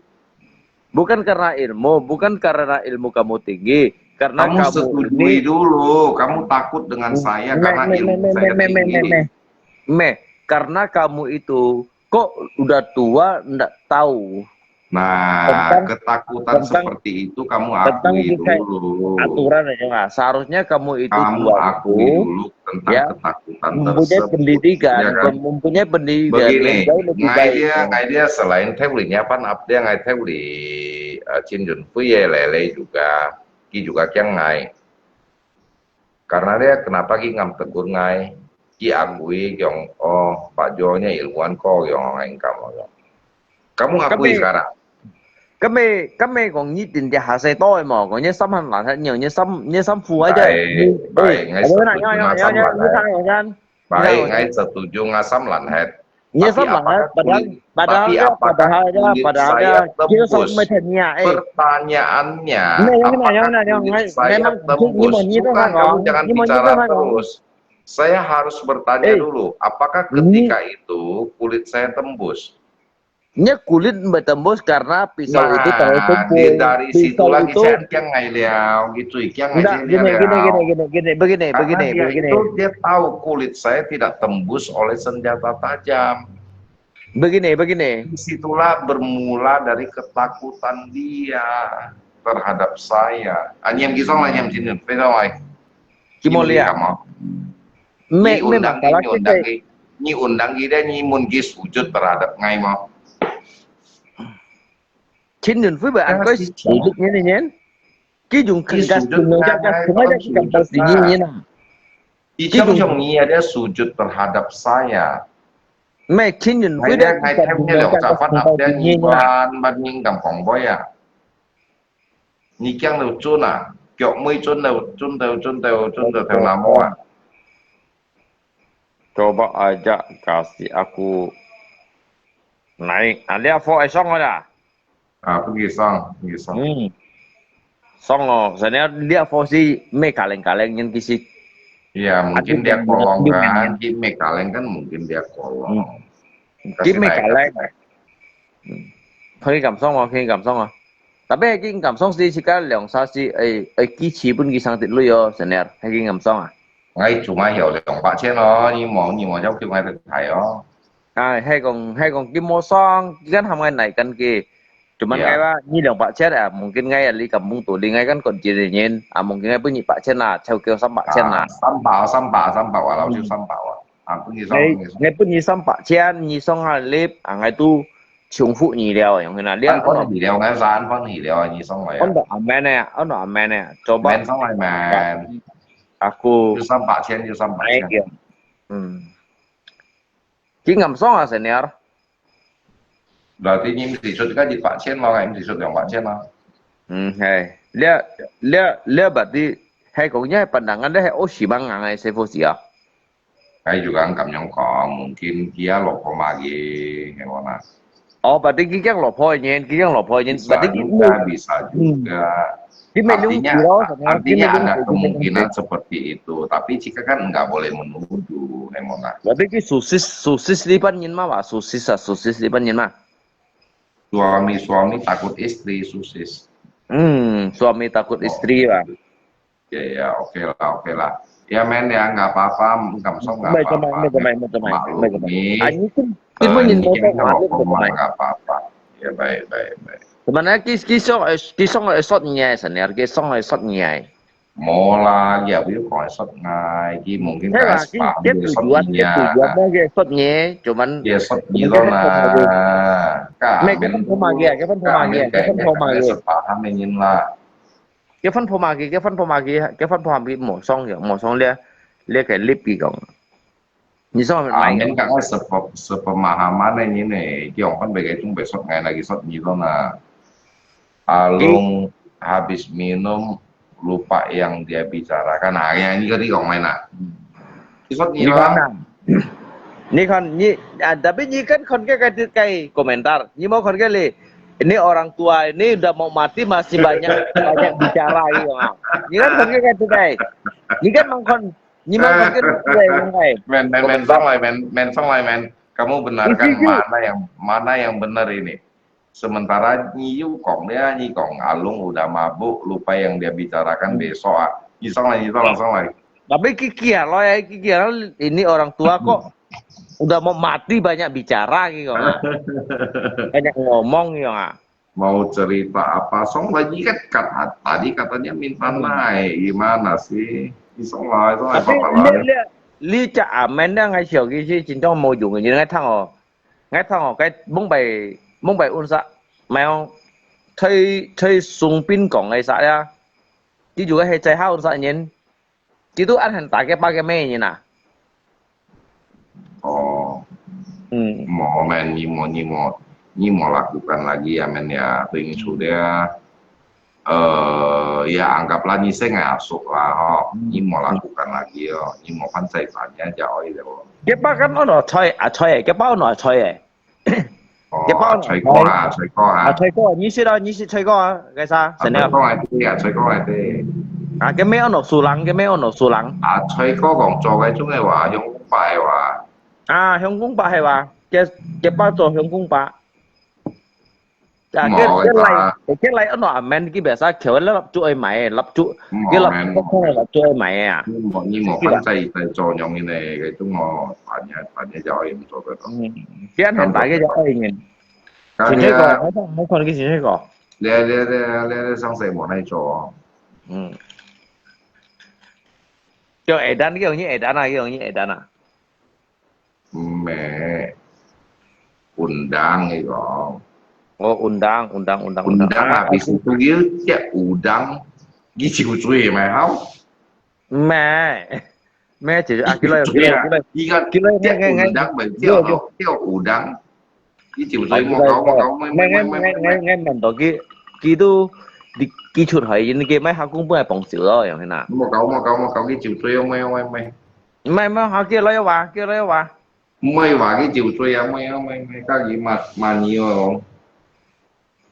Bukan karena ilmu, bukan karena ilmu kamu tinggi, karena kamu setujui dulu, kamu takut dengan saya karena ilmu saya tinggi. Meh, karena kamu itu kok udah tua ndak tahu. Nah, ketakutan seperti itu kamu akui dulu. Aturan aja lah. Seharusnya kamu itu tua dulu, akui dulu tentang ketakutan tersebut. Mempunyai pendidikan, mempunyai pendidikan yang jauh lebih baik. Begini, ngai dia, ngai dia selain Terry nyapan ap dia ngai Terry, eh, Chin Yun Fui ye lele juga, ki juga kiang ngai. Karena dia kenapa ki ngam tegur ngai, ki akui kiong, oh, Pak Jo nya ilmuwan ko kiong ngai kamu kiong. Kamu akui sekarang. 該咩，該咩講一定隻下世多个無？講一心很難，你你心你心苦啊，這。Baik, baik, ngai setuju ngasam lanhet. Baik, ngai setuju ngasam lanhet. Ngasam lanhet, padahal padahal padahal padahal kita semua tanya, eh. Pertanyaannya, apakah kulit saya tembus? Bukan, kamu jangan bicara terus. Saya harus bertanya dulu, apakah ketika itu kulit saya tembus? Nya kulit bertembus karena pisau itu terlalu tumpul. Nah, dari situ lagi saya kiang ngai liao, gitu, kiang ngai liao. Gini, gini, gini, gini, begini, begini, begini. Karena dia itu, dia tahu kulit saya tidak tembus oleh senjata tajam. Begini, begini. Disitulah bermula dari ketakutan dia terhadap saya. Ah, nyiam kisong lah, nyiam sini, 非常 ai. Kimoli ah. Meh, meh masalah kita. Nyi undang kita, nyi mun ki sujud terhadap ngai mo. Chin Yun Fui ba angkoi sujud nyen nyen. Ki jung kengkas gunung jaga sungai jaga kengkas dingin nyen ah. Ki jung jung nyi ada sujud terhadap saya. Meh Chin Yun Fui dia ngai tem nyi leo capat ap dia nyi ban ban nyi kam kong boy ah. Nyi kiang leo chun ah, kiok mui chun leo chun leo chun leo chun leo theo namo ah. Coba aja kasih aku naik. Ah, lihat fo ai song ada. Ah, pergi song, pergi song. Hmm. Song lo, sebenarnya lihat fo si meh kaleng-kaleng yang kisik. Iya, mungkin dia kolong kan, ki meh kaleng kan mungkin dia kolong. Ki meh kaleng. Kini kam song ah, kini kam song ah. Tapi kini kam song si sika liang sa si, eh, eh, ki chi pun ki sang tit lui oh, sebenarnya kini kam song ah. Ngai cuma 有兩百千哦，你無，你無要求 ngai得睇哦。 Ai, hai kong, hai kong ki mo song, ki kan ham ngai nai kan ki. Cuman ngai ba, nyi liang pak chet ah, mungkin ngai ali kampung tu, li ngai kan kon jin nyin, ah, mungkin ngai pun nyi pak chet ah, chau kêu sam pak chet ah. 三百，三百，三百啊，老师，三百啊。啊，分你上，分你上。 Ngai pun nyi sam pak chet, nyi song ah lip, ah, ngai tu chung fu nyi liao, yang kena liao. 分你了，俺是俺分你了，你上来啊。 Ono amen eh, ono amen eh, coba. 三百，三百。 Aku. 有三百千，有三百千。嗯。佢敢爽啊，senior？ Berarti你毋使出个一百千咯，毋使出兩百千咯。嗯，係。這這這 berarti 係講，這係pandangan，這係有希望个，師傅係啊。哎，就講咁樣講，mungkin佢啊老婆嘛佢，係無啦？哦，berarti佢驚老婆个人，佢驚老婆个人，berarti juga, bisa juga. Artinya, artinya ada kemungkinan seperti itu, tapi kita kan nggak boleh menuduh, Emona. Tapi ki susis, susis di pan nyin ma, wa susis ah, susis di pan nyin ma. Suami-suami takut istri, susis. Hmm, suami takut istri lah. Ya, ya, oke lah, oke lah. Ya men ya, nggak apa-apa, nggak apa-apa. Nggak apa-apa, nggak apa-apa. Maklumi. Anyi pun, pun nyin mau tahu, Nggak apa-apa. Ya baik, baik, baik. Sebenarnya ki ki song ki song esot nyai, senior ki song esot nyai. Mola ya, wi kong esot ngai, ki mungkin Thế là guys cái paham cái dia esot tujuan, cái nya. Tujuan đó cái esot nyai, cuman Ya esot nyi lo na. Mẹ cái phân phô mà kìa, cái phân phô mà kìa, cái phân phô mà kìa. Paham ni lah. Cái phân phô mà kìa, cái phân phô mà kìa, cái phân phô mà kìa, mổ xong kìa, mổ xong lia, lia cái lip kìa kong. Ni song mai Amin kang ai sepe- sepemahaman ni ni, ki ong kan begai tung besot ngai lagi sot ni lo na. Alung habis minum lupa yang dia bicarakan. Nah, yang ini tadi kong main nak. Isot ni Ni lah. kan, ni kan, ni, ah, tapi ni kan kon ke kai kai komentar. Ni mau kon ke le. Ini orang tua ini udah mau mati masih banyak banyak bicara gitu. Ni kan kon ke kai kai. Ni kan mang kon, ni mang kon ke kai kai. Men men men song lai men men song lai men. Kamu benarkan mana yang mana yang benar ini? Sementara ni yu kong dia ni kong Alung udah mabuk, lupa yang dia bicarakan besok ah. Ni song lai, ni song lai, song lai. Tapi kikir lah ya, kikir lah ini orang tua kok udah mau mati banyak bicara gitu. Banyak ngomong gitu ah. Mau cerita apa? Song lagi kan kat, tadi katanya minta naik, gimana sih? Ni song lai, song lai, Tapi apa lia lai? Lia lia cak amen dah ngai siau ki si, 真正 mau dùng cái này thang oh. Ngai thang oh, cái mong bai mong bai un sa, mai oh, thai thai sung pin kong ngai sa ya. Ki juga hai chai ha un sa nyen. Ki tu an han ta cái ba cái mê nyen à. Oh, Hmm. Mau men, ni mau, ni mau, ni mau lakukan lagi ya men ya. Ring su dia. Eh, ya anggaplah ni saya ngai asuk lah ho. Ni mau lakukan lagi oh. Ni mau kan saya tanya aja oh itu. Cái ba kan ono choi à choi, cái ba ono choi. Oh, Cái ba choi ko ha, choi ko ha. À choi ko, ni si đó, ni si choi ko à, cái sa, Choi ko ha, ya choi ko ha. À cái mê ono su lăng, cái mê ono su lăng. À, choi ko kong cho cái chung cái wa, yung pai wa. À, 香港八係話，佢佢包做香港八。啊，冇佢佢啊嚟佢嚟安到阿 man，佢別晒橋咧蠟燭愛買，蠟燭，佢蠟燭可能蠟燭愛買啊。你無你無分制制作用呢，佢中我辦嘢辦嘢就可以做得到。嗯，佢安排大家就愛人。咁前一個，啊，我看我看佢前一個。你你你你你上世無哪做？嗯。叫 Edan，佢用你 Edan 啊，佢用你 Edan 啊。 Meh undang iko. Oh, undang, undang, undang, Undang habis itu dia cek udang di ciu cui mai hau. Meh, meh 就啊，佢來，佢來，佢來，一個佢來，cek ngai, ngai, ngai. Undang bai cek udang. Di ciu cui mau kau mau kau mai mai，ngai, ngai, mai ngai, ngai, ngai 問到佢，佢都，佢，佢出海，佢買下工本來幫手咯，樣那。 mau kau mau kau mau kau di ciu cui mai mai mai. 唔係，唔係，下佢來話，佢來話。 Mai wa ki ciu cui ya mai mai mai ka ki ma ma ni o.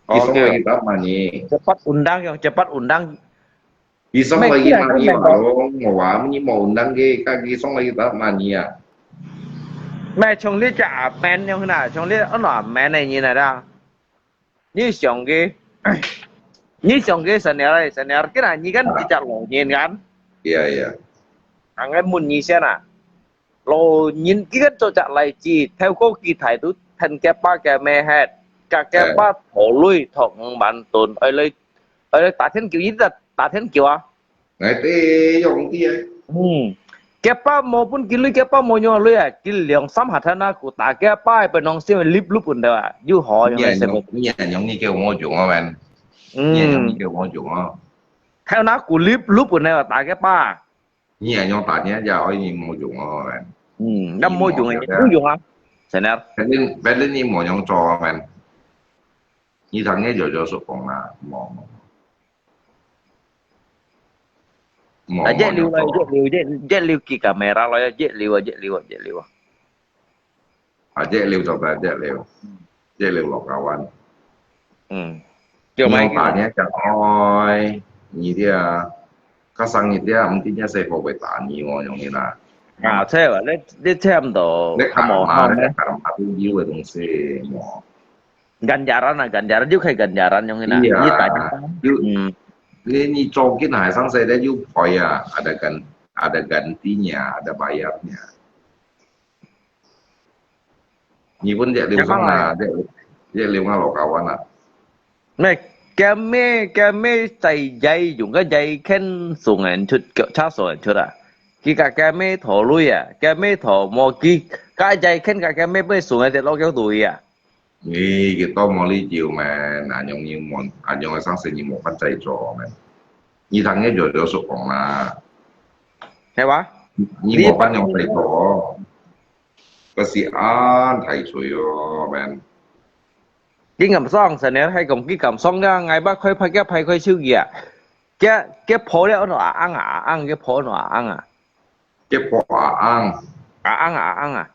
Ki song lagi tak ma ni. Cepat undang yang cepat undang. Ki song lagi ma ni wa lo, ngo wa ni mau undang ki ka ki song lagi tak ma ni ya. 咩？從呢隻阿 man 樣那，從呢安那 man 呢，你來啦。你想佢，你想佢成日咧，成日，今日你跟這隻老人kan？ Iya iya. 啊，𠊎問你先啊，老人佢跟做隻例子，透過佢態度，聽佢爸佢姆係，佢佢爸討鐳討五萬盾，愛來，愛來打天橋，一直打天橋啊。 Ngai te yong ti ai. 嗯，佢爸無分佢鐳，佢爸無用鐳啊，佢兩三下天啊，佢打佢爸个分紅先會粒粒分到啊，又好用 Ni 个 ai 生活。 nyong ni ai nyong ni ke mo jong a man. Ni ai nyong ni 嗯， ke mo jong a. 還有那股粒粒分个打佢爸。 Ni ai nyong ta ni ai ja oi ni mo jong a man. 嗯，該無用个，你無用啊，真个。反正反正你無用做啊，man。你聽个就就說講啦，無無。無啊，一流啊，一流，一一流佢kamera咯，一流啊，一流啊，一流啊。啊，一流就係一流，一流落教灣。嗯，就買个。你打你个愛，你个啊，較生日个啊，毋知你細伙會打你哦，用你啦。啊，這啊，你你差毋多，你karma，你karma都有个東西，無。Ganjaran啊，ganjaran，又可以ganjaran用个啦。Iya，你打你，又，嗯，你你做緊還生事咧，又賠啊，ada gan ada gantinya，ada bayarnya。 你分一流上啦，一一流啊，老高灣啊。Meh，kami kami在在用个在肯送人出，腳車送人出啊。佢个kami討鐳啊，kami討無佢，个在肯个kami會送人隻老狗隊啊。你佢多無理由咩？恁樣你無，恁樣个生事你無法再做咩？你聽个就就說講啦。係哇？你無法樣再做。 Kasian，大水哦，man。佢敢爽，成日還講佢敢爽个，𠊎捌開拍，佢拍開手機啊。佢佢破了，安到阿ang啊，阿ang，佢破安到阿ang啊。佢破阿ang。阿ang啊，阿ang啊。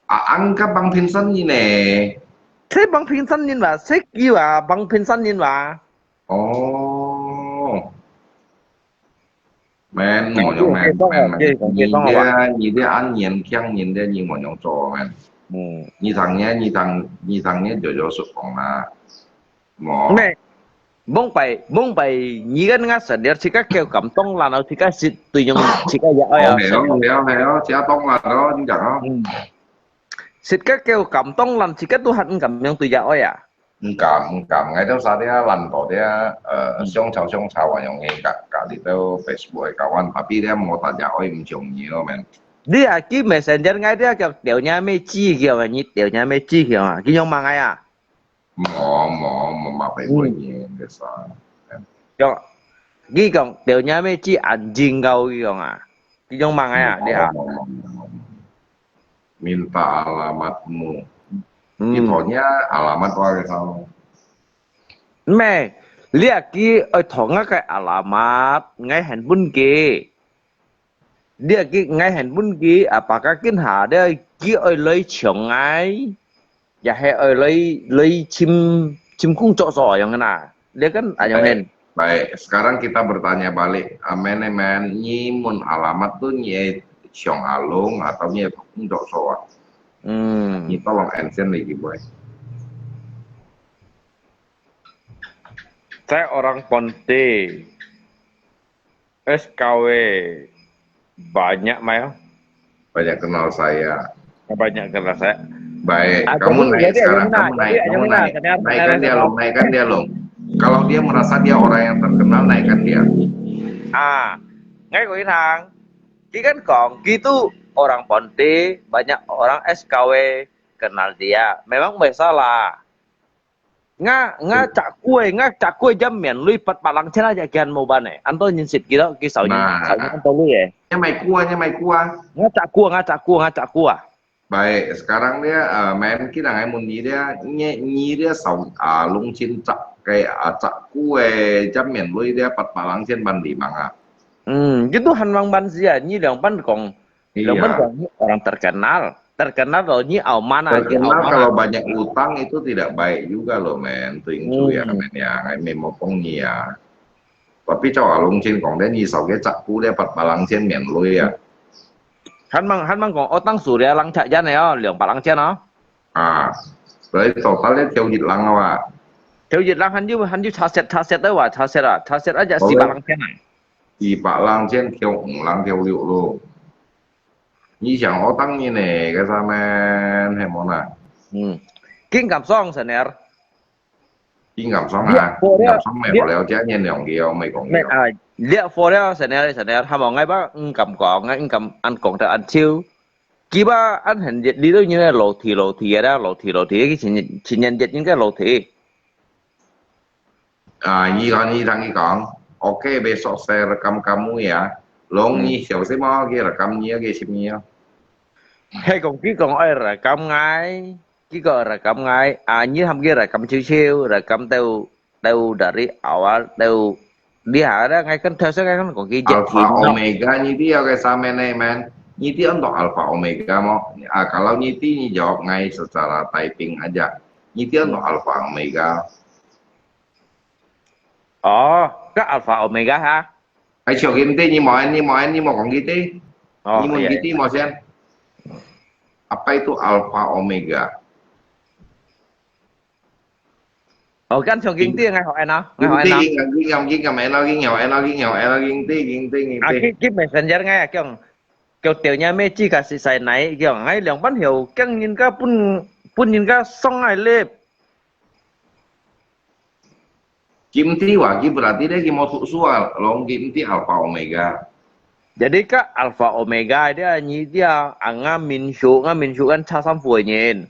阿ang个幫平山人呢？這幫平山人吧，這佢啊，幫平山人吧。哦。 Man，無用man，man，man。你這，你這恁年輕人个，你無用做man。嗯。你聽个，你聽，你聽个就就說講啦。無。咩？Mong pai，mong pai，你跟𠊎生日，自家叫感動啦，然後自家食對用，自家也愛啊。係哦，係哦，係哦，自家當啦咯，你講哦。嗯。自家叫感動啦，自家都還毋敢用對也愛啊。 毋敢，毋敢，𠊎兜儕這懶惰這，呃，嗯。相吵相吵啊，用个隔隔離到Facebook个交換，tapi這無大家愛毋中意咯，man。你啊，佢messenger𠊎這叫掉若妹子去啊，你掉若妹子去啊，佢用麼个啊？無，無，無，無，無，無，無，無。用，佢講掉若妹子anjing kau佢講啊，佢用麼个啊？你啊？無，無，無，無，無。 Minta alamatmu。嗯。佢討若alamat話个sao？Meh，你啊，佢愛討𠊎个alamat，𠊎還分佢。你啊，佢𠊎還分佢，啊，把佢跟下，你啊，佢愛來搶𠊎，也係愛來來尋尋工作所樣个啦。 Dia kan ayam hen. Baik, sekarang kita bertanya balik. Amen, amen. Nyi mun alamat tu nyi ai Siong Alung atau nyi ai Tok Soa? Hmm. Nyi tolong answer lagi, boy. Saya orang Ponte. S K W banyak mai. Banyak kenal saya. Banyak kenal saya. Baik, kamu naik sekarang, kamu naik, kamu naik. Naikkan dia, Long, naikkan dia, Long. Kalau dia merasa dia orang yang terkenal, naikkan dia. Ah, ngai ko inang. Ki kan kong, ki tu orang Ponte, banyak orang S K W kenal dia. Memang biasalah. Nga, nga cak kue, nga cak kue jam mian lui pat palang cina aja kian mau bane. Anto nyin sit kilo ki sau nyin, nah, sau nyin anto lui eh. Nya mai kua, nya mai kua. Nga cak kua, nga cak kua, nga cak kua. Baik, sekarang dia uh, main kita ngai mun ni dia, nyi, nyi dia sau uh, lung chin cak kai uh, cak kue jam mian lui dia pat palang cin ban di manga. Hmm, gitu han mang ban sia, nyi liang ban kong. Iya. Yang penting orang terkenal. Terkenal loh, nyi au mana, nyi au mana. Terkenal kalau banyak utang itu tidak baik juga loh, men. Tuing cu ya, men ya. Ngai memang pong nyi ya. Tapi cau alung chin kong dia nyi sau ke cak pu dia pat palang cien mian lui ya. Han mang, han mang kong, otang su dia lang cak jan ya, liang palang cien oh. Ah, berarti total dia tiau jit lang apa? Tiau jit lang han yu, han yu caset, caset dah wa, caset ah, caset aja si palang cien ah. 二百零千跳五零跳六咯。以前我當年呢，該啥咩，係無啦？嗯，金敢爽，Senior。金敢爽啊？金敢爽咩？我了解你兩個，我沒講過。啊，了，for了，Senior，Senior，他無愛吧？嗯，敢講，嗯，敢，安講得安超。佢吧，安很熱，你都應該老體，老體啊，老體，老體，佢前，前年熱應該老體。 啊，伊講，伊同佢講，OK，besok saya rekam kamu ya。Long，你小心哦，佢rekam你，佢尋你哦。係講佢講愛rekam ngai，佢講rekam ngai，啊，你喊佢rekam chiu-chiu，rekam tau tau dari awal tau lihat ada ngai kan tau saya kan kong ki Alpha Omega, niti ya ke sama nih, man. Niti untuk Alpha Omega mo. Ah, kalau niti ni jawab ngai secara typing aja. Niti untuk Alpha Omega. Oh, ke Alpha Omega ha? Ai, siok niti ni mo, ni mo, ni mo kong kiti. Oh, ni mo iya, kiti iya. Mo sian. Apa itu Alpha Omega? Oh, kan siok niti ngai ho ena, ngai ho ena. Niti ngai ho ena, ngai ho ena, ngai ho ena, niti, niti, niti. Ah, ki, ki messenger ngai ah, kiong. Kiong tel nya me chi ka si sai nai, kiong. Ngai liang ban hiu, kiong yin ka pun, pun yin ka song ngai lip. Kim ti wa, ki berarti dia ki mau su-, sual, long kim ti Alpha Omega. Jadi ka Alpha Omega dia nyi dia, anga min shu, nga min shu kan cha sam fu nyin.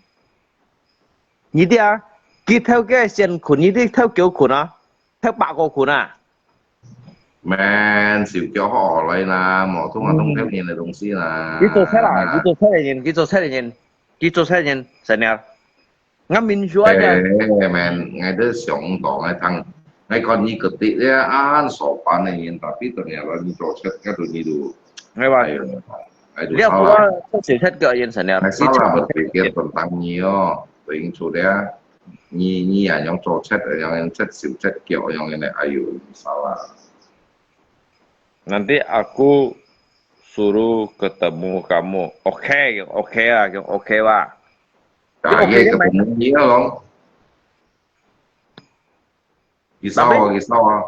Nyi dia, ki thau ke sian kun, nyi di thau kiu kun ah, thau ba ko kun ah. Man, siu kiu ho lai na, mo tung a tung thau nyin de dong si na. Ki zo chat ah, ki zo chat nyin, ki zo chat nyin, ki zo chat nyin, senior. Nga min shu aja. Eh, man, ngai de siong dong, ngai thang, ngai kon ni ketik dia, an so pan nyin, tapi ternyata ni zo chat ka tu ni du. Ngai ba. Ayo, ayo, dia salah. Kua, siu chat ke yin senior. Ngai salah berpikir tentang ni oh. Tuing chu dia. Ni, ni ya, yang zo chat, yang, yang chat siu chat kiu, yang ini, ayo, salah. Nanti aku suruh ketemu kamu. Oke, oke lah, oke lah. Nah, ye ketemu ni long. Kisau ah, kisau ah.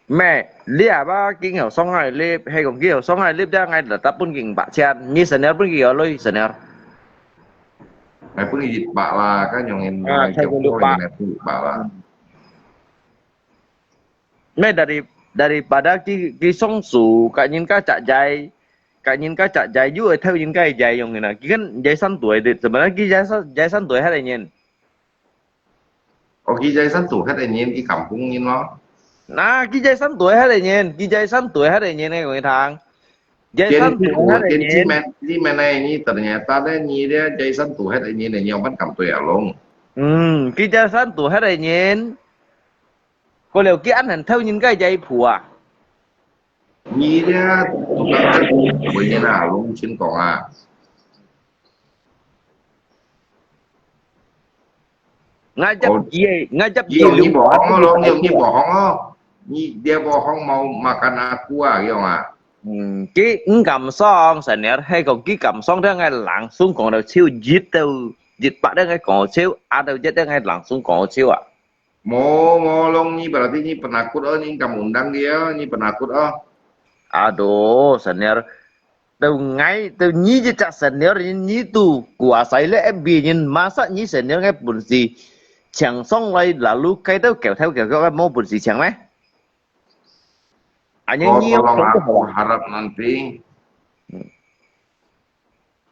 Me, liap ah, king hau song ngai lip, he kong king hau song ngai lip, dia ngai da ta pun king ba chian, ni senior pun king hau lui senior. Ngai pun king ba lah, kan yang in, ah, ngai kong king ba lah. Me dari, daripada ki, ki song su, ka nyin ka cak jai, ka nyin ka cak jai, yu ai thau nyin ka jai yang in ah, ki kan jai san tuai dit, sebenarnya ki jai san, jai san tuai hai nyin. Oh, ki jai san tuai hai nyin, ki kampung nyin lo. Nah, ki jai san tuai hai nyin, ki jai san tuai hai nyin, ngai kong thang. Jai san tuai hai nyin. Tiên tri, tiên tri mana, tiên tri mana ni, ternyata dia ni dia jai san tuai hai nyin, ni yang pan kam tuai along. Hmm, ki jai san tuai hai nyin. Ko liu ki an han thau nyin ka jai phu ah. Ni dia tukang chat, ko nyin ah, long chin kong ah. Ngajap ye, ngajap ye. Ni bohong lo, ni bohong lo. Ni dia bohong mau makan aku ah, yong ah. Hmm, ki eng kam song, senior, he kong ki kam song, dia ngai langsung kong tau chiu, jit tau, jit pak dia ngai kong chiu, a tau jit dia ngai langsung kong chiu ah. Mo, mo long ni berarti ni penakut oh, ni kam undang dia, ni penakut oh. Aduh, senior. Tau ngai, tau nyi je cak senior nyi tu kuasai le F B nyin, masa nyi senior ngai bun si chang song lai lalu kai tau keu thau keu keu mo bun si chang me. Anyo nyi tolong aku harap nanti.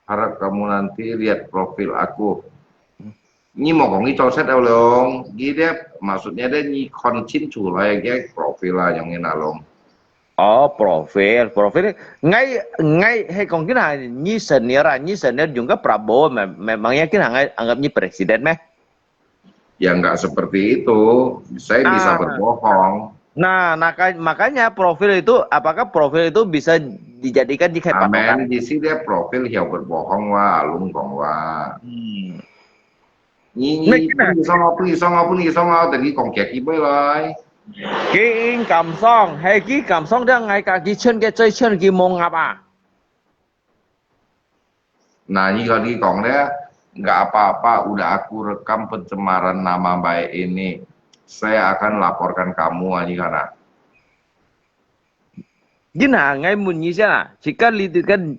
Harap kamu nanti lihat profil aku. Ni mo kong ni zo chat along. Ni dia, maksudnya dia ni kon chin chu lai ke profil lah yang ni along. Oh, profil, profil. Ngai, ngai, he kong kina, ni senior ah, ni senior juga Prabowo, me-, memangnya kina ngai anggap ni presiden meh? Ya, nggak seperti itu. Saya bisa berbohong. Nah, nah, makanya profil itu, apakah profil itu bisa dijadikan di patokan? Amin, di sini dia profil yang berbohong wa, lung kong wa. Hmm. Ni, ni, pun isong, pun isong, pun isong, tadi kong kia kibai lai. Ki eng kam song, he ki kam song dia ngai ka ki chen ke zai chen ki mong apa? Nah, ni kalau dikong dia, nggak apa-apa, udah aku rekam pencemaran nama baik ini. Saya akan laporkan kamu, ah, ni kana. Gina, ngai mun ni sia, jika li kan,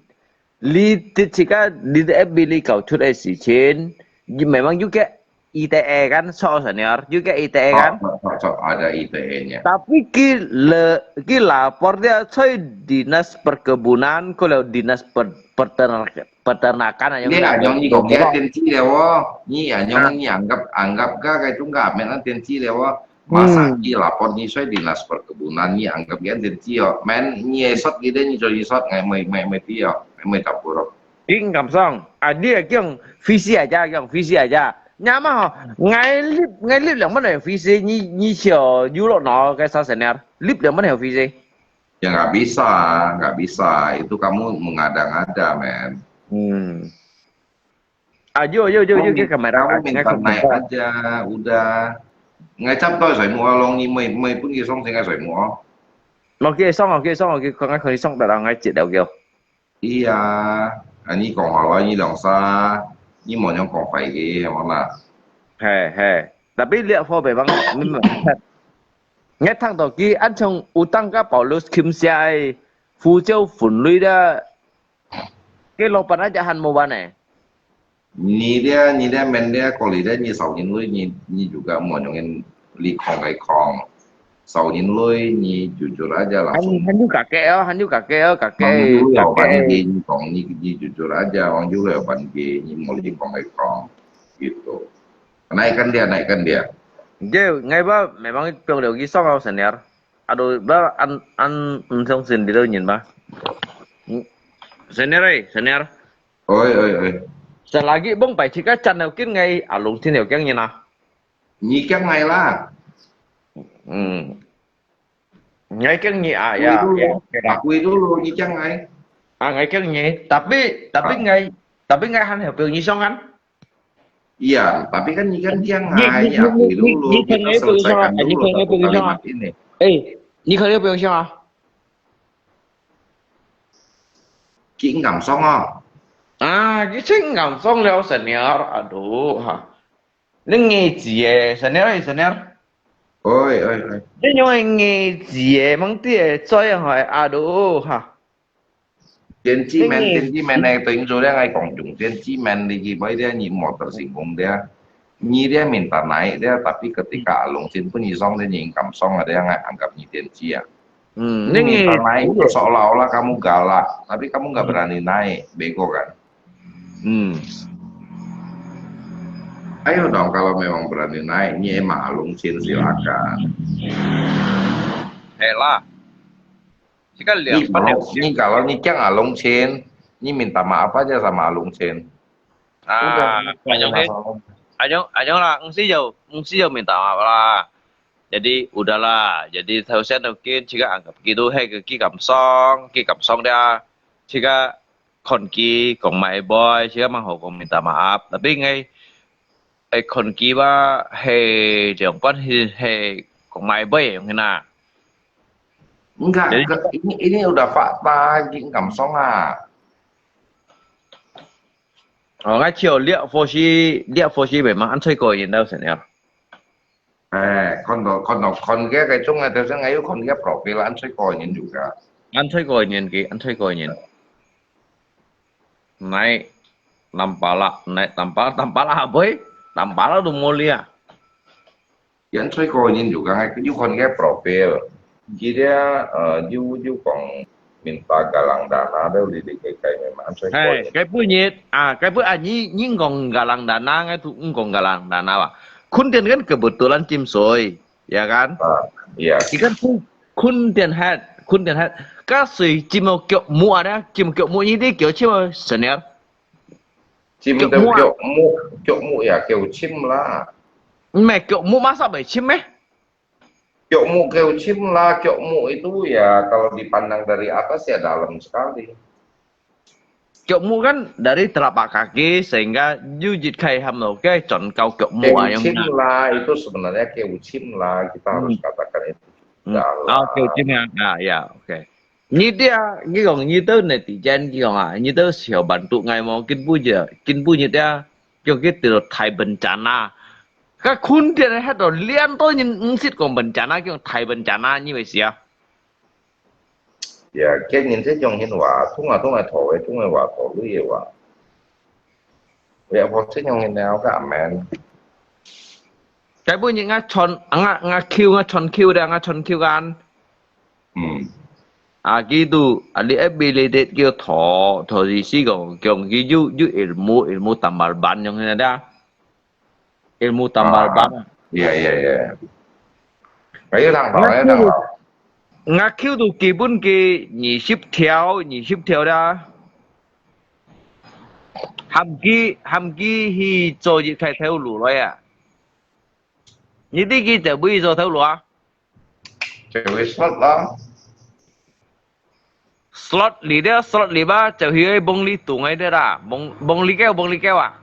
li jika li F B li kau chut ai si chen, memang juga I T E kan, so senior, juga I T E kan. Sok, sok, sok, ada I T E-nya. Tapi ki le, ki lapor dia cai dinas perkebunan, kalau dinas per-, peternak-, peternakan aja. Ni anyong ni kong dia 電子了哦，你 anyong 你 anggap, anggap ka kay tung ka men 電子了哦。Masa ki lapor ni cai dinas perkebunan 你 anggap 佢 電子哦，men 你 esot 佢 dia 你 cai esot ngai mai, mai, mai ti 哦，ngai mai tapurok. 佢毋敢爽，啊，你係講飛機來隻，講飛機來隻。你阿媽吼，𠊎立，𠊎立兩百兩飛機，你，你笑有落腦个啥神啊？立兩百兩飛機。 Ya nggak bisa, nggak bisa. Itu kamu mengada-ngada, men. Hmm. Ah, yo, yo, yo, yo, Kamu, kita kamera. Kamu minta naik aja, udah. Ngai chap toi sai mua long ni mai mai pun ki song sing ngai sai mua. OK，爽，OK，爽，OK，講啊，可以爽得啦，𠊎接了叫。 Iya, ani kong halo ani long sa, ni mo nyong kong fai ki, mo na. 係係，tapi lihat貨袂幫，你問。𠊎聽到佢恁像有當个保留琴寫个呼召分類个，个老闆那隻還無完呢。 Ni dia, ni dia men dia koli dia ni sau nyin lui ni, ni juga mo nyong in li kong kai kong. Sau nyin lui ni jujur aja 還 langsung. 還有kakek哦，還有kakek哦，kakek。 Mang dulu ya ban kakek。 bi ni kong ni ni jujur aja, mang dulu ya ban bi ni mo li kong kai kong. Gitu. Naikkan dia, naikkan dia. 就𠊎話memang放了佢爽哦，senior。Aduh，話恁恁毋相信你兜人吧？嗯，senior哎，senior。 Oi, oi, oi. Selagi bông pai chika chan leo kin ngai alung chin leo kiang nyin ah. Ni kiang ngai lah. Hmm. Ngai kiang nyi ah ya. Ya, oke lah. Akui dulu, ni kiang ngai. Ah, ngai kiang nyi. Tapi tapi ngai tapi ngai han heo piu nyi song kan? Iya, tapi kan ni kan kiang ngai, ni akui dulu. Kita selesaikan dulu satu kalimat ini. Eh, ni kali piu song ah? Ki ngam song ah. Ah, ki ching ngam song leo senior. Aduh ha. Ni ngi zi eh, senior eh, senior. Oi, oi, oi. Ni nyong ngi zi eh, mang ti eh, zoi eh, aduh ha. 電子面，電子面呢，對應做咧，𠊎講用電子面，你去買咧，你motor成功咧，你咧面打奶咧，tapi ketika alung chin pun你上咧，你敢上啊，咧，𠊎anggap你電子啊。嗯，你面打奶，seolah-olah kamu galak, tapi kamu nggak berani naik, bego kan? Hmm. Ayo dong, kalau memang berani naik, ni emang alung chin silakan. Eh lah. Jika lihat Ni kalau, ni kalau ni kiang alung chin, ni minta maaf aja sama alung chin. Ah, anyong eh, anyong anyong lah, ngsi yo, ngsi yo minta maaf lah. Jadi udahlah. Jadi 頭先都見自家 anggap 佢都係个佢感想，佢感想咧，自家看佢講買杯，自家蠻好講 minta maaf。Tapi ngai eh 看佢話係這種關係係講買杯樣个啦。 Enggak, ini ini udah fakta, 佢感想啊。 哦，𠊎就這貨是這貨是memang恁衰過人了，係啊。 哎，看到看到看佢个中啊，頭先𠊎有看佢个 profile，恁衰過人有个。 恁衰過人佢，恁衰過人。Naik tampalak, naik tampalak, tampalak apa eh? Tampalak tu moli ah. 恁衰過人有个，𠊎有看佢个 profile。佢咧，呃，有有講 minta galang dana，都離離開開memang恁衰過人。係，該本日啊，該本啊，你你講 galang dana，𠊎都毋講 galang dana 吧。Kun Tian kan kebetulan Cim Sui, ya kan? Ah, iya. Ikan Kun Kun Tian hat, Kun Tian hat. Ka sui Cim Kiok Mu ada, Cim Kiok Mu ini dia Kiok Cim senior. Cim Kiok tu Mu ah. Kiok Mu, Kiok Mu ya Kiok Cim lah. 毋係 Kiok Mu masa 會深咩？ Kiok Mu Kiok Cim lah, Kiok Mu itu ya kalau dipandang dari atas ya dalam sekali. Kiok Mu kan dari telapak kaki sehingga you jit khai ham lo, okay, 轉到 Kiok Mu Kiok ah yang Cim na. Lah itu sebenarnya Kiok Cim lah, kita harus katakan itu. Hmm. Ah, Kiok Cim ya, ah, ya, okay. 你這，你講你兜netizen，你講啊，你兜小版都愛無，根本就，根本就這，叫佢到大笨蛋啊。該Kun Tian喺度練到人毋識講笨蛋啊，叫大笨蛋啊，你會死啊？ Ya，見人這種人話，通啊通啊討个，通个話討鐳个話。Ya，我這種人呢，我个阿man。 該本日𠊎穿，𠊎𠊎Q，𠊎穿Q个，𠊎穿Q个。嗯。 啊，佢都，啊，你FB裡底叫討，討意思講，講佢有有ilmu，ilmu tambal ban樣个啦。Ilmu tambal ban。 Ya ya ya。還有人討，還有人討。 𠊎Q都基本个二十條，二十條啦。喊佢，喊佢去做一個頭路來啊！你知佢做麼个做頭路啊？就會 slot 咯。 slot 裡了，slot裡吧，就去个蒙里洞个對啦，蒙蒙里狗，蒙里狗啊！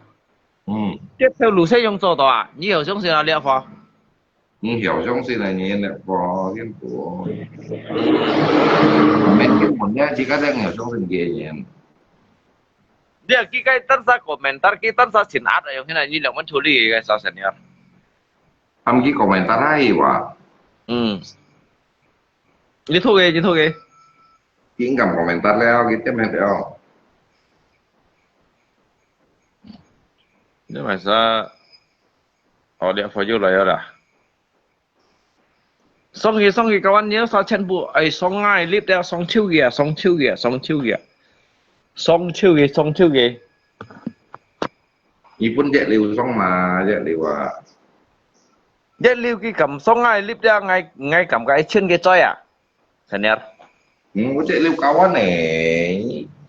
嗯，這頭路使用做到啊？你有相信啊？這貨？你有相信啊？你那個天不？沒有問題，自家在有相信別人。你啊，佢該單儕 komentar，佢單儕前壓啊，用現在你兩萬處理个啥事呢？他們去 komentar 還有啊？嗯，你吐个，你吐个。 應該 komentar 了，佢點樣了？你買啥？哦，你朋友來了啦。送去送去，kawan，你要啥全部，哎，送啊，你不要送手个啊，送手个啊，送手个啊，送手个，送手个。你分隻流送嘛，隻流啊。一流佢敢送啊，你不要，𠊎𠊎感覺一千个嘴啊。 Senior。嗯，我這六九萬呢，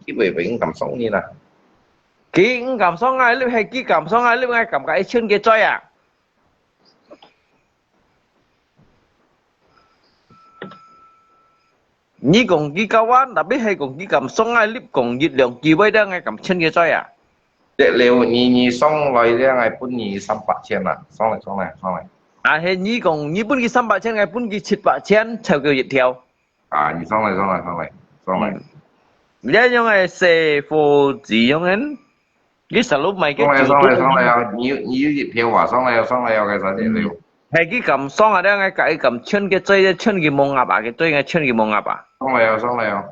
基本上敢送你啦。佢毋敢送啊，你係佢敢送啊，你愛感覺一千个嘴啊。你講佢九萬，tapi係講佢敢送啊，你講一兩句話，你愛感千个嘴啊。 這了你你送來了，𠊎分你三百千啦，送來送來送來。啊，係你講你分佢三百千，𠊎分佢七百千，湊夠一條。啊，你送來送來送來送來。你用个細貨子用个，你selalu買个送來送來送來啊！你你有一條啊，送來送來啊，該啥子了？係佢敢送啊，你愛佢敢千个嘴，千个毛鴨啊，个嘴，千个毛鴨啊。送來啊，送來啊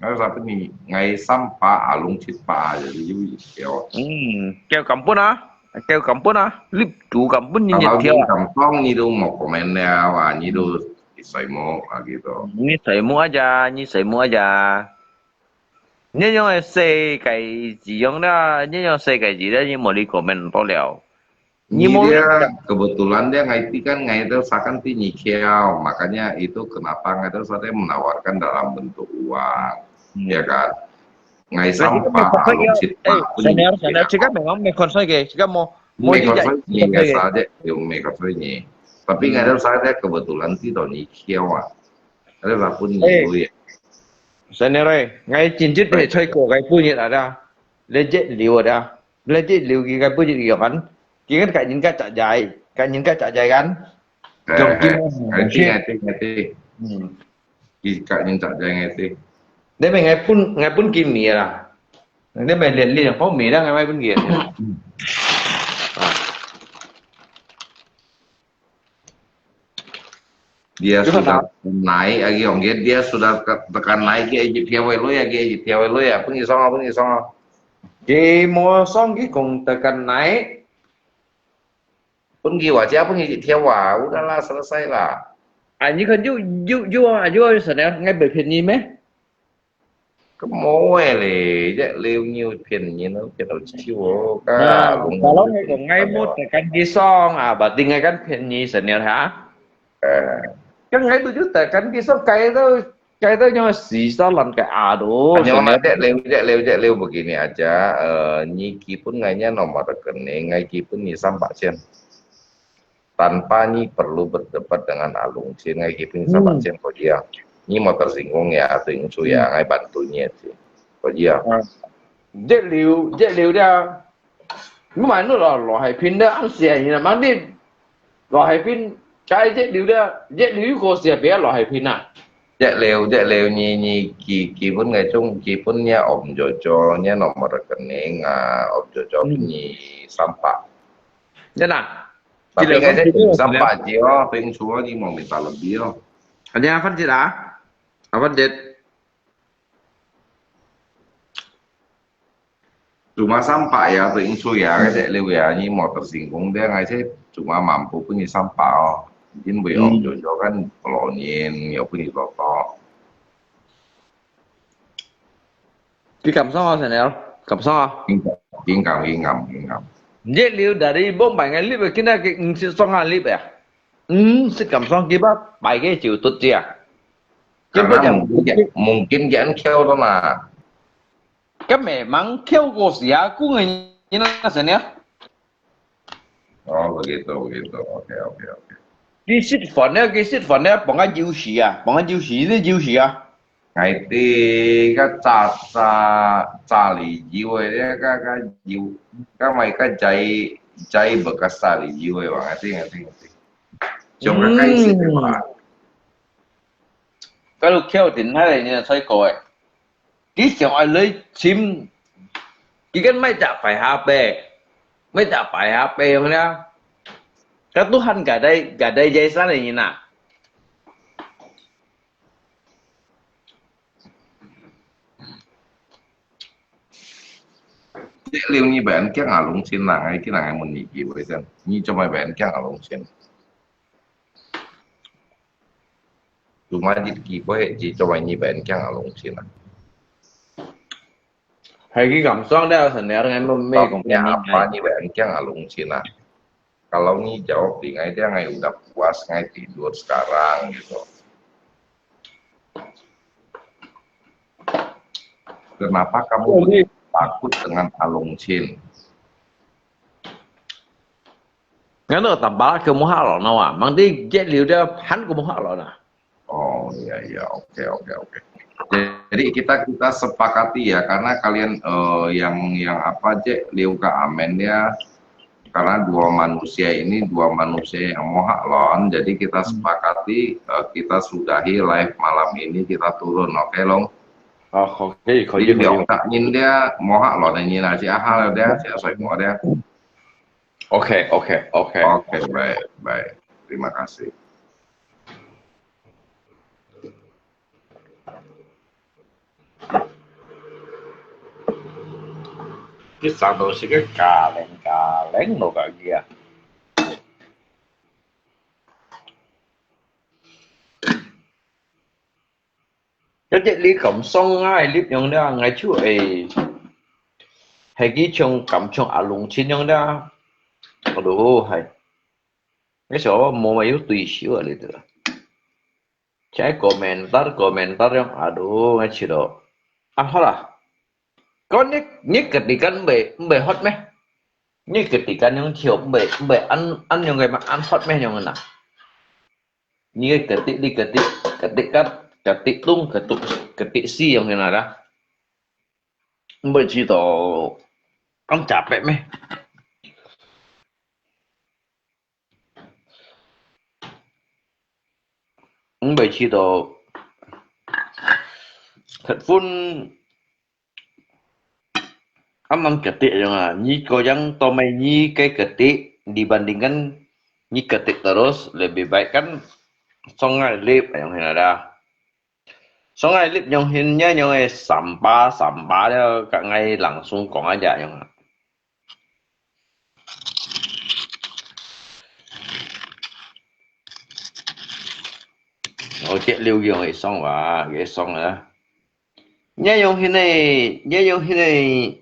！𠊎啥分你，𠊎三百啊，弄七百啊，就係有一條啊。嗯，叫敢分啊，叫敢分啊，你主敢分你一條啊。敢送你都莫comment了啊，你都睡目啊，佢都。你睡目啊呀，你睡目啊呀。你用个世界字用啦，你用世界字咧，你無你comment到了。 你咧kebetulan咧，ngai tikan ngai都sakan ti nyikiau, makanya itu kenapa ngai都sakan menawarkan dalam bentuk uang, ya kan? Ngai sampah alung sit pak pun Senior, senior, cakap memang mekon saya ke, cakap mau mau mekon juga. Saya ni biasa aja, yung mekon Saya ni. Tapi ngai都sakan kebetulan ti to nyikiau ah, ada sapun nyikiau ya. Senior, ngai cincit deh cai ko ngai punyit ada, legit liu ada. 你這留佢个budget个kan，佢kan kat人家扎仔，kat人家扎仔kan。 Ngerti, ngerti, ngerti. 嗯，佢kat人扎仔ngerti。你咪ngai分，ngai分佢米啦，你咪連連講米啦，ngai分佢。 Dia sudah naik lagi ongkir, dia sudah tekan naik lagi, dia welo ya, dia welo ya, pun isong, pun isong. 佢無送佢講tekan naik。 Pun ki wajar pun ki tiawa, udahlah selesai lah. 啊，你看又又又啊又啊，又是呢，ngai會便宜咩？ Kemoy le, jak leu nyiu pian nyin lo, pian lo chiu o, ka Nah, lung. kalau ngai ko ngai mo tekan kisong, ah, berarti ngai kan pian nyi senior ha? Eh, Kan ngai tu ju tekan kisong, kai tu kai tu nyo si sa lan kai aduh. Hanya Senior. Jak leu, jak leu, jak leu begini aja. Eh, nyi kipun ngainya nomor rekening, ngai kipun nyi sampak cien. Tanpa nyi perlu berdebat dengan Alung Chin, ngai kipun nyi sampak cien ko dia. Nyi mau tersinggung ya, atau insu ya, ngai bantu nyi aja. Ko dia. Jet liu, jet liu dia. Lu mai nu lo lo hai pin dia, ang sia ni mang di. Lo hai pin, kai jet liu dia, jet liu ko sia bia lo hai pin ah. Jak leu, jak leu nyi, nyi ki, kipun ngai chung, kipun nya om jojo, nya nomor rekening, ah, om jojo pun nyi sampak. Jet ah. Tapi ngai cek sampak ji o, peng chua ni mau minta lebih o. Ada apa jet ah? Apa jet? Cuma sampak ya, peng chua ya, ngai cek leu ya, nyi mau tersinggung dia, ngai cek cuma mampu pun nyi sampak o. Jin wei om jojo kan pelonin, ya pun nyi toto. Ki kam song ah, Senior. Kam song ah. Ging kam, ging kam, ging kam. Jet liu dari Bombay ngai lip, kina ke ngsi song ah lip ya. Hmm, sit kam song ki ba bai ke chiu tut jia. Karena mungkin dia, mungkin dia kiau tu mah. 今日吂跳過時啊，公園那神呢？哦，begitu, begitu. Oke, oke, oke. 佢食飯呢，佢食飯呢，幫佢有時啊，幫佢有時，你有時啊。 Ngai ti ka ca ca ca li jiu eh, dia ka ka jiu, ka mai ka jai jai bekas ca li jiu eh, bang, ngai ti, ngai ti, ngai ti. Cuma ka kai sit eh, bang. Kalau kau tin hai ni sai kau eh. Ki siang ai lei chim. Ki kan mai tak pai ha pe. Mai tak pai ha pe yang dia. Ka Tuhan gadai gadai jai sana ni na. Cek liu ni ban kiang alung chin lang ai, ki lang ai mun ni ki wei sen. Ni cuma ban kiang alung chin. Cuma di ki wei ji cuma ni ban kiang alung chin lang. Hai ki kam suang dia sen dia ngai mun me kong ni apa ni ban kiang alung chin lang. Kalau ni jawab di ngai dia ngai udah puas ngai tidur sekarang gitu. Kenapa kamu begitu takut dengan Alung Chin? Ngano tambah ke muha lo na wa, mang di jet liu dia han ke muha lo na. Oh iya iya, oke oke oke. Jadi kita kita sepakati ya, karena kalian eh, yang yang apa cek liu ke amen ya, karena dua manusia ini dua manusia yang mohak lon, jadi kita sepakati eh, kita sudahi live malam ini, kita turun, oke Long? Oh, oke, 可以可以。 Jadi dia mohak lon ini, nah si Ahal dia, si Asoy mo dia. Oke oke oke. Oke, baik baik, terima kasih. Ki sang to si ke kaleng kaleng lo ka kia. Ka jet liu kam suang ngai liu yong dia ngai chu eh. Hai ki chung kam chung Alung Chin yong dia. Aduh hai. Ngai so mo mai yu tui siu a liu tu. Chai komentar komentar yong aduh ngai chi lo. Ah, hot lah. Kau ni ni ketikan mbe mbe hot meh. Ni ketikan yong chiu mbe mbe an an yong ngai ma an hot meh yong na. Ni ketik ni ketik ketik kat ketik tung ketik ketik si yong na da. Mbe chi to. Ang capek meh. Mbe chi to. Khat phun. Amang ketik yang ah, ni ko yang to mai ni ke ketik dibandingkan ni ketik terus lebih baik kan. Sungai lip yang hin ada. Sungai lip yang hin nya yang eh sampah sampah dia kat ngai langsung kong aja yang. Oke liu yang eh song wa, eh song ah. Nya yang hin eh, nya yang hin eh.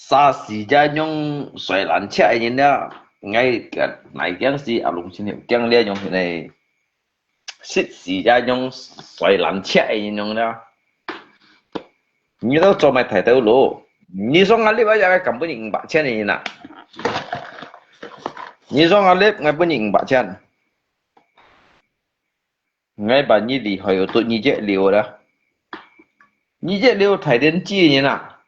Sa si ja nyong suai lan chia yin da. Ngai ka nai kiang si Alung Chin hiu kiang lia nyong hin ai. Sit si ja nyong suai lan chia yin nyong da. Ni tau cho mai thai tau lo. Ni song a lip a ya kam bu ni 五百千 yin na. Ni song a lip ngai bu ni 五百千. Ngai ba ni li hoi tu ni je liu da. Ni je liu thai den chi ni na.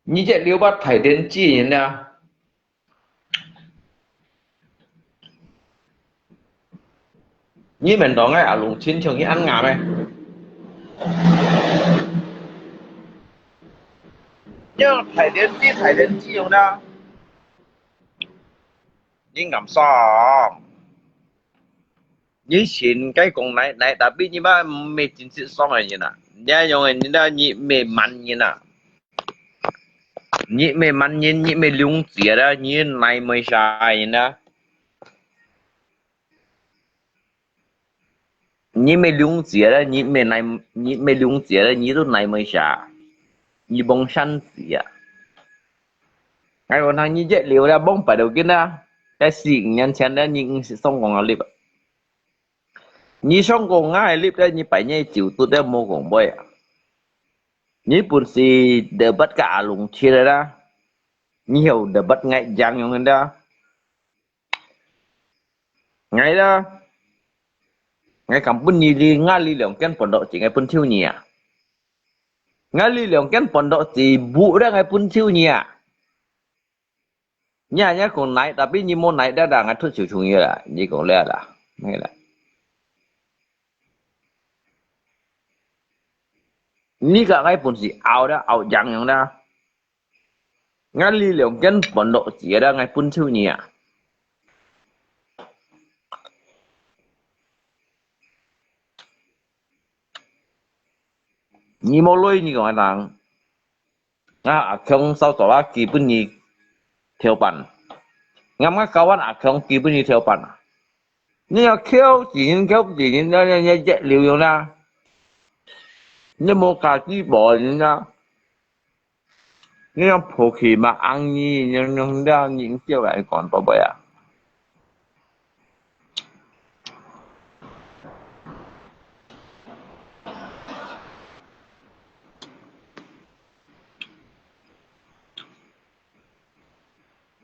Ni je liu ba thai den chi ni na. Ni men dong ngai Alung Chin chung ni an nga me. Ni thai den chi thai den chi yong da. Ni ngam song. Ni sin kai kong nai nai tapi ni ba me chin sit song ai ni na. Ni yong ai ni da ni me man ni na. Ni me man ni ni me lung chia da ni nai me sha ni na. Ni me lung chia da ni me nai ni me lung chia da ni tu nai me sha. Ni bong shan chia. Ngai ko nang ni je liu da bong pai do kin da. Kai si nyan chan da ni ng si song kong a lip. 你想講𠊎係立个，你擺你酒都得無講話啊？你本事debat个阿龍切个啦，你有debat𠊎樣樣个啦。 𠊎啦，𠊎敢分你哩，𠊎哩兩間搬到自己分手你啊？𠊎哩兩間搬到自屋啦，𠊎分手你啊？你還要講哪，tapi你無哪得啦，𠊎出手重要啦，你講了啦，係啦。你个𠊎本事拗啦，拗樣樣啦。 𠊎哩兩間搬落自家啦，𠊎分手你啊！你無鐳你講人，啊，阿強燒燒啊，寄分你頭版，啱啱搞完阿強寄分你頭版啊！你要扣錢，扣錢，那那那一流用啦，你無價值無人啊！ 你樣破氣嘛，硬你，你你你你你叫人講寶貝啊！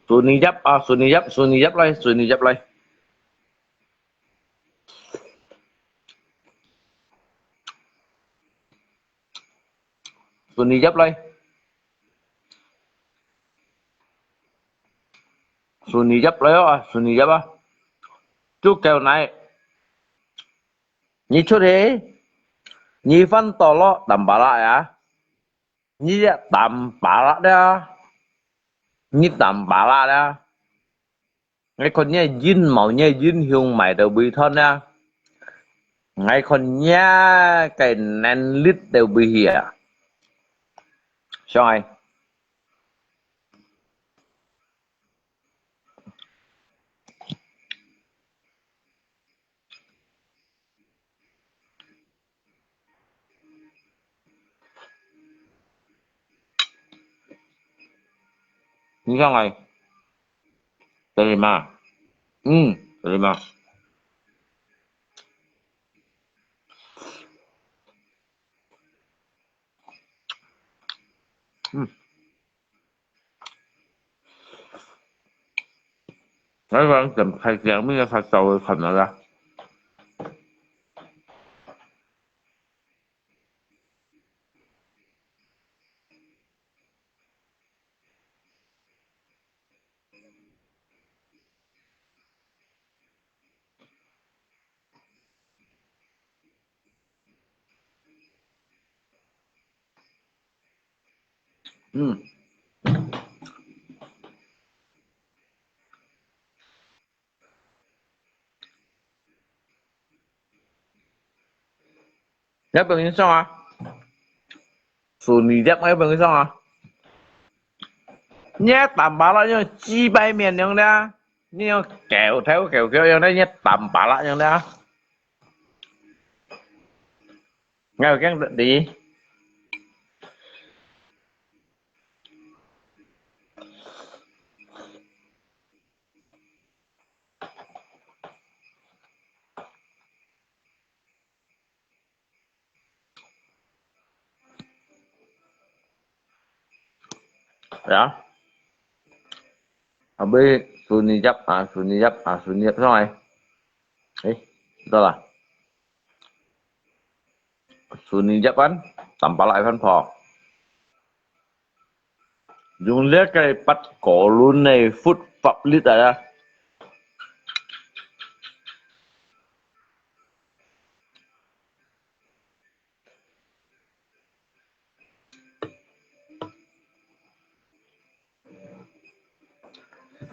順你入啊，順你入，順你入來，順你入來。 順你入來，順你入來哦，順你入啊！就叫你，你出去，你翻到了淡巴拉呀，你也淡巴拉了，你淡巴拉了。 𠊎看你个英貌，你个英雄賣到尾段啊！𠊎看你个能力到尾去啊！上來。 你上來。Terima. Hmm, terima. Hmm. 台灣整排名，明天他找我看了啦。 嗯。要不要你上啊？手你接，要不要你上啊？你要打麻辣用鸡白面用的啊，你用狗头狗狗用的，你要打麻辣用的啊。 Ngài có kén đi. Ya. Habis sunyi jap, ah, sunyi jap, ah, sunyi jap, sao ai? Eh, betul lah. Sunyi jap kan, tampalak kan po. Yung lihat kay pat kolun ay food public ada.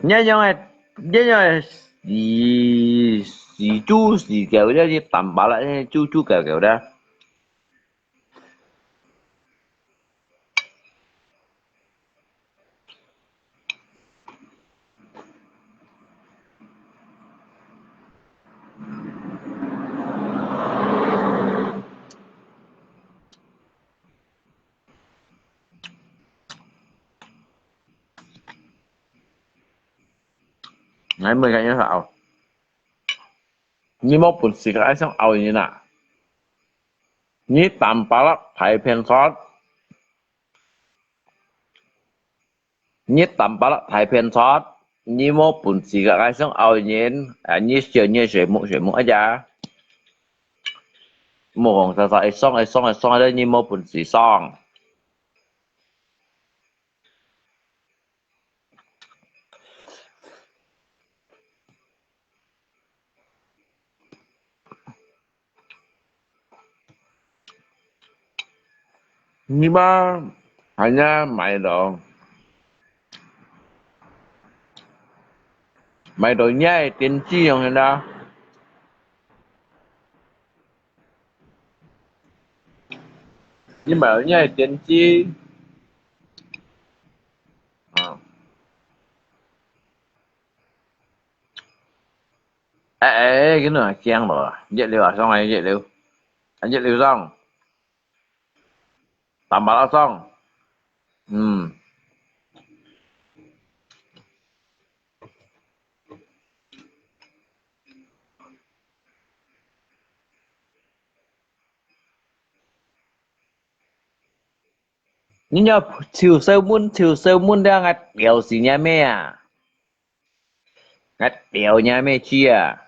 你樣个，你樣个死，死豬死狗，這係蛋白啦，豬豬狗狗啦。 Ngày mười ngày nữa sao? 你無本事个，愛想拗人啊！你打巴拉大便所，你打巴拉大便所，你無本事个，愛想拗人啊！你笑你笑目笑目啊呀！目紅沙沙，一雙一雙一雙，你無本事爽。 你嘛，還呀買到，買到你个電子用个啦。你買到你个電子，啊。 哎哎，今日驚了啊！熱流啊，上來熱流，啊熱流上，打麻辣上，嗯。 你若臭細蚊，臭細蚊了，𠊎吊死你咩啊？𠊎吊你咩去啊？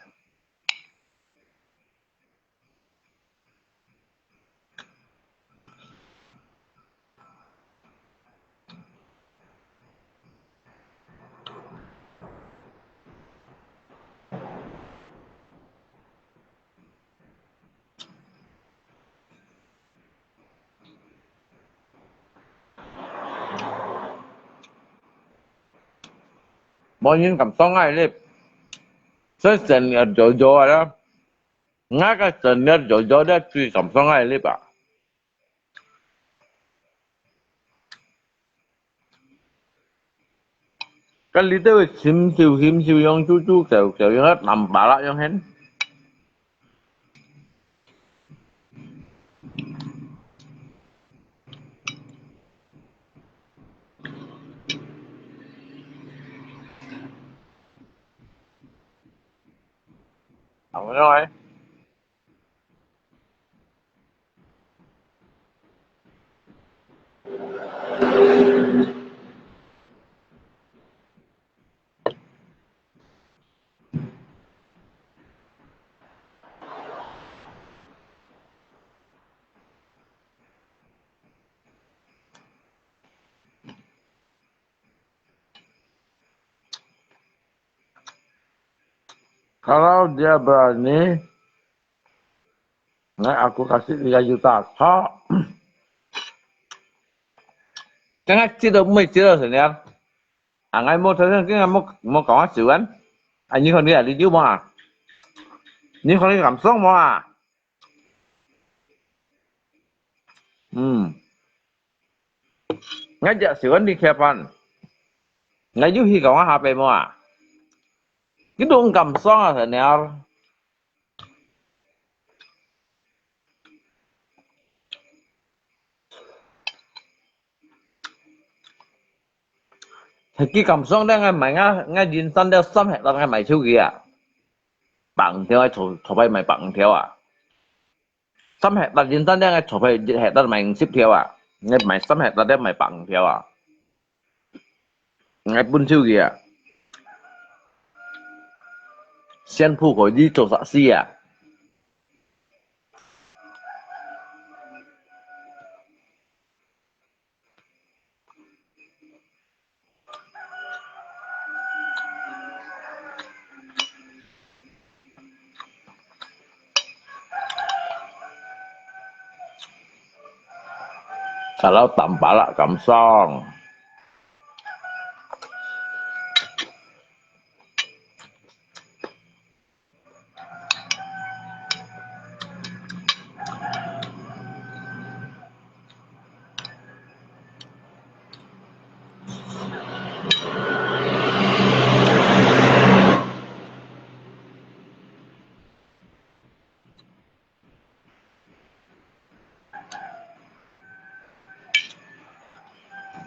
無人敢上𠊎live，所以成日做做个啦。𠊎个成日做做个，最敢上𠊎live啊！ 該裡肚个禽獸禽獸樣，豬豬狗狗樣，南巴拉樣，係。好，來。 Kalau dia berani, nah, aku kasih tiga juta. Hak. Tengah cedok, mui cedok senior. Angai mo thơ, tengah mo mo kong a siu an. Anyi kon dia li diu mo a. Ni kon ni kam song mo a. Hmm. Ngai jak siu an ni kia pan. Ngai yu hi kong a ha pe mo a. Kidung kam song a senior. Thai ki kam song deng ngai mai nga, ngai yin san deng sam hek lat ngai mai chiu ki a. Bang thiau ngai cho, cho pai mai bang thiau a. Sam hek lat yin san deng ngai cho pai hek lat mai sip thiau a. Ngai mai sam hek lat deng mai bang thiau a. Ngai pun chiu ki a. Sian pu ko yi cho sa si a. Kalau tampalak kamsong.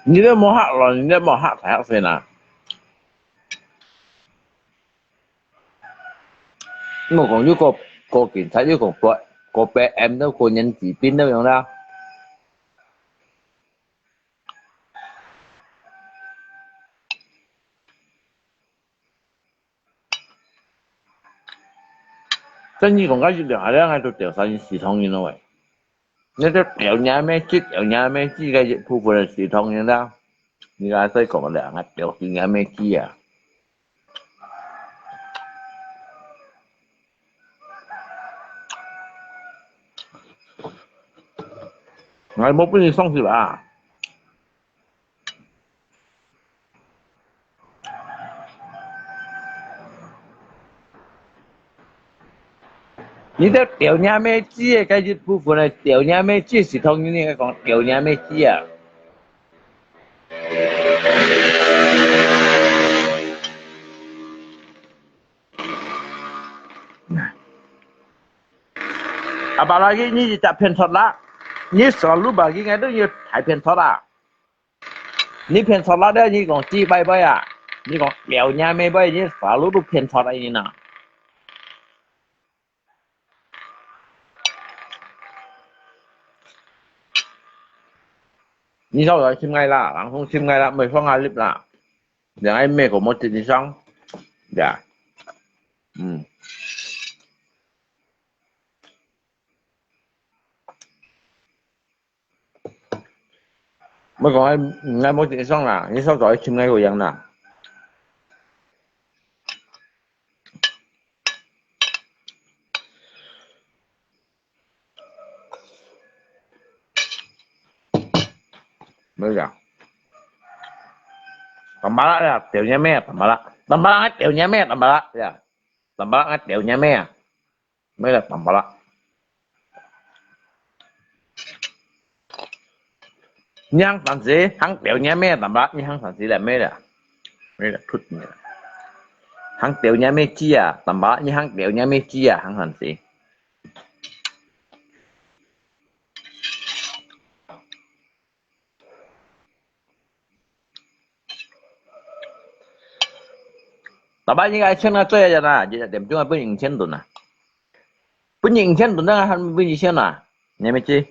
你都無客來，你都無客，大學生啊！莫講又過過警察，又講過過B M，都過年紀兵都有啦。真正講到一兩下了，𠊎都調查你食糖人了喂。 你這調若妹子，調若妹子个一部分係食糖人啦。你阿再講了，𠊎調死若妹子啊！𠊎無分你爽是吧？ 你兜調若妹子个該一部分來，調若妹子係同你个講調若妹子啊。阿爸lagi，你一隻騙錯啦，你selalu bagi𠊎都有大騙錯啦。 你騙錯啦，你講雞拜拜啊，你講表娘妹拜，你selalu都騙錯啦，你呐。你早來尋𠊎啦，人風尋𠊎啦，毋會放下粒啦。兩個妹个莫接你上，呀，嗯。 莫講𠊎，𠊎無地方啦，你少走去尋𠊎个樣啦。無啦。Tambalak呀，掉你咩啊，Tambalak。Tambalak，掉你咩啊，Tambalak呀。Tambalak，掉你咩啊。 無啦，Tambalak。你行山時，行掉你咩，Tambalak，你行山時了，無啦，無啦，出你啦。行掉你咩子啊，Tambalak，你行掉你咩子啊，行山時。 Tambalak，你个錢啊，最啊，一日點鐘啊，分五千銀啊。分五千銀啊，還分一千啊，你毋知？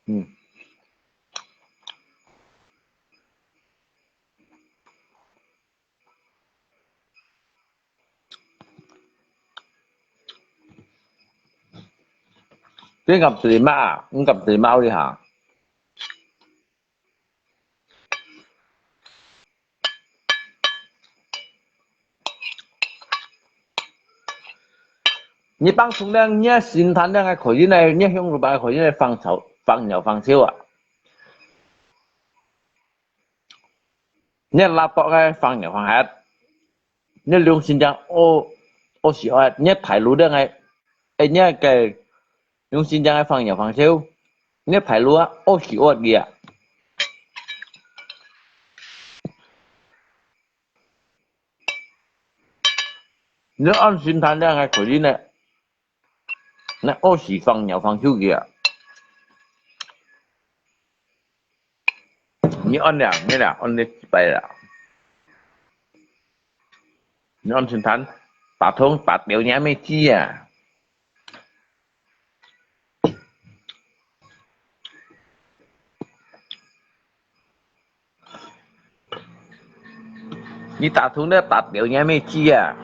嗯。你敢terima啊？你敢terima你哈？ 你放鬆了，你个心態了，還可以呢，你个胸脯還可以呢，放草，放尿放尿啊。你个laptop个放尿放尿，你个良心正屙，屙屎屙，你个排路了个，哎，你个 良心正个放尿放尿，你个排路啊，屙屎屙个啊。你安心談戀愛可以呢，你屙屎放尿放尿个啊。 你安了，你了，安了幾擺了？你安心談，打通，打掉你妹子啊！你打通了，打掉你妹子啊！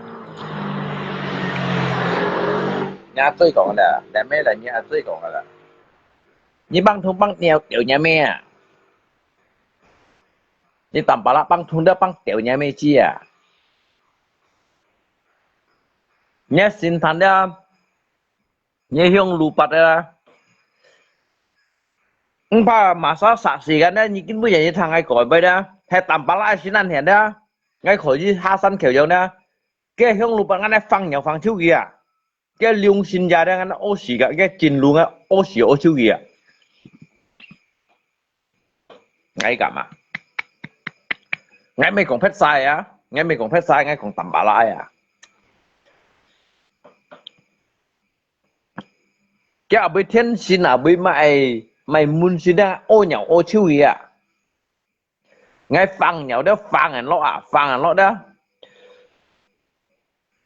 你阿嘴講了，你妹了，你阿嘴講了。 你放通放尿掉你妹啊！你Tambalak放通了放掉你妹子啊！你个心態了，你个胸脯了，你怕masa sakit了，你根本就係聽𠊎講个了，係Tambalak个心恁險了，𠊎可以下山口用了，該胸脯恁樣放尿放尿个啊！ 該良心也咧，恁屙屎个，該真正个屙屎屙尿个啊！𠊎敢啊？𠊎毋係講別儕啊，𠊎毋係講別儕，𠊎講Tambalak啊！佢也毋會天神，也毋會麼个，麼个門神啊，屙尿屙臭个啊。𠊎放尿了，放人落啊，放人落了。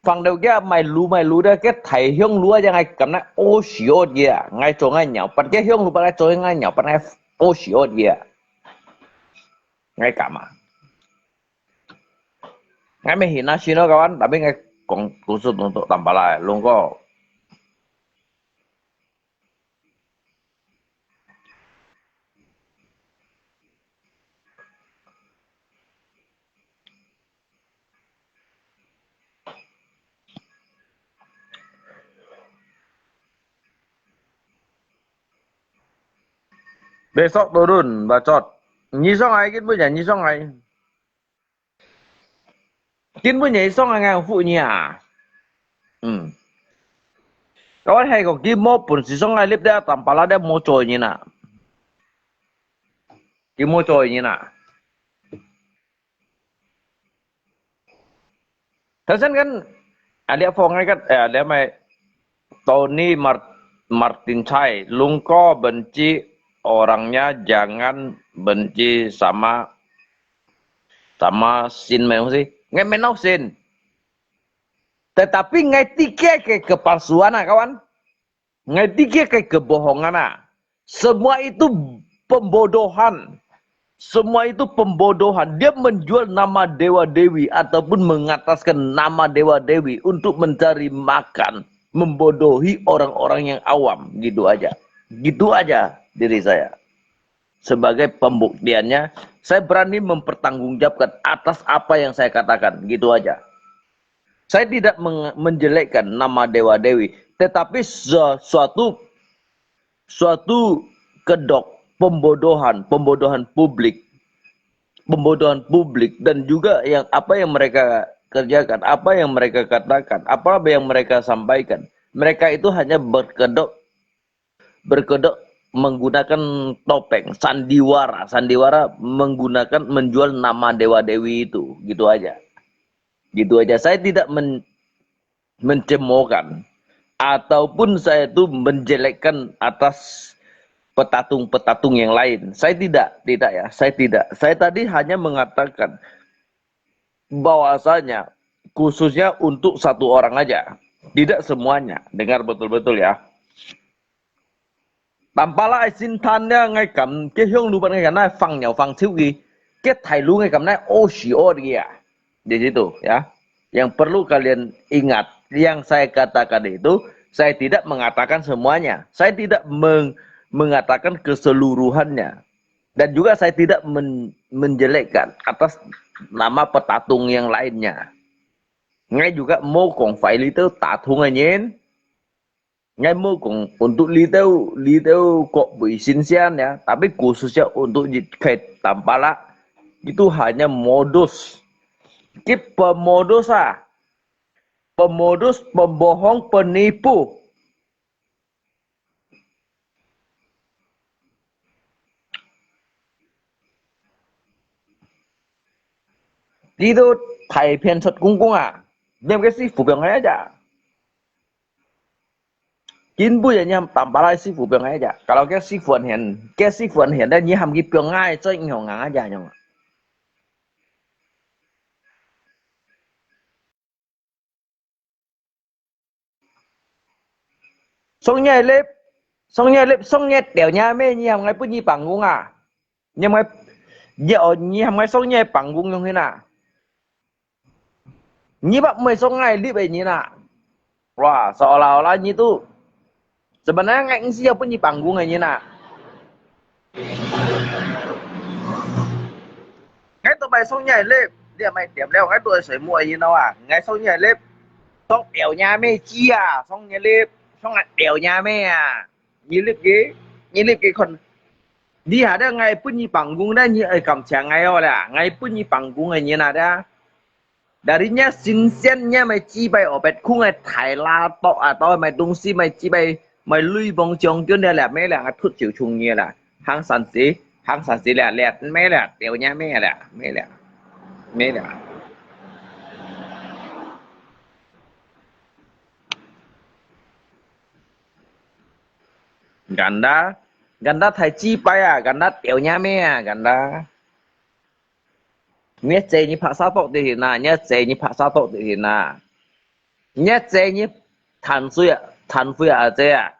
放到佢麼个路麼个路了，佢大香爐啊，正𠊎感覺屙屎屙个啊，𠊎做𠊎尿，摎佢香爐，摎𠊎做𠊎尿，摎𠊎屙屎屙个啊。𠊎感覺。 𠊎乜係那時咯，kawan，tapi𠊎講故事untuk tampalak，lungko。Besok turun, bacot. Nyi song ai, kin pun ya, nyi song ai. Kin pun ya, song ai ngang fu nyi à. Hmm. Kawan hai kok, kin mo pun si song ai lip dia, tampala dia mo choi nyi na. Kin mo choi nyi na. Thai san kan, adik phong ai kat, eh, adik mai Tony Mar-, Martin Chai, lungko benci orangnya, jangan benci sama, sama sin mai si. Ngai menau sin. Tetapi ngai tiga ke kepalsuan ah, kawan. Ngai tiga ke kebohongan ah. Semua itu pembodohan. Semua itu pembodohan. Dia menjual nama dewa-dewi ataupun mengataskan nama dewa-dewi untuk mencari makan, membodohi orang-orang yang awam. Gitu aja. Gitu aja diri saya. Sebagai pembuktiannya, saya berani mempertanggungjawabkan atas apa yang saya katakan. Gitu aja. Saya tidak meng-, menjelekkan nama dewa-dewi, tetapi sesuatu, suatu kedok pembodohan, pembodohan publik, pembodohan publik, dan juga yang, apa yang mereka kerjakan, apa yang mereka katakan, apa yang mereka sampaikan, mereka itu hanya berkedok, berkedok menggunakan topeng, sandiwara, sandiwara menggunakan, menjual nama dewa-dewi itu, gitu aja. Gitu aja. Saya tidak men-, mencemoohkan ataupun saya itu menjelekkan atas petatung-petatung yang lain. Saya tidak, tidak ya, saya tidak. Saya tadi hanya mengatakan bahwasanya khususnya untuk satu orang aja, tidak semuanya. Dengar betul-betul ya. Tampala ai sin than ya ngai kam, ke hiong lupan ngai kam, nai fang nyau fang ciu ki, ke thai lu ngai kam, nai o shi o di ya. Di situ ya. Yang perlu kalian ingat, yang saya katakan itu, saya tidak mengatakan semuanya. Saya tidak meng-, mengatakan keseluruhannya. Dan juga saya tidak men-, menjelekkan atas nama petatung yang lainnya. Ngai juga mo kong fai li teu tatung ngai nyen. Ngai mo kong untuk li teu, li teu kok bui sin sian ya, tapi khususnya untuk kai tampala, itu hanya modus. Ki pemodus ah. Pemodus, pembohong, penipu. Di tu thai phian sot kung kung ah. Niam ke si fu piang aja. Kin bu ya niam tampala si fu piang aja. Kalau ke si fu an hian, ke si fu an hian, dan ni ham ki piang ai, zoi nyong aja nyong. Song nyai lip, song nyai lip, song nyai tiao nyai me, nyi ham ngai pun nyi panggung ah. Nyi ham ngai, nyi, oh, nyi ham ngai song nyai panggung yong hin ah. Nyi bak mui song nyai lip ai nyi na. Wah, seolah-olah nyi tu. Sebenarnya ngai ngsi ya pun nyi panggung ai nyi na. Ngai tu mai song nyai lip, dia mai tiam leo, ngai tu ai sui mu ai nyi na wa. Ngai song nyai lip, song tiao nyai me ji ah, song nyai lip, song ngai tiao nyai me ah. Nyi lip ki, nyi lip ki kon. Di ha da ngai pun nyi panggung da nyi ai kam chiang ngai o la, ngai pun nyi panggung ai nyi na da. Dari nya sin sian nya mai ji bai o bet khung ai thai la tok a to mai tung si mai ji bai mai lui bong chiong kion da la me la ngai thut chiu chung nyi la. Hang san si, hang san si la la me la, tiao nya me la, me la, me la. Ganda, ganda 太雞掰啊，ganda 屌你妹啊，ganda。你嘴你拍啥多的人啊，你嘴你拍啥多的人啊，你嘴你 tan 水啊，tan 水啊，这啊。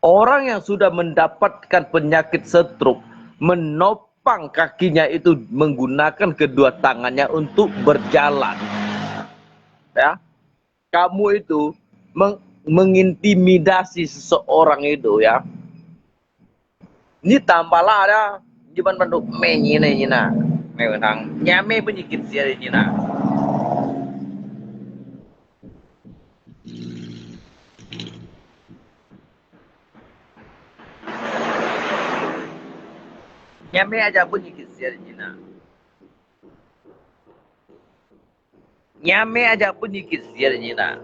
Orang yang sudah mendapatkan penyakit stroke menopang kakinya itu menggunakan kedua tangannya untuk berjalan. Ya, kamu itu meng- mengintimidasi seseorang itu ya. Ni tampala ada, cuman bantu me ni ne ni na. Me bentang, nyame penyakit sia ni na. Nyame aja penyakit sia ni na. Nyame aja penyakit sia ni na.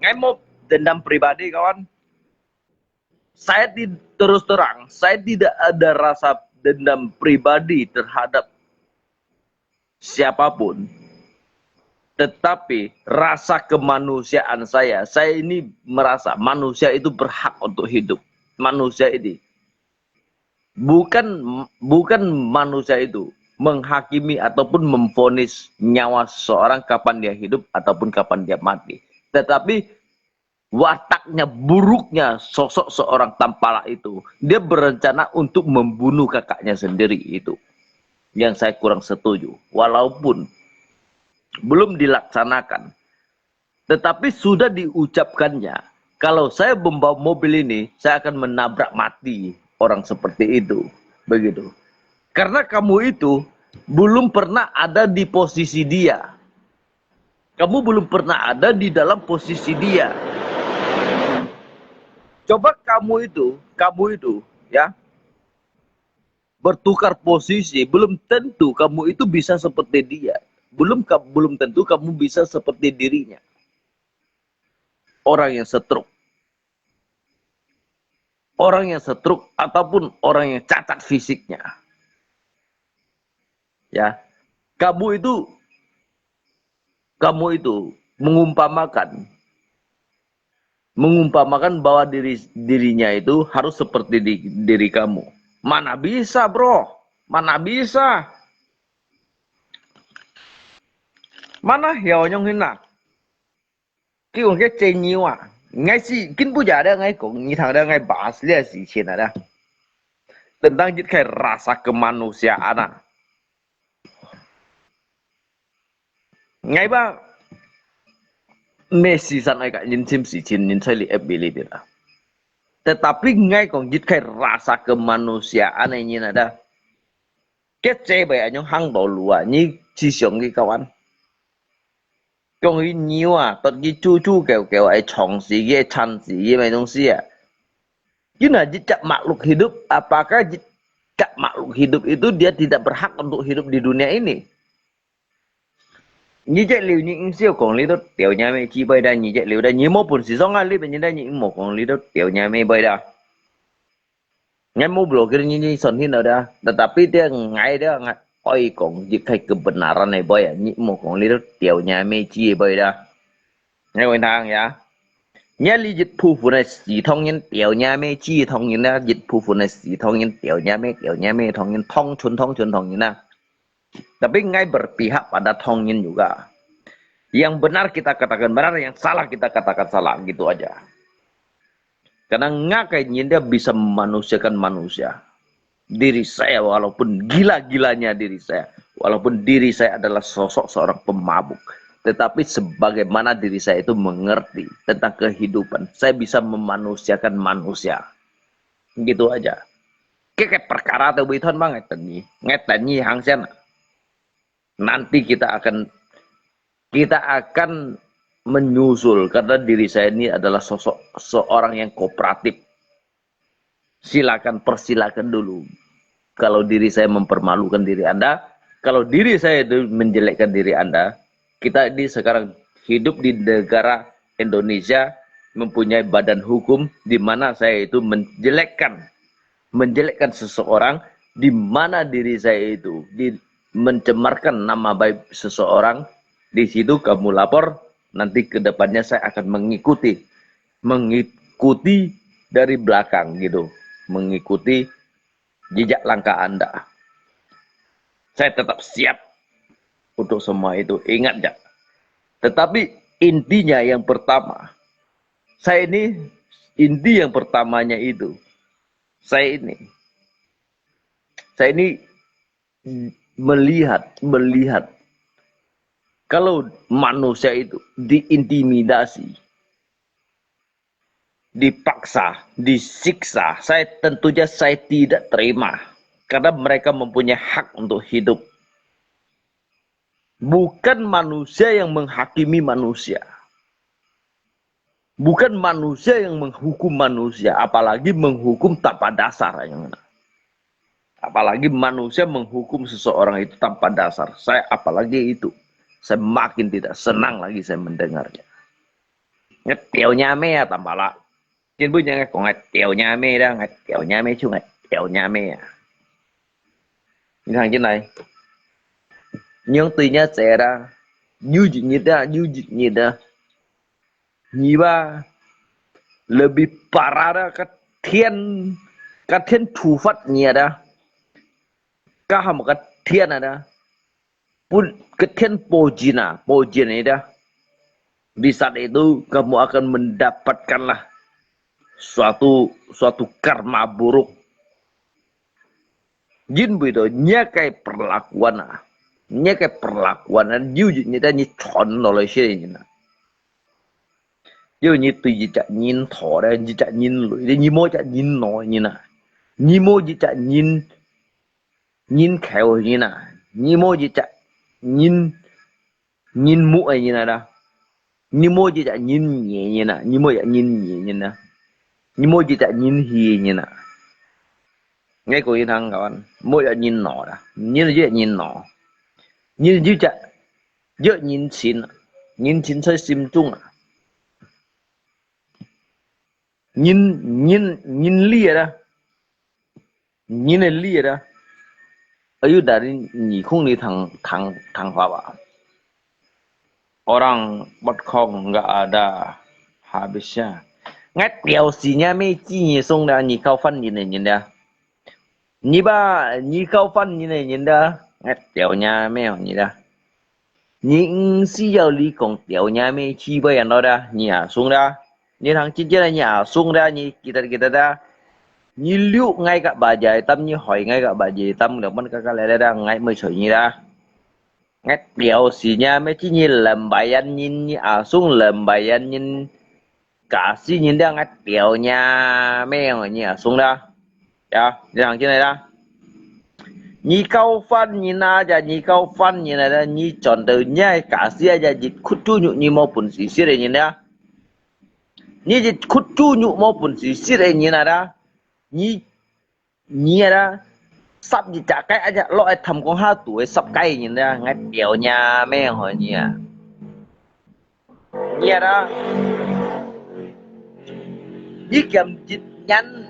Ngai mau dendam pribadi, kawan. Saya ti- terus terang, saya tidak ada rasa dendam pribadi terhadap siapapun. Tetapi rasa kemanusiaan saya, saya ini merasa manusia itu berhak untuk hidup. Manusia ini bukan bukan manusia itu menghakimi ataupun memvonis nyawa seseorang kapan dia hidup ataupun kapan dia mati. Tetapi wataknya buruknya sosok seorang tampala itu, dia berencana untuk membunuh kakaknya sendiri itu. Yang saya kurang setuju. Walaupun belum dilaksanakan, tetapi sudah diucapkannya, kalau saya membawa mobil ini, saya akan menabrak mati orang seperti itu. Begitu. Karena kamu itu belum pernah ada di posisi dia. Kamu belum pernah ada di dalam posisi dia. Coba kamu itu, kamu itu, ya, bertukar posisi, belum tentu kamu itu bisa seperti dia. Belum belum tentu kamu bisa seperti dirinya. Orang yang stroke. Orang yang stroke ataupun orang yang cacat fisiknya. Ya, kamu itu kamu itu mengumpamakan mengumpamakan bahwa diri dirinya itu harus seperti di, diri kamu. Mana bisa, bro? Mana bisa? Mana 曉用 hina? 佢講个真牛啊！𠊎是根本就係𠊎講，你聽到𠊎 bahas 這事情啊啦。等到一開 rasa kemanusiaan啊！ Ngai ba, meh sisan ai ka nyin chim si chin nyin chai li ability la. Tetapi ngai kong jit khai rasa kemanusiaan ai nyin ada. Kece bai anyong hang to lua, nyi chi siong ki kawan. Kong yi nyiu a, tot ki chu chu kêu kêu ai chong si ki, ai chan si ki, mai dong si a. Kina jit chak makhluk hidup, apakah jit chak makhluk hidup itu dia tidak berhak untuk hidup di dunia ini? Nyi cek liu nyi ing siu kong li tu, tiau nya me chi bai da nyi cek liu da nyi mo pun si song a li ben nyi da nyi mo kong li tu, tiau nya me bai da. Ngai mo blokir nyi nyi son hin da, tetapi dia ngai dia ngai oi kong jit khai kebenaran ai bai a, nyi mo kong li tu, tiau nya me chi bai da. Ngai oi thang ya. Nya li jit pu fu na si thong nyin, tiau nya me chi thong nyin da, jit pu fu na si thong nyin, tiau nya me, tiau nya me thong nyin, thong chun, thong chun, thong nyin na. Tapi ngai berpihak pada thong nyin juga. Yang benar kita katakan benar, yang salah kita katakan salah, gitu aja. Karena ngakai nyin dia bisa memanusiakan manusia. Diri saya walaupun gila-gilanya diri saya, walaupun diri saya adalah sosok seorang pemabuk, tetapi sebagaimana diri saya itu mengerti tentang kehidupan, saya bisa memanusiakan manusia. Gitu aja. Keke perkara tu bithon bang ngai tenyi, ngai tenyi hang sian. Nanti kita akan kita akan menyusul karena diri saya ini adalah sosok seorang yang kooperatif. Silakan, persilakan dulu. Kalau diri saya mempermalukan diri Anda, kalau diri saya itu menjelekkan diri Anda, kita ini sekarang hidup di negara Indonesia mempunyai badan hukum di mana saya itu menjelekkan menjelekkan seseorang, di mana diri saya itu di mencemarkan nama baik seseorang, di situ kamu lapor, nanti ke depannya saya akan mengikuti, mengi- mengikuti dari belakang gitu, mengikuti jejak langkah Anda. Saya tetap siap untuk semua itu, ingat ya. Tetapi intinya yang pertama, saya ini, inti yang pertamanya itu, saya ini, saya ini melihat, melihat kalau manusia itu diintimidasi, dipaksa, disiksa, saya tentunya saya tidak terima. Karena mereka mempunyai hak untuk hidup. Bukan manusia yang menghakimi manusia. Bukan manusia yang menghukum manusia, apalagi menghukum tanpa dasar. Apalagi manusia menghukum seseorang itu tanpa dasar. Saya apalagi itu. Saya makin tidak senang lagi saya mendengarnya. Ngeteo nyame ya tampala. Kin bu nyang kong ngeteo nyame da, ngeteo nyame chu ngeteo nyame ya. Ni thang kin lai. Nyong tui nya che da. Nyu ji ni da, nyu ji ni da. Ni ba. Lebih parah da, ka thien, ka thien thufat ni da. Ka ham ka thien da. Pun, ka thien pojin a, pojin ni da. Di saat itu kamu akan mendapatkanlah suatu, suatu karma buruk. Jin bu itu, nya kai perlakuan a. Nya kai perlakuan a, yu ji ni da ni chon lo le xie ni na. Yu ni tui ji cha nyin tho le, ji cha nyin lui, ni mo cha nyin no ni na. Ni mo ji cha nyin, nyin kheo ni na. Ni mo ji cha nyin, nyin mu ni na da. Ni mo ji cha nyin nie ni na. Ni mo ya nyin nie ni na. Ni mo ji cha nyin hi ni na. Ngai ko yin hang kawan, mo ya nyin no da. Nyin ji nyin no. Nyin ji cha, ya nyin chin. Nyin chin sai sim chung a. Nyin, nyin, nyin li da. Nyin li da. Ayu dari ni khung ni thang, thang, thang hua ba. Orang Bot Khong nggak ada habisnya. Ngeteo si nya me ji ni sung da, ni kao fan ni ne ni da. Ni ba, ni kao fan ni ne ni da. Ngeteo nya me ni da. Ni nsi yau li kong teo nya me ji bai yan lo da, ni a sung da. Ni thang chin chin ni a sung da, ni kita kita da. Ni liu ngai ka ba jai tam, ni hoi ngai ka ba jai tam, le man ka ka le le da, ngai mai choi ni da. Ngeteo si nya me ji ni lembayan nyin ni a sung lembayan nyin. Ka si nyin da ngeteo nya me ni a sung da. Ya, ni thang chin lai da. Ni kao fan ni na ja, ni kao fan ni na da, ni chon teu nya ka si ja, ji khut chu nyu ni mo pun si si le ni da. Ni ji khut chu nyu mo pun si si le ni na da. Ni Ni da, sap ji cha kai aja lo ai tham kong ha tu ai sap kai ni da, ngai teo nya me ho ni a. Ni da, ni kiam jit nyan,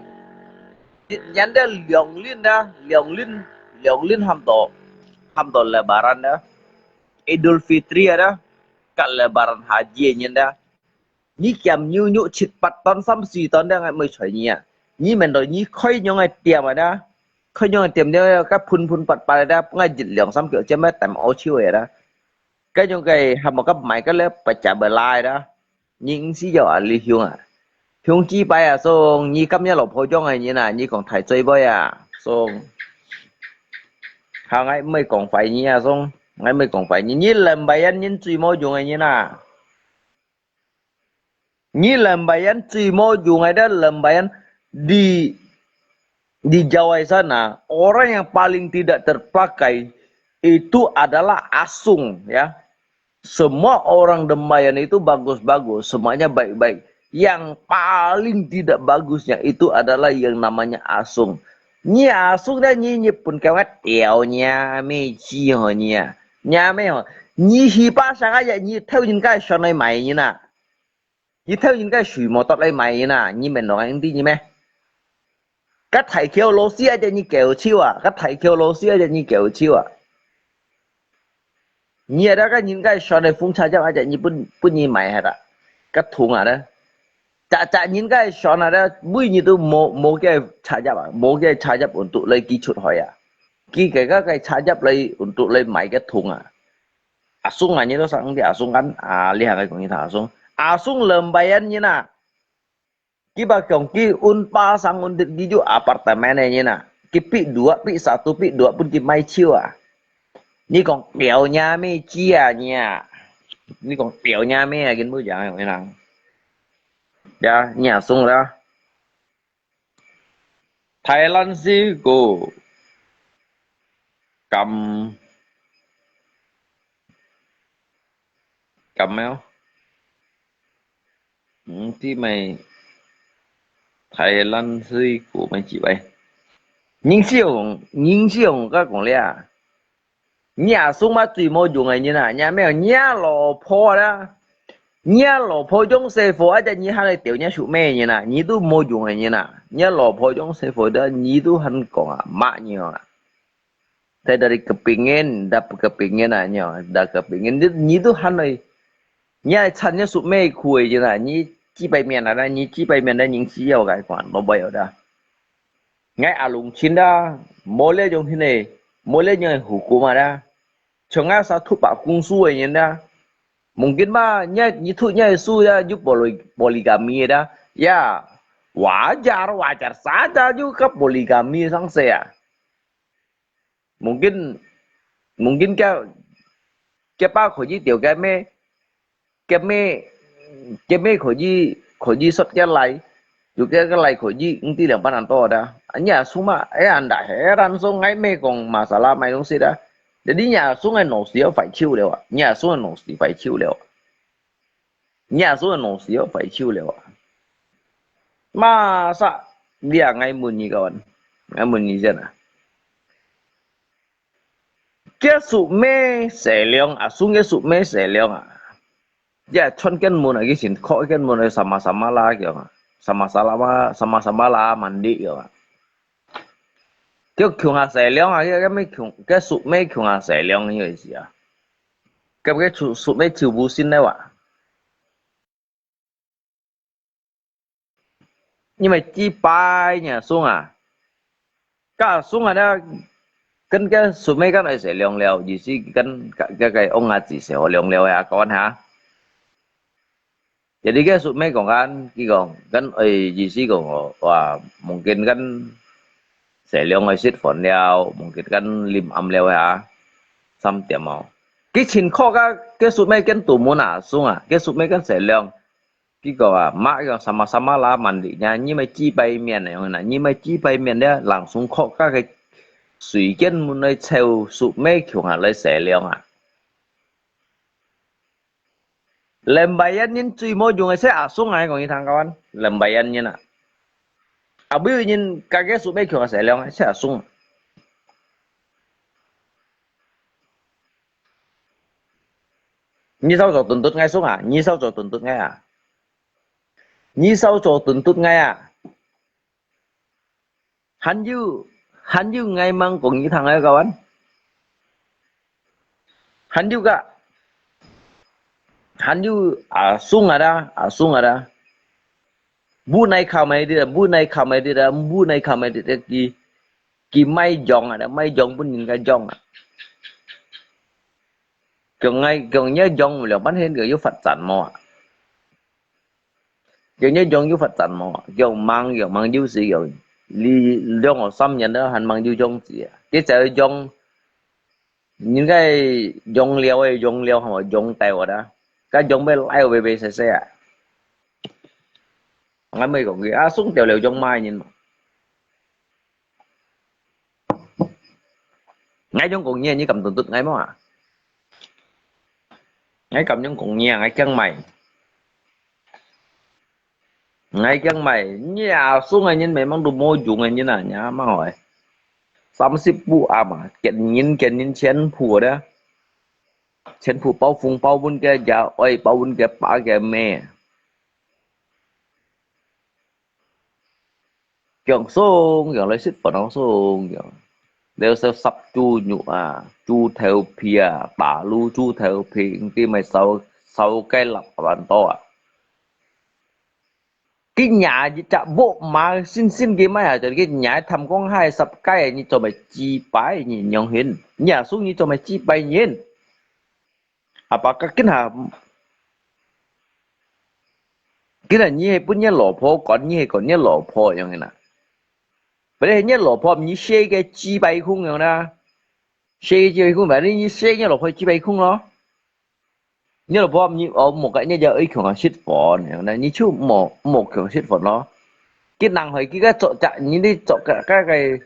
jit nyan da liong lin da, liong lin, liong lin ham to, ham to Lebaran da, Idul Fitri da, ka Lebaran Haji ni da. Ni kiam nyu nyu chit pat ton sam si ton da ngai mai choi ni a. Ni men to ni khoi nyong ai tiam a da. Khoi nyong ai tiam da ka phun phun pat pat da ngai jit liong sam kiu chiam ai tam o chiu a da. Ka nyong kai ham ka mai ka le pa cha ba lai da. Ni si yau a li hiung a. Hiung chi pai a song, ni kam ya lo pho jong ai ni na, ni kong thai choi boi a song. Ha ngai mai kong fai ni a song, ngai mai kong fai ni, ni lem bai yan nin chui mo jung ai ni na. Ni lembayan chui mo jung ai da lembayan di, di Jawa sana, orang yang paling tidak terpakai itu adalah asung, ya. Semua orang lembayan itu bagus-bagus, semuanya baik-baik. Yang paling tidak bagusnya itu adalah yang namanya asung. Ni asung da ni ni pun kawat tiao nya me chi ho ni a. Nya me ho. Ni hi pa sang a ya ni thau yin kai shon ai mai ni na. 你偷人个水無得來買啊，你明白你知咩？个大橋老師啊，只你搞笑啊，个大橋老師啊，只你搞笑啊。你啊，那个人个選的風車這啊，只你不不你買下啦，个痛啊咧。隻隻人个船啊，每日都無無个車入啊，無个車入運到來佢出海啊，佢个个个車入來運到來買个桶啊。阿松啊，你都上啲阿松kan啊，你還愛講你聽阿松，阿松兩百人啊，佢把講佢運巴上運的佢就 apartemen 个人啊，佢逼 dua 逼 satu 逼 dua 分佢買手啊。你講表娘咩知啊你啊？你講表娘咩啊？跟不講有人。Ya，你也送了。Thailand 水果，柑，柑咩？嗯，知咩？Thailand 水果咩之類。人少，人少，我講了啊。 你阿叔嘛最無用个人啊，你咩，你老婆啦，你老婆用細貨，啊，你還來吊你叔妹人啊，你都無用个人啊，你老婆用細貨的，你都還講啊，罵你啊。在這裡kepingin，dah kepingin啊，你啊，dah kepingin，你你都還來，你還趁你叔妹苦个人啊，你幾百面啊，你幾百面的人需要个款，老板有的。 𠊎阿龍親啦，無這種形个，無這種个hukum啊啦。像𠊎啥突破公司个人啦，mungkin嘛，你你突你个事呀，有 poly polygamy个啦，ya，wajar wajar saja juga polygamy sang saya。 Mungkin，mungkin佢佢爸可以調佢咩，佢咩，佢咩可以可以說佢來，有佢个來可以，毋知兩班人多的。你也送嘛，哎呀，ndak heran送，哎，咩講masalah買東西的，jadi你也送个老師要壞手了啊，你也送个老師壞手了啊。 你也所以老師要壞手了啊。Masa，你啊，𠊎問你个，𠊎問你先啊。佢叔妹細量啊，送佢叔妹細量啊。Ya，穿跟門啊，佢先靠跟門啊，sama-sama啦，叫啊，sama-sama啦，sama-sama啦，mandi叫啊。佢窮啊細量啊，佢佢咩窮，佢叔妹窮啊細量个意思啊。 該个叔叔妹就毋信了哇。因為幾擺呢，送啊，該送啊，那跟个叔妹跟來食涼了，意思跟个个个翁啊子食好涼了呀，講下。 Jadi該叔妹講緊，佢講緊，誒，意思講哦，哇，mungkin kan細量愛食飯了，mungkin kan臨暗了啊，三點哦。佢情況个，該叔妹跟堵門啊，送啊，該叔妹跟細量，佢講啊，媽講sama-sama啦，mandi呢，你咪幾擺面呢，你咪幾擺面呢，langsung靠个个水跟門來湊叔妹共下來細量啊。 Lembayan人最無用个，係阿松啊，講你聽講，Lembayan人啊。啊，尾人家个叔妹強啊，細量个，係阿松啊。你少做頓頓𠊎松啊，你少做頓頓𠊎啊，你少做頓頓𠊎啊。 還有，還有𠊎吂講你聽个，kawan。還有个，還有阿松啊啦，阿松啊啦。Bunai kamai dia, bunai kamai dia, bunai kamai dia，佢，佢賣種啊，賣種分人家種啊。講𠊎，講你種了，半天佢又發展無啊？ 有呢種有發展無？有吂，有吂有時有，你兩個三年了還吂有種子啊？佢就係種，應該種了个，種了吼，種掉个啦，該種要來會會細細啊。𠊎咪講佢啊，送掉了種賣人嘛。 𠊎樣講你，你敢頓頓𠊎無啊？𠊎敢樣講你啊？𠊎驚賣。𠊎驚賣，你啊，送个人memang都無用个人啊，你啊，mau哎。三十步啊嘛，見人見人全部的，全部包紅包分个，也愛包分个爸个咩。 強鬆強來食飯好鬆強。了食煠豬肉啊，豬頭皮啊，打滷豬頭皮，毋知咪燒，燒雞肋還多啊。佢若一隻木馬，新新个買下，就佢若貪光下十個，你做麼个祭拜人樣形？你阿叔你做麼个祭拜人？阿爸个跟下，跟下你係分你老婆管，你係管你老婆樣个啦。不然你老婆你寫个祭拜空樣啦，寫个祭拜空，反正你寫你老婆祭拜空咯。 你老婆你哦，莫个，你就愛共佢食飯，那你就莫莫共佢食飯咯。佢人害佢个做隻，你你做个个个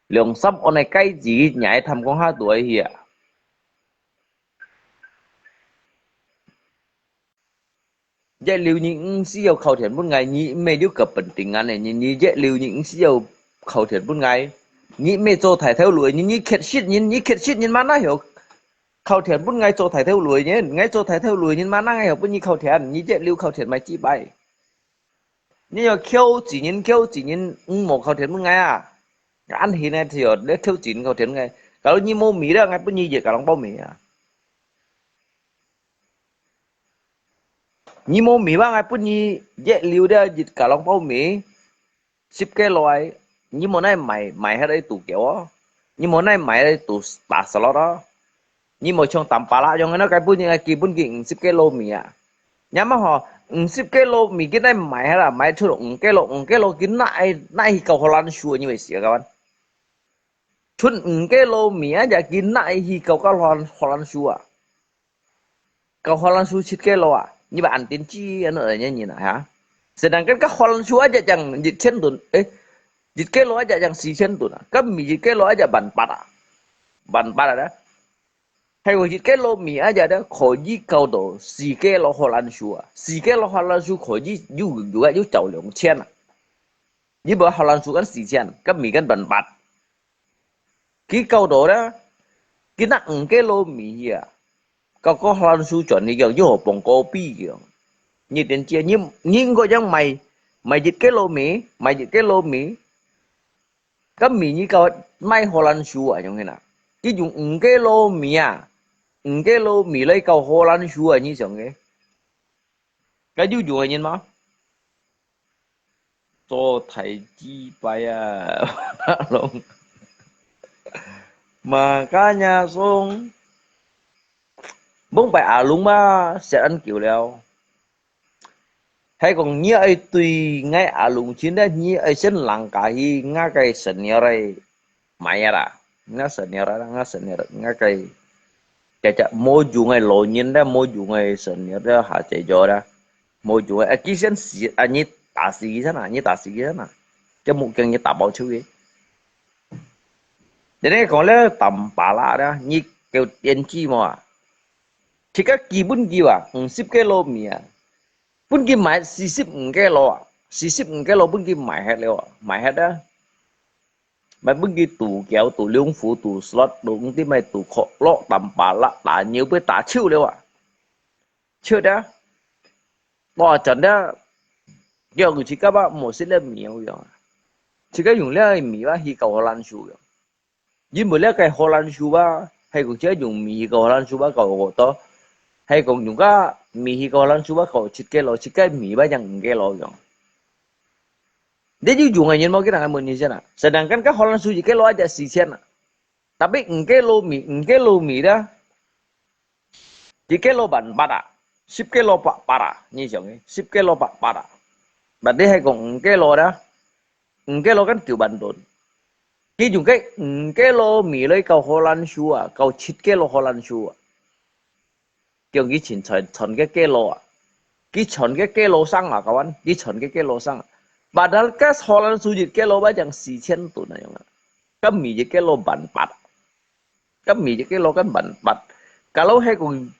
兩三安个戒指，你還貪講下多去啊？一六年五四要靠田分𠊎，你沒有个本定啊呢，你你一六年五四要靠田分𠊎，你沒做大頭路，你你缺失人，你缺失人嘛哪有？ 靠田分𠊎做大頭路人，𠊎做大頭路人嘛，哪𠊎又分你靠田，你一六靠田買祭拜。你要挑子人，挑子人，五毛靠田分𠊎啊！恁現在就你挑子人靠田分𠊎，假如你無米了，𠊎分你一個人包米啊！你無米嘛，𠊎分你一六了一個人包米。 十kilo來，你莫拿賣賣下來度狗哦，你莫拿賣來度打slot哦，你莫像Tampalak樣，該本人基本佢五十kilo米啊，你嘛吼，五十kilo米佢拿賣下啦，賣出五kilo，五kilo佢拿拿去搞荷蘭樹，你會死啊，kawan？出五kilo米啊，就佢拿去搞搞荷蘭荷蘭樹啊。 Kau Holland shoe七kilo啊，你把安定去安到人家人啊哈？Sedangkan kau Holland shoe aja yang一千ton，eh，一kilo aja yang四千ton啊，kau mi一kilo aja萬八啊，萬八啊，還有一kilo mi aja dah可以搞到四kilo Holland shoe啊，四kilo Holland shoe可以有有啊有找兩千啊，你把Holland shoe kan四千，kau mi kan萬八。 佢搞到咧，佢拿五kilo米去啊，搞到Holland shoe轉去講，又好幫kopi講。你點知，你你應該講買買一kilo米，買一kilo米，該米你搞買Holland shoe啊，樣个啦。佢用五kilo米啊，五kilo米來搞Holland shoe啊，你想个？該有用个人嗎？ 做大祭拜啊，阿龍。Makanya song，蒙拜阿龍嘛，食恁久了。還講你愛對𠊎阿龍親咧，你愛先langkah去𠊎个senior个買啊啦，𠊎senior啦，𠊎senior，𠊎个，這隻無用个老人咧，無用个senior咧，下載咗啦。 無用个，啊，佢先死，啊，你打死佢先啊，你打死佢先啊，這目鏡你打爆手个。你呢講咧，Tampalak咧，你叫電視無啊？自家基本佢啊，五十kilo米啊，分佢買四十五kilo啊，四十五kilo分佢買忒了啊，買忒啊。買分佢賭狗、賭龍虎、賭slot、賭五點賣、賭角落、Tampalak、打牛杯、打手了啊。 笑得，哇，真的，叫佢自家吧，無食了米樣啊，自家用了米吧去搞Holland shoe樣。因為了个Holland shoe吧，還有自家用米去搞Holland shoe吧，搞好多，還講用个米去搞Holland shoe吧，搞七kilo，自家米吧，yang五kilo樣。你有用个人無？佢人問你先啊，sedangkan个Holland shoe一kilo aja四千啊，tapi五kilo米，五kilo米咧， 一kilo萬八啊，十kilo八八啊，你想个，十kilo八八啊。Berarti還講五kilo啦，五kilo kan九萬ton。佢用个五kilo米來搞Holland shoe啊，搞七kilo Holland shoe啊。叫佢存存存个kilo啊，佢存个kilo上啊，kawan，佢存个kilo上啊。Padahal kas Holland shoe一kilo吧，yang四千ton啊，樣啊。Kan mi一kilo萬八。 Kan mi一kilo kan萬八。Kalau係講，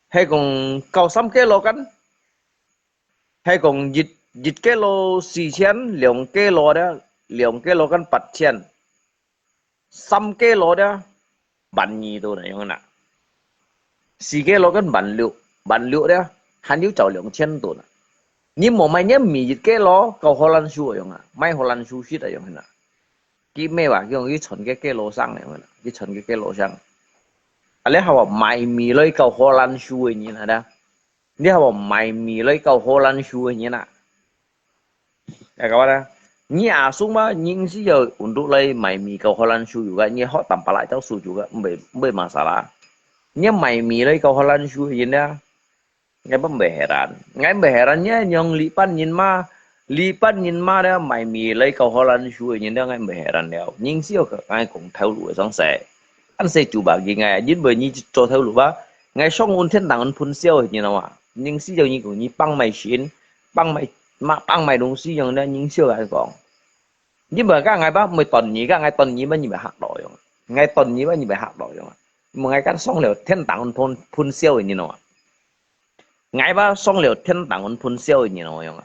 係講搞三kilo kan，係講一一kilo四千，兩kilo咧，兩kilo kan八千，三kilo咧，萬二ton啊，樣啊。四kilo kan萬六，萬六咧，還有找兩千ton啊。你莫買，你買一kilo，搞Holland shoe啊，樣啊，買Holland shoe食啊，樣啊。 佢咩話？佢講佢存个kilo上了，佢存个kilo上。啊，你還話買米來搞Holland shoe个人啊？你還話買米來搞Holland shoe个人啊？ Ya kawan ah, nyi asung mah, nyi sih ya untuk lai mai mi kau Holland su juga, nyi hok tampa lai tau su juga, mbe mbe masalah. Nyi mai mi lai kau Holland su yin ya. Ngai pun mbe heran. Ngai mbe heran nyi nyong li pan nyin ma, li pan nyin ma da mai mi lai kau Holland su yin da ngai mbe heran liao. Nyi sih ya ngai kong thau lu sang se. An se chu ba gi ngai, yin mbe nyi cho thau lu ba. Ngai song un thiên堂 un phun siao yin wa. Nyi sih ya nyi kong nyi pang mai sin, pang mai ma pang mai dong sih yang da nyi sih ya ngai kong. Nyi mbe ka ngai ba mbe ton nyi ka ngai ton nyi ba nyi mbe hak lo yong. Ngai ton nyi ba nyi mbe hak lo yong. Mbe ngai kan song liao thiên堂 un phun phun siao yin wa. Ngai ba song liao 天堂 un phun siao yin no yong.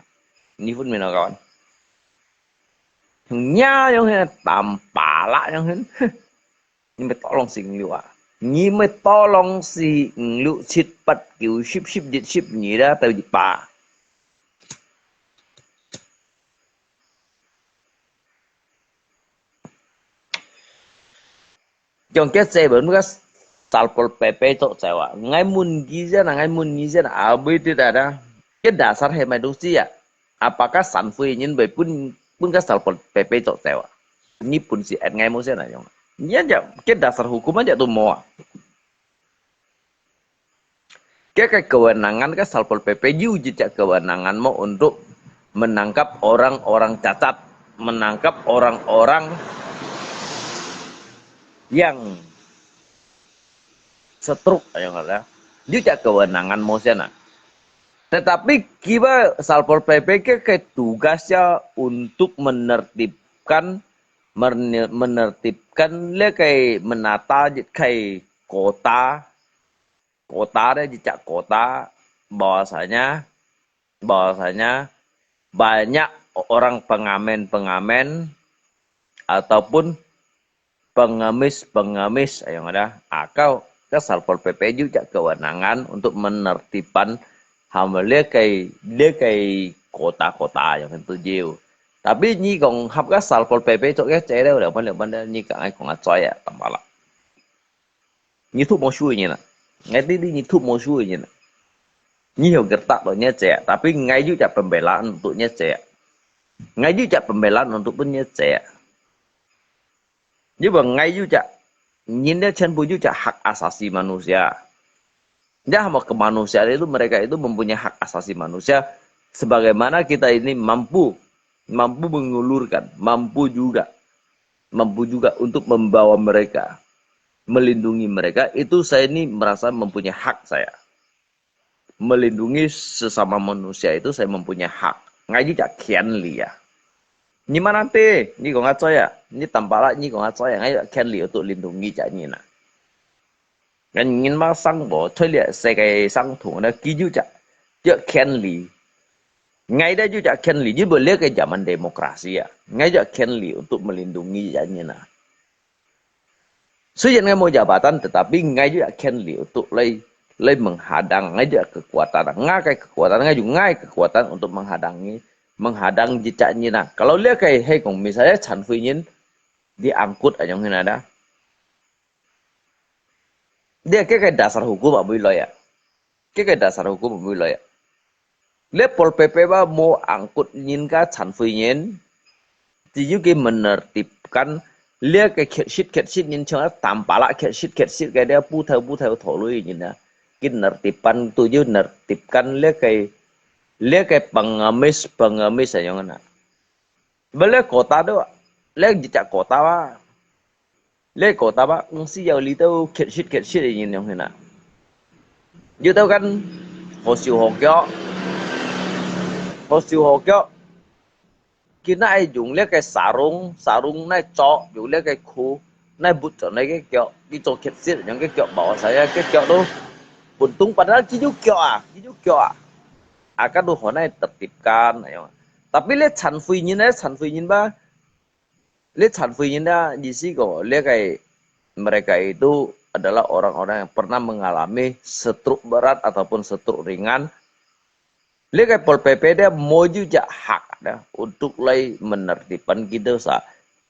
Nyi phun mi no kawan. Nya yong hen tam pa la yong hen. Nyi mbe to long si nglu ah. Nyi mbe to long si nglu chit pat kiu sip sip jit sip nyi da tau jit pa. Chong kia che bun ka salpol pepe cho che wa. Ngai mun gi jen na, ngai mun gi jen na, abui ti ta da. Kia dasar he mai dong si ya. Apa ka san fui nyin bai pun pun ka salpol pepe cho che wa. Nyi pun si et ngai mo jen na yong. Nyi ja kia dasar hukum aja tu mo ah. Kaya kewenangan ka salpol pepe yu jejak kewenangan mo untuk menangkap orang-orang cacat, menangkap orang-orang yang setruk, ayong kata. Yu jak kewenangan mo sian ah. Tetapi kiba salpol pepe ke, ke tugasnya untuk menertibkan, merne-, menertibkan le kai menata jit kai kota, kota de jejak kota, bahwasanya, bahwasanya banyak orang pengamen-pengamen ataupun pengemis-pengemis, ayong ada, akau ka salpol pepe yu jak kewenangan untuk menertibkan ham le kai, le kai kota-kota yang tentu jiu. Tapi nyi kong hap ka salpol pepe cho ke cere udah pandai pandai nyi kang ai kong acoi ya, tambah lah. Nyi thup mo shui nyi na. Ngai ti di nyi thup mo shui nyi na. Nyi hiu gertak to nyi cek, tapi ngai yu jak pembelaan untuk nyi cek. Ngai yu jak pembelaan untuk pun nyi cek. Nyi ba ngai yu jak, nyi ne chen bu yu jak hak asasi manusia. Dia hama kemanusiaan itu, mereka itu mempunyai hak asasi manusia sebagaimana kita ini mampu, mampu mengulurkan, mampu juga, mampu juga untuk membawa mereka, melindungi mereka, itu saya ini merasa mempunyai hak saya. Melindungi sesama manusia itu saya mempunyai hak. Ngai yu jak kian li ya. Nyi mana te, nyi kong acoi ya, nyi tambah lah, nyi kong acoi ya, ngai yu jak kian li untuk lindungi jak nyi na. Ngan ngin ma sang bo, thoi lia se kai sang thung na ki yu jak, yu jak kian li. Ngai da yu jak kian li, yu bo le kai zaman demokrasi ya. Ngai yu jak kian li untuk melindungi jak nyi na. Suyan ngai mo jabatan, tetapi ngai yu jak kian li untuk lai, lai menghadang, ngai yu jak kekuatan. Ngai kai kekuatan, ngai yu ngai kekuatan untuk menghadangi, menghadang jejak nyi na. Kalau le kai he kong misalnya chan fui nyin, diangkut ayong hin ada. Dia ke kai dasar hukum abui loi ya. Ke kai dasar hukum abui loi ya. Le pol pepe ba mo angkut nyin ka chan fui nyin. Ti yu ke menertibkan le kai khet sit khet sit nyin chang tam pala khet sit khet sit kai dia pu thau pu thau tho lui nyin na. Kin nertiban tu yu nertibkan le kai, le kai pengemis pengemis ayong na. Bele kota tu, le jejak kota ba. Le kota ba, ngsi yau li tau khet sit khet sit nyin yong hina. Yu tau kan, ho siu ho kiok. Ho siu ho kiok. Kina ai yung le kai sarung, sarung nai chok, yung le kai khu, nai but chok nai kai kiok. Ki chok khet sit, yong kai kiok bao saya kai kiok tu. Buntung padahal ki yu kiok ah, ki yu kiok ah. Akan tu ho nai tertibkan, ayong. Tapi le chan fui nyin, le chan fui nyin ba, le chan fui nyin da, di si ko, le kai mereka itu adalah orang-orang yang pernah mengalami stroke berat ataupun stroke ringan. Le kai pol pepe dia mo yu jak hak da untuk lai menertiban kita sa.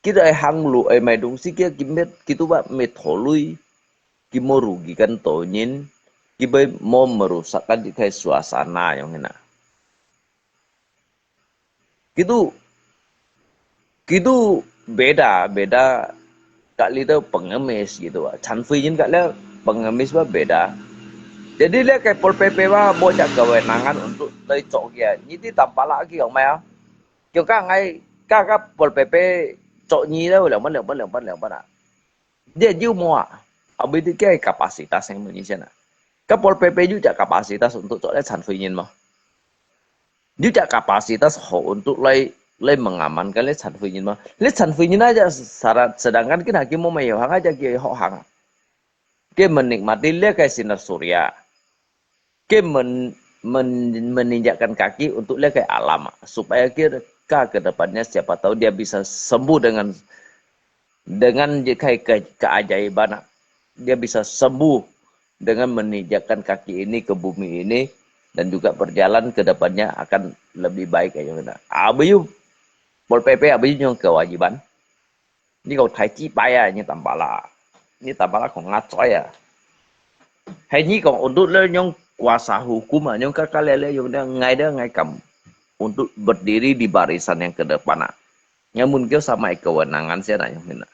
Kita ai hang lu ai mai dong si kia kimet kitu ba me tho lui. Ki mo rugikan to nyin, ki bai mo merusakkan di kai suasana yong hina. Kitu, 佢都beda，beda kat lito pengemis gitu啊，陳慧英kat lito pengemis ba beda. Jadi lito kay Pol P P ba，無隻kewenangan untuk lay做佢啊，你知Tampalak佢用咩啊？佢ka ngai，ka ka Pol P P做你了，兩分兩分兩分兩分啊。你有無啊？後尾你个kapasitas yang menyisan啊？Ka Pol P P有隻kapasitas untuk做lito陳慧英嗎？ 有隻kapasitas好untuk lay lay mengamankan lito陳慧英嗎？Lito陳慧英aja syarat，sedangkan kita hakim mau mayuhang aja kita hohang. Kita menikmati lito kay sinar surya. Kita men, men, menginjakkan kaki untuk lito kay alam, supaya kita ke depannya siapa tahu dia bisa sembuh dengan dengan je kay ke, keajaiban. Dia bisa sembuh dengan menginjakkan kaki ini ke bumi ini dan juga berjalan ke depannya akan lebih baik. Ayo na. Abayu Pol P P abayu nyong kewajiban. Ni kau thai ci pai ah, ni Tampalak. Ni Tampalak kong ngacoi ah. Hai ni kong untuk le nyong kuasa hukum ah, nyong kakalele nyong de ngai de ngai kam untuk berdiri di barisan yang ke depan ah. Nyamun kyo sama kewenangan siya na nyong hina.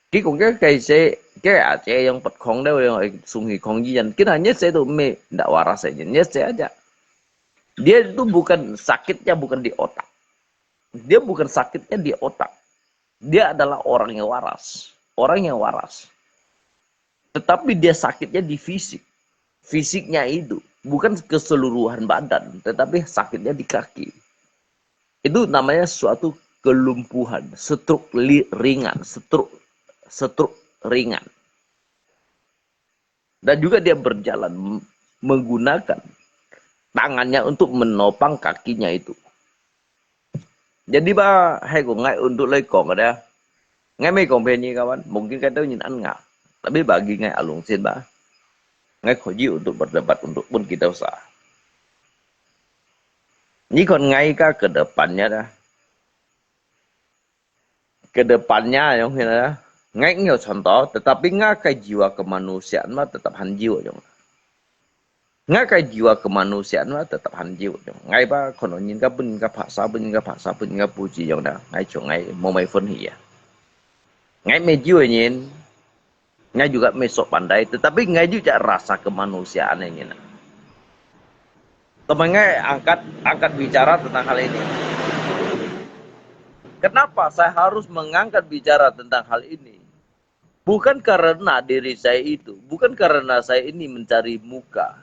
Ki kong ke kay se ke aja yang pet kong de yang sung hi kong jian. Kina nyet se tu me ndak waras aja, nyet se aja. Dia itu bukan sakitnya bukan di otak. Dia bukan sakitnya di otak. Dia adalah orang yang waras. Orang yang waras. Tetapi dia sakitnya di fisik. Fisiknya itu. Bukan keseluruhan badan, tetapi sakitnya di kaki. Itu namanya suatu kelumpuhan, stroke li, ringan, stroke, stroke ringan. Dan juga dia berjalan menggunakan tangannya untuk menopang kakinya itu. Jadi ba, hai ko ngai untuk lay kong ada. Ngai me kong peni kawan, mungkin kata nyin an nga. Tapi bagi ngai alung sin ba, ngai koji untuk berdebat untuk pun kita usaha. Ni kon ngai ka ke depannya dah. Ke depannya yang hina, ngai ngiau contoh, tetapi ngai kay jiwa kemanusiaan mah tetap han jiwa yang. Ngai kay jiwa kemanusiaan mah tetap han jiwa yang. Ngai ba kono nyin ka pun ka paksa pun ka paksa pun ka puji yang dah. Ngai cuma ngai mau mai phun hi ya. Ngai me jiwa nyin, ngai juga me sok pandai, tetapi ngai juga rasa kemanusiaan nyin. Teman ngai angkat angkat bicara tentang hal ini. Kenapa saya harus mengangkat bicara tentang hal ini? Bukan karena diri saya itu, bukan karena saya ini mencari muka,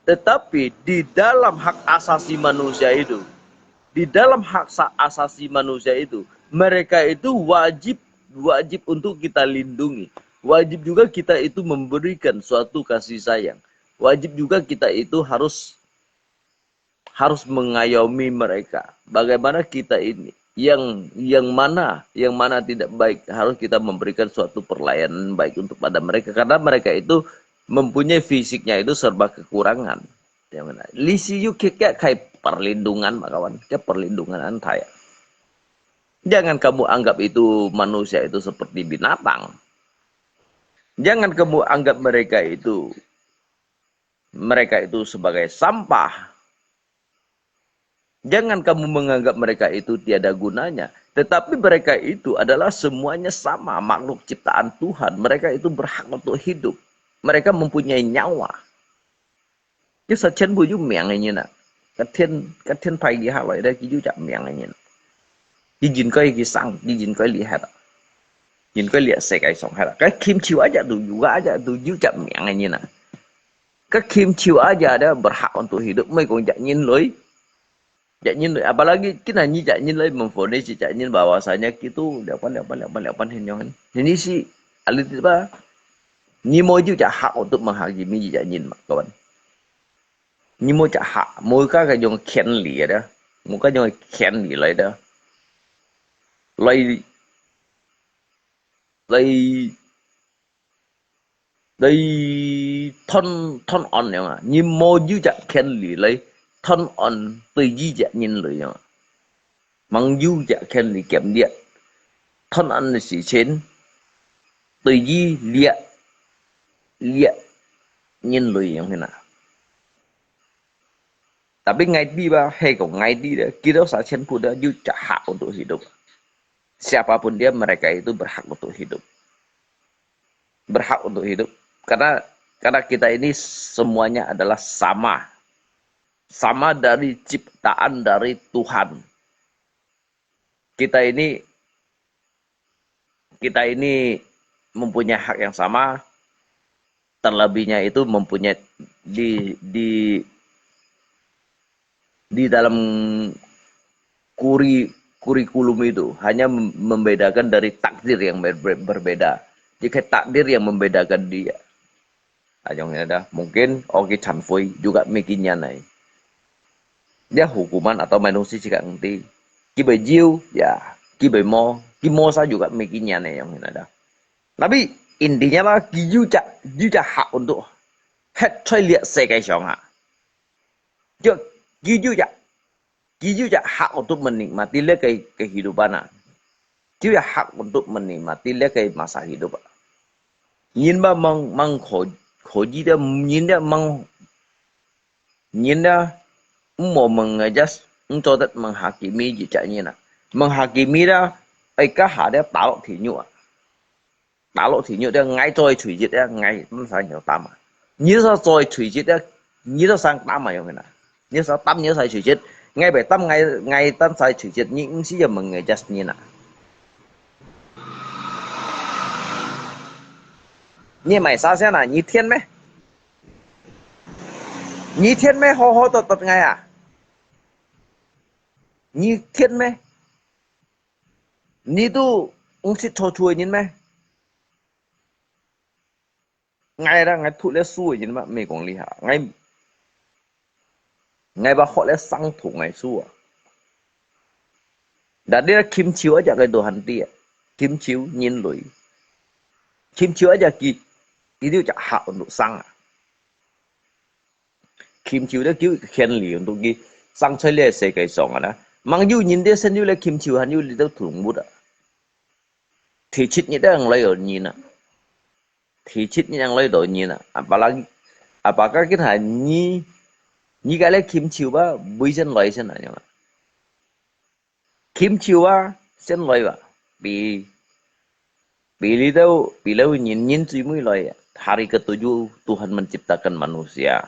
tetapi di dalam hak asasi manusia itu, di dalam hak asasi manusia itu, mereka itu wajib wajib untuk kita lindungi, wajib juga kita itu memberikan suatu kasih sayang, wajib juga kita itu harus harus mengayomi mereka. Bagaimana kita ini yang yang mana yang mana tidak baik harus kita memberikan suatu pelayanan baik untuk pada mereka karena mereka itu mempunyai fisiknya itu serba kekurangan. Yang mana? Lisi yu kaya kai perlindungan makawan, kaya perlindungan antai. Jangan kamu anggap itu manusia itu seperti binatang. Jangan kamu anggap mereka itu mereka itu sebagai sampah. Jangan kamu menganggap mereka itu tiada gunanya. Tetapi mereka itu adalah semuanya sama, makhluk ciptaan Tuhan. Mereka itu berhak untuk hidup. Mereka mempunyai nyawa. Ki sa chen bu yu miang nyin na. Ka tien ka tien pai ki ha loi da ki yu jak miang nyin. Ki jin koi ki sang, ki jin koi li ha. Jin koi li se kai song ha. Ka kim chiu aja tu yu aja tu yu jak miang nyin na. Ka kim chiu aja da berhak untuk hidup mai kong jak nyin loi. Jak nyin loi. Apalagi kina nyi jak nyin loi memfonis si jak nyin bahwasanya kitu liapan liapan liapan liapan hin yong. Ini si alit ba. Nyi mo yu jak hak untuk menghakimi jak nyin ma kawan. Nyi mo jak hak, mo ka ka yong kian li da. Mo ka yong kian li loi da. Loi loi loi thon thon on yong a. Nyi mo yu jak kian li loi thon on tui yi jak nyin loi yong a. Mang yu jak kian li kiam liak. Thon on si chen tui yi liak liak nyin loi yong hina. Tapi ngai di ba, hei ko ngai di de, kilo sa chen pu de, yu jak hak untuk hidup. siapapun dia, mereka itu berhak untuk hidup. Berhak untuk hidup. Karena karena kita ini semuanya adalah sama. Sama dari ciptaan dari Tuhan. Kita ini kita ini mempunyai hak yang sama, terlebihnya itu mempunyai di di di dalam kuri kurikulum itu hanya membedakan dari takdir yang ber- ber- berbeda. Jika takdir yang membedakan dia, ayong ada mungkin oke chanfui juga mikinya nai. Dia hukuman atau manusia jika ngerti. Kibai jiu ya, kibai mo, kimosa juga mikinya nai yang ada. Tapi intinya lah, kiyu cak, kiyu cak hak untuk het choi lihat sekai siang ha. Yo, kiyu cak, kiyu cak hak untuk menikmati le ke kehidupan ha. Kiyu cak hak untuk menikmati le ke masa hidup ha. Yin ba mang mang ko ko ji de yin de mang yin de mo mengejas, eng cotet menghakimi ji cak yin ha. Menghakimi de, ai ka ha de talok tinyu ha. Talok tinyu dia ngai choi chui jit dia ngai tan sai nyo tam ah. Nyi sa choi chui jit dia, nyi sa sang tam ah yong na. Nyi sa tam nyi sai chui jit, ngai bai tam ngai ngai tan sai chui jit, nyi eng si ya mengejas nyi na. Nyi mai sa sia na, nyi tien me? Nyi tien me ho ho tot tot ngai ah? Nyi tien me? Nyi tu eng si cho chui nyi me? Ngai ra ngai thu le su yin ma me kong li ha. Ngai ngai ba hot le sang thu ngai su a. Da de kim chiu a ja ke do han ti a. Kim chiu nyin lui. Kim chiu a ja ki ki diu ja ha un sang a. Kim chiu de kiu khen li un tu ki sang choi le se kai song a na. Mang yu nyin de sen yu le kim chiu han yu li de thung mut a. Thi chit nyi de ang lai yu nyin a. Thi chit nyi ang lai do nyin a. Apalagi apakah kita nyi nyi ka le kim chiu ba bui sen lai sen a nyong a. Kim chiu a sen lai ba. Pi pi li tau pi lau nyin nyin chui mui lai. Hari ketujuh Tuhan menciptakan manusia.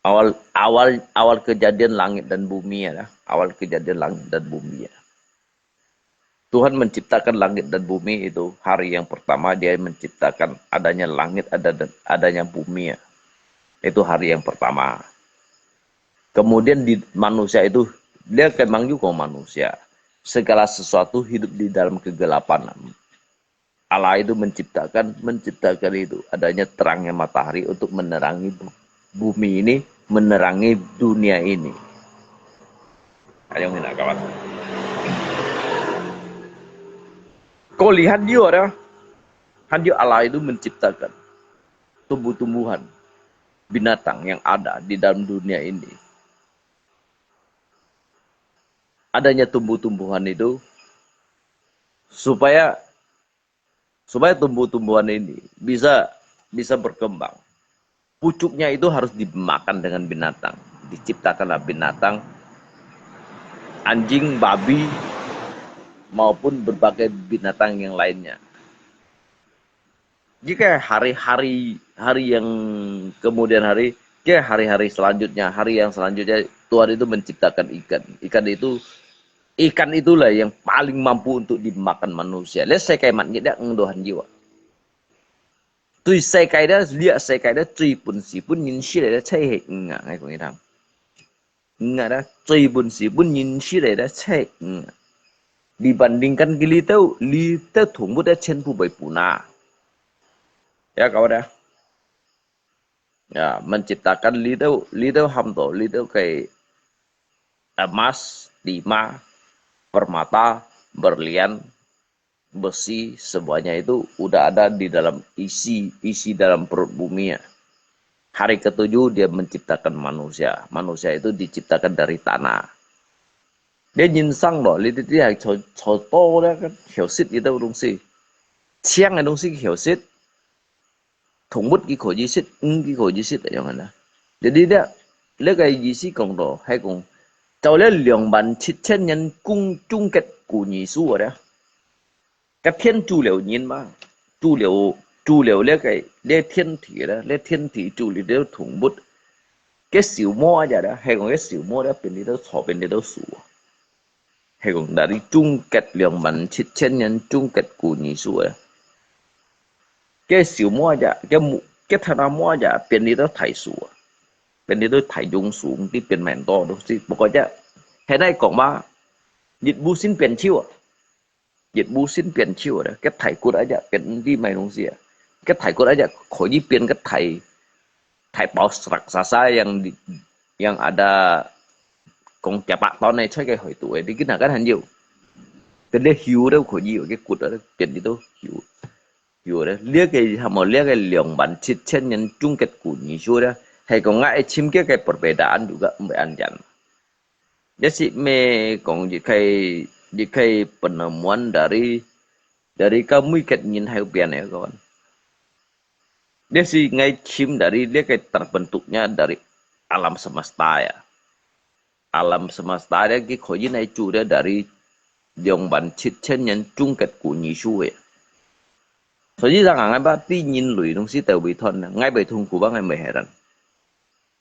Awal awal awal kejadian langit dan bumi ya. Awal kejadian langit dan bumi ya. Tuhan menciptakan langit dan bumi itu hari yang pertama, dia menciptakan adanya langit, ada adanya bumi ya. Itu hari yang pertama. Kemudian di manusia itu dia kemang juga manusia. Segala sesuatu hidup di dalam kegelapan. Allah itu menciptakan menciptakan itu adanya terangnya matahari untuk menerangi bumi ini, menerangi dunia ini. Ayo ngena kawan. Kau lihat juga ada, kan juga Allah itu menciptakan tumbuh-tumbuhan, binatang yang ada di dalam dunia ini. Adanya tumbuh-tumbuhan itu supaya supaya tumbuh-tumbuhan ini bisa bisa berkembang. Pucuknya itu harus dimakan dengan binatang. Diciptakanlah binatang, anjing, babi, maupun berbagai binatang yang lainnya. Jika hari-hari hari yang kemudian hari, jika hari-hari selanjutnya, hari yang selanjutnya Tuhan itu menciptakan ikan. Ikan itu ikan itulah yang paling mampu untuk dimakan manusia. Let's say kayak mat nyi dia eng dohan jiwa. Tui sekai dia, lihat sekai dia, cui pun si pun nyin si dia cai he eng ah, ngai kong idang. Eng ah dia, cui pun si pun nyin si dia cai eng ah. Dibandingkan ki li tau, li tau thung bu dia chen pu bai puna. Ya, kau dia. Ya, menciptakan li tau, li tau ham to, li tau kai emas, timah, permata, berlian, besi, semuanya itu udah ada di dalam isi isi dalam perut bumi ya. Hari ketujuh dia menciptakan manusia. Manusia itu diciptakan dari tanah. Dia nyinsang loh, li ti ti hai cho cho to dia kan, heo sit itu dong si. Chiang dong si heo sit. Thung mut ki kho ji sit, eng ki kho ji sit yang ana. Jadi dia le kai ji si kong to, hai kong 到了兩萬七千年中，中國古尼書啊，該天做了人嘛，做了，做了這个，這天地咧，這天地做了這動物，該小貓仔咧，係講該小貓咧，變了草，變了樹啊。係講，dari中國兩萬七千年中國古尼書啊，該小貓仔，該木，該大貓仔變了大樹啊，變了大榕樹，你變蠻多東西。不過這，現在講嘛，一無心變手啊，一無心變手啊，該大骨啊，變你買東西啊，該大骨啊，可以變个大，大包raksasa yang di-，yang ada講幾百噸个在該海肚个，你見那个很有，跟那油都可以有，个骨啊，變得都油。 有咧，這个，係無，這个兩萬七千年中國古尼書咧，係講𠊎愛尋這个perbedaan juga毋會恁樣。這係乜講一个，一个penemuan dari，dari kami个人後邊个，kawan。這係𠊎尋dari這个terbentuknya dari alam semesta ya。 Alam semesta咧，佢可以來做咧，dari兩萬七千年中國古尼書个。所以講，𠊎話對人類東西都會斷啦，𠊎會痛苦吧，𠊎會heran。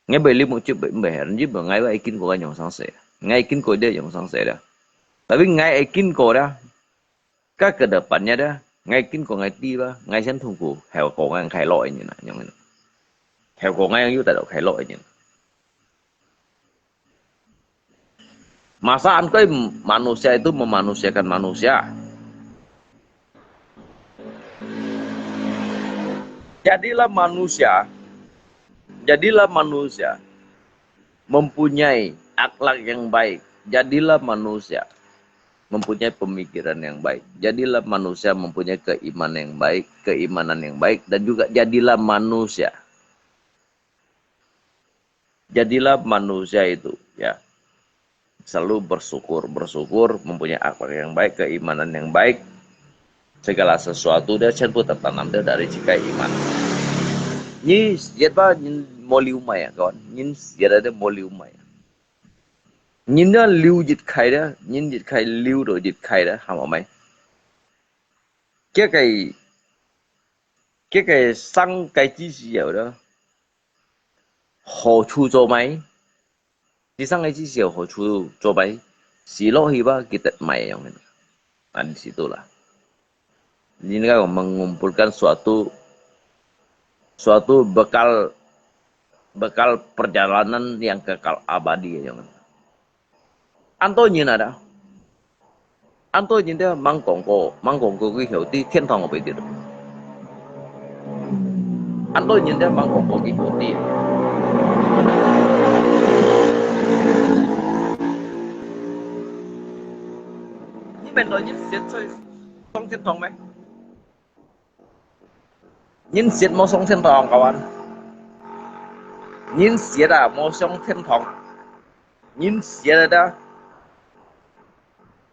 𠊎會流目汁，會，會heran，因為𠊎會經過个人生死，𠊎經過這人生死啦。Tapi𠊎會經過啦， 該个个半日啊，𠊎經過𠊎知吧，𠊎先痛苦，後過𠊎快樂个人啊，樣个。後過𠊎又得到快樂个人。Masa engkau manusia itu memanusiakan manusia? Jadilah manusia, jadilah manusia mempunyai akhlak yang baik, jadilah manusia mempunyai pemikiran yang baik, jadilah manusia mempunyai keimanan yang baik, keimanan yang baik, dan juga jadilah manusia. Jadilah manusia itu, ya, selalu bersyukur, bersyukur, mempunyai akhlak yang baik, keimanan yang baik, segala sesuatu dia全部tertanam dia dari segi iman. Ni siapa ni mau liu mai ya, kawan? Ni siapa ada mau liu mai ya? 人家流一開咧，人一開流到一開咧，係無？該个，該个生个知識有咧，好處做麼个？佢生个知識有好處做麼个？死落去吧，佢得麼个樣个？啊，你知道啦。 Ini kan mengumpulkan suatu, suatu bekal, bekal perjalanan yang kekal abadi yang. Anto nyin ada. Anto nyin dia mangkong ko, mangkong ko ki hiu di 天堂 apa itu. Anto nyin dia mangkong ko ki hiu di. Ni bên đó nhất siết thôi. 上天堂咩？人死無上天堂，kawan。人死啊，無上天堂。人死啊，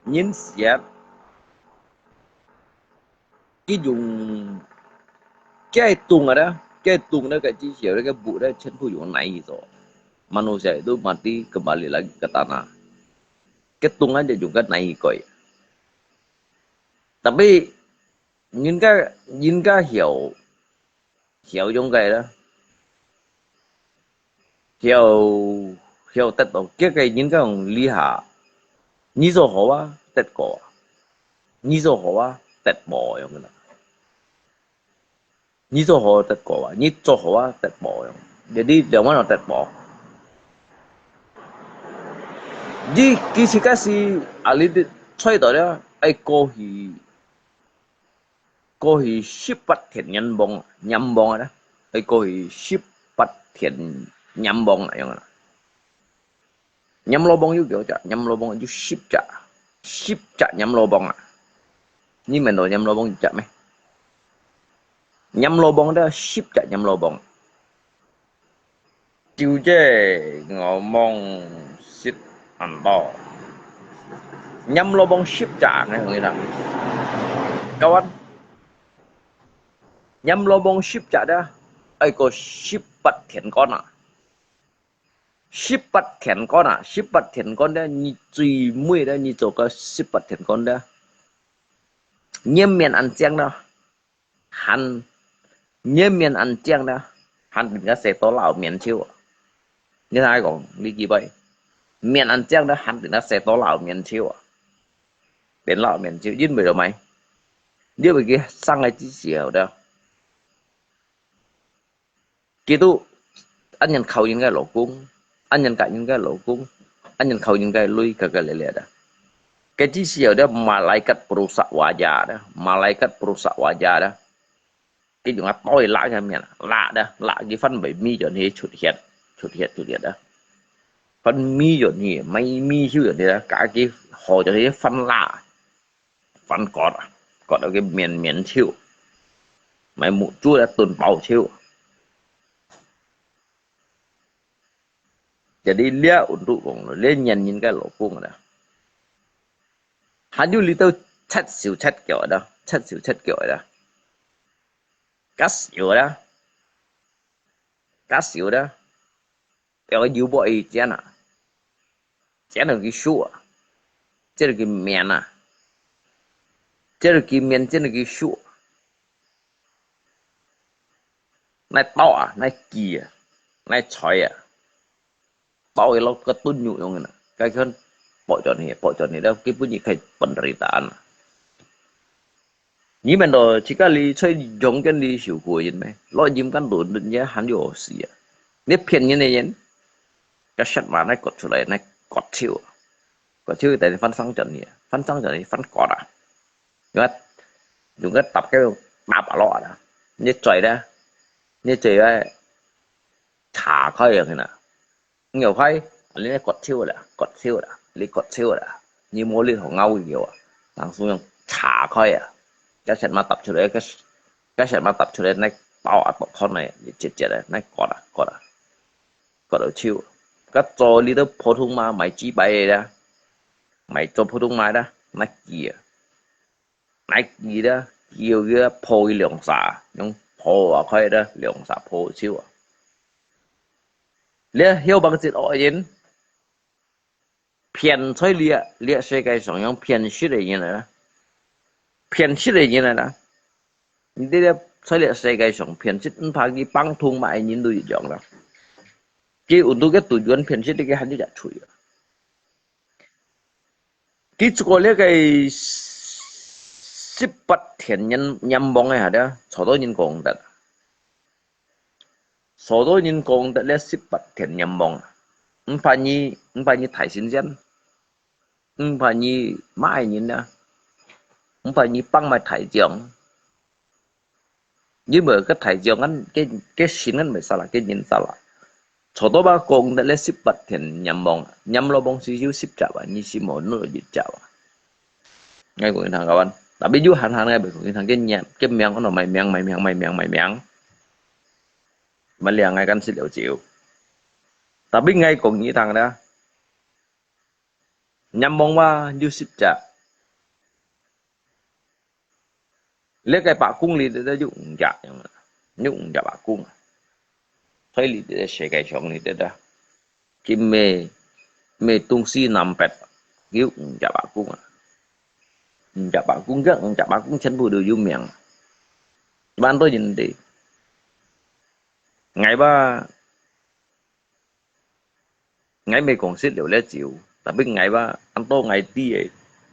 人死啊。佢用，佢係凍啊，佢係凍个，該至少該个布咧，全部用泥做。Manusia itu mati kembali lagi ke tanah。佢凍啊，就用个泥改。 Tapi人家，人家曉，曉用个啦，曉，曉得到，這个人家用理下，你做好啊，得過啊，你做好啊，得無樣个啦。 你做好得過啊，你做好啊，得無樣。Jadi，兩萬都得無。你其實該時，啊，你，你吹到了，愛過去，過去十八天閻王啊，閻王啊，愛過去十八天閻王啊，樣啊。 閻羅王有幾多隻？閻羅王有十隻，十隻閻羅王啊！你問到閻羅王一隻咩？閻羅王咧，十隻閻羅王。就這我望識恁多。閻羅王十隻，你同意啦？Kawan，閻羅王十隻咧，愛過十八天官啊！十八天干啊，十八天干咧，你最尾咧，你做个十八天干咧，你面恁靚咧，還，你面恁靚咧，還人家洗到老面臭啊。你聽𠊎講，你幾擺，面恁靚咧，還人家洗到老面臭啊，變老面臭，因為做麼个？因為佢生个之時候咧， 佢都恁樣靠人个老公，恁樣甲人个老公，恁樣靠人个鐳，个个咧咧的。該只時候咧，malaikat perusak wajah咧，malaikat perusak wajah咧，佢用啊刀來焫个面，焫咧，焫佢番尾咪轉去出血，出血，出血啊，番咪轉去，咪咪臭轉去咧，甲佢好轉去番焫。 番割啊，割到佢綿綿臭，買目珠啊燉包臭。Jadi這untuk講，這原因个老公啊，還有你兜切手切腳个，切手切腳个，加少啦，加少啦。 用个油鑊去煎啊，煎到佢熟啊，煎到佢綿啊，煎到佢綿，煎到佢熟。拿刀啊，拿鋸啊，拿菜啊，刀个落个燉肉用个啦，該个剝轉去，剝轉去了，基本上可以分人打啊。 你們都自家哩在陽間哩受過人咩？落陰間輪輪也還有好事啊！你騙人个人，該舌嘛，拿割出來，拿割手，割手等於翻生轉去，翻生轉去，翻割啊！用个用个搭个搭啊落啊！你嘴咧，你嘴咧，查開樣啦。 你有開，你割手啦，割手啦，你割手啦，你無力好咬佢啊，當時用叉開啊，該舌嘛搭出來，該該舌嘛搭出來，拿刀啊剁開來，你直接个，拿割啦，割啦，割到手。該做你都普通嘛，買幾百个啦，買做普通買啦，拿鋸啊，拿鋸啦，鋸个破佢兩儕，用破啊開啦，兩儕破手啊。 這後幫一惡人，騙在這這世界上用騙食个人來啦，騙食个人來啦。你這這在這世界上騙食，毋怕佢幫同麼个人都一樣啦。佢有兜个隊員騙食，這个還有隻罪啊。 佢做過這个十八天閻閻王个下咧，坐到人講得，坐到人講得這十八天閻王啊，毋怕你毋怕你大神仙，毋怕你麼个人啊，毋怕你幫麼个大將。 因為該大將恁，該該神恁毋會salah，該人salah。坐到吧講得這十八天閻王，閻羅王只有十隻啊，你是無nur一隻啊。𠊎講你聽，kawan，tapi有閒閒𠊎會講你聽，該閻，該名安到麼个名，麼个名，麼个名，麼个名。Malay𠊎敢識了解。Tapi𠊎講你聽啦， 閻王嘛有十隻，這个伯公裡底有五隻樣啊，有五隻伯公啊。在裡底世界上裡底啊，佢乜乜東西南北有五隻伯公啊，五隻伯公，這五隻伯公全部都有名啊，蠻多人的。𠊎吧， 𠊎乜講識了這招，tapi𠊎吧，恁多𠊎知个，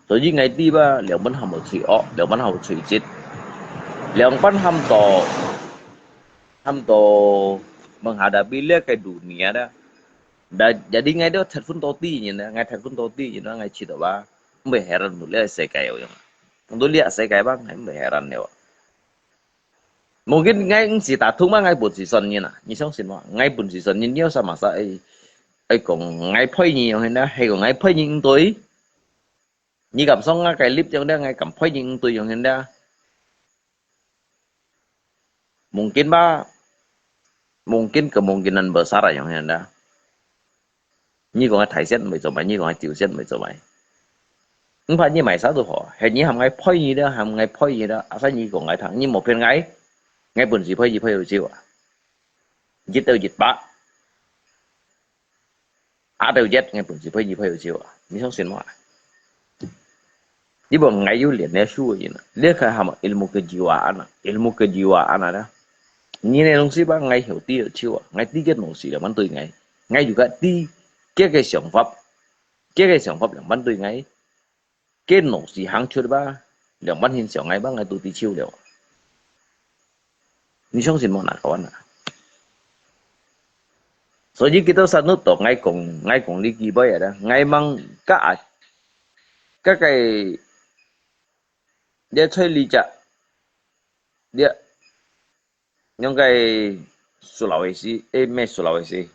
所以𠊎知吧，兩半喊無罪惡，兩半喊無罪責，兩半喊到，喊到menghadapi這个dunia啦。Jadi𠊎都忒分到知人啦，𠊎忒分到知人啦，𠊎試到吧，毋會heran到這世界有樣，到這世界吧，𠊎毋會heran了。 Mungkin𠊎毋識打通嘛，𠊎本是善人啊，你相信無？𠊎本是善人，你有啥masa愛愛講𠊎配你樣形啦，係講𠊎配你毋對？你敢想𠊎个立場咧，𠊎敢配你毋對樣形啦？Mungkin吧，mungkin kemungkinan besar啊樣形啦。 你講个大仙毋會做麼个，你講个朝仙毋會做麼个。毋怕你買啥都好，係你喊𠊎配你啦，喊𠊎配你啦，asal你講𠊎聽，你無騙𠊎，𠊎本事配你配有少啊？一到一百。阿斗一，𠊎本事配你配有救啊！你相信我啊？你問𠊎有練這書个人啊，這个喊ilmu kejiwaan啊，ilmu kejiwaan啊啦。你个東西吧，𠊎曉知有救啊，𠊎知个東西兩萬對𠊎，𠊎有个知，个个想法，个个想法兩萬對𠊎，个東西行出吧，兩萬先想𠊎吧，𠊎都知救了。你相信無？哪个玩啊？所以佢兜三六到𠊎講，𠊎講你幾杯啊？𠊎mang个啊，个个，這菜里只，這，應該Sulawesi，誒，毋係Sulawesi，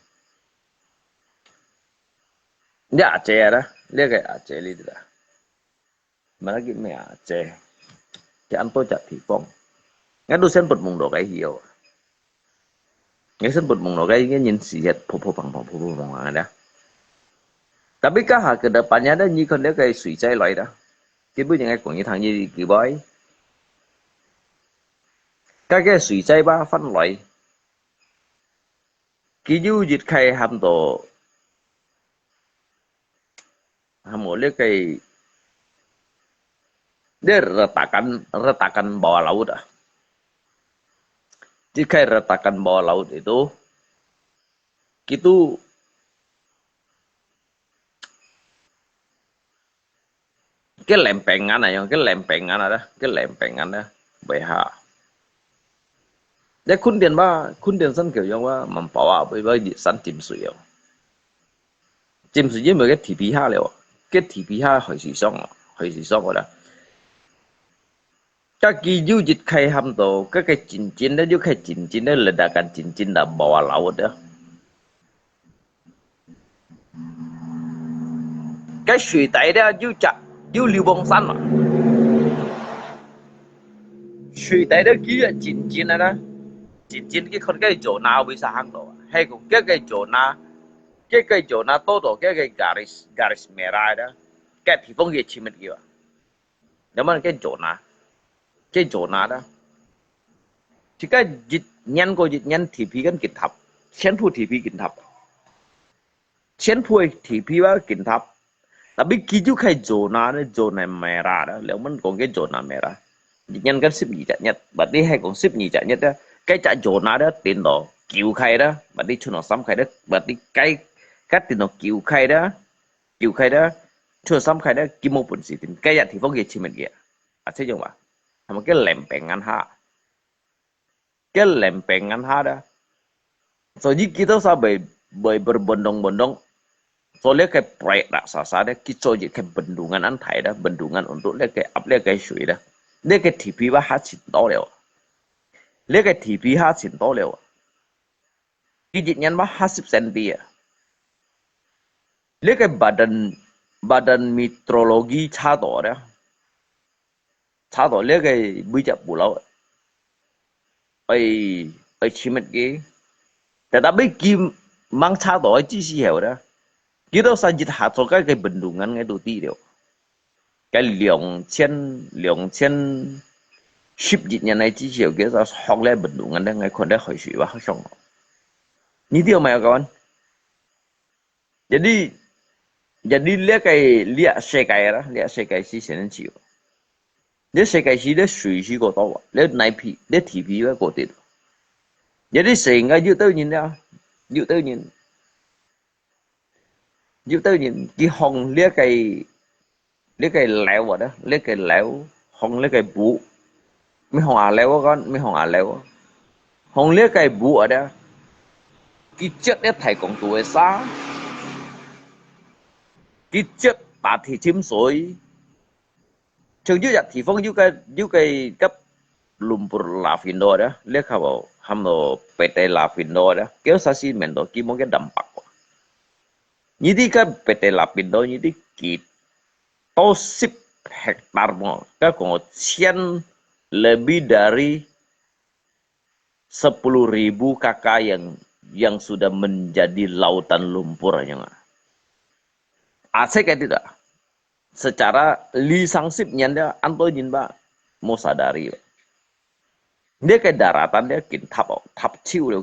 這阿姐啊啦，這个阿姐你知啦。 Mana个咩啊？這，這恁多隻地方，𠊎都先不問到該去哦。𠊎先不問到該个人是个婆婆婆婆婆婆婆啊。Tapi該下个的半夜的，你看那个水灾來的，基本上个講一趟一个禮拜，該个水灾吧翻來，佢有一个喊到 Hamo，這个，這retakan，retakan bawah laut啊。這个retakan bawah laut itu，佢都，个lempengan啊，用个lempengan啊，个lempengan啊，尾下。這墾丁吧，墾丁山口用啊，蠻薄啊，尾尾山浸水哦。 浸水因為个地皮下了，个地皮下海水上哦，海水上个啦。該佢有一个喊到，該个真真的，有个真真的，ledakan真真的，bawah laut的。該水底的有隻，有流亡山嘛。水底的佢个真真的啦，真真个看个zona為啥喊到啊？係講个个zona 个个zona到到个个garis，garis merah的，个地方个起乜个啊？那么个zona，个zona的，這个一年過一年地皮跟緊塌，全部地皮緊塌，全部个地皮啊緊塌。Tapi佢就个zona呢，zona merah的，了，我們講个zona merah，一年跟十二隻月，berarti係講十二隻月的，个隻zona的頂到九个的，berarti全部三个的，berarti个 該頂到九个的，九个的，出三个的，佢無本事定，該隻地方佢起乜个啊？啊，這種吧，他們个lempengan下，个lempengan下的，所以佢兜啥會，會berbondong-bondong，所以个proyek raksasa的，佢做一个bendungan恁大的，bendungan untuk這个壓這个水的，這个地皮吧下盡多了，這个地皮下盡多了。 佢一年嘛下十senti啊。這个badan，badan meteorologi查到的，查到這个每隻pulau愛，愛起乜个。Tetapi佢吂查到个知識後呢，佢兜三日下做該个bendungan个都知了。 該兩千，兩千十一年來，至少佢就學了bendungan了，𠊎看了海水哇，好像哦。你知道沒有，kawan？Jadi，jadi這个，這世界啦，這世界是先進。這世界是這水是過多啊，這泥皮，這地皮个過低。Jadi sehingga有兜人啊，有兜人 有兜人佢放這个，這个樓啊，這个樓，放這个布，毋係放阿樓啊，講，毋係放阿樓啊，放這个布啊，佢著這大公肚个衫，佢著打鐵浸水， 像有隻地方有个，有个甲Lumpur Lapindo ada，你看無，喊到PT Lapindo ada，佢有啥事面到，佢無个dampak。你知个PT Lapindo，你知幾多十hektar無？佢講千，lebih dari sepuluh ribu K K yang yang sudah menjadi lautan lumpur，你知無？啊，這个知道。 Secara二三十年了，恁多人吧，無sadari了。這个daratan了緊塌哦，塌手了，